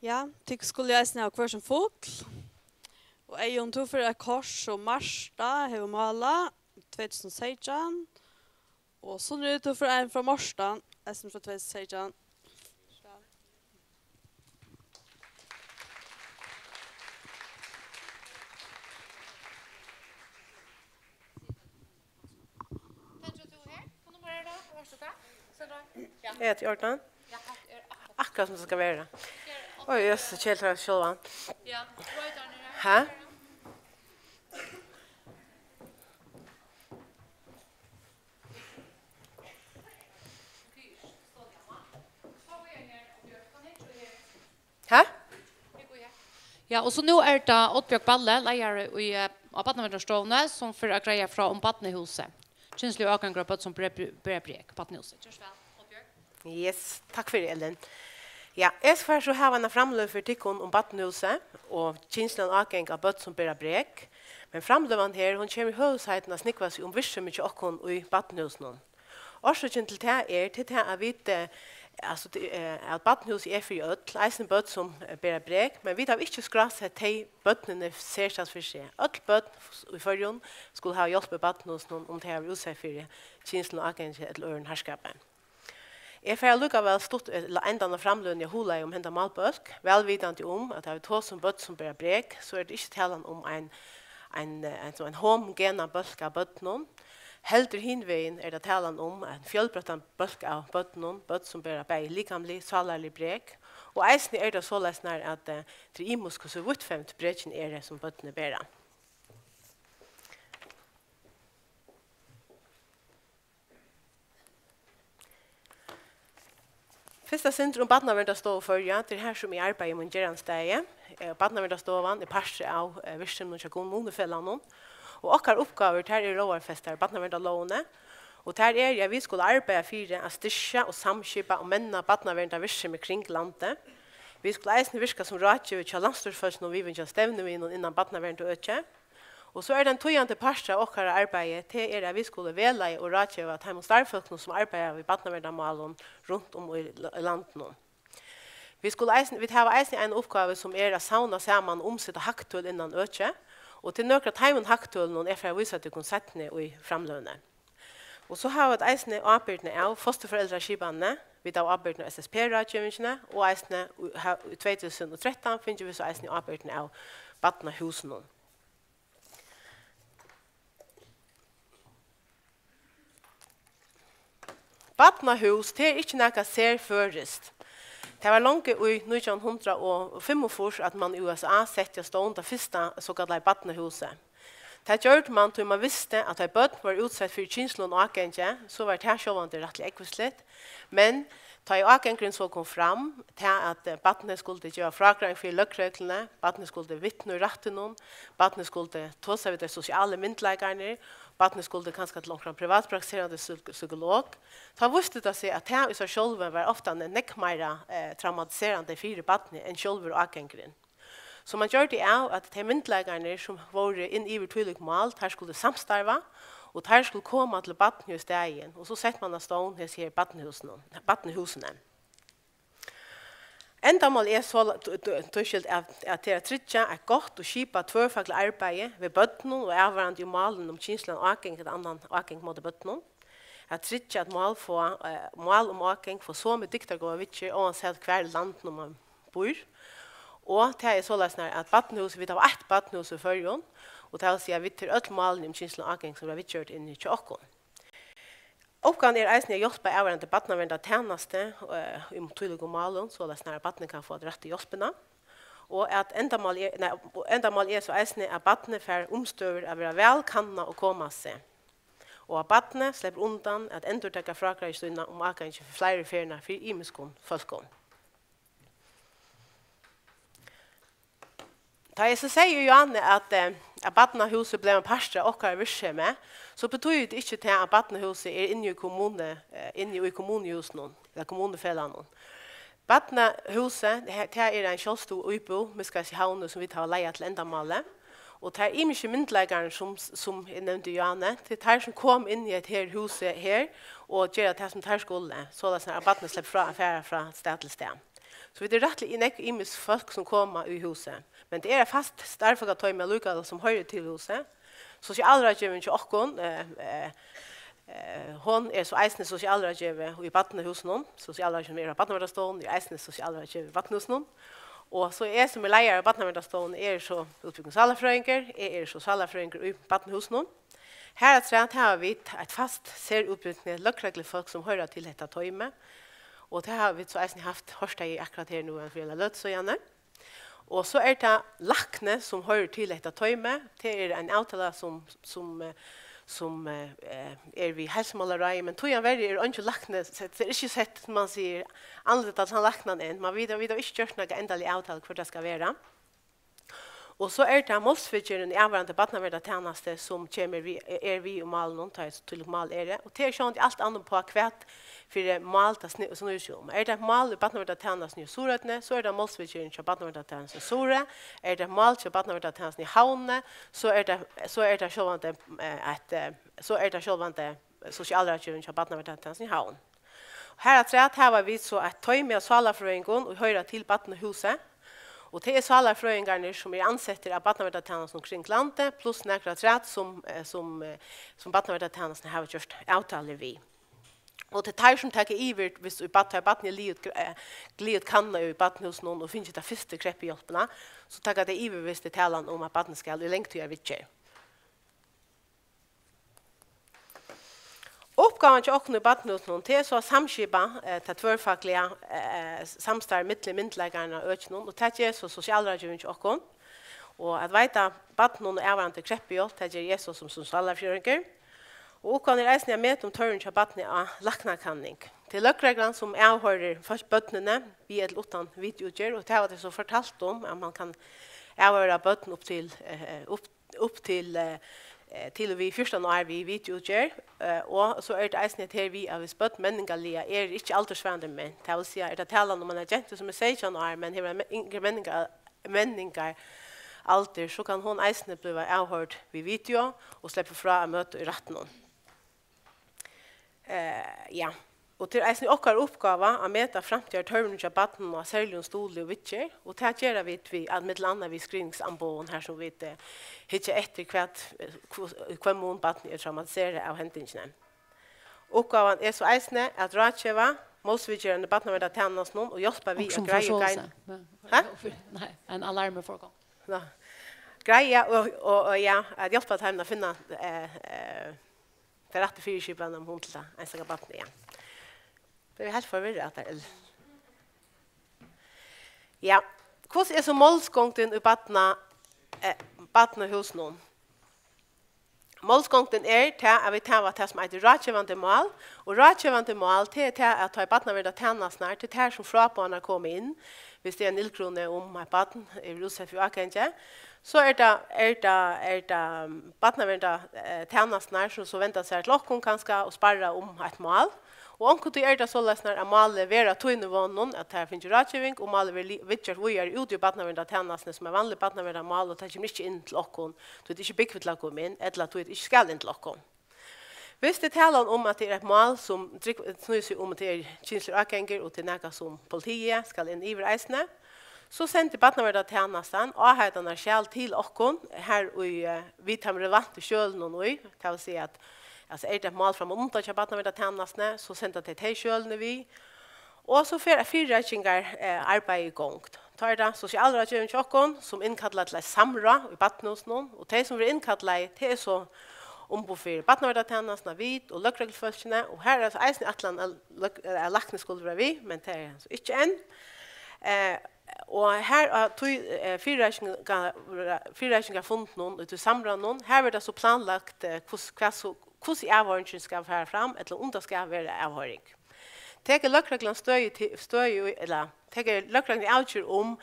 Ja, tykur skulu eisini hava hvør sín fugl. Og Eyðun, tú fært eitt kort sum Marta hevur málað í tvey túsund og seytjan. Og Sundri, tú fært ein frá Mortan, eisini frá tvey túsund og seytjan. Tendrar tú her? Hvat nummar er tað? Hvar ert tú tað? Sandra? Ja. Er tað í ordan? Ja, hatta er akkurát. Akkurát sum tað skal vera. Oj, jøss, kjell tað sjálvan. Ja, right on it. Ha? Ha? Ja, og so nú er tað Oddbjørg Balle, leiðari í, eh, á Barnaverndarstovuni, sum fer at greiða frá um barnahúsið. Kynsligur ágangur á børn sum bera, bera brek, barnahúsið. Ger so væl, Oddbjørg. Yes, takk fyri, Elin. Ja, eg skal so hava eina framløgu fyri tykkum um barnahúsið og kynsligan ágang á børn sum bera brek. Men framløgan her, hon kemur í høvuðsheitum at snúgva seg um virksemið hjá okkum í barnahúsinum. Orsøkin til tað er, til tað at vit, eh, altso, tí, eh, at barnahúsið er fyri øll, eisini børn sum, eh, bera brek, men vit hava ikki skrásett tey børnini serstakt fyri seg. Øll børn f-, í Føroyum skulu hava hjálp í barnahúsinum, um tey hava verið útsett fyri kynsligum ágangi ella øðrum harðskapi. Eg fari allíkavæl stutt, eh, til endan av framløguni at hugleiða um henda málbólk, væl vitandi um, at tá vit tosa um børn sum bera brek, so er tað ikki talan um ein, ein, eh, ein, ein homogenan bólk av børnum, Heldur hin vegin er tað talan um ein fjølbroyttan bólk av børnum, børn sum bera bæði likamlig, sálarlig brek, og eisini er tað soleiðis nær at, eh, tað er ymiskt, hvussu víðfevnt brekini eru, sum børnini bera. Fyrst eitt sindur um Barnaverndarstovu Føroya, tað er har, sum eg arbeiði í mínum gerandisdegi. Eh, Barnaverndarstovan er partur av, eh, virksemið hjá Kommunufelagnum, og okkara uppgávur, tær eru lógarfestar í barnaverndarlógini, og tær eru, at vit skulu arbeiða fyri at styrkja og samskipa og menna barnaverndarvirksemi kring landið. Vit skulu eisini virka sum ráðgevi hjá landsstýrisfólkinum um viðvíkjandi stevnumiðlum innan barnaverndarøkið. Og so er tann týðandi partur av okkara arbeiði, tað er, at vit skulu vegleiða og ráðgeva teimum starvsfólkunum, sum arbeiða við barnaverndarmálum runt um í l-, í landinum. Vit skulu eisini, vit hava eisini eina uppgávu, sum er at savna saman og umseta hagtøl innan økið, og til nøkur av teimum hagtølunum eg fari at vísa tykkum seinni í framløguni. Og so hava vit eisini ábyrgdina av fosturforeldraskipanini, vit hava ábyrgdina av S S P-ráðgevingini, og eisini í, ha-, í tvey túsund og trettan fingu vit so eisini ábyrgdina av barnahúsunum. Barnahús, tað er ikki nakað serføroyskt. Tað var longu í nítjan hundrað og fimmogfýrs, at mann í U S A setti á stovn tað fyrsta sokallaða barnahúsið. Tað gjørdi mann, tí mann visti, at tá børn vóru útsett fyri kynsligum ágangi, so var tað sjálvandi rættiliga ógvusligt. Men tá ið ágangurin so kom fram, tað at, eh, barnið skuldi geva frágreiðing fyri løgregluni, barnið skuldi vitna í rættinum, barnið skuldi tosa við teir sosialu myndugleikarnar, barnið skuldi kanska til onkran privatpraktiserandi psyk-, psykolog, tá vísti tað seg, at tað í sær sjálvum var ofta nógv meira, eh, traumatiserandi fyri barnið enn sjálvur ágangurin. So mann gjørdi av, at tey myndugleikarnir, sum vóru inn yvir tílík mál, teir skuldu samstarva, og teir skuldu koma til barnið í staðin, og so setti mann á stovn hesi her barnahúsini, barnahúsini. Endamálið er so, t-, t-, tískil at, at tað er at tryggja eitt gott og skipað tvørfagligt arbeiði við børnum og avvarðandi í málum um kynsligan ágang ella annan ágang móti børnum, at tryggja, at mál fáa, eh, mál um ágang fáa somu dygdargóða viðgerð, óansæð hvar í landinum mann býr. Og tað er soleiðis nær, at barnahús, vit hava eitt barnahús í Føroyum, og tað vil siga, at vit, tað er øll málini um kynsligan ágang, sum verða viðgjørd inni hjá okkum. Uppgávan er eisini at hjálpa avvarðandi barnaverndartænastu, eh, í tílíkum málum, soleiðis nær at barnið kann fáa ta rættu hjálpina. Og at endamálið er, nei, og endamálið er so eisini, at barnið fær umstøður at vera væl kannað og koma seg. Og at barnið sleppur undan at endurtaka frágreiðslu sína um ágangin fyri fleiri ferðina fyri ymiskum fólkum. Tá eg so segði í áðni, at, eh, at barnahúsið bleiv ein partur av okkara virksemi, so betýðir tað ikki tað, at barnahúsið er inni í kommunu, eh, inni í kommunuhúsinum, ella kommunufelagnum. Barnahúsið, he-, tað er ein sjálvstøðug íbúð, Miðskeiðis í Havn, sum vit hava leigað til endamálið. Og teir ymisku myndugleikarnir, sum, sum eg nevndi í áðni, tað eru teir, sum koma inn í hetta her húsið her og gera tað, sum teir skulu, soleiðis at barnið sleppur frá at fara frá stað til stað. So vit eru rættiliga nógv ymisk fólk, sum koma í húsið. Men tað er eitt fast starvsfólkatoymi allíkavæl, sum hoyrir til húsið. Sosialráðgevin hjá okkum, eh, eh, eh, hon er so eisini sosialráðgevi í barnahúsinum. Sosialráðgevin er á barnaverndarstovuni, er eisini sosialráðgevi í barnahúsinum. Og so eg, sum er leiðari á barnaverndarstovuni, eg eri so útbúgvin sálarfrøðingur, eg eri so sálarfrøðingur í barnahúsinum. Harafturat hava vit eitt fast serútbúgvið løgreglufólk, sum hoyra til hetta toymið, og tað hava vit so eisini havt, hoyrt tað akkurát her nú fyri eina løtu síðani. Og so er tað lækni, sum hoyrir til hetta toymið. Tað er ein avtala, sum, sum, eh, sum, eh, er við Heilsumálaráðið, men tíverri er eingin lækni, so tað er ikki sett, sum man sigur, andlit á tann læknan enn. Man vit, vit hava ikki gjørt nakað endalig avtala, hvør tað skal vera. Og so er tað málsviðgerðin í avvarðandi barnaverndartænastu, sum kemur við, er við í málinum, tá ið tílík mál eru. Og tað er sjálvandi alt annað uppá, hvat fyri mál tað sni-, snýr seg um. Er tað eitt mál í barnaverndartænastuni í Suðuroynni, so er tað málsviðgerðin hjá barnaverndartænastuni í Suðuroy. Er tað eitt mál hjá barnaverndartænastuni í Havn, so er tað, so er tað sjálvandi, eh, eitt, eh, so er tað sjálvandi sosialráðgevin hjá barnaverndartænastuni í Havn. Harafturat hava vit so eitt toymi av sálarfrøðingum, ið hoyra til barnahúsið, og tað er sálarfrøðingarnir, sum eru ansettir av barnaverndartænastunum kring landið, pluss nakrar afturat, sum, eh, sum, eh, sum barnaverndartænasturnar hava gjørt avtalur við. Og tað eru teir, sum taka yvir, viss í barn-, tá barnið er liðugt gr-, eh, liðugt kannað í barnahúsinum og fingið ta fyrstu kreppuhjálpina, so taka tey yvir, viss tað er talan um, at barnið skal í langtíðarviðgerð. Uppgávan hjá okkum í Barnahúsinum, tað er so at samskipa, eh, tað tvørfagliga, eh, samstarv millum myndugleikarnar á økinum, og tað ger so sosialráðgevin hjá okkum. Og at veita barninum ávarandi kreppuhjálp, tað ger eg so sum sosialfrøðingur. Og uppgávan er eisini at meta um tørvin hjá barni á læknakanning. Tað er løgreglan, sum avhoyrir fólk, børnini, við ella uttan videoútgerð, og tað hava tey so fortalt um, at mann kann avhoyra børn upp til, eh, upp, upp til, eh, eh, til og við fjúrtan ár við videoútgerð, eh, og so er tað eisini hetta her við, at viss børn menningarliga eru ikki aldurssvarandi ment, tað vil siga, er tað talan um eina gentu, sum er seytjan ár, men hevur ein me-, yngri menningar-, menningaraldur, so kann hon eisini blíva avhoyrd við video og sleppa frá at møta í rættinum. Eh, ja. Og tað er eisini okkara uppgáva at meta framtíðartørvin hjá barninum á serligum stuðli og viðgerð, og tað gera vit við, at millum annað við screeningsamboðum, har sum vit, eh, hyggja eftir, hvat, eh, hvussu, í hvønn mun barnið er traumatiserað av hendingini. Uppgávan er so eisini at ráðgeva málsviðgerðini í barnaverndartænastunum og hjálpa við at greiða í gardin. Nei, ein alarm er forgongur. Nå. Greiða og, og, og, ja, at hjálpa teimum at finna, eh, eh, tað rættu fyriskipanina um hon til tað einstaka barnið, ja. Tað er heilt forvirrað, at tað er. Ja. Hvussu er so málsgongdin í barna-, eh, barnahúsinum? Málsgongdin er tað, at vit hava tað, sum eitur ráðgevandi mál, og ráðgevandi mál, tað er tað, at tá ið barnaverndartænasturnar, til tær, sum fráboðanar koma inn, viss tað er ein illgruni um eitt barn er útsett fyri ágangi, so er tað, er tað, er tað, um, barnavernda-, eh, tænasturnar, sum so venda sær til okkum kanska og sparra um eitt mál. Og onkuntíð er tað soleiðis, at málið verður á tínum vegum, at tað hevur fingið ráðgeving, og málið verður li-, viðgjørt víðari úti í barnaverndartænastuni sum eitt vanligt barnaverndarmál, og tað kemur ikki inn til okkum, tí tað er ikki búgvið til at koma inn, ella tí tað ikki skal inn til okkum. Viss tað er talan um, at tað er eitt mál, sum drúgv-, snýr seg um, at tað er kynsligur ágangur, og tað er nakað, sum politiið skal inn yvir eisini, so sendir barnaverndartænastan áheitanarskjal til okkum, har í, eh, við teimum relevantu skjølunum í, tað vil siga at, altso, er tað eitt mál frammanundan hjá barnaverndartænastuni, so senda tey tey skjølini við, og so fer eitt fyrireikingar-, eh, arbeiði í gongd. Tá er tað sosialráðgevin hjá okkum, sum innkallar til eitt samráð í barnahúsinum, og tey, sum verða innkallað, tað er so umboð fyri barnaverndartænastuna, vit og løgreglufólkini, og har er altso eisini ætlan, at løg-, at lækni skuldi vera við, men tað er hann so ikki enn. Eh, og har á tí, eh, fyrireikingar-, fyrireikingarfundinum og tí samráðnum, har verður tað so planlagt, eh, hvussu, hvat so, hvussu avhoyringin skal fara fram, ella um tað skal vera avhoyring. Tekur løgreglan støði til, støði í, ella tekur løgreglan avgerð um,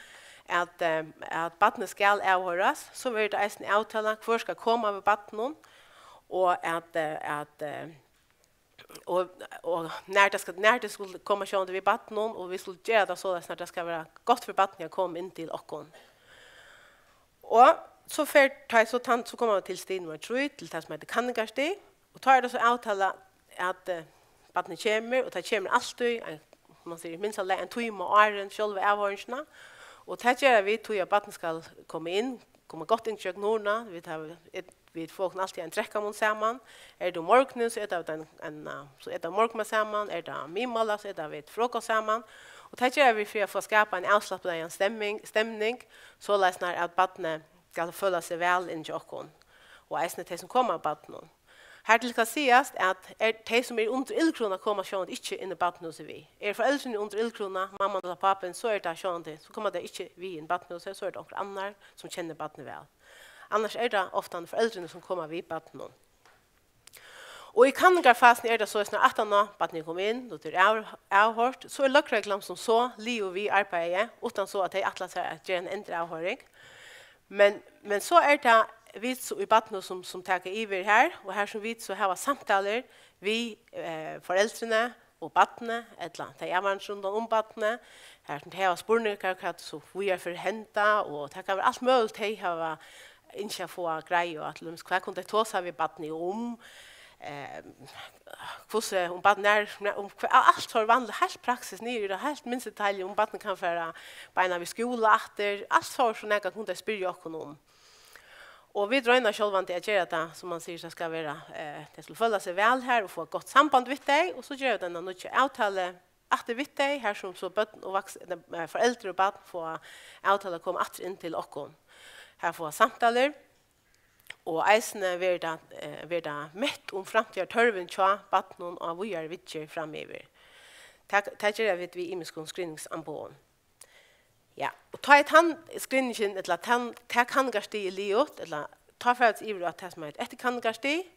at, eh, at barnið skal avhoyrast, so verður tað eisini avtalað, hvør skal koma við barninum, og at, eh, at, eh, og, og nær tað skal, nær tað skulu koma sjálvandi við barninum, og vit skulu gera tað soleiðis, at tað skal vera gott fyri barnið at koma inn til okkum. Og so fer, tá ið so tann, so koma vit til stig nummar trý, til tað sum eitur kanningarstig, og tá er tað so avtalað, at, eh, barnið kemur, og tað kemur altíð ein, man sigur, minst av lagi ein tíma áðrenn sjálva avhoyringina, og tað gera vit, tí at barnið skal koma inn, koma gott inn gjøgnum hurðina, vit hava, vit fáa okkum altíð ein drekkamunn saman, er tað um morgunin, so eta vit ein, ein, eh, so eta vit morgunmat saman, er tað miðmála, so eta vit frokost saman, og tað gera vit fyri at fáa skapað ein avslappað stemning, stemning, soleiðis nær at barnið skal føla seg væl inn hjá okkum, og eisini tey, sum koma við barninum. Hartil skal sigast, at er tey, sum eru undir illgruna, koma sjálvandi ikki inn í barnahúsið við. Eru foreldrini undir illgruna, mamman ella pápin, so er tað sjálvandi, so koma tey ikki við inn í barnahúsið, so er tað onkur annar, sum kennir barnið væl. Annars er tað ofta foreldrini, sum koma við barninum. Og í kanningarfasuni er tað soleiðis, at aftan á barnið er komið inn, og tað er av-, avhoyrt, so er løgreglan sum so liðug við arbeiðið, uttan so at tey ætla sær at gera eina enduravhoyring. Men, men so er tað vit so í barnahúsinum, sum taka yvir her, og har sum vit so hava samtalur við, eh, foreldrini og barnið, ella tey avhoyrdu rundan um barnið, har sum tey hava spurningar, hvat so víðari fer at henda, og tað kann vera alt møguligt, tey hava ynskja at fáa greiðu á, til dømis, hvat kunnu tey tosa við barnið um, eh, hvussu, um barn, nær, nær, um hva, alt so vanligt, heilt praksis niður í tað heilt minsta detalj, um barnið kann fara beinanvegin í skúla aftur, alt so, so nakað kunnu tey spyrja okkum um. Og vit royna sjálvandi at gera tað, sum man sigur, tað skal vera, eh, tey skulu føla seg væl her og fáa gott samband við tey, og so gera vit eina nýggja avtalu aftur við tey, har sum so børn og vaks-, ella, eh, foreldur og barn fáa avtalu at koma aftur inn til okkum. Har fáa samtalur, Og eisini verður tað, eh, verður tað mett um framtíðartørvin hjá barnum á víðari viðgerð framyvir. Tað, tað gera vit við ymiskum screeningsamboðum. Ja, og tá er tann screeningin, ella tann, tað kanningarstig er liðugt, ella tá fara vit yvir á tað sum eitur eftirkanningarstig,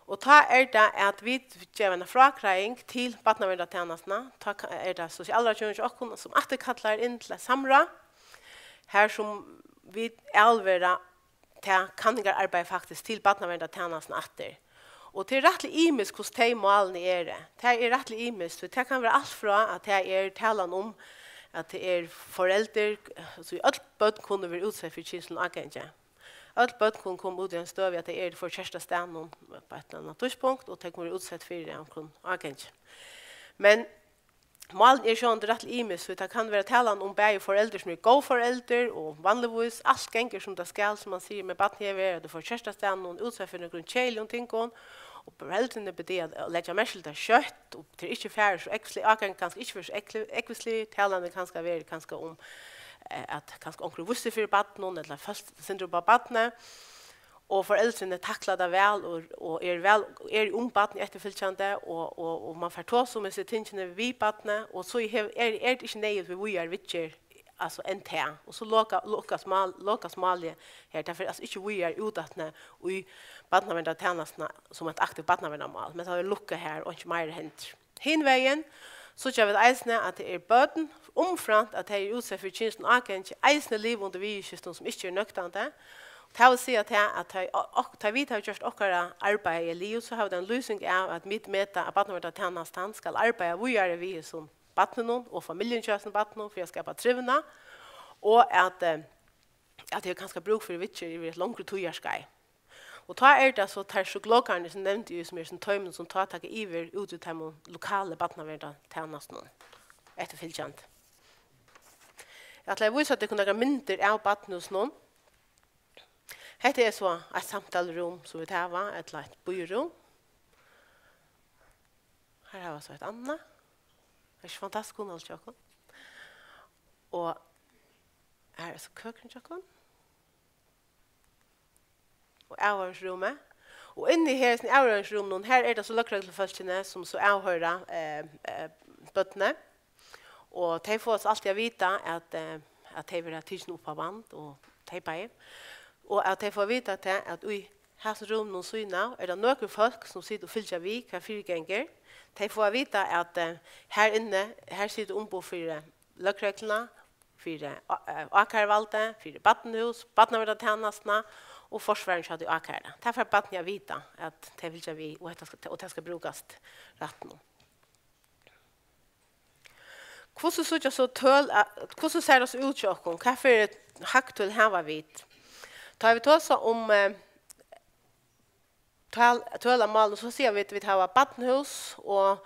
og tá er tað, at vit geva eina frágreiðing til barnaverndartænastuna. Tá ka-, er tað sosialráðgevarin hjá okkum, sum aftur kallar inn til eitt samráð, har sum vit avlevera tað kanningararbeiðið faktiskt til barnaverndartænastuna aftur. Og tað er rættiliga ymiskt, hvussu tey málini eru. Tað er rættiliga ymiskt, tí tað kann vera alt frá, at tað er talan um, at tað er foreldur, so øll børn kunnu vera útsett fyri kynsligum ágangi. Øll børn kunnu koma út í ein støðu, at tey eru for kertast staðnum á eitt ella annað tíðspunkt, og tey kunnu vera útsett fyri onkrum ágangi. Men málini eru sjálvandi rættiliga ymisk, tí tað kann vera talan um bæði foreldur, sum eru góð foreldur, og vanligvís alt gongur, sum tað skal, sum man sigur, men barnið hevur verið, at tað fór kertast staðnum, útsett fyri nøkrum keðiligum tingum, og foreldrini byrja at leggja merki til tað skjótt, og tað er ikki farið so ógvusliga, ágangurin kanska ikki verið so ógvusligur, talan er kanska verið kanska um, eh, at kanska onkur vísti fyri barninum, ella følt sindur upp á barnið, og foreldrini takla tað væl, og, og eru væl, eru um barnið eftirfylgjandi, og, og, og man fær tosað um hesi tingini við barnið, og so hevur, er, er tað ikki neyðugt við víðari viðgerð, altso, enn tað. Og so loka-, lokast mál-, lokast málið her. Tað fer altso ikki víðari út aftaná í barnaverndartænastuna sum eitt aktivt barnaverndarmál, men tað er lukkað har, og einki meira hendir. Hin vegin síggja vit eisini, at tað eru børn, umframt at tey eru útsett fyri kynsligum ágangi, eisini liva undir viðurskiftum, sum ikki eru nøktandi. Tað vil siga tað, at tá ið o-, ok-, tá ið vit hava gjørt okkara arbeiði liðugt, so hava vit eina lýsing av, at vit meta, at barnaverndartænastan skal arbeiða víðari við hesum barninum og familjuni hjá hesum barninum fyri at skapa trivnað, og at, eh, at tað er kanska brúk fyri viðgerð yvir eitt longri tíðarskeið. Og tá eru tað so teir psykologarnir, sum nevndi eg, sum eru sum teimum, sum tá taka yvir út úr teimum lokalu barnaverndartænastunum eftirfylgjandi. Eg ætli at vísa tykkum nakrar myndir av barnahúsinum. Hetta er so eitt samtalurúm, sum vit hava, ella eitt bíðirúm. Her hava vit so eitt annað. Tað er ikki fantastiskt hugnaligt hjá okkum. Og her er so køkurin hjá okkum. Og avhøringsrúmið. Og inni her í hesum avhøringsrúminum, her er tað so løgreglufólkini, sum so avhoyra, eh, eh, børnini. Og tey fáa so altíð at vita, at, eh, at tey verða tikin upp á band og teypaði. Og at tey fáa at vita tað, at í hesum rúminum sínum er tað nøkur fólk, sum sita og fylgja við, hvat fyrigongur. Tey fáa at vita, at, eh, her inni, her situr umboð fyri løgregluna, fyri, eh, ákæruvaldið, fyri barnahús, barnaverndartænastuna og forsvarin hjá tí ákærda. Tað fær barnið at vita, at tey fylgja við, og hetta skal, og tað skal brúkast rætt nú. Hvussu síggja so tøl, eh, hvussu sær tað so út hjá okkum? Hvat fyri hagtøl hava vit? Tá vit tosa um, eh, tøl, tøl av málum, so siga vit, vit hava barnahús, og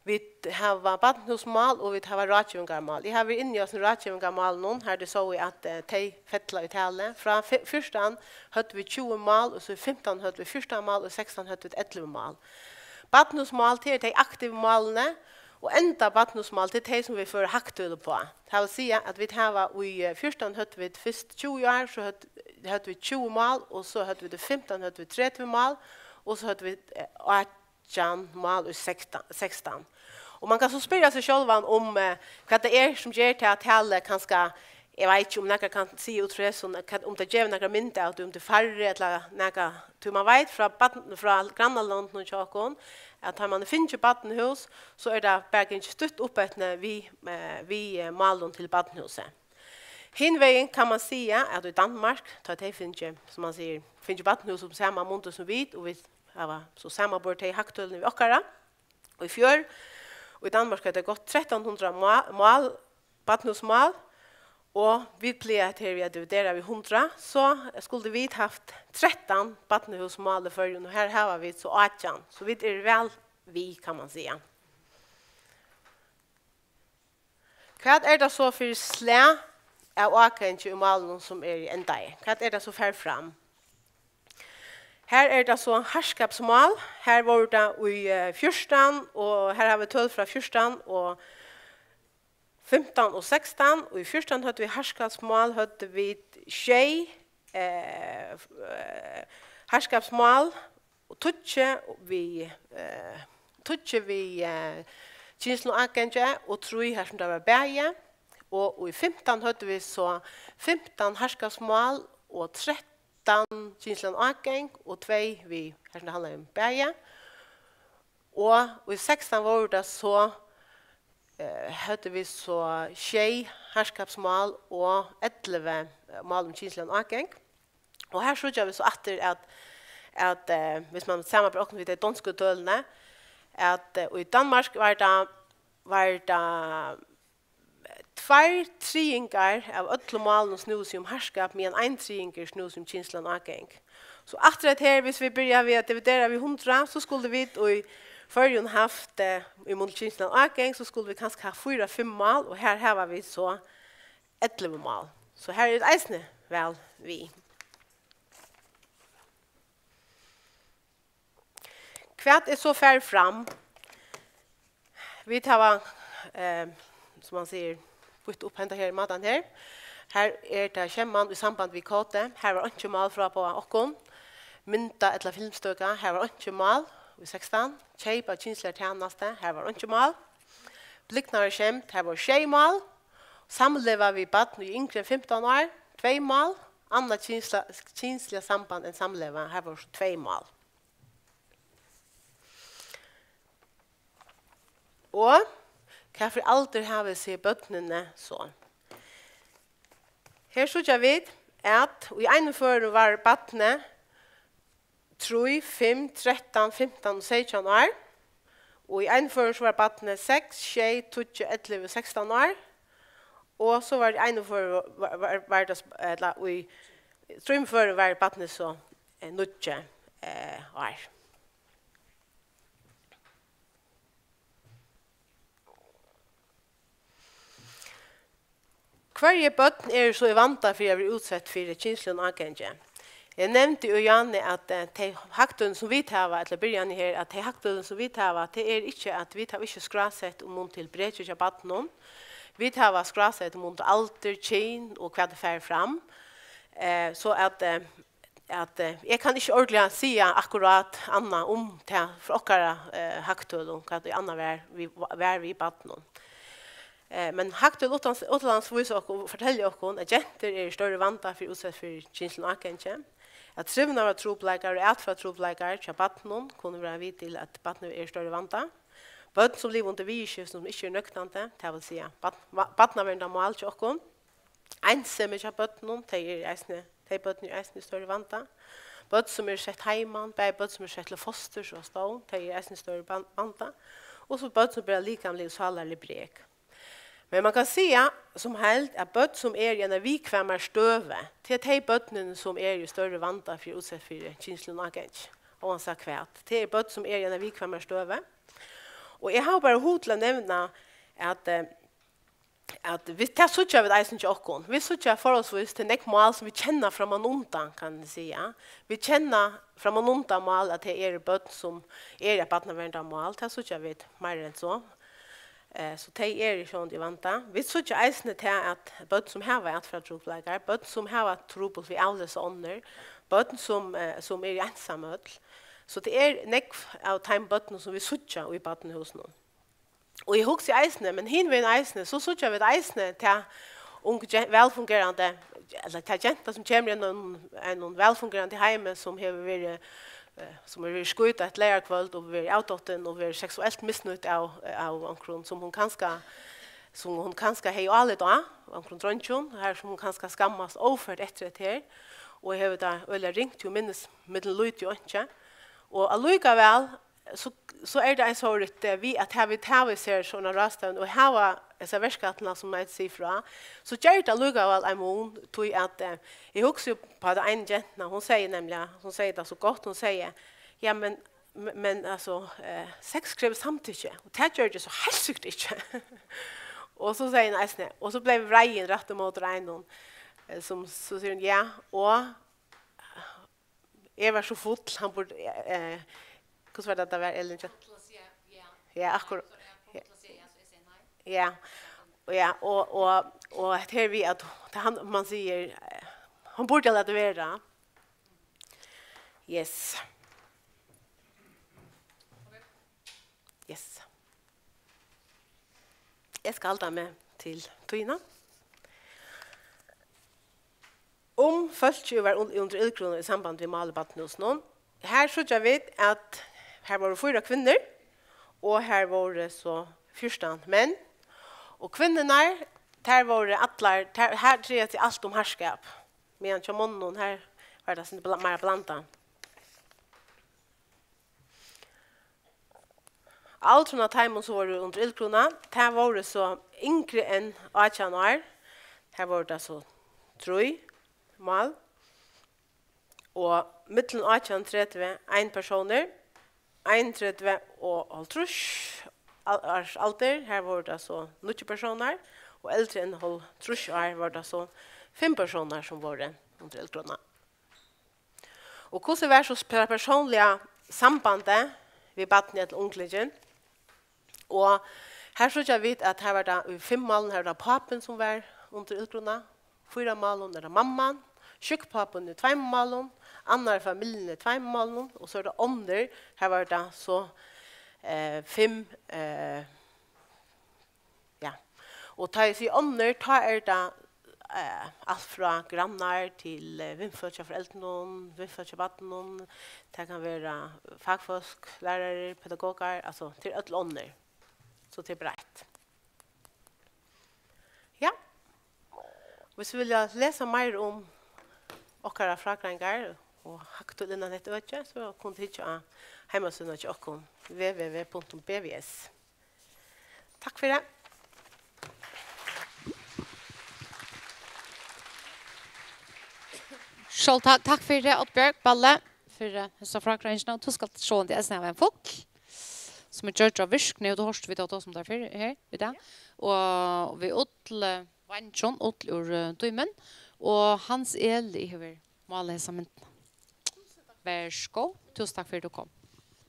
vit hava barnahúsmál, og vit hava ráðgevingarmál. Eg havi verið inni í hesum ráðgevingarmálunum, har tey sóu, at, eh, tey fella í talið. Frá fj-, fjúrtan høvdu vit tjúgu mál, og so í fimtan høvdu vit fjúrtan mál, og í sekstan høvdu vit ellivu mál. Barnahúsmál, tað eru tey aktivu málini, og enda barnahúsmál, tað eru tey, sum vit føra hagtøl uppá. Tað vil siga, at vit hava í, eh, fjúrtan høvdu vit fyrst tjúgu ár, so høvdu, høvdu vit tjúgu mál, og so høvdu vit í fimtan høvdu vit tretivu mál, og so høvdu vit, eh, átjan mál í sekstan, sekstan. Og man kann so spyrja seg sjálvan um, eh, hvat tað er, sum ger tað at talið kanska, eg veit ikki, um nakar kann siga út frá hesum, hvat, um tað gevur nakra mynd av tí, um tað er færri ella nakað, tí man veit frá barn-, frá grannalondunum hjá okkum, at tá man hevur fingið barnahús, so er tað bara gingið støtt uppeftir við, eh, við, eh, málum til barnahúsið. Hin vegin kann man siga, at í Danmark, tá tey fingið, sum man sigur, fingið barnahús um sama mundur sum vit, og vit hava so samanborið tey hagtølini við okkara, og í fjør, og í Danmark er tað gott trettan hundrað má-, mál, barnahúsmál, og vit plaga at her við at dividera við hundrað, so skuldu vit havt trettan barnahúsmál í Føroyum, og her hava vit so átjan, so vit eru væl við, kann man siga. Hvat er tað so fyri slag av ágangi í málunum, sum er í endaði? Hvat er tað so fer fram? Her er tað so harðskapsmál. Her vóru tað í, eh, fjúrtan, og her hava vit tøl frá fjúrtan og fimtan og sekstan. Og í fjúrtan høvdu vit harðskapsmál, høvdu vit sjey, eh, f-, eh, harðskapsmál, og tíggju við, eh, tíggju við, eh, kynsligum ágangi og trý har sum tað var bæði. Og í fimtan høvdu vit so fimtan harðskapsmál og trettan kynsligan ágang og tvey við har sum tað handlaði um bæði. Og í sekstan vóru tað so, eh, høvdu vit so sjey harðskapsmál og ellivu, eh, mál um kynsligan ágang. Og her síggja vit so aftur, at, at, eh, hvis man samanber okkum við tey donsku tølini, at, eh, í Danmark var tað, var tað tveir triðingar av øllum málunum snúðu seg um harðskap, meðan ein triðingur snúðu seg um kynsligan ágang. So aftur at her, hvis vit byrja við at dividera við hundrað, so skuldu vit í Føroyum havt, eh, í mun til kynsligan ágang, so skuldu vit kanska havt fýra, fimm mál, og her hava vit so ellivu mál. So her er eisini væl við. Hvat er so farið fram? Vit hava, eh, sum man sigur, býtt upp henda her mátan her. Her er tað skemman í samband við K T. Her var einki mál fráboðað okkum. Mynda ella filmstøka, her var einki mál í sekstan. Keyp av kynsligari tænastu, her var einki mál. Bliknaðarskemd, her vóru sjey mál. Samleva við barn, ið er yngri enn fimtan ár, tvey mál. Annað kynsla-, kynsliga samband enn samleva, her vóru so tvey mál. Og hvat fyri aldur hava hesi børnini so? Her síggja vit, at í einum førum var barnið trý, fimm, trettan, fimtan og seytjan ár. Og í einum førum so var barnið seks, sjey, tíggju, ellivu og sekstan ár. Og so var í einum førum var, var, var tað, ella í trimum førum var barnið so, eh, níggju, eh, ár. Hvørji børn eru so í vanda fyri at vera útsett fyri kynsligum ágangi? Eg nevndi í áðni, at, eh, tey hagtøl, sum vit hava, ella byrjan her, at tey hagtøl, sum vit hava, tað er ikki, at vit hava ikki skrásett um mun til brekið hjá barnum. Vit hava skrásett um mun til aldur, kyn og hvat er farið fram. Eh, so at, eh, at, eh, eg kann ikki ordiliga siga akkurát annað um tað frá okkara, eh, hagtølum, hvat ið annað var við, var við barnum. Eh, men hagtøl uttans-, uttanlands vísa okkum, fortelja okkum, at gentur eru í størri vanda fyri útsett fyri kynsligum ágangi, at trivnaðartrupulleikar og atferðartrupulleikar hjá barnum kunnu vera við til, at barnið er í størri vanda. Børn, sum liva undir viðurskiftum, sum ikki eru nøktandi, tað vil siga, barn-, va-, barnaverndarmál hjá okkum, einsemi hjá børnum, tey eru eisini, tey børn eru eisini í størri vanda. Børn, sum eru sett heiman, bæði børn, sum eru sett til fosturs og á stovn, tey eru eisini í størri ban-, vanda. Og so børn, sum bera likamlig og sálarlig brek. Men man kann siga sum heild, at børn, sum eru í eini viðkvæmari støðu, tað eru tey børnini, sum eru í størri vanda fyri útsett fyri kynsligum ágangi, óansæð hvat. Tað eru børn, sum eru í eini viðkvæmari støðu. Og eg havi bara hug til at nevna, at, eh, at vit, tað síggja vit eisini hjá okkum. Vit síggja forholdsvís til nógv mál, sum vit kenna frammanundan, kann eg siga. Vit kenna frammanundan mál, at tað eru børn, sum eru eitt barnaverndarmál. Tað síggja vit meira enn so. Eh, so tey eru sjálvandi í vanda. Vit síggja eisini tað, at børn, sum hava atferðartrupulleikar, børn, sum hava trupult við at avlesa onnur, børn, sum, eh, sum eru einsamøll. So tað er nógv av teimum børnum, sum vit síggja í barnahúsunum. Og eg hugsi eisini, men hin vegin eisini, so síggja vit eisini ta ungu gen-, vælfungerandi, ella ta genta, sum kemur inn í einum, einum vælfungerandi heimi, sum hevur verið, eh, sum hevur verið skít eitt leygarkvøld og verið avdottin og verið seksuelt misnýtt av, av onkrum, sum hon kanska, sum hon kanska hevði álit á, onkrum dreingjum, har sum hon kanska skammast óført eftir hetta her, og hevur tað øgiliga ringt, jú minnist millum lítið og einki. Og allíkavæl, so, so er tað ein sovorðið, eh, við at hava, vit hava sær sovorðnar ráðstevnur og hava hesa verkætlanina, sum Maja sigur frá, so ger tað allíkavæl ein mun, tí at, eh, eg hugsi upp á ta einu gentuna, hon segði nemliga, hon segði tað so gott, hon segði, ja, men, men, men, altso, eh, sex krevur samtykki, og tað gjørdi eg so heilt sikkurt ikki. Og so segði hon eisini, og so bleiv reiðin rætt ímóti einum, eh, sum, so sigur hon, ja, og eg var so full, hann burdi, eh, hvussu var tað, tað var, Elin? Ja, akkur-, ja, og, ja, og, og, og hetta her við, at tað hann, man sigur, eh, hann burdi havt latið vera. Yes. Yes. Eg skal halda meg til tíðina. Um fólkið var un-, undir illgruna í samband við mál í barnahúsinum. Her síggja vit, at her vóru fýra kvinnur, og her vóru so fjúrtan menn. Og kvinnurnar, tær vóru allar, tær, her dreigir seg alt um harðskap. Meðan hjá monnunum, her var tað sindur bla-, meira blandað. Aldurin á teimum, sum vóru undir illgruna, tað vóru so yngri enn átjan ár. Har vóru tað so trý mál. Og millum átjan og tretivu, ein persónur, einogtretivu og hálvtrýss al-, árs aldur, har vóru tað so níggju persónar, og eldri enn hálvtrýss ár vóru tað so fimm persónar, sum vóru undir illgruna. Og hvussu var so sp-, persónliga sambandið við barnið ella unglingin? Og her síggja vit, at her var tað í fimm málum, her var tað pápin, sum var undir illgruna, fýra málum er tað mamman, sjúkpápin í tveimum málum, annar í familjuni í tveimum málum, og so er tað onnur, her var tað so, eh, fimm, eh, Ja. Og tá eg sigi onnur, tá er tað, eh, alt frá grannar til, eh, vinfólk hjá foreldrunum, vinfólk hjá barninum. Tað kann vera fakfólk, lærarar, pedagogar, altso, tað er øll onnur. So tað er breitt. Ja. Hvis tit vilja lesa meira um okkara frágreiðingar og hagtøl innan hetta økið, so kunnu tit hyggja á heimasíðuna hjá okkum, w w w punktum b v s. Takk fyri. Sjálv ta-, takk fyri, Oddbjørg Balle, fyri, eh, hesa frágreiðingina. Og tú skalt sjálvandi eisini hava ein fugl, sum er gjørdur av virkni, og tú hoyrdi, vit hava tosað um tað fyrr her í dag. Og við ull, eh, veingjum, ull úr, eh, dímun, og Hans Eli hevur málað hesa myndina. Vær so góð. Túsund takk fyri, at tú kom.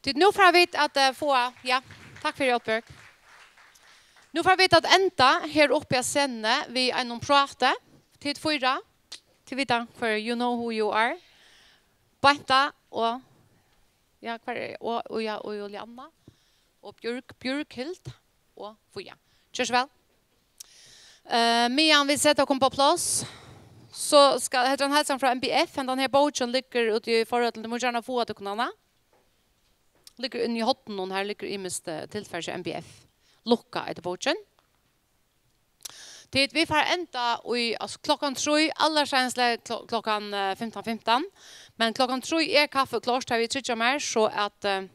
Tí nú fara vit at, eh, fáa, ja, takk fyri, Oddbjørg. Nú fara vit at enda her uppi á scenuni við einum práti. Tit fýra, tit vita hvør, you know who you are. Beinta og, ja, hvar er, og, og, ja, og Julianna og Bjørg, Bjørghild og Fía. Ger so væl. Eh, meðan vit seta okkum á pláss, so skal, hetta er ein heilsan frá M B F, hendan her bókin liggur úti í forhøllini, tú mást gjarna fáa tykkum hana. Liggur inni í horninum, her liggur ymiskt, eh, tilfar hjá M B F. Lukka eitur bókin. Tit, vit fara enda í, altso, klokkan trý, allarseinast klo-, klokkan, eh, fimtan fimtan. Men klokkan trý er kaffi klárt, har vit tryggja mær, so at, eh,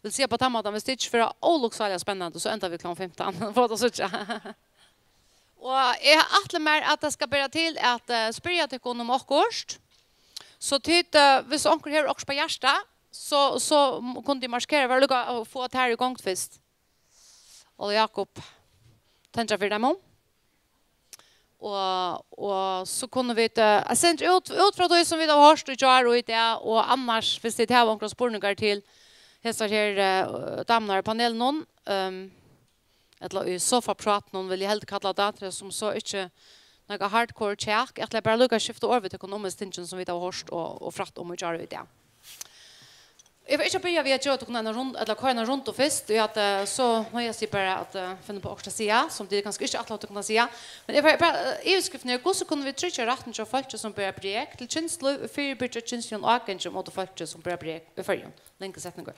vil siga á tann mátan, viss tað ikki fer óluksáliga spennandi, so enda vit klokkan fimtan. Fáa tað at síggja. Og eg ætli mær, at tað skal bera til at, eh, spyrja tykkum um okkurt. So tit, eh, viss onkur hevur okkurt á hjarta, so, so m-, kunnu tit markera, vit lukka at fáa tað her í gongd fyrst. Óli Jákup, tendra fyri teimum. Og, og so kunnu vit, eh, at senda út, út frá tí sum vit hava hoyrt í gjár og í dag, og annars, viss tit hava onkrar spurningar til hesar her, eh, damurnar í panelinum, ehm, ella í sofaprátinum, vil eg heldur kalla tað, tí sum so ikki nakað hardcore kjak. Eg ætli bara líka at skifta orð við tykkum um hesi tingini sum vit hava hoyrt og, og frætt um í gjár og í dag. Eg vil ikki byrja við at geva tykkum eina rund, ella koyra eina rundu fyrst, í at, eh, so noyðast tit bara at, eh, finna upp á okkurt at siga, sum tit kanska ikki ætlaðu tykkum at siga. Men eg fari bara, eh, yvirskriftin er, hvussu kunnu vit tryggja rættin hjá fólki sum bera brek til kynslív og fyribyrgja kynsligum ágangi móti fólki sum bera brek í Føroyum? Langur setningur.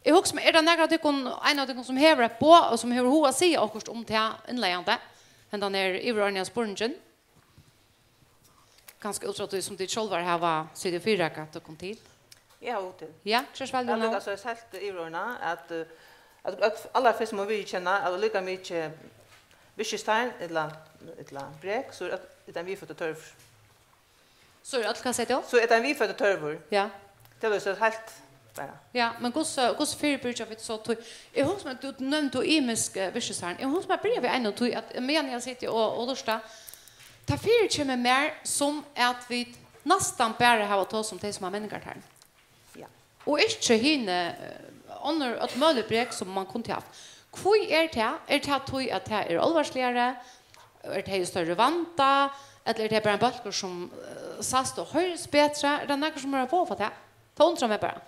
Eg hugsi meg, er tað nakar av tykkum, ein av tykkum sum hevur eitt boð og sum hevur hug at siga okkurt um tað innleiðandi? Hendan her yvirorðnaða spurningin. Kanska út frá tí sum tit sjálvar hava sitið og fyrireikað tykkum til. Eg havi hug til. Ja, ger so væl, Jóna. At lukka so heilt yvirordnað, at, eh, at, at allarfyrst má viðurkenna, at líka mikið virkistarn ella, ella brek, so er at, er tað ein viðføddur tørvur. So er øll, hvat sigur tú? So er tað ein viðføddur tørvur. Ja. Tað er so heilt bara. Ja, men hvussu, hvussu fyribyrgja vit so tí? Eg hugsi meg, tú nevndi ymisk, eh, virkistarn. Eg hugsi meg at byrja við einum tí, at meðan eg siti og, og lurti, tað fyrikemur mær sum at vit næstan bara hava tosað um tey sum hava menningartarn. Ja. Og ikki hini, eh, onnur, øll møgulig brek sum man kundi havt. Hví er tað? Er tað tí, at tað er álvarsligari? Er tað í størri vanda? Ella er tað bara ein bólkur sum, eh, sæst og hoyrist betri? Er tað nakar sum hevur boð uppá tað? Tað undrar meg bara.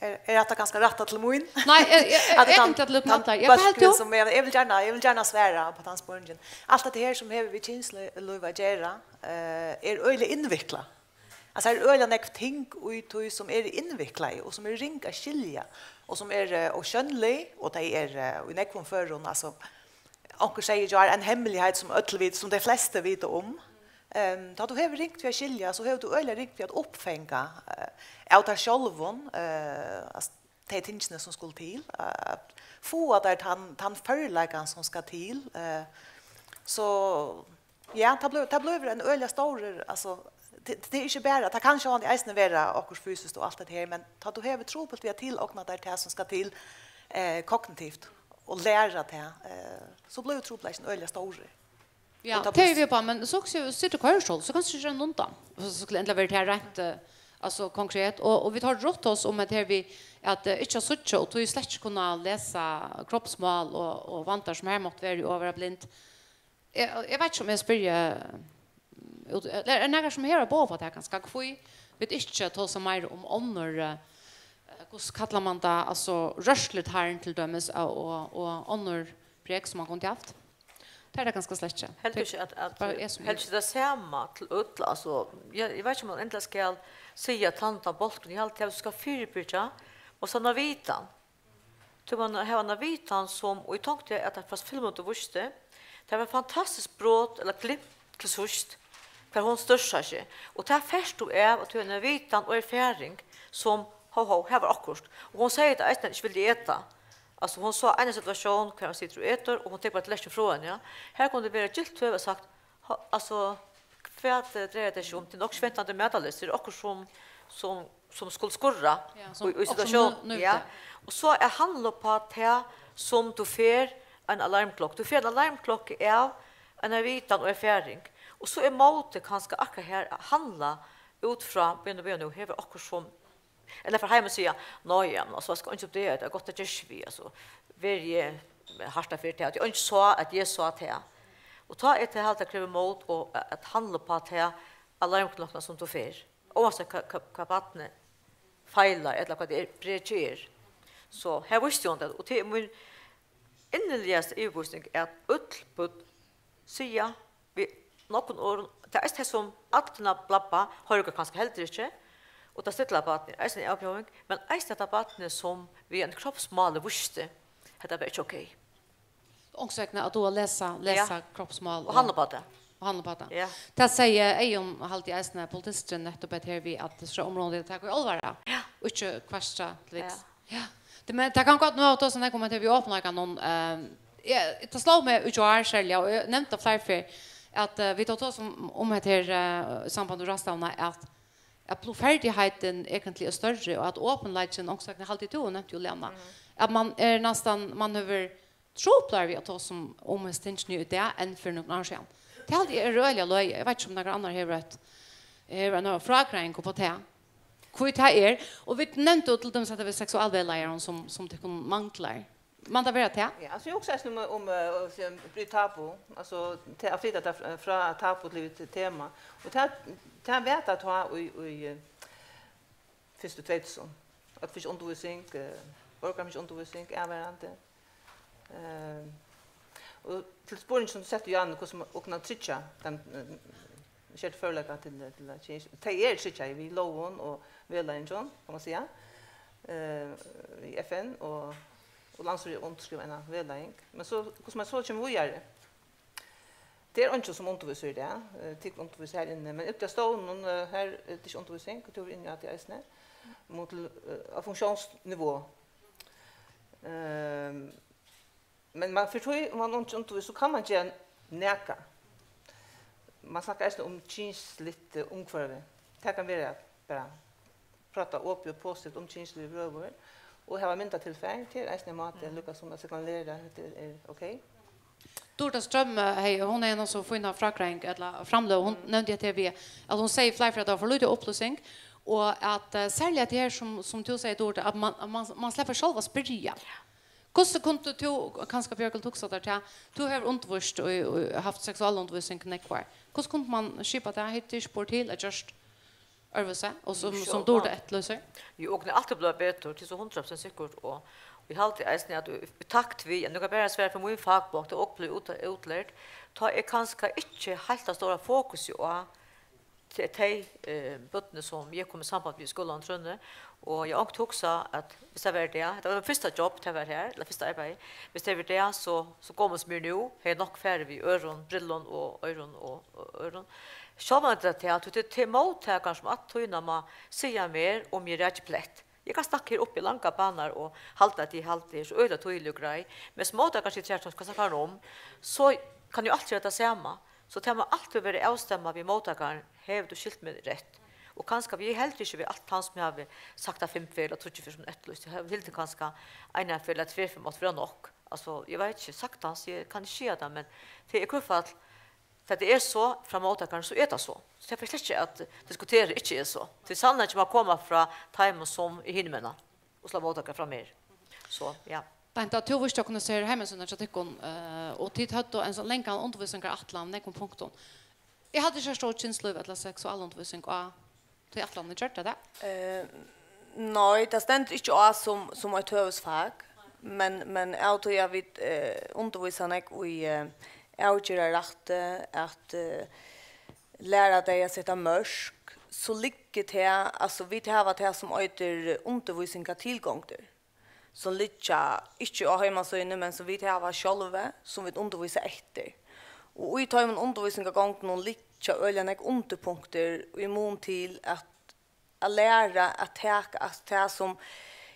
Er, er hetta kanska rætta til mín? Nei, eg, eg, eg, At eg tann- tenkti at lukka tann allar. Ja, hvat helt bólkurin tú? Sum eg, eg vil gjarna, eg vil gjarna svara upp á tann spurningin. Alt hetta her sum hevur við kynslív at gera, eh, er øgiliga innviklað. Altso, er øgiliga nógv ting í tí sum eru innviklað og sum eru ring at skilja og sum eru, eh, ósjónlig og tey eru, eh, í nógvum førum, altso, onkur segði í gjár, ein hemmeligheit sum øll vita, sum tey flestu vita um. Ehm, tá tú hevur ringt við at skilja, so hevur tú øgiliga ringt við at uppfanga, eh, av tær sjálvum, eh, altso, tey tingini sum skulu til, eh, at fáa tær tann, tann førleikan sum skal til. Eh, so ja, tað blívur, tað blívur ein øgiliga stórur, altso, tað, tað er ikki bara, tað kann sjálvandi eisini vera okkurt fysiskt og alt hetta her, men tá tú hevur trupult við at tilogna tær tað sum skal til, eh, kognitivt og læra tað, eh, so blívur trupulleikin øgiliga stórur. Ja, Og tað tað er blívur við bara, men so situr koyristól, so kanst tú ikki renna undan. Og so skulle endiliga verið tað reint, eh, altso konkret. Og, og vit hava rørt oss um at her við at, eh, ikki at síggja, og tí slett ikki kunna lesa kroppsmál og, og vandar sum her mátti vera og vera blind. Eg, eg veit ikki um eg spyrji, eh, út, er, er nakar sum hevur boð á tað kanska? Hví vit ikki tosa meira um onnur, eh, hvussu kallar man tað, altso rørslutarn til dømis, og, og, og onnur brek sum man kundi havt? Tað er tað kanska slett ikki. Heldur ikki at, at bara eg sum heldur ikki tað sama til øll, altso, eg, eg veit ikki um man endiliga skal siga at tann og tann bólkurin, eg haldi at tú skal fyribyrgja og sanna vitan. Tú man hava eina vitan sum, og eg tonkti at tað fast filmur tú vísti, tað var eitt fantastiskt brot ella glimt til síðst, hvar hon størsar seg. Og tað fært tú av at tú hevur eina vitan og erfaring sum, hó, hó, her var okkurt. Og hon segði tað eisini, at hon ikki vildi eta. Altso, hon sá eina situatión, hvar hon situr og etur, og hon tekur bara tallerkin frá henni, ja. Her kundi verið gylt høvi og sagt, hó, altso, hvat, eh, dreiar tað seg um? Tað er nokk svimtandi matarlystir, okkurt sum, sum, sum skulu skurra Ja, sum í, í okkurt sum situatión. nú-, nú- Ja. Og so at handla upp á tað sum tú fær ein alarmklokku. Tú fær ein alarmklokku av eina vitan og erfaring. Og so er mótið kanska akkurát her at handla út frá, bíða nú, bíða nú, her var okkurt sum, ella fara heim og siga, ná ja, men altso, eg skal ikki uppdaga tað, gott tað ger seg við, altso, verði eg hart fyri tað, at eg ikki sá, at eg sá tað. Og tá er tað halt at krevja mót og at handla upp á tað alarmklokkuna sum tú fær. Óansett hvat, hvat, hvat barnið feilar, ella hvat tað er, reagerar. So her vísti hon tað, og tað er mín inniligasta yvirlýsing, at øll børn siga við nøkrum orðum, tað er eisini tað sum allir blabba, hoyra kanska heldur ikki, og tað stilla barnið er eisini avbjóðing, men eisini hetta barnið sum við ein kroppsmáli vísti, hetta var ikki ok. Onkursvegna at duga at lesa, lesa kroppsmál Og handla upp á tað. Og handla upp á tað. Ja. Tað segði Eyðun, haldi eg eisini, politisturin, nettupp at her við at so er umráðandi at taka í álvara. Ja. Og ikki kvarta til viks. Ja. Ja. Tað, men tað kann gott nú at tosa nakað um at her við opnleikan, hon, eh, eg, tað sló meg í gjár serliga, og eg nevndi tað fleiri ferð, at, eh, vit hava tosað um, um hetta her, eh, í samband við ráðstevnuna, at, at blufærdigheitin eigentliga er størri, og at opinleikin, onkursvegna haldi tú, og nevndi Juliana, at man er næstan, man hevur truplar við at tosa um, um hesi tingini í dag enn fyri nøkrum árum síðan. Tað haldi eg er øgiliga løgið. Eg veit ikki um nakar annar hevur eitt, hevur eina frágreiðing upp á tað. Hví tað er. Og vit nevndu til dømis hetta við seksualvegleiðaran sum, sum tykkum manglar. Man tað vera tað? Ja, altso, eg hugsi eisini um, um, eh, at bryta tabu. Altso, til at flyta tað frá, frá tabu til, til tema. Og tað, tað var tað tá í, í, eh, fyrstu tvey túsund. At fáa undirvísing, eh, borgarin fekk undirvísing, avvarðandi. Eh, og til spurningin sum tú setti, Jan, hvussu man, og kunna tryggja tann, eh, skertu førleika til, til at kyns-, tey eru tryggjaði við lógum og vegleiðingum, kann man siga. Eh, í F N og, og landsstýrið undirskriva eina vegleiðing. Men so, hvussu man so kemur víðari, tað er eingin sum undirvísir í dag. Eh, tit undirvísa har inni, men úti á stovnunum, eh, har er tað ikki undirvísing, og tú ert inni á tí eisini. Mot, eh, á funktiónsnivå. Ehm, men man, fyri tí, um man ikki undirvísir, so kann man gera nakað. Man snakkar eisini um kynsligt, eh, umhvørvi. Tað kann vera bara prata opið og positivt um kynsligar røður og hava myndatilfar. Tað er eisini ein máti, líka sum at signalera at tað er ok. Durita Strømme, hey, hon hevði eina so fína frágreiðing, ella framløgu, hon nevndi hetta her við, at hon segði fleiri ferð at tað var for lítið upplýsing, og at, eh, serliga at tað her sum, sum tú segði, Durita, at man, at man, man sleppur sjálv at spyrja. Hvussu kundi tú, kanska Bjørgulv, hugsa tær tað, tú hevur undirvíst og, og havt seksualundirvísing nógv ár. Hvussu kundi man skipa tað, hitt ikki spurt til, at gjørt øðrvísi, og sum, sum Durita eftirlýsir? Jú, okkum er altíð blivið betur, tað er so hundrað prosent sikkurt, og eg haldi eisini, at í, í takt við, nú kann eg bara svara fyri mín fakbólk, tá ið eg bleiv út-, útlærd, tá er kanska ikki heilt tað stóra fokusið á tey, tey, eh, børnini, sum eg kom í samband við í skúlanum, trúnni, og eg havi ongantíð hugsað, at viss tað var tað, tað var mítt fyrsta jobb, tað var har, ella fyrsta arbeiði, viss tað var tað, so, so gomul sum eg eri nú, hevði eg nokk farið við øðrum brillum og øðrum og, og øðrum. Sjálvandi er tað tað, at tað er móttakari, sum alla tíðina má siga mær, um eg raki bleytt. Eg kann snakka her uppi í langar banar og halda, at eg haldi her so øgiliga týðilig og greið, men sum móttakari situr her, sum skal snakka um, so kann eg altíð gera tað sama. So tað má altíð vera avstemmað við móttakaran, hevur tú skilt meg rætt? Og kanska, eg haldi ikki við alt hann sum havi sagt tað fimm ferð ella tríggjar ferð sum eftirlýst. Eg havi hildið kanska eina ferð ella tvær ferð mátti vera nokk. Altso, eg veit ikki, saktans, eg kann ikki siga tað, men tað er í hvørt fall, tá tað er so frá móttakaranum, so er tað so. So tað fer slett ikki at diskutera, ikki er so. Tí sannleikin má koma frá teimum sum er hinumegin, og so móttakaran frá mær. So, ja. Beinta, tú vísti okkum hesa heimasíðuna hjá tykkum, eh, og tit høvdu ein sånn langan undirvísingarætlan, nógvum punktum. Eg haldi ikki, har stóð kynslív ella seksualundirvísing á, tí ætlanin gjørdi tað? Eh, nei, tað stendur ikki á sum, sum eitt høvuðsfak, men, men av tí at vit, eh, undirvísa nógv í, eh, avgerðarrætti, at, eh, læra tey at seta mørk, so liggur tað, altso, vit hava tað sum eitur undirvísingartilgongdir, sum liggja ikki á heimasíðuni, men sum vit hava sjálvi, sum vit undirvísa eftir. Og í teimum undirvísingargongdunum liggja øgiliga nógv undirpunktir í mun til at, at læra at taka, at tað sum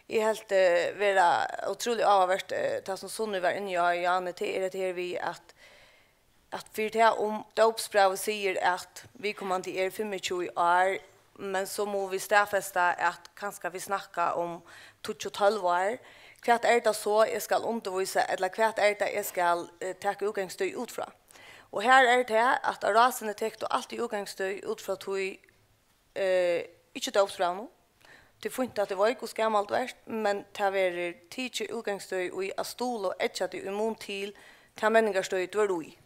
eg helt, eh, vera ótrúliga áhugavert, eh, tað sum Sunniva var inni á, Jane, tað er hetta her við at at fyri tað um dópsbrævið sigur, at viðkomandi er fimmogtjúgu ár, men so mugu vit staðfesta, at kanska vit snakka um tíggju, tólv ár. Hvat er tað so, eg skal undirvísa, ella hvat er tað, eg skal, eh, taka útgangsstøði út frá? Og har er tað, at á Rásini tekur tú altíð útgangsstøði út frá tí, eh, ikki dópsbrævinum. Tað er fínt, at tað er veik og gamalt verk, men tað verður tikið útgangsstøði í at stuðla og eggja teg í mun til tað menningarstøðið, tú ert í.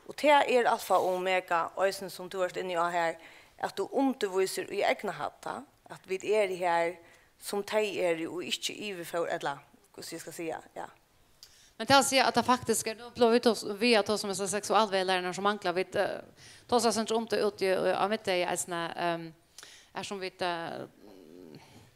Og tað er alfa og omega, eisini sum tú ert inni á her, at tú undirvísir í eygnahaldi, at vit eru her, sum tey eru, og ikki yvirfór, ella, hvussu eg skal siga, ja. Men tað at siga, at tað faktiskt er, nú blíva vit tos-, við at tosa um hesar seksualvegleiðingar sum mangla. Vit, eh, tosa eitt sindur um tað úti, eh, á middegi eisini, ehm, har sum vit, eh,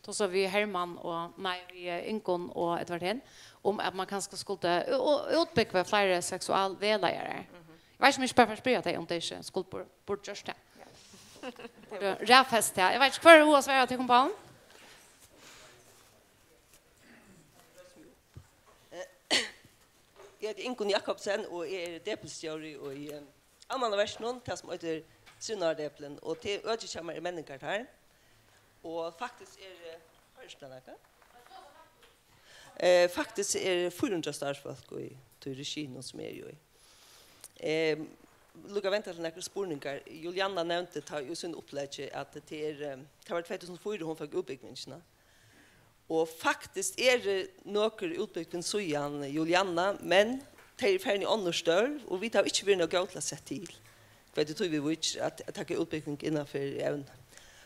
tosa við Hermann og, nei, við, eh, Ingunn og Edvard Hinn, um at man kanska skuldi ú-, ú-, útbúgva fleiri seksualvegleiðarar. Mhm. Eg veit ikki, um eg ikki bara fari at spyrja tey, um tey ikki skuldu bur-, burdu gjørt tað. Ja. Burdu raðfest tað. Eg veit ikki, hvør hevur hug at svara tykkum báðum? Eh, eg eiti Ingunn Jakobsen og eg eri depilsstjóri í, eh, Almannaverkinum, tað sum eitur Trivnaðardepilin, og tað økið hjá mær er menningartár. Og faktiskt er, eh, hoyrist tað nakað? Eh, faktiskt er fýra hundrað starvsfólk í tí reginum sum eg eri í. Eh, líka venda til nakrar spurningar. Julianna nevndi tá í sínum uppleggi, at tað er, eh, tað var tvey túsund og fýra, hon fekk útbúgvingina. Og faktiskt eru nøkur útbúgvin síðan Julianna, men tey eru farin í onnur størv, og vit hava ikki verið nóg góð til at seta til, hvat er tí vit víkja at, at taka útbúgving innanfyri evnið.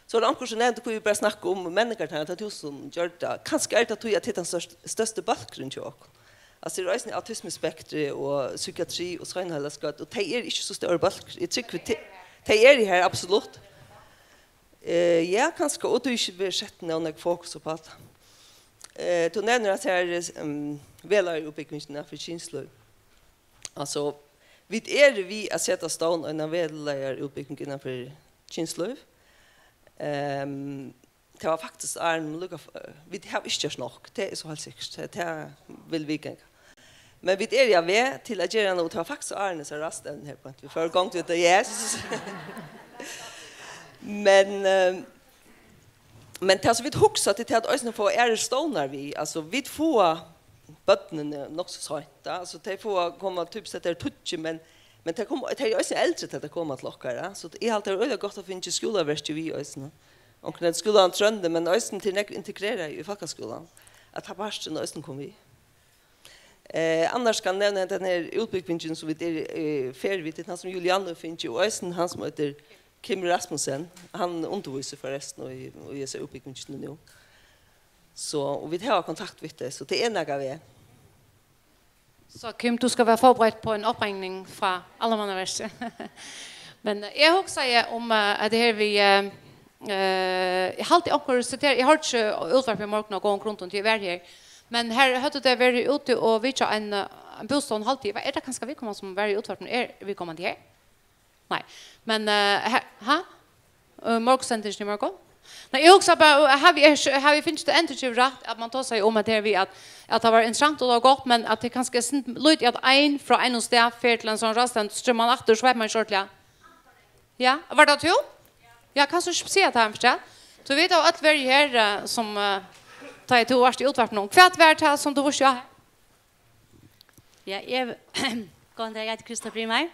So er tað onkur sum nevndi, hví vit bara snakka um menningartár, tað er tú sum gjørdi tað. Kanska er tað tí, at tað er tann størst-, størsti bólkurin hjá okkum. Altso, tað er eisini autismuspektrið og psykiatri og seinheilagskaddir, og tey eru ikki so stórir bólkar. Eg trúgvi, tey, tey eru her, absolutt. Eh, ja, kanska, og tú ikki verður sett nóg nógv fokus upp á tað. Eh, tú nevnir at her er, ehm, vegleiðaraútbúgvingin fyri kynslív. Altso, vit eru við at seta á stovn eina vegleiðaraútbúgving innanfyri kynslív. Ehm, tað var faktiskt áðrenn, men líka, eh, vit hava ikki gjørt nokk, tað er so heilt sikkurt. Tað, tað vil vit ganga. Men vit eru á veg til at gera hana, og tað var faktiskt áðrenn hesa ráðstevnu her, beint vit fóru í gongd við tað, yes. Men, eh, men tað sum vit hugsa til, tað at eisini fáa aðrar stovnar við, altso, vit fáa børnini nokk so seint, tá. Altso, tey fáa koma typiskt eftir tíggju, men, men tey koma, tey eru eisini eldri, tá tey koma til okkara. So eg haldi, tað er øgiliga gott at fingið skúlaverkið við eisini. Onkur nevndi skúlan Trøndi, men eisini til nógv integrerað í fólkaskúlan, at tann parturin eisini kom við. Eh, annars skal eg nevna henda her útbúgvingin, sum vit eru, eh, ferdig við, til tann sum Julianne hevur fingið, og eisini hann sum eitur Kim Rasmussen, hann undirvísir forrestin í, í hesi útbúgvingini nú. So, og vit hava kontakt við tey, so tað er nakað við. Så Kim, du skal være forberedt på en opringning fra Almannaverkstedet. Men eh, jeg husker jeg om eh, at det her vi eh, eh, jeg har alltid akkurat siteret, jeg har ikke utvarp i morgen og gå rundt om til å være her. Men her hadde det vært ute og vitja en, eh, en bostad en halvtid. Hva er det kanskje vi kommer som være i utvarp? Er vi kommende her? Nei. Men eh, her, ha? Uh, morgensendingin í morgun? Nei, eg hugsa bara, uh, har vi, er, har vi finnst det endurgivet rætt, at man tar seg om at det er vi at, at det var interessant og det var godt, men at det kanskje er sånn lite at en fra en og sted fer til en sånn rast, så man akter, så vet man ikke ordentlig. Ja, var det to? Ja, kanskje du ikke sier at han forstår. Så vi har alt vært her uh, som uh, tar jeg to år til utvarp nå. Hva er det her som du visste her? Ja, eg, góðan dag, eg eiti Krista Brimar.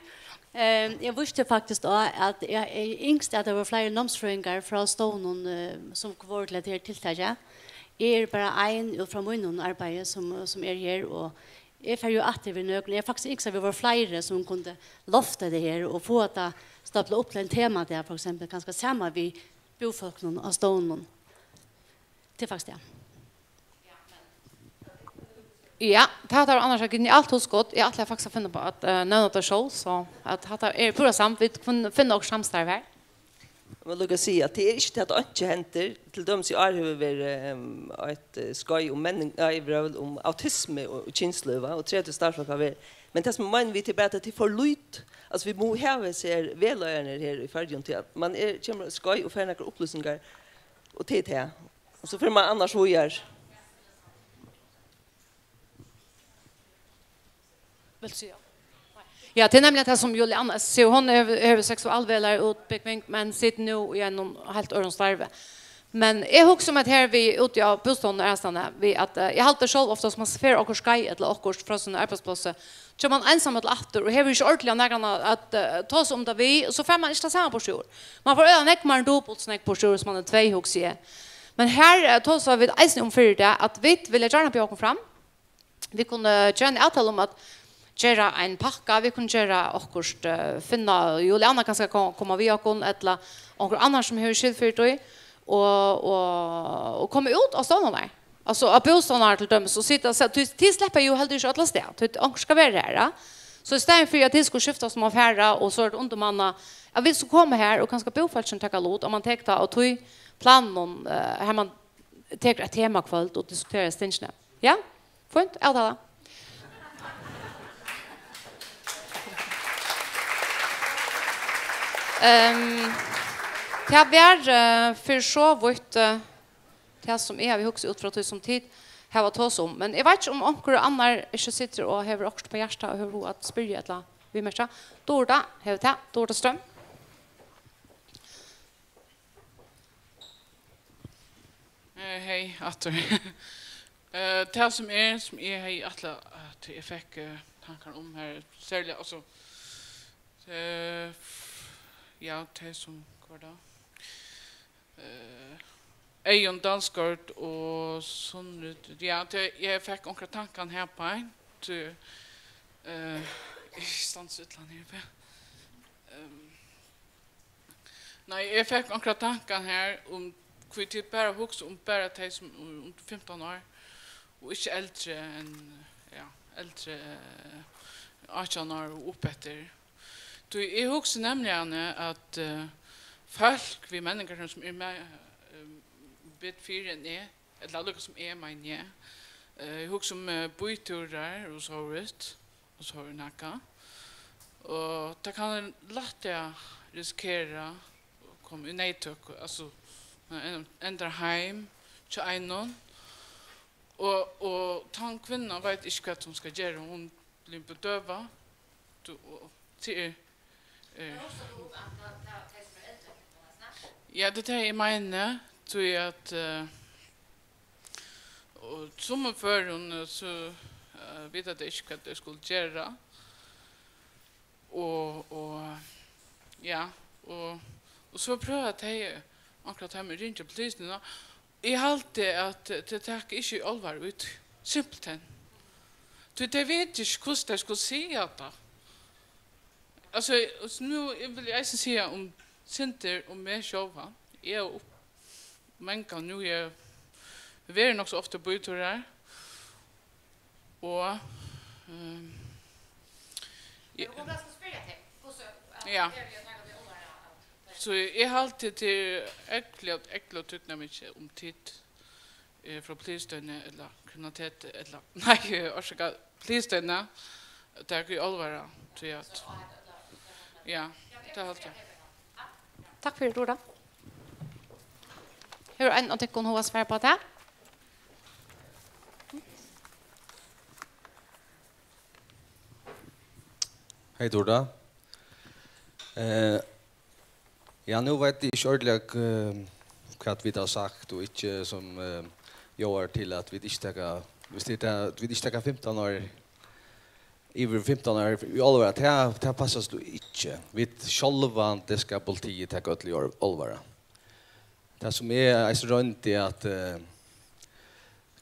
Ehm, eg vísti faktiskt á, at eg, eg ynskti, at tað vóru fleiri námsfrøðingar frá stovnum, eh, sum vóru til at her tiltakið. Eg eri bara ein út frá mínum arbeiði, sum, sum er her, og eg fari jo aftur við nøkrum. Eg hevði faktiskt ynskt, at vit vóru fleiri, sum kundu lofta tað her og fáa tað staplað upp til ein temadag, for eksempel, kanska saman við búfólkunum á stovnunum. Tað er faktiskt tað. Ja, tað var annars eitt genialt hugskot. Eg ætlaði faktiskt at finna upp á at uh, nevna tað sjálv, so at hatta er púra samt. Vit kunnu finna okkurt samstarv her. Men lukka at siga, at tað er ikki tað, at einki hendir. Til dømis í ár hevur verið um, eitt eh, skeið um menning, nei, vrøvl um autismu og, og kynsløva, og tretivu starvsfólk hava verið. Men tað sum eg meini við, tað er bara, at tað er for lítið. Altso, vit mugu hava hesar vegleiðararnar her í Føroyum, til at man er, kemur á skeið og fær nakrar upplýsingar, og tað er tað. Og so fer man annars víðari. Vil du siga? Ja, tað er nemliga tað sum Julianna sigur, hon hevur, hevur seksualvegleiðaraútbúgving, men situr nú í einum heilt øðrum starvi. Men eg hugsi um at her við úti á bústaðnum og aðrastaðni, við at eh, eg haldi sjálv ofta, sum man fer okkurt skeið ella okkurt frá sínum arbeiðsplássi, kemur man einsamallur aftur og hevur ikki ordiliga nakran at, at eh, tosa um tað við, og so fær man ikki tað sama burtur úr. Man fær øgiliga nógv meir enn dupult so nógv burtur úr, sum man er tvey, hugsi eg. Men her eh, tosa vit eisini um fyri tað, at vit vilja gjarna bjóða okkum fram. Vit kunnu gera ein avtalu um at gera ein pakka, vit kunnu gera okkurt, eh, finna Juliana kanska ko- koma við okkum, ella onkur annar sum hevur skil fyri tí, og, og, og koma út á stovnarnar. Altso á bústaðarnar til dømis, og sita, so, tí, tí sleppa jo heldur ikki øll avstað, tí onkur skal vera her, ja. So í staðin fyri at tit skulu skifta sum at fara, og so er tað undirmannað, at vit skulu koma her, og kanska búfólkini taka lut, og man tekur tað á tí planunum, eh, har man tekur eitt temakvøld og diskuterar stingini. Ja? Fínt, avtala. Um, tað var uh, fyri so vítt uh, tað sum eg havi hugsað út frá tí sum tit hava tosað um. Men eg veit ikki um onkur annar ikki situr og hevur okkurt på hjarta og hevur hug at spyrja ella viðmerkja. Durita hevur tað. Durita Strøm. Eh, hey, aftur. Eh, tað sum er, sum eg hevði ætlað, at eg fekk eh, tankar um her, serliga, altso, eh, f- ja, tað sum, hvat var tað? Eh, Eyðun Dalsgaard og Sundri, ja, tað, eg fekk onkrar tankar her beint, eh, eg standi so illa her uppi. Ehm, Nei, eg fekk onkrar tankar her um hví tit bara hugsa um bara tey sum eru undir fimtan ár og ikki eldri enn, ja, eldri eh, átjan ár og uppeftir. Tí eg hugsi nemliga at eh, fólk við menningarhøgum sum eru me- eh, betur fyri enn eg, ella líka sum eg, meini eg, eh, eg hugsi um eh, bítúrar og sovorðið. Og so er nakað. Og tað kann lættliga risikera at koma í neyðtøku, altso man en- endar heim hjá einum, og, og tann kvinnan veit ikki hvat hon skal gera, hon blívur bedøvað. Tú, og tað er, er Ja, tað er tað eg meini, tí at eh, og summum førum eh, so eh, vita tey ikki hvat tey skulu gera. Og, og ja, og, og so prøva tey onkra av teimum at ringja politisini. Eg haldi at tey taka ikki í álvara í tí, simpelthen. Tí tey vita ikki hvussu tey skulu siga tað. Altso, og so nú vil eg eisini siga um Sindur um meg sjálvan. Eg havi upp-, mangan nú, eg verið nokk so ofta bítur her. Og, ehm, eg, ja. So eg haldi, tað er ógvuliga, ógvuliga týdningarmikið, um tit, eh, frá politistøðini ella kriminaliteti ella, nei, orsaka, politistøðini, taka í álvara, tí at, ja, tað haldi eg. Takk fyri, Durda. Hevur ein av tykkum hug at svara upp á tað? Hey, Durda. Eh, ja, nú veit eg ikki ordiliga, eh, hvat vit hava sagt og ikki, sum, eh, ljóðar til at vit ikki taka, viss tað er tað, at vit ikki taka fimtan ár, yvir fimtan ár í álvara, tað, tað passar so ikki. Vit sjálvandi skal politiið taka øll í ál-, álvara. Tað, sum eg eisini royndi at, eh,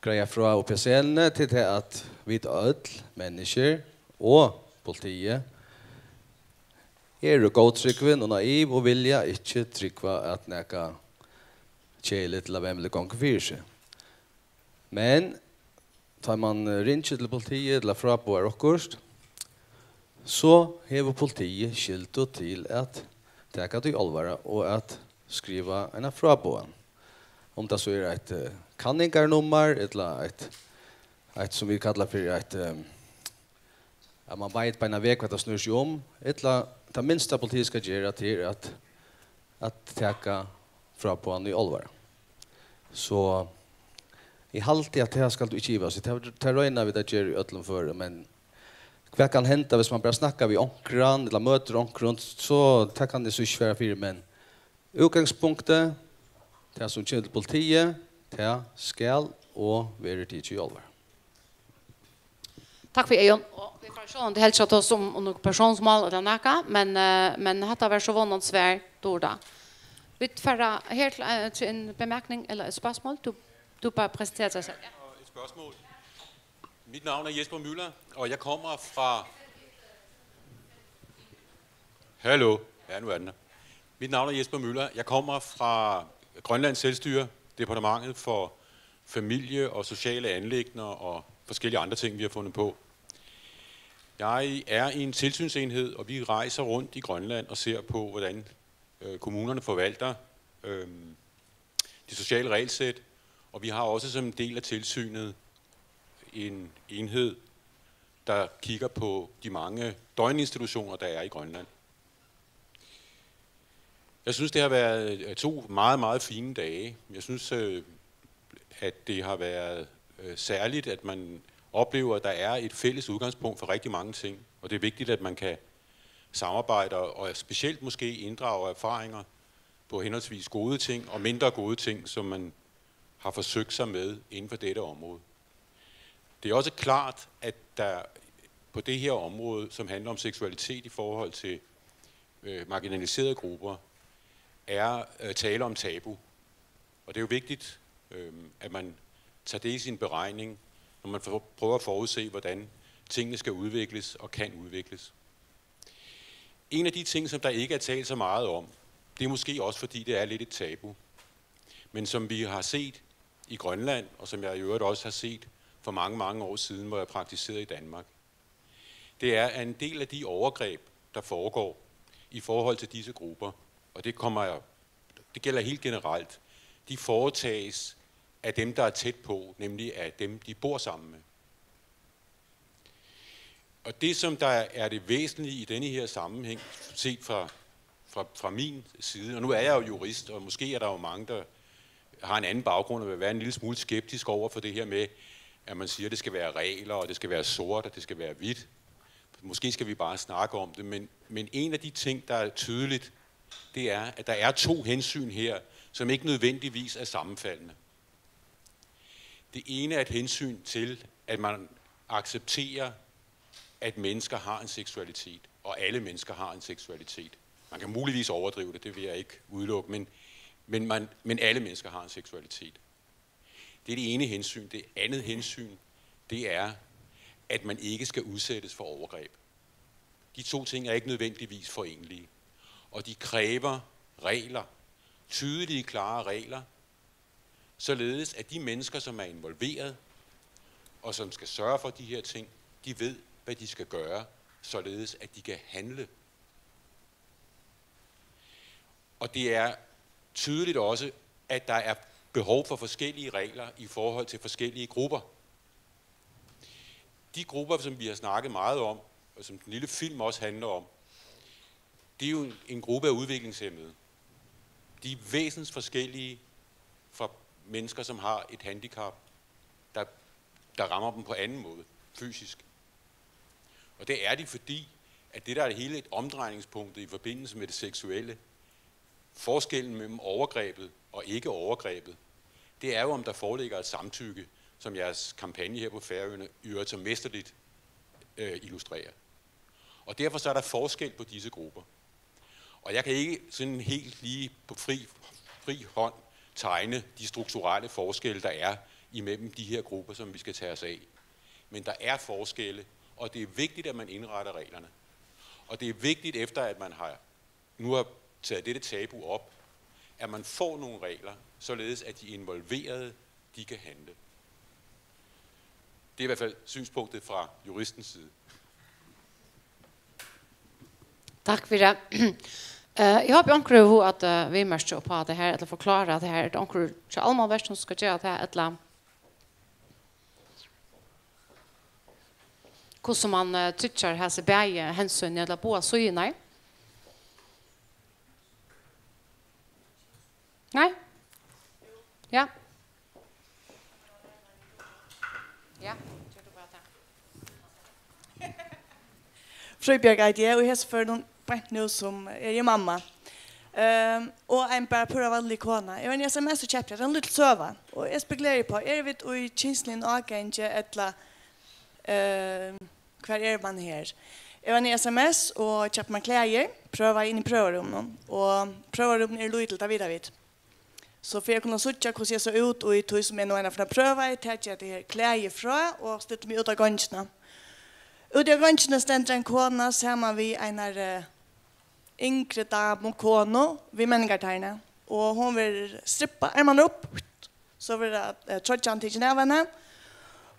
greiða frá uppi á scenuni, til tað, at vit øll, menniskjur og politiið, eru góðtrúgvin og naiv og vilja ikki trúgva, at nakað keðiligt ella vemmiligt gongur fyri seg. Men tá man ringir til politiið ella fráboðar okkurt, so hevur politiið skyldu til at taka tað í álvara og at skriva eina fráboðan. Um tað so er eitt, eh, kanningarnummar ella eitt, eitt sum vit kalla fyri eitt, eh, at man veit beinan veg, hvat tað snýr seg um, ella tað minsta politiið skal gera, tað er at, at taka fráboðan í álvara. So eg haldi, at tað skal tú ikki ivast í. Tað, tað royna vit at gera í øllum førum, men hvat kann henda, viss man bara snakkar við onkran, ella møtir onkrum, so tað kann eg so ikki svara fyri, men útgangspunktið, tað sum kemur til politiið, tað skal og verður tikið í álvara. Takk fyri, Eyðun. Og vit fara sjálvandi helst at tosa um, um nøkur persónsmál ella nakað, men, eh, men hatta var so vónandi svar, Durda. Vit fara her til, eh, til ein bemærkning ella eitt spørsmål. Tú, tú bara presenterar teg sjálv. Ja. Et spørgsmål. Mit navn er Jesper Møller, og jeg kommer fra... Hallo. Ja, nu er den der. Mit navn er Jesper Møller. Jeg kommer fra Grønlands Selvstyre, Departementet for Familie og Sociale Anliggender og forskellige andre ting, vi har fundet på. Jeg er i en tilsynsenhed, og vi rejser rundt i Grønland og ser på, hvordan, øh, kommunerne forvalter, øhm, det sociale regelsæt. Og vi har også som en del af tilsynet en enhed, der kigger på de mange døgninstitutioner, der er i Grønland. Jeg synes, det har været, øh, to meget, meget fine dage. Jeg synes, øh, at det har været, øh, særligt, at man oplever, at der er et fælles udgangspunkt for rigtig mange ting. Og det er vigtigt, at man kan samarbejde og, og specielt måske inddrage erfaringer på henholdsvis gode ting og mindre gode ting, som man har forsøgt sig med inden for dette område. Det er også klart, at der på det her område, som handler om seksualitet i forhold til, øh, marginaliserede grupper, er, øh, tale om tabu. Og det er jo vigtigt, øh, at man tager det i sin beregning, når man for-, prøver at forudse, hvordan tingene skal udvikles og kan udvikles. En af de ting, som der ikke er talt så meget om, det er måske også, fordi det er lidt et tabu, men som vi har set i Grønland, og som jeg i øvrigt også har set for mange, mange år siden, hvor jeg praktiserede i Danmark, det er, at en del af de overgreb, der foregår i forhold til disse grupper, og det kommer jeg, det gælder helt generelt, de foretages af dem, der er tæt på, nemlig af dem, de bor sammen med. Og det, som der er det væsentlige i denne her sammenhæng, set fra, fra, fra min side, og nu er jeg jo jurist, og måske er der jo mange, der har en anden baggrund og vil være en lille smule skeptisk over for det her med, at man siger, at det skal være regler, og det skal være sort, og det skal være hvidt. Måske skal vi bare snakke om det, men, men en af de ting, der er tydeligt, det er, at der er to hensyn her, som ikke nødvendigvis er sammenfaldende. Det ene er et hensyn til, at man accepterer, at mennesker har en seksualitet, og alle mennesker har en seksualitet. Man kan muligvis overdrive det, det vil jeg ikke udelukke, men, men, man, men alle mennesker har en seksualitet. Det er det ene hensyn. Det andet hensyn, det er, at man ikke skal udsættes for overgreb. De to ting er ikke nødvendigvis forenelige, og de kræver regler, tydelige, klare regler, således at de mennesker, som er involveret, og som skal sørge for de her ting, de ved, hvad de skal gøre, således at de kan handle. Og det er tydeligt også, at der er behov for forskellige regler i forhold til forskellige grupper. De grupper, som vi har snakket meget om, og som den lille film også handler om, det er jo en, en gruppe af udviklingshæmmede. De er væsensforskellige fra mennesker, som har et handicap, der, der rammer dem på anden måde, fysisk. Og det er de, fordi at det, der er hele omdrejningspunktet i forbindelse med det seksuelle, forskellen mellem overgrebet og ikke overgrebet, det er jo, om der foreligger et samtykke, som jeres kampagne her på Færøerne i øvrigt så mesterligt øh, illustrerer. Og derfor så er der forskel på disse grupper. Og jeg kan ikke sådan helt lige på fri, fri hånd tegne de strukturelle forskelle, der er imellem de her grupper, som vi skal tage os af. Men der er forskelle, og det er vigtigt, at man indretter reglerne. Og det er vigtigt, efter at man har, nu har taget dette tabu op, at man får nogle regler, således at de involverede, de kan handle. Det er i hvert fald synspunktet fra juristens side. Takk fyri. Eh, eg hopi onkur hevur hug at eh, viðmerkja upp á tað her, ella forklára tað her. Er tað onkur hjá Almannaverk sum skal gera tað, ella hvussu man eh, tryggjar hasi bæði hensyn, ella báðar síðurnar? Nei? Ja. Ja, ger tú bara tað. Fríðbjørg eiti eg, og í hesum førinum beint nú sum eri eg mamma. Ehm, og ein bara púra vanlig kona. Eg var í S M S og keypti, tað er ein lítil søga. Og eg spekuleri uppá, eru vit í kynsligum ágangi ella ehm, hvar er man her? Eg var í S M S og keypti mær klæðir, prøvaði inn í prøvarúminum. Og prøvarúmini eru lítil, tað vita vit. So fyri at kunna síggja, hvussu eg sá út í tí, sum eg nú eina ferð prøvaði, taki eg hetta her klæðið frá og stilli meg út á gongina. Úti á gongini stendur ein kona saman við einari eh, yngri damu, konu, við menningartærni. Og hon verður strippað, ermarnar upp, so verður eh, troyggjan tikin av henni.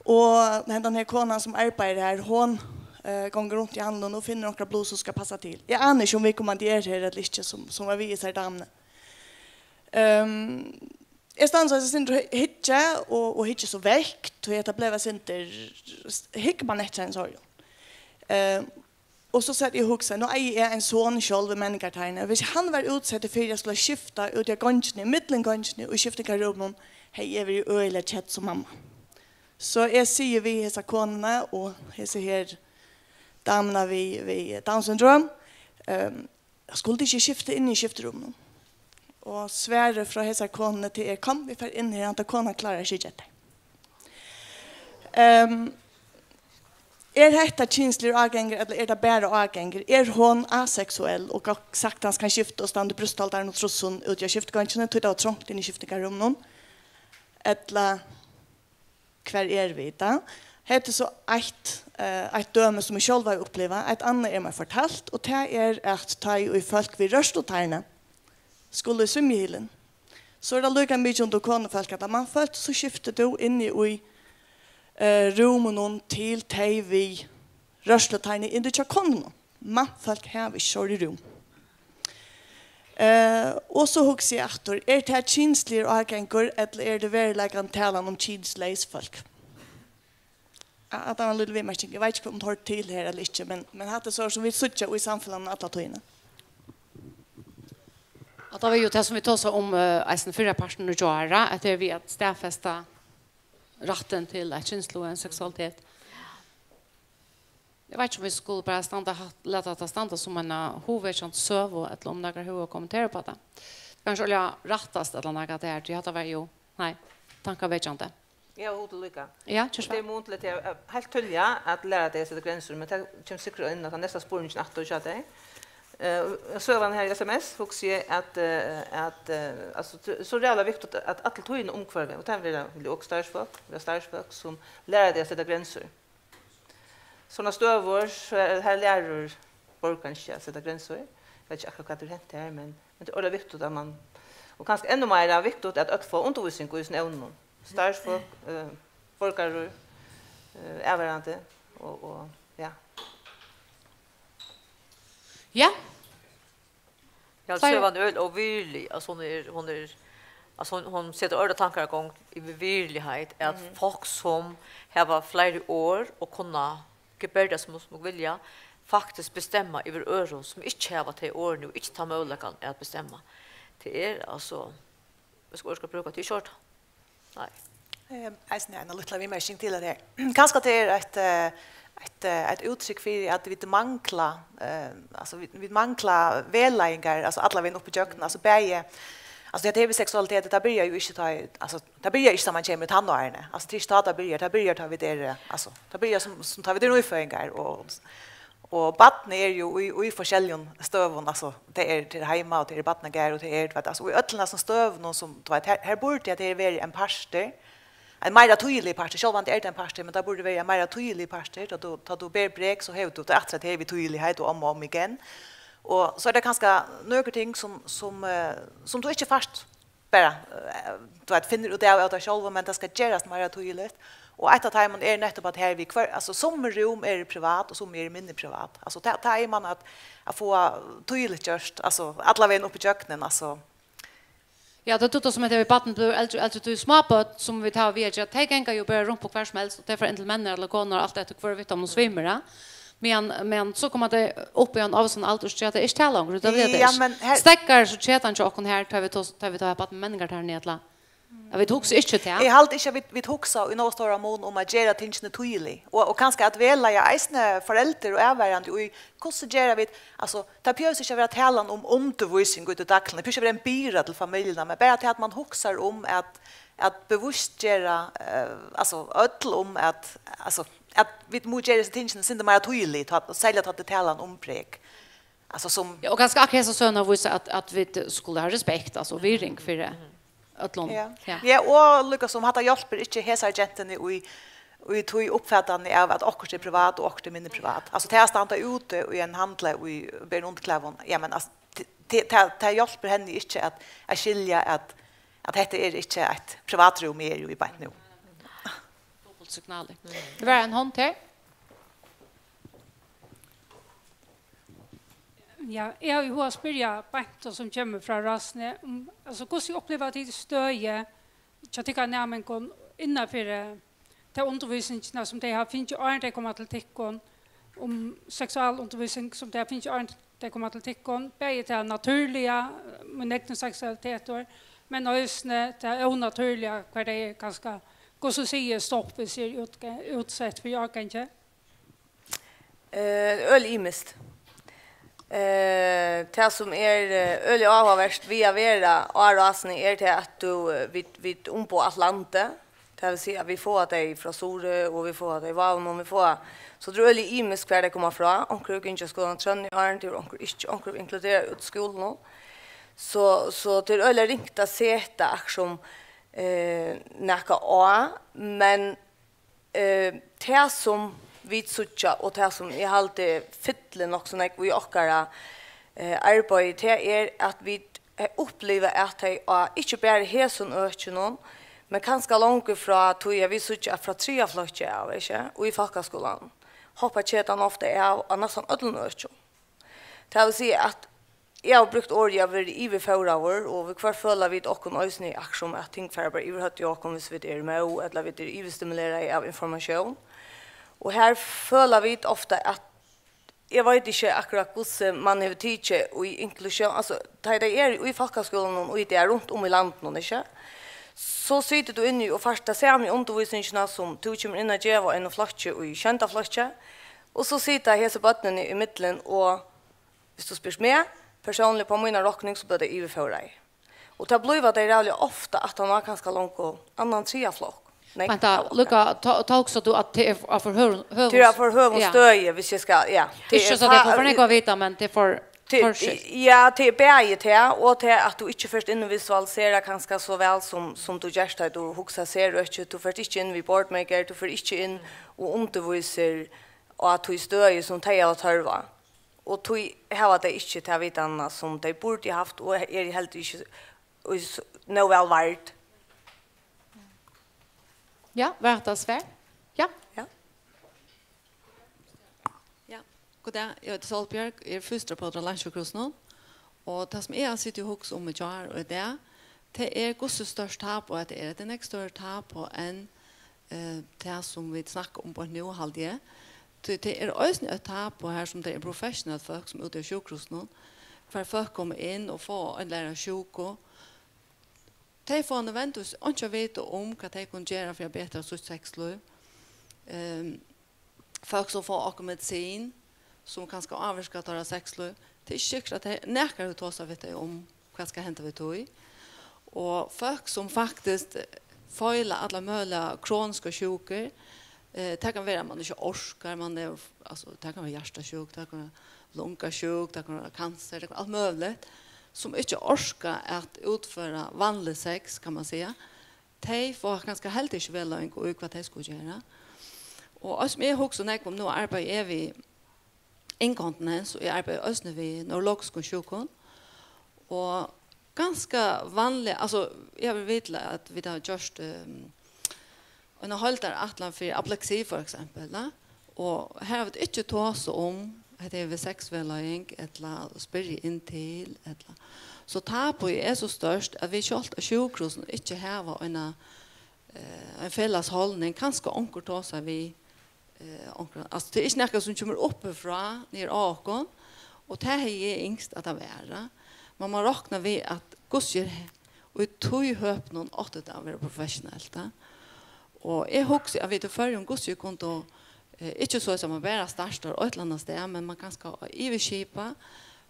Og hendan her konan, sum arbeiðir her, hon eh, gongur runt í handlinum og finnur onkra blusu, sum skal passa til. Eg ani ikki, um viðkomandi er her ella ikki, sum, sum var við hesari damuni. Ehm, eg stansaði eitt sindur og hy- hyggi og, og hyggi so vekk, tí hetta bleiv eitt sindur, hyggur man eftir henni, sorry. Ehm, og so sat eg og hugsaði, nú eigi eg ein son sjálv í menningartærni. Hvis hann var útsettur fyri at skula skifta úti á gongini, millum gongini og skiftingarrúminum, hevði eg verið øgiliga kedd sum mamma. So eg sigi við hesa konuna og hesa her damuna við, við Down syndrom, ehm, Skuldi ikki skifta inn í skiftirúminum? Og svarið frá hesari konuni, tað er, kom, vit fara inn her, handa konan klárar seg ígjøgnum. Ehm, er hetta kynsligur ágangur, ella er tað bara ágangur? Er hon aseksuell og gott saktans kann skifta og standa í brjósthaldaranum og trussunum úti á skiftigongini, tí tað var trongt inni í skiftingarrúminum? Ella hvar eru vit tá? Hetta er so eitt, eh, eitt dømi, sum eg sjálv havi upplivað. Eitt annað er mær fortalt, og tað er, at tá ið fólk við rørslutærni skulu í svimjihylin, so er tað líka mikið undir konufólk, at tá mannfólk, so skiftir tú inni í eh, rúminum til tey við rørslutærni inni hjá konunum. Mannfólk hava ikki sovorðið rúm. Eh, og so hugsi eg aftur, er tað kynsligur ágangur, ella er tað veruleikan talan um kynsleys fólk? Ja, tað var ein lítil viðmerking. Eg veit ikki, um tað hoyrir til her ella ikki, men, men hatta er so, sum vit síggja í samfelagnum alla tíðina. Og tað var jo tað, sum vit tosaðu um eh, eisini fyrrapartin í gjár, at tað er við at staðfesta rættin til eitt kynslu og ein seksualitet. Eg veit ikki, um vit skulu bara standa, lata hatta standa sum eina hugvekjandi søgu, ella um nakar hevur at kommentera upp á tað. Kanska Olja rættast ella nakað, tað her, tí hatta var jo, nei, tankavekjandi. Eg havi hug til líka. Ja, ger so væl. Tað er mun til at eg heilt tíðliga at læra tey at seta grensur, men tað kemur sikkurt inn á tann næsta spurningin aftur hjá tær. Eh, søgan her í S M S, hugsi eg at, eh, at eh, altso, so ræðuliga viktigt at alla tíðina umhvørvið, og tað verða vel og starvsfólk, verða starvsfólk sum læra tey at seta grensur. Sovorðnar støður, so her, her lærir borgarin seg at seta grensur. Eg veit ikki akkurát, hvat er hent her, men Tað er øgiliga viktigt, at man, og kanska enn meira viktigt, at øll fáa undirvísing í hesum evnum. Starvsfólk, eh, borgarar, eh, avvarðandi og, og, ja. Ja, søgan er øgiliga óvirðilig. Altso, hon er, hon er, altso, hon, hon setir øgiliga tankar í gongd yvir virðiligheit, at fólk sum hava fleiri orð og kunna gebærda seg, sum vilja, faktiskt bestemma yvir øðrum, sum ikki hava tey orðini og ikki tann møguleikan at bestemma. Tað er, altso, eg skal, eg skal brúka, tað er ikki ordan. Nei. Ehm, eisini eina lítla viðmerking til at her. Kanska tað er eitt, eh, eitt, eh, eitt úttrykk fyri at vit mangla, eh, altso vit, vit mangla vegleiðingar, altso alla vegin upp ígjøgnum, altso bæði, altso hetta her við seksualitet, tað byrjar jú ikki tá, altso tað byrjar ikki tá man kemur í tannárini, altso tað er ikki tá tað byrjar, tað byrjar tá vit eru, altso tað byrjar sum, sum tá vit eru nýføðingar og Og barnið er jú í, í forskelligum støðum, altso tað er, tað er heima og tað er í barnagarði og tað er, tú veit, altso í øllum hesum støðunum sum, tú veit, her, her burdi at tað hevði verið ein partur, ein meira týðiligur partur, sjálvandi er tað ein partur, men tað burdi verið ein meira týðiligur partur, tá tú, tá tú ber brek, so hevur tú tað aftur at tað er við týðiligheit og um og um again. Og so er tað kanska nøkur ting sum, sum, eh, sum tú ikki fært bara, eh, tú veit, finnur út av, av tær sjálvur, men tað skal gerast meira týðiligt. Og eitt av teimum er nettupp at her við hvør, altso summi rúm eru privat, og summi eru minni privat. Altso tað, tað er man at, at fáa týðiligt gjørt, altso alla vegin upp ígjøgnum, altso. Ja, tað er tað sum hetta við barn blívur eldri og eldri, tí smábørn sum vit hava við at gera, tey ganga jú bara runt upp á hvar sum helst, og tey fara inn til menn ella konur, alt eftir hvør vit um svimur, ja. Men, men so koma tey upp í ein ávísan aldur, so gera tey ikki tað longur, tað vilja tey Ja, ikki. Men her- Steðgar so ketan hjá okkum her, tá vit tos-, tá vit hava barn við menningartærni, ella at vit hugsa ikki tað. Eg haldi ikki at vit, vit hugsa í nóg stóran mun um at gera tingini týðilig, og, og kanska at vegleiða eisini foreldur og avvarðandi í, hvussu gera vit, altso tað behøvist ikki at vera talan um undirvísing í tí dagliga, tað behøvist ikki at vera ein byrða til familjuna, men bara tað at man hugsar um at, at bevísgera, eh, altso øll um at, altso at vit mugu gera hesi tingini sindur meira týðilig, tá, serliga tá tað er talan um brek. Altso sum Ja, og kanska akkurát hesa søguna vísa at, at vit skulu hava respekt, altso virðing fyri øllum. Ja. Ja, og líka sum hatta hjálpir ikki hesar gentuni í, í tí uppfatani av at okkurt er privat og okkurt er minni privat. Altso tað at standa úti í ein handli í berum undirklæðum, ja men altso, t-, t-, tað, tað hjálpir henni ikki at, at skilja at, at hetta er ikki eitt privatrúm eg eri í beint nú. Dupult signalir. Tað var ein hond her. Ja, eg havi hug at spyrja Beintu, sum kemur frá Rásini, um, altso, hvussu uppliva tit støðið hjá tykkara næmingum innanfyri ta undirvísingina, sum tey hava fingið, áðrenn tey koma til tykkum, um seksualundirvísing, sum tey hava fingið, áðrenn tey koma til tykkum, bæði tað natúrliga, mín egni seksualitetur, men eisini tað ónatúrliga, hvar tey kanska, hvussu siga, stoppið seg út, útsett fyri ágangi? Eh, øgiliga ymiskt. Eh, tað sum er, eh, øgiliga áhugavert við at vera á Rásini, er tað, at tú, eh, vit, vit umboða alt landið. Tað vil siga, at vit fáa tey frá Suðuroy, og vit fáa tey í Vágum, og vit fáa, so tað er øgiliga ymiskt, hvar tey koma frá. Onkur hevur gingið á skúlanum á Trøðni áðrenn, tað er onkur ikki, onkur er inkluderað út í skúlanum. So, so tað er øgiliga ringt at seta akkurát sum, eh, nakað á, men Eh, tað sum vit síggja, og tað sum eg haldi fyllir nokk so nógv í okkara, eh, arbeiði, tað er, at vit, eh, uppliva, at tey á ikki bara hesum økinum, men kanska longu frá tí, at vit síggja, at frá triðja flokki av, ikki, í fólkaskúlanum, hoppar ketan ofta av á næstan øllum økjum. Tað vil siga, at eg havi brúkt orðið at vera yvirfóðraður, og viðhvørt føla vit okkum eisini, akkurát sum at ting fara bara yvir høvdið á okkum, viss vit eru móð, ella vit eru yvirstimulerað av informatión. Og her føla vit ofta, at eg veit ikki akkurát, hvussu mann hevur tikið í inklusión, altso, tá ið tey eru í fólkaskúlanum í dag, runt um í landinum, ikki? So situr tú inni og fært ta sama undirvísingina, sum tú kemur inn at geva einum flokki í sjeynda flokki, og so sita hesi børnini ímillum og, viss tú spyrt meg persónliga, upp á mína rokning, so blíva tey yvirfóðraði. Og tað blíva tey ræðuliga ofta aftan á kanska longu annan, triðja flokk. Nógv av okkara. Beinta, líka, tá, tá hugsar tú at tað er á for høgum, høgum... Tað er á for høgum støði, viss eg skal, ja. Tað er... Ikki so at tey fáa for nógv at vita, men tað er for, for skilt. Ja, tað er bæði tað, og tað at tú ikki fert inn og visualiserar kanska so væl sum, sum tú gert, tá tú hugsar serøki, tú fert ikki inn við boardmaker, tú fert ikki inn og undirvísir á tí støði, sum tey hava tørv á. Og tí hava tey ikki ta vitanina, sum tey burdu havt, og eru heldur ikki í s-, nóg væl vard. Ja, var hetta svar? Ja. Ja. Ja. Goddag, eg heiti Sólbjørg, eg eri fysioterapeutur á Landssjúkrahúsinum. Og tað, sum eg havi sitið og hugsað um í gjár og í dag, tað er, hvussu stórt tabu hetta er. Hetta er nógv størri tabu enn, eh, tað, sum vit snakka um beint nú, haldi eg. Tí tað er eisini eitt tabu her, sum tað er professionelt fólk, sum er úti á sjúkrahúsinum, hvar fólk koma inn og fáa ein læra sjúku. Tey fáa nødvendigvis einki at vita um, hvat tey kunnu gera fyri at betra sítt sexlív. Ehm, fólk, sum fáa okkurt medisin, sum kanska ávirkar teirra sexlív, tað er ikki sikkurt, at tey, nakar hevur tosað við tey um, hvat skal henda við tí. Og fólk, sum faktiskt, eh, føla allar møguligar kroniskar sjúkur, eh, tað kann vera, at man ikki orkar, man er, altso, tað kann vera hjartasjúka, tað kann vera lungasjúka, tað kann vera kansar, tað kann vera alt møguligt, sum ikki orka at útføra vanlig sex, kann man siga. Tey fáa kanska heldur ikki vegleiðing í, hvat tey skulu gera. Og eisini, eg hugsi nógv um, nú arbeiði eg við inkontinens, og eg arbeiði eisini við neurologiskum sjúkum. Og ganska vanliga, altso, eg havi verið við til, at vit hava gjørt, ehm, eina heildarætlan fyri ableksi, for eksempel, ja. Og her hava vit ikki tosað um hetta her við sexvegleiðing, ella spyrja inn til, ella. So tabúið er so stórt, at vit sjálvt á sjúkrahúsinum ikki hava eina, eh, ein felags holdning, kanska onkur tosar við, eh, onkran. Altso, tað er ikki nakað, sum kemur uppifrá niður á okkum, og tað hevði eg ynskt, at tað var. Man má rokna við, at hvussu er he-, og í tí høpinum átti tað at vera professionelt, ja. Og eg hugsi, at vit í Føroyum, hvussu vit kundu, eh, ikki so, at man bara startar eitt ella annað stað, men man kanska á yvirskipan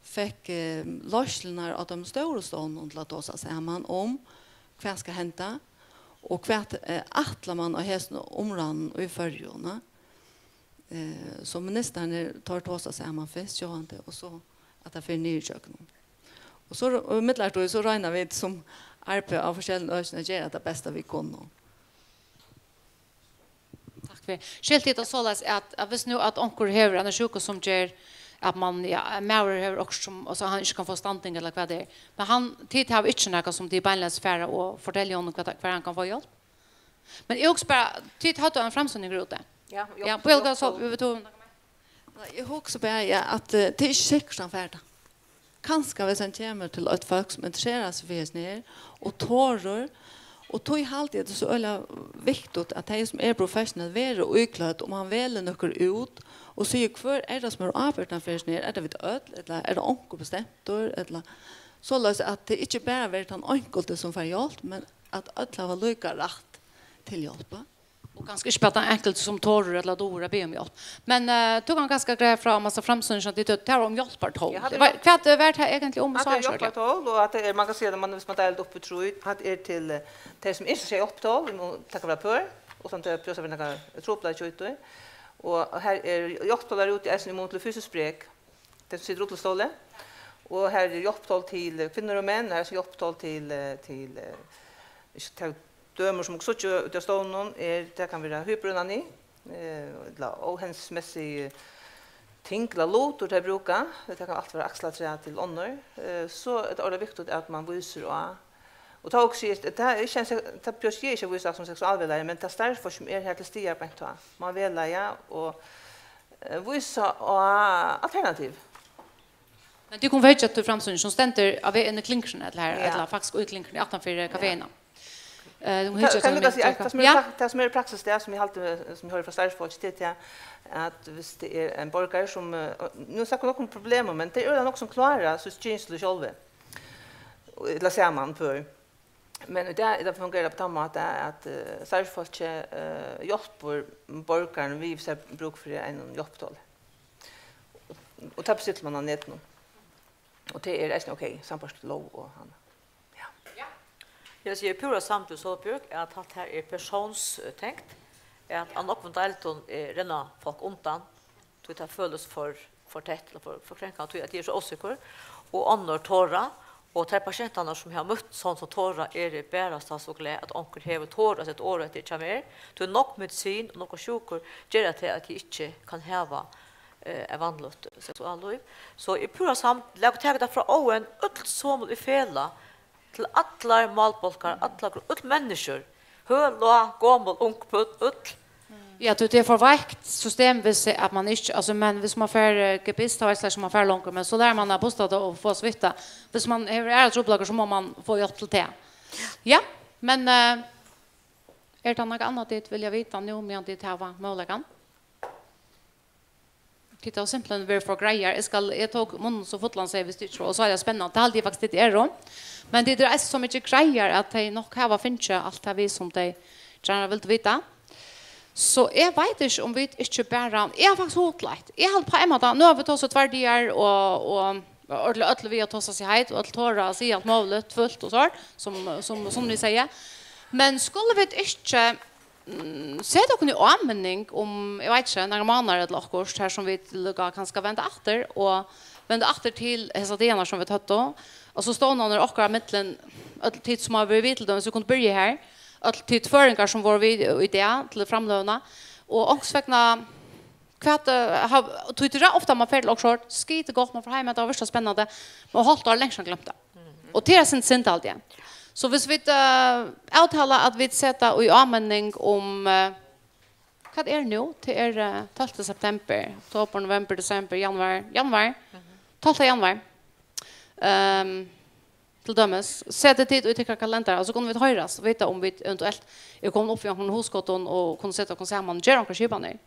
fekk, eh, leiðslurnar á teimum stóru stovnunum til at tosa saman um, hvat skal henda, og hvat, eh, ætlar man á hesum umráðum í Føroyum, ja? Eh, so ministararnir, teir tosa saman fyrst, sjálvandi, og so at tað fer niður ígjøgnum. Og so, og í millumtíð, so royna vit sum arbeiða á forskelligum økjum at gera tað besta vit kunnu. Takk fyri. Skilti eg tað soleiðis, at, at viss nú at onkur hevur eina sjúku, sum ger at man, ja, maður hevur okkurt, sum, altso, hann ikki kann fáa standing, ella hvat tað er, men hann, tit hava ikki nakað, sum tit beinleiðis fara og fortelja honum, hvat, hvar hann kann fáa hjálp? Men eg hugsi bara, tit høvdu ein framsýning úti. Ja, ja, Bjørg, so, vit to. Nei, eg hugsi bara, ja, at, eh, tað er ikki sikkurt, hann fær tað. Kanska viss hann kemur til eitt fólk, sum interesserar seg fyri hesum her, og torir, og tí haldi eg, at tað er so øgiliga viktigt, at tey, sum eru professionell, verða íklødd, um hann velur nøkur út, og sigur, hvør er tað, sum er ábyrgdan fyri hesum her? Er tað vit øll, ella er tað onkur bestemtur, ella soleiðis, at tað ikki bara verður tann einkulti, sum fær hjálp, men at øll hava líka rætt til hjálp. Og kanska ikki bara tann einkulti, sum torir ella dugir at biðja um hjálp. Men, eh, tú kanst kanska greiða frá um hasa framsýningina, tí tað var um hjálpartól. Ja, hatta er Hva, hjálp- hvat var tað eigentliga um, Hatta er sársøki? hjálpartól, og at tað er, man kann siga, at man, viss man deilir tað upp í trý, hatta er til, eh, tey, sum ynskja sær hjálpartól, vit mugu taka frá pør, uttan tað bjóðast nakar trupulleiki í tí. Og her er hjálpartól har úti eisini í mun til fysisk brek. Tey, sum sita í rullistóli. Og her er hjálptól til, eh, kvinnur og menn, her er hjálptól til, eh, til, eh, ikki tey dømir, sum okur síggja úti á stovnunum, er, tað kann vera húðbrúnani, eh, ella óhensigsmessig ting ella lutir, tey brúka. Tað kann alt vera aksalatræ til onnur. Eh, so er tað øgiliga viktigt, at man vísir á, og tá okur siga, tað er ikki ein se-, tað bjóðast eg ikki at vísa sum seksualvegleiðari, men tað starvsfólk, sum er har til staðar beint tá, má vegleiða og, eh, vísa á alternativ. Men tit kunnu vitja til framsýning, sum stendur á veg inn í Klyngruna, ella her, Ja. ella faktiskt í Klyngruna, aftan fyri Ja. kaféina. Eh, tú Kan, hyggjur kan til eg siga, myndir, tað sum er ja. prak-, tað sum er praksis, tað sum eg haldi, sum eg hoyri frá starvsfólki, tað er tað, at viss tað er ein borgari sum, eh, nú snakkar vit nokk um problem, men tað er øgiliga nokk sum klára sítt kynslu sjálvi. Og, ella saman, pør. Men í dag er tað fungerar á tann máta, at, eh, starvsfólkið, eh, hjálpir borgaranum við, viss tað er brúk fyri einum hjálpartóli. Og tað bestillir man á netinum. Og tað er eisini ok, sambært lóg og annað. Ja. Ja. Eg vil siga, eg er púra samd við Sólbjørg, at hatta her er persónstengt, at á nógvum deildum, eh, renna fólk undan, tí tað følist for, for tætt, ella for, for krenkandi, tí at eg eri so ósikkur, og onnur tora, og tær pasientarnar, sum hava møtt sovorðnar, sum tora, eru barasta so glað, at onkur hevur torað at seta orð eftir hjá mær, tí nokk medisin og nokkrar sjúkur gera tað, at eg ikki kann hava eh, av vanligt seksuallív. So eg púra samd, lat okkum taka tað frá Óðin, øll somul í felag, til allar málbólkar, allar gru-, øll menniskju, høg, lág, gomul, ung, børn, øll. Ja, tú, tað er for veikt system, hvis at man ikki, altso, men hvis man fær, eh, gebist, tað veit eg ikki, um man fær longur, men so lærir man at busta tað og fáa svitta. Hvis man hevur aðrar trupulleikar, so má man fáa hjálp til tað. Ja, men, eh, er tað nakað annað, tit vilja vita nú, meðan tit hava møguleikan? Tit hava simpelthen verið for greiðar. Eg skal, eg tók munnin so fullan, sigi, hvis tit ikki, og so er tað spennandi. Tað haldi eg faktiskt, tit eru. Men tit eru eisini so mikið greiðar, at tey nokk hava fingið alt tað við, sum tey gjarna vildu vita. So eg veit ikki, um vit ikki bara, eg havi faktiskt hugleitt. Eg haldi á ein máta, nú hava vit tosað tveir dagar, og, og, og øll, øll við at tosa seg heit, og øll tora at siga alt møguligt, fult og so, sum, sum, sum vit siga. Men skulu vit ikki mm, seta okkum í áminning um, eg veit ikki, nakrar mánaðir ella okkurt, har sum vit líka kanska venda aftur og venda aftur til hesar dagarnar, sum vit høvdu. Og so stovnarnir okkara millum, øll tit, sum hava verið við, til dømis, vit kunnu byrja har, øll tit føroyingar, sum vóru við í dag til framløguna, og onkursvegna, hvat, eh, hav-, tí tað er ofta man fer til okkurt, skítið gott, man fer heim, tað var veruliga spennandi, men hálvt ár langt síðan gloymt tað. Og tað er eitt sindur synd, haldi eg. So hvis vit, eh, avtala at vit seta í áminning um, eh, hvat er nú? Tað er, eh, tólvta september, oktober, november, desember, januar, januar. Tólvta januar. Ehm, til dømis, setið tit í tykkara kalendara, og so kunnu vit hoyrast, vita um vit eventuelt eru komin upp við onkrum hugskotum og kunnu seta okkum saman og gera onkrar skipanir.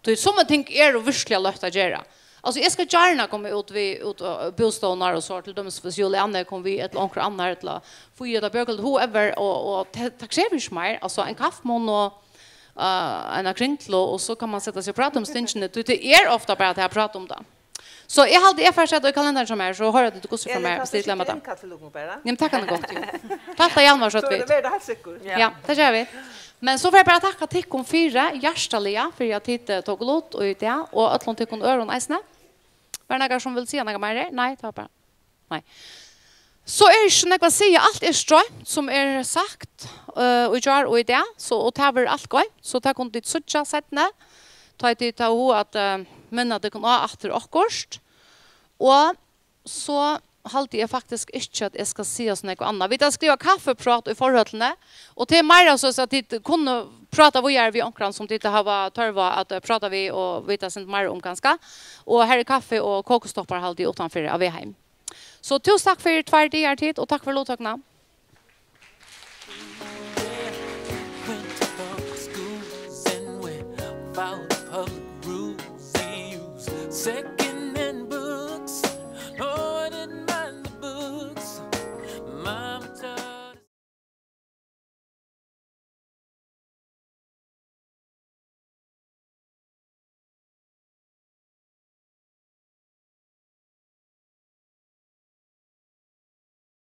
Tí summi ting eru veruliga løtt at gera. Altso, eg skal gjarna koma út við, út á bústovnar og so, til dømis, hvis Juliane kom við, ella onkur annar, ella Fía, ella Bjørgulv, whoever, og, og tað, tað krevur ikki meir. Altso, ein kaffimunn og, eh, eina kringlu, og so kann man seta seg og práta um stingini. Tí tað er ofta bara tað at práta um tað. So eg haldi, eg fari at seta í kalendaran hjá mær, so hoyra tit hvussu frá mær, hvis tit gloyma tað. Innkall til okum bara. Ja, men tað kann eg gott, jú. Tólvta januar, so veit. So er tað, verður tað heilt sikkurt. Ja, tað gera vit. Men so fari eg bara at takka tykkum fyri, hjartaliga, fyri at tit, eh, tóku lut í dag, og øllum tykkum øðrum eisini. Var nakar sum vil siga nakað meira? Nei, tað var bara. Nei. So er ikki nógv at siga. Alt er stroymt, sum er sagt, eh, í gjár og í dag, so, og tað verður alt goymt, so tað kunnu tit síggja seinni. Tá tit hava hug at, eh, minna tykkum á aftur okkurt. Og so haldi eg faktiskt ikki, at eg skal siga so nógv annað. Vit hava skrivað kaffiprát í forhøllini, og tað er meira so, at tit kunnu práta víðari við onkran, sum tit hava tørv á at, eh, práta við og vita eitt sindur meira um kanska. Og har er kaffi og kokustoppar, haldi eg, uttanfyri á veg heim. So túsund takk fyri tveir dagar, tit, og takk fyri luttøkuna.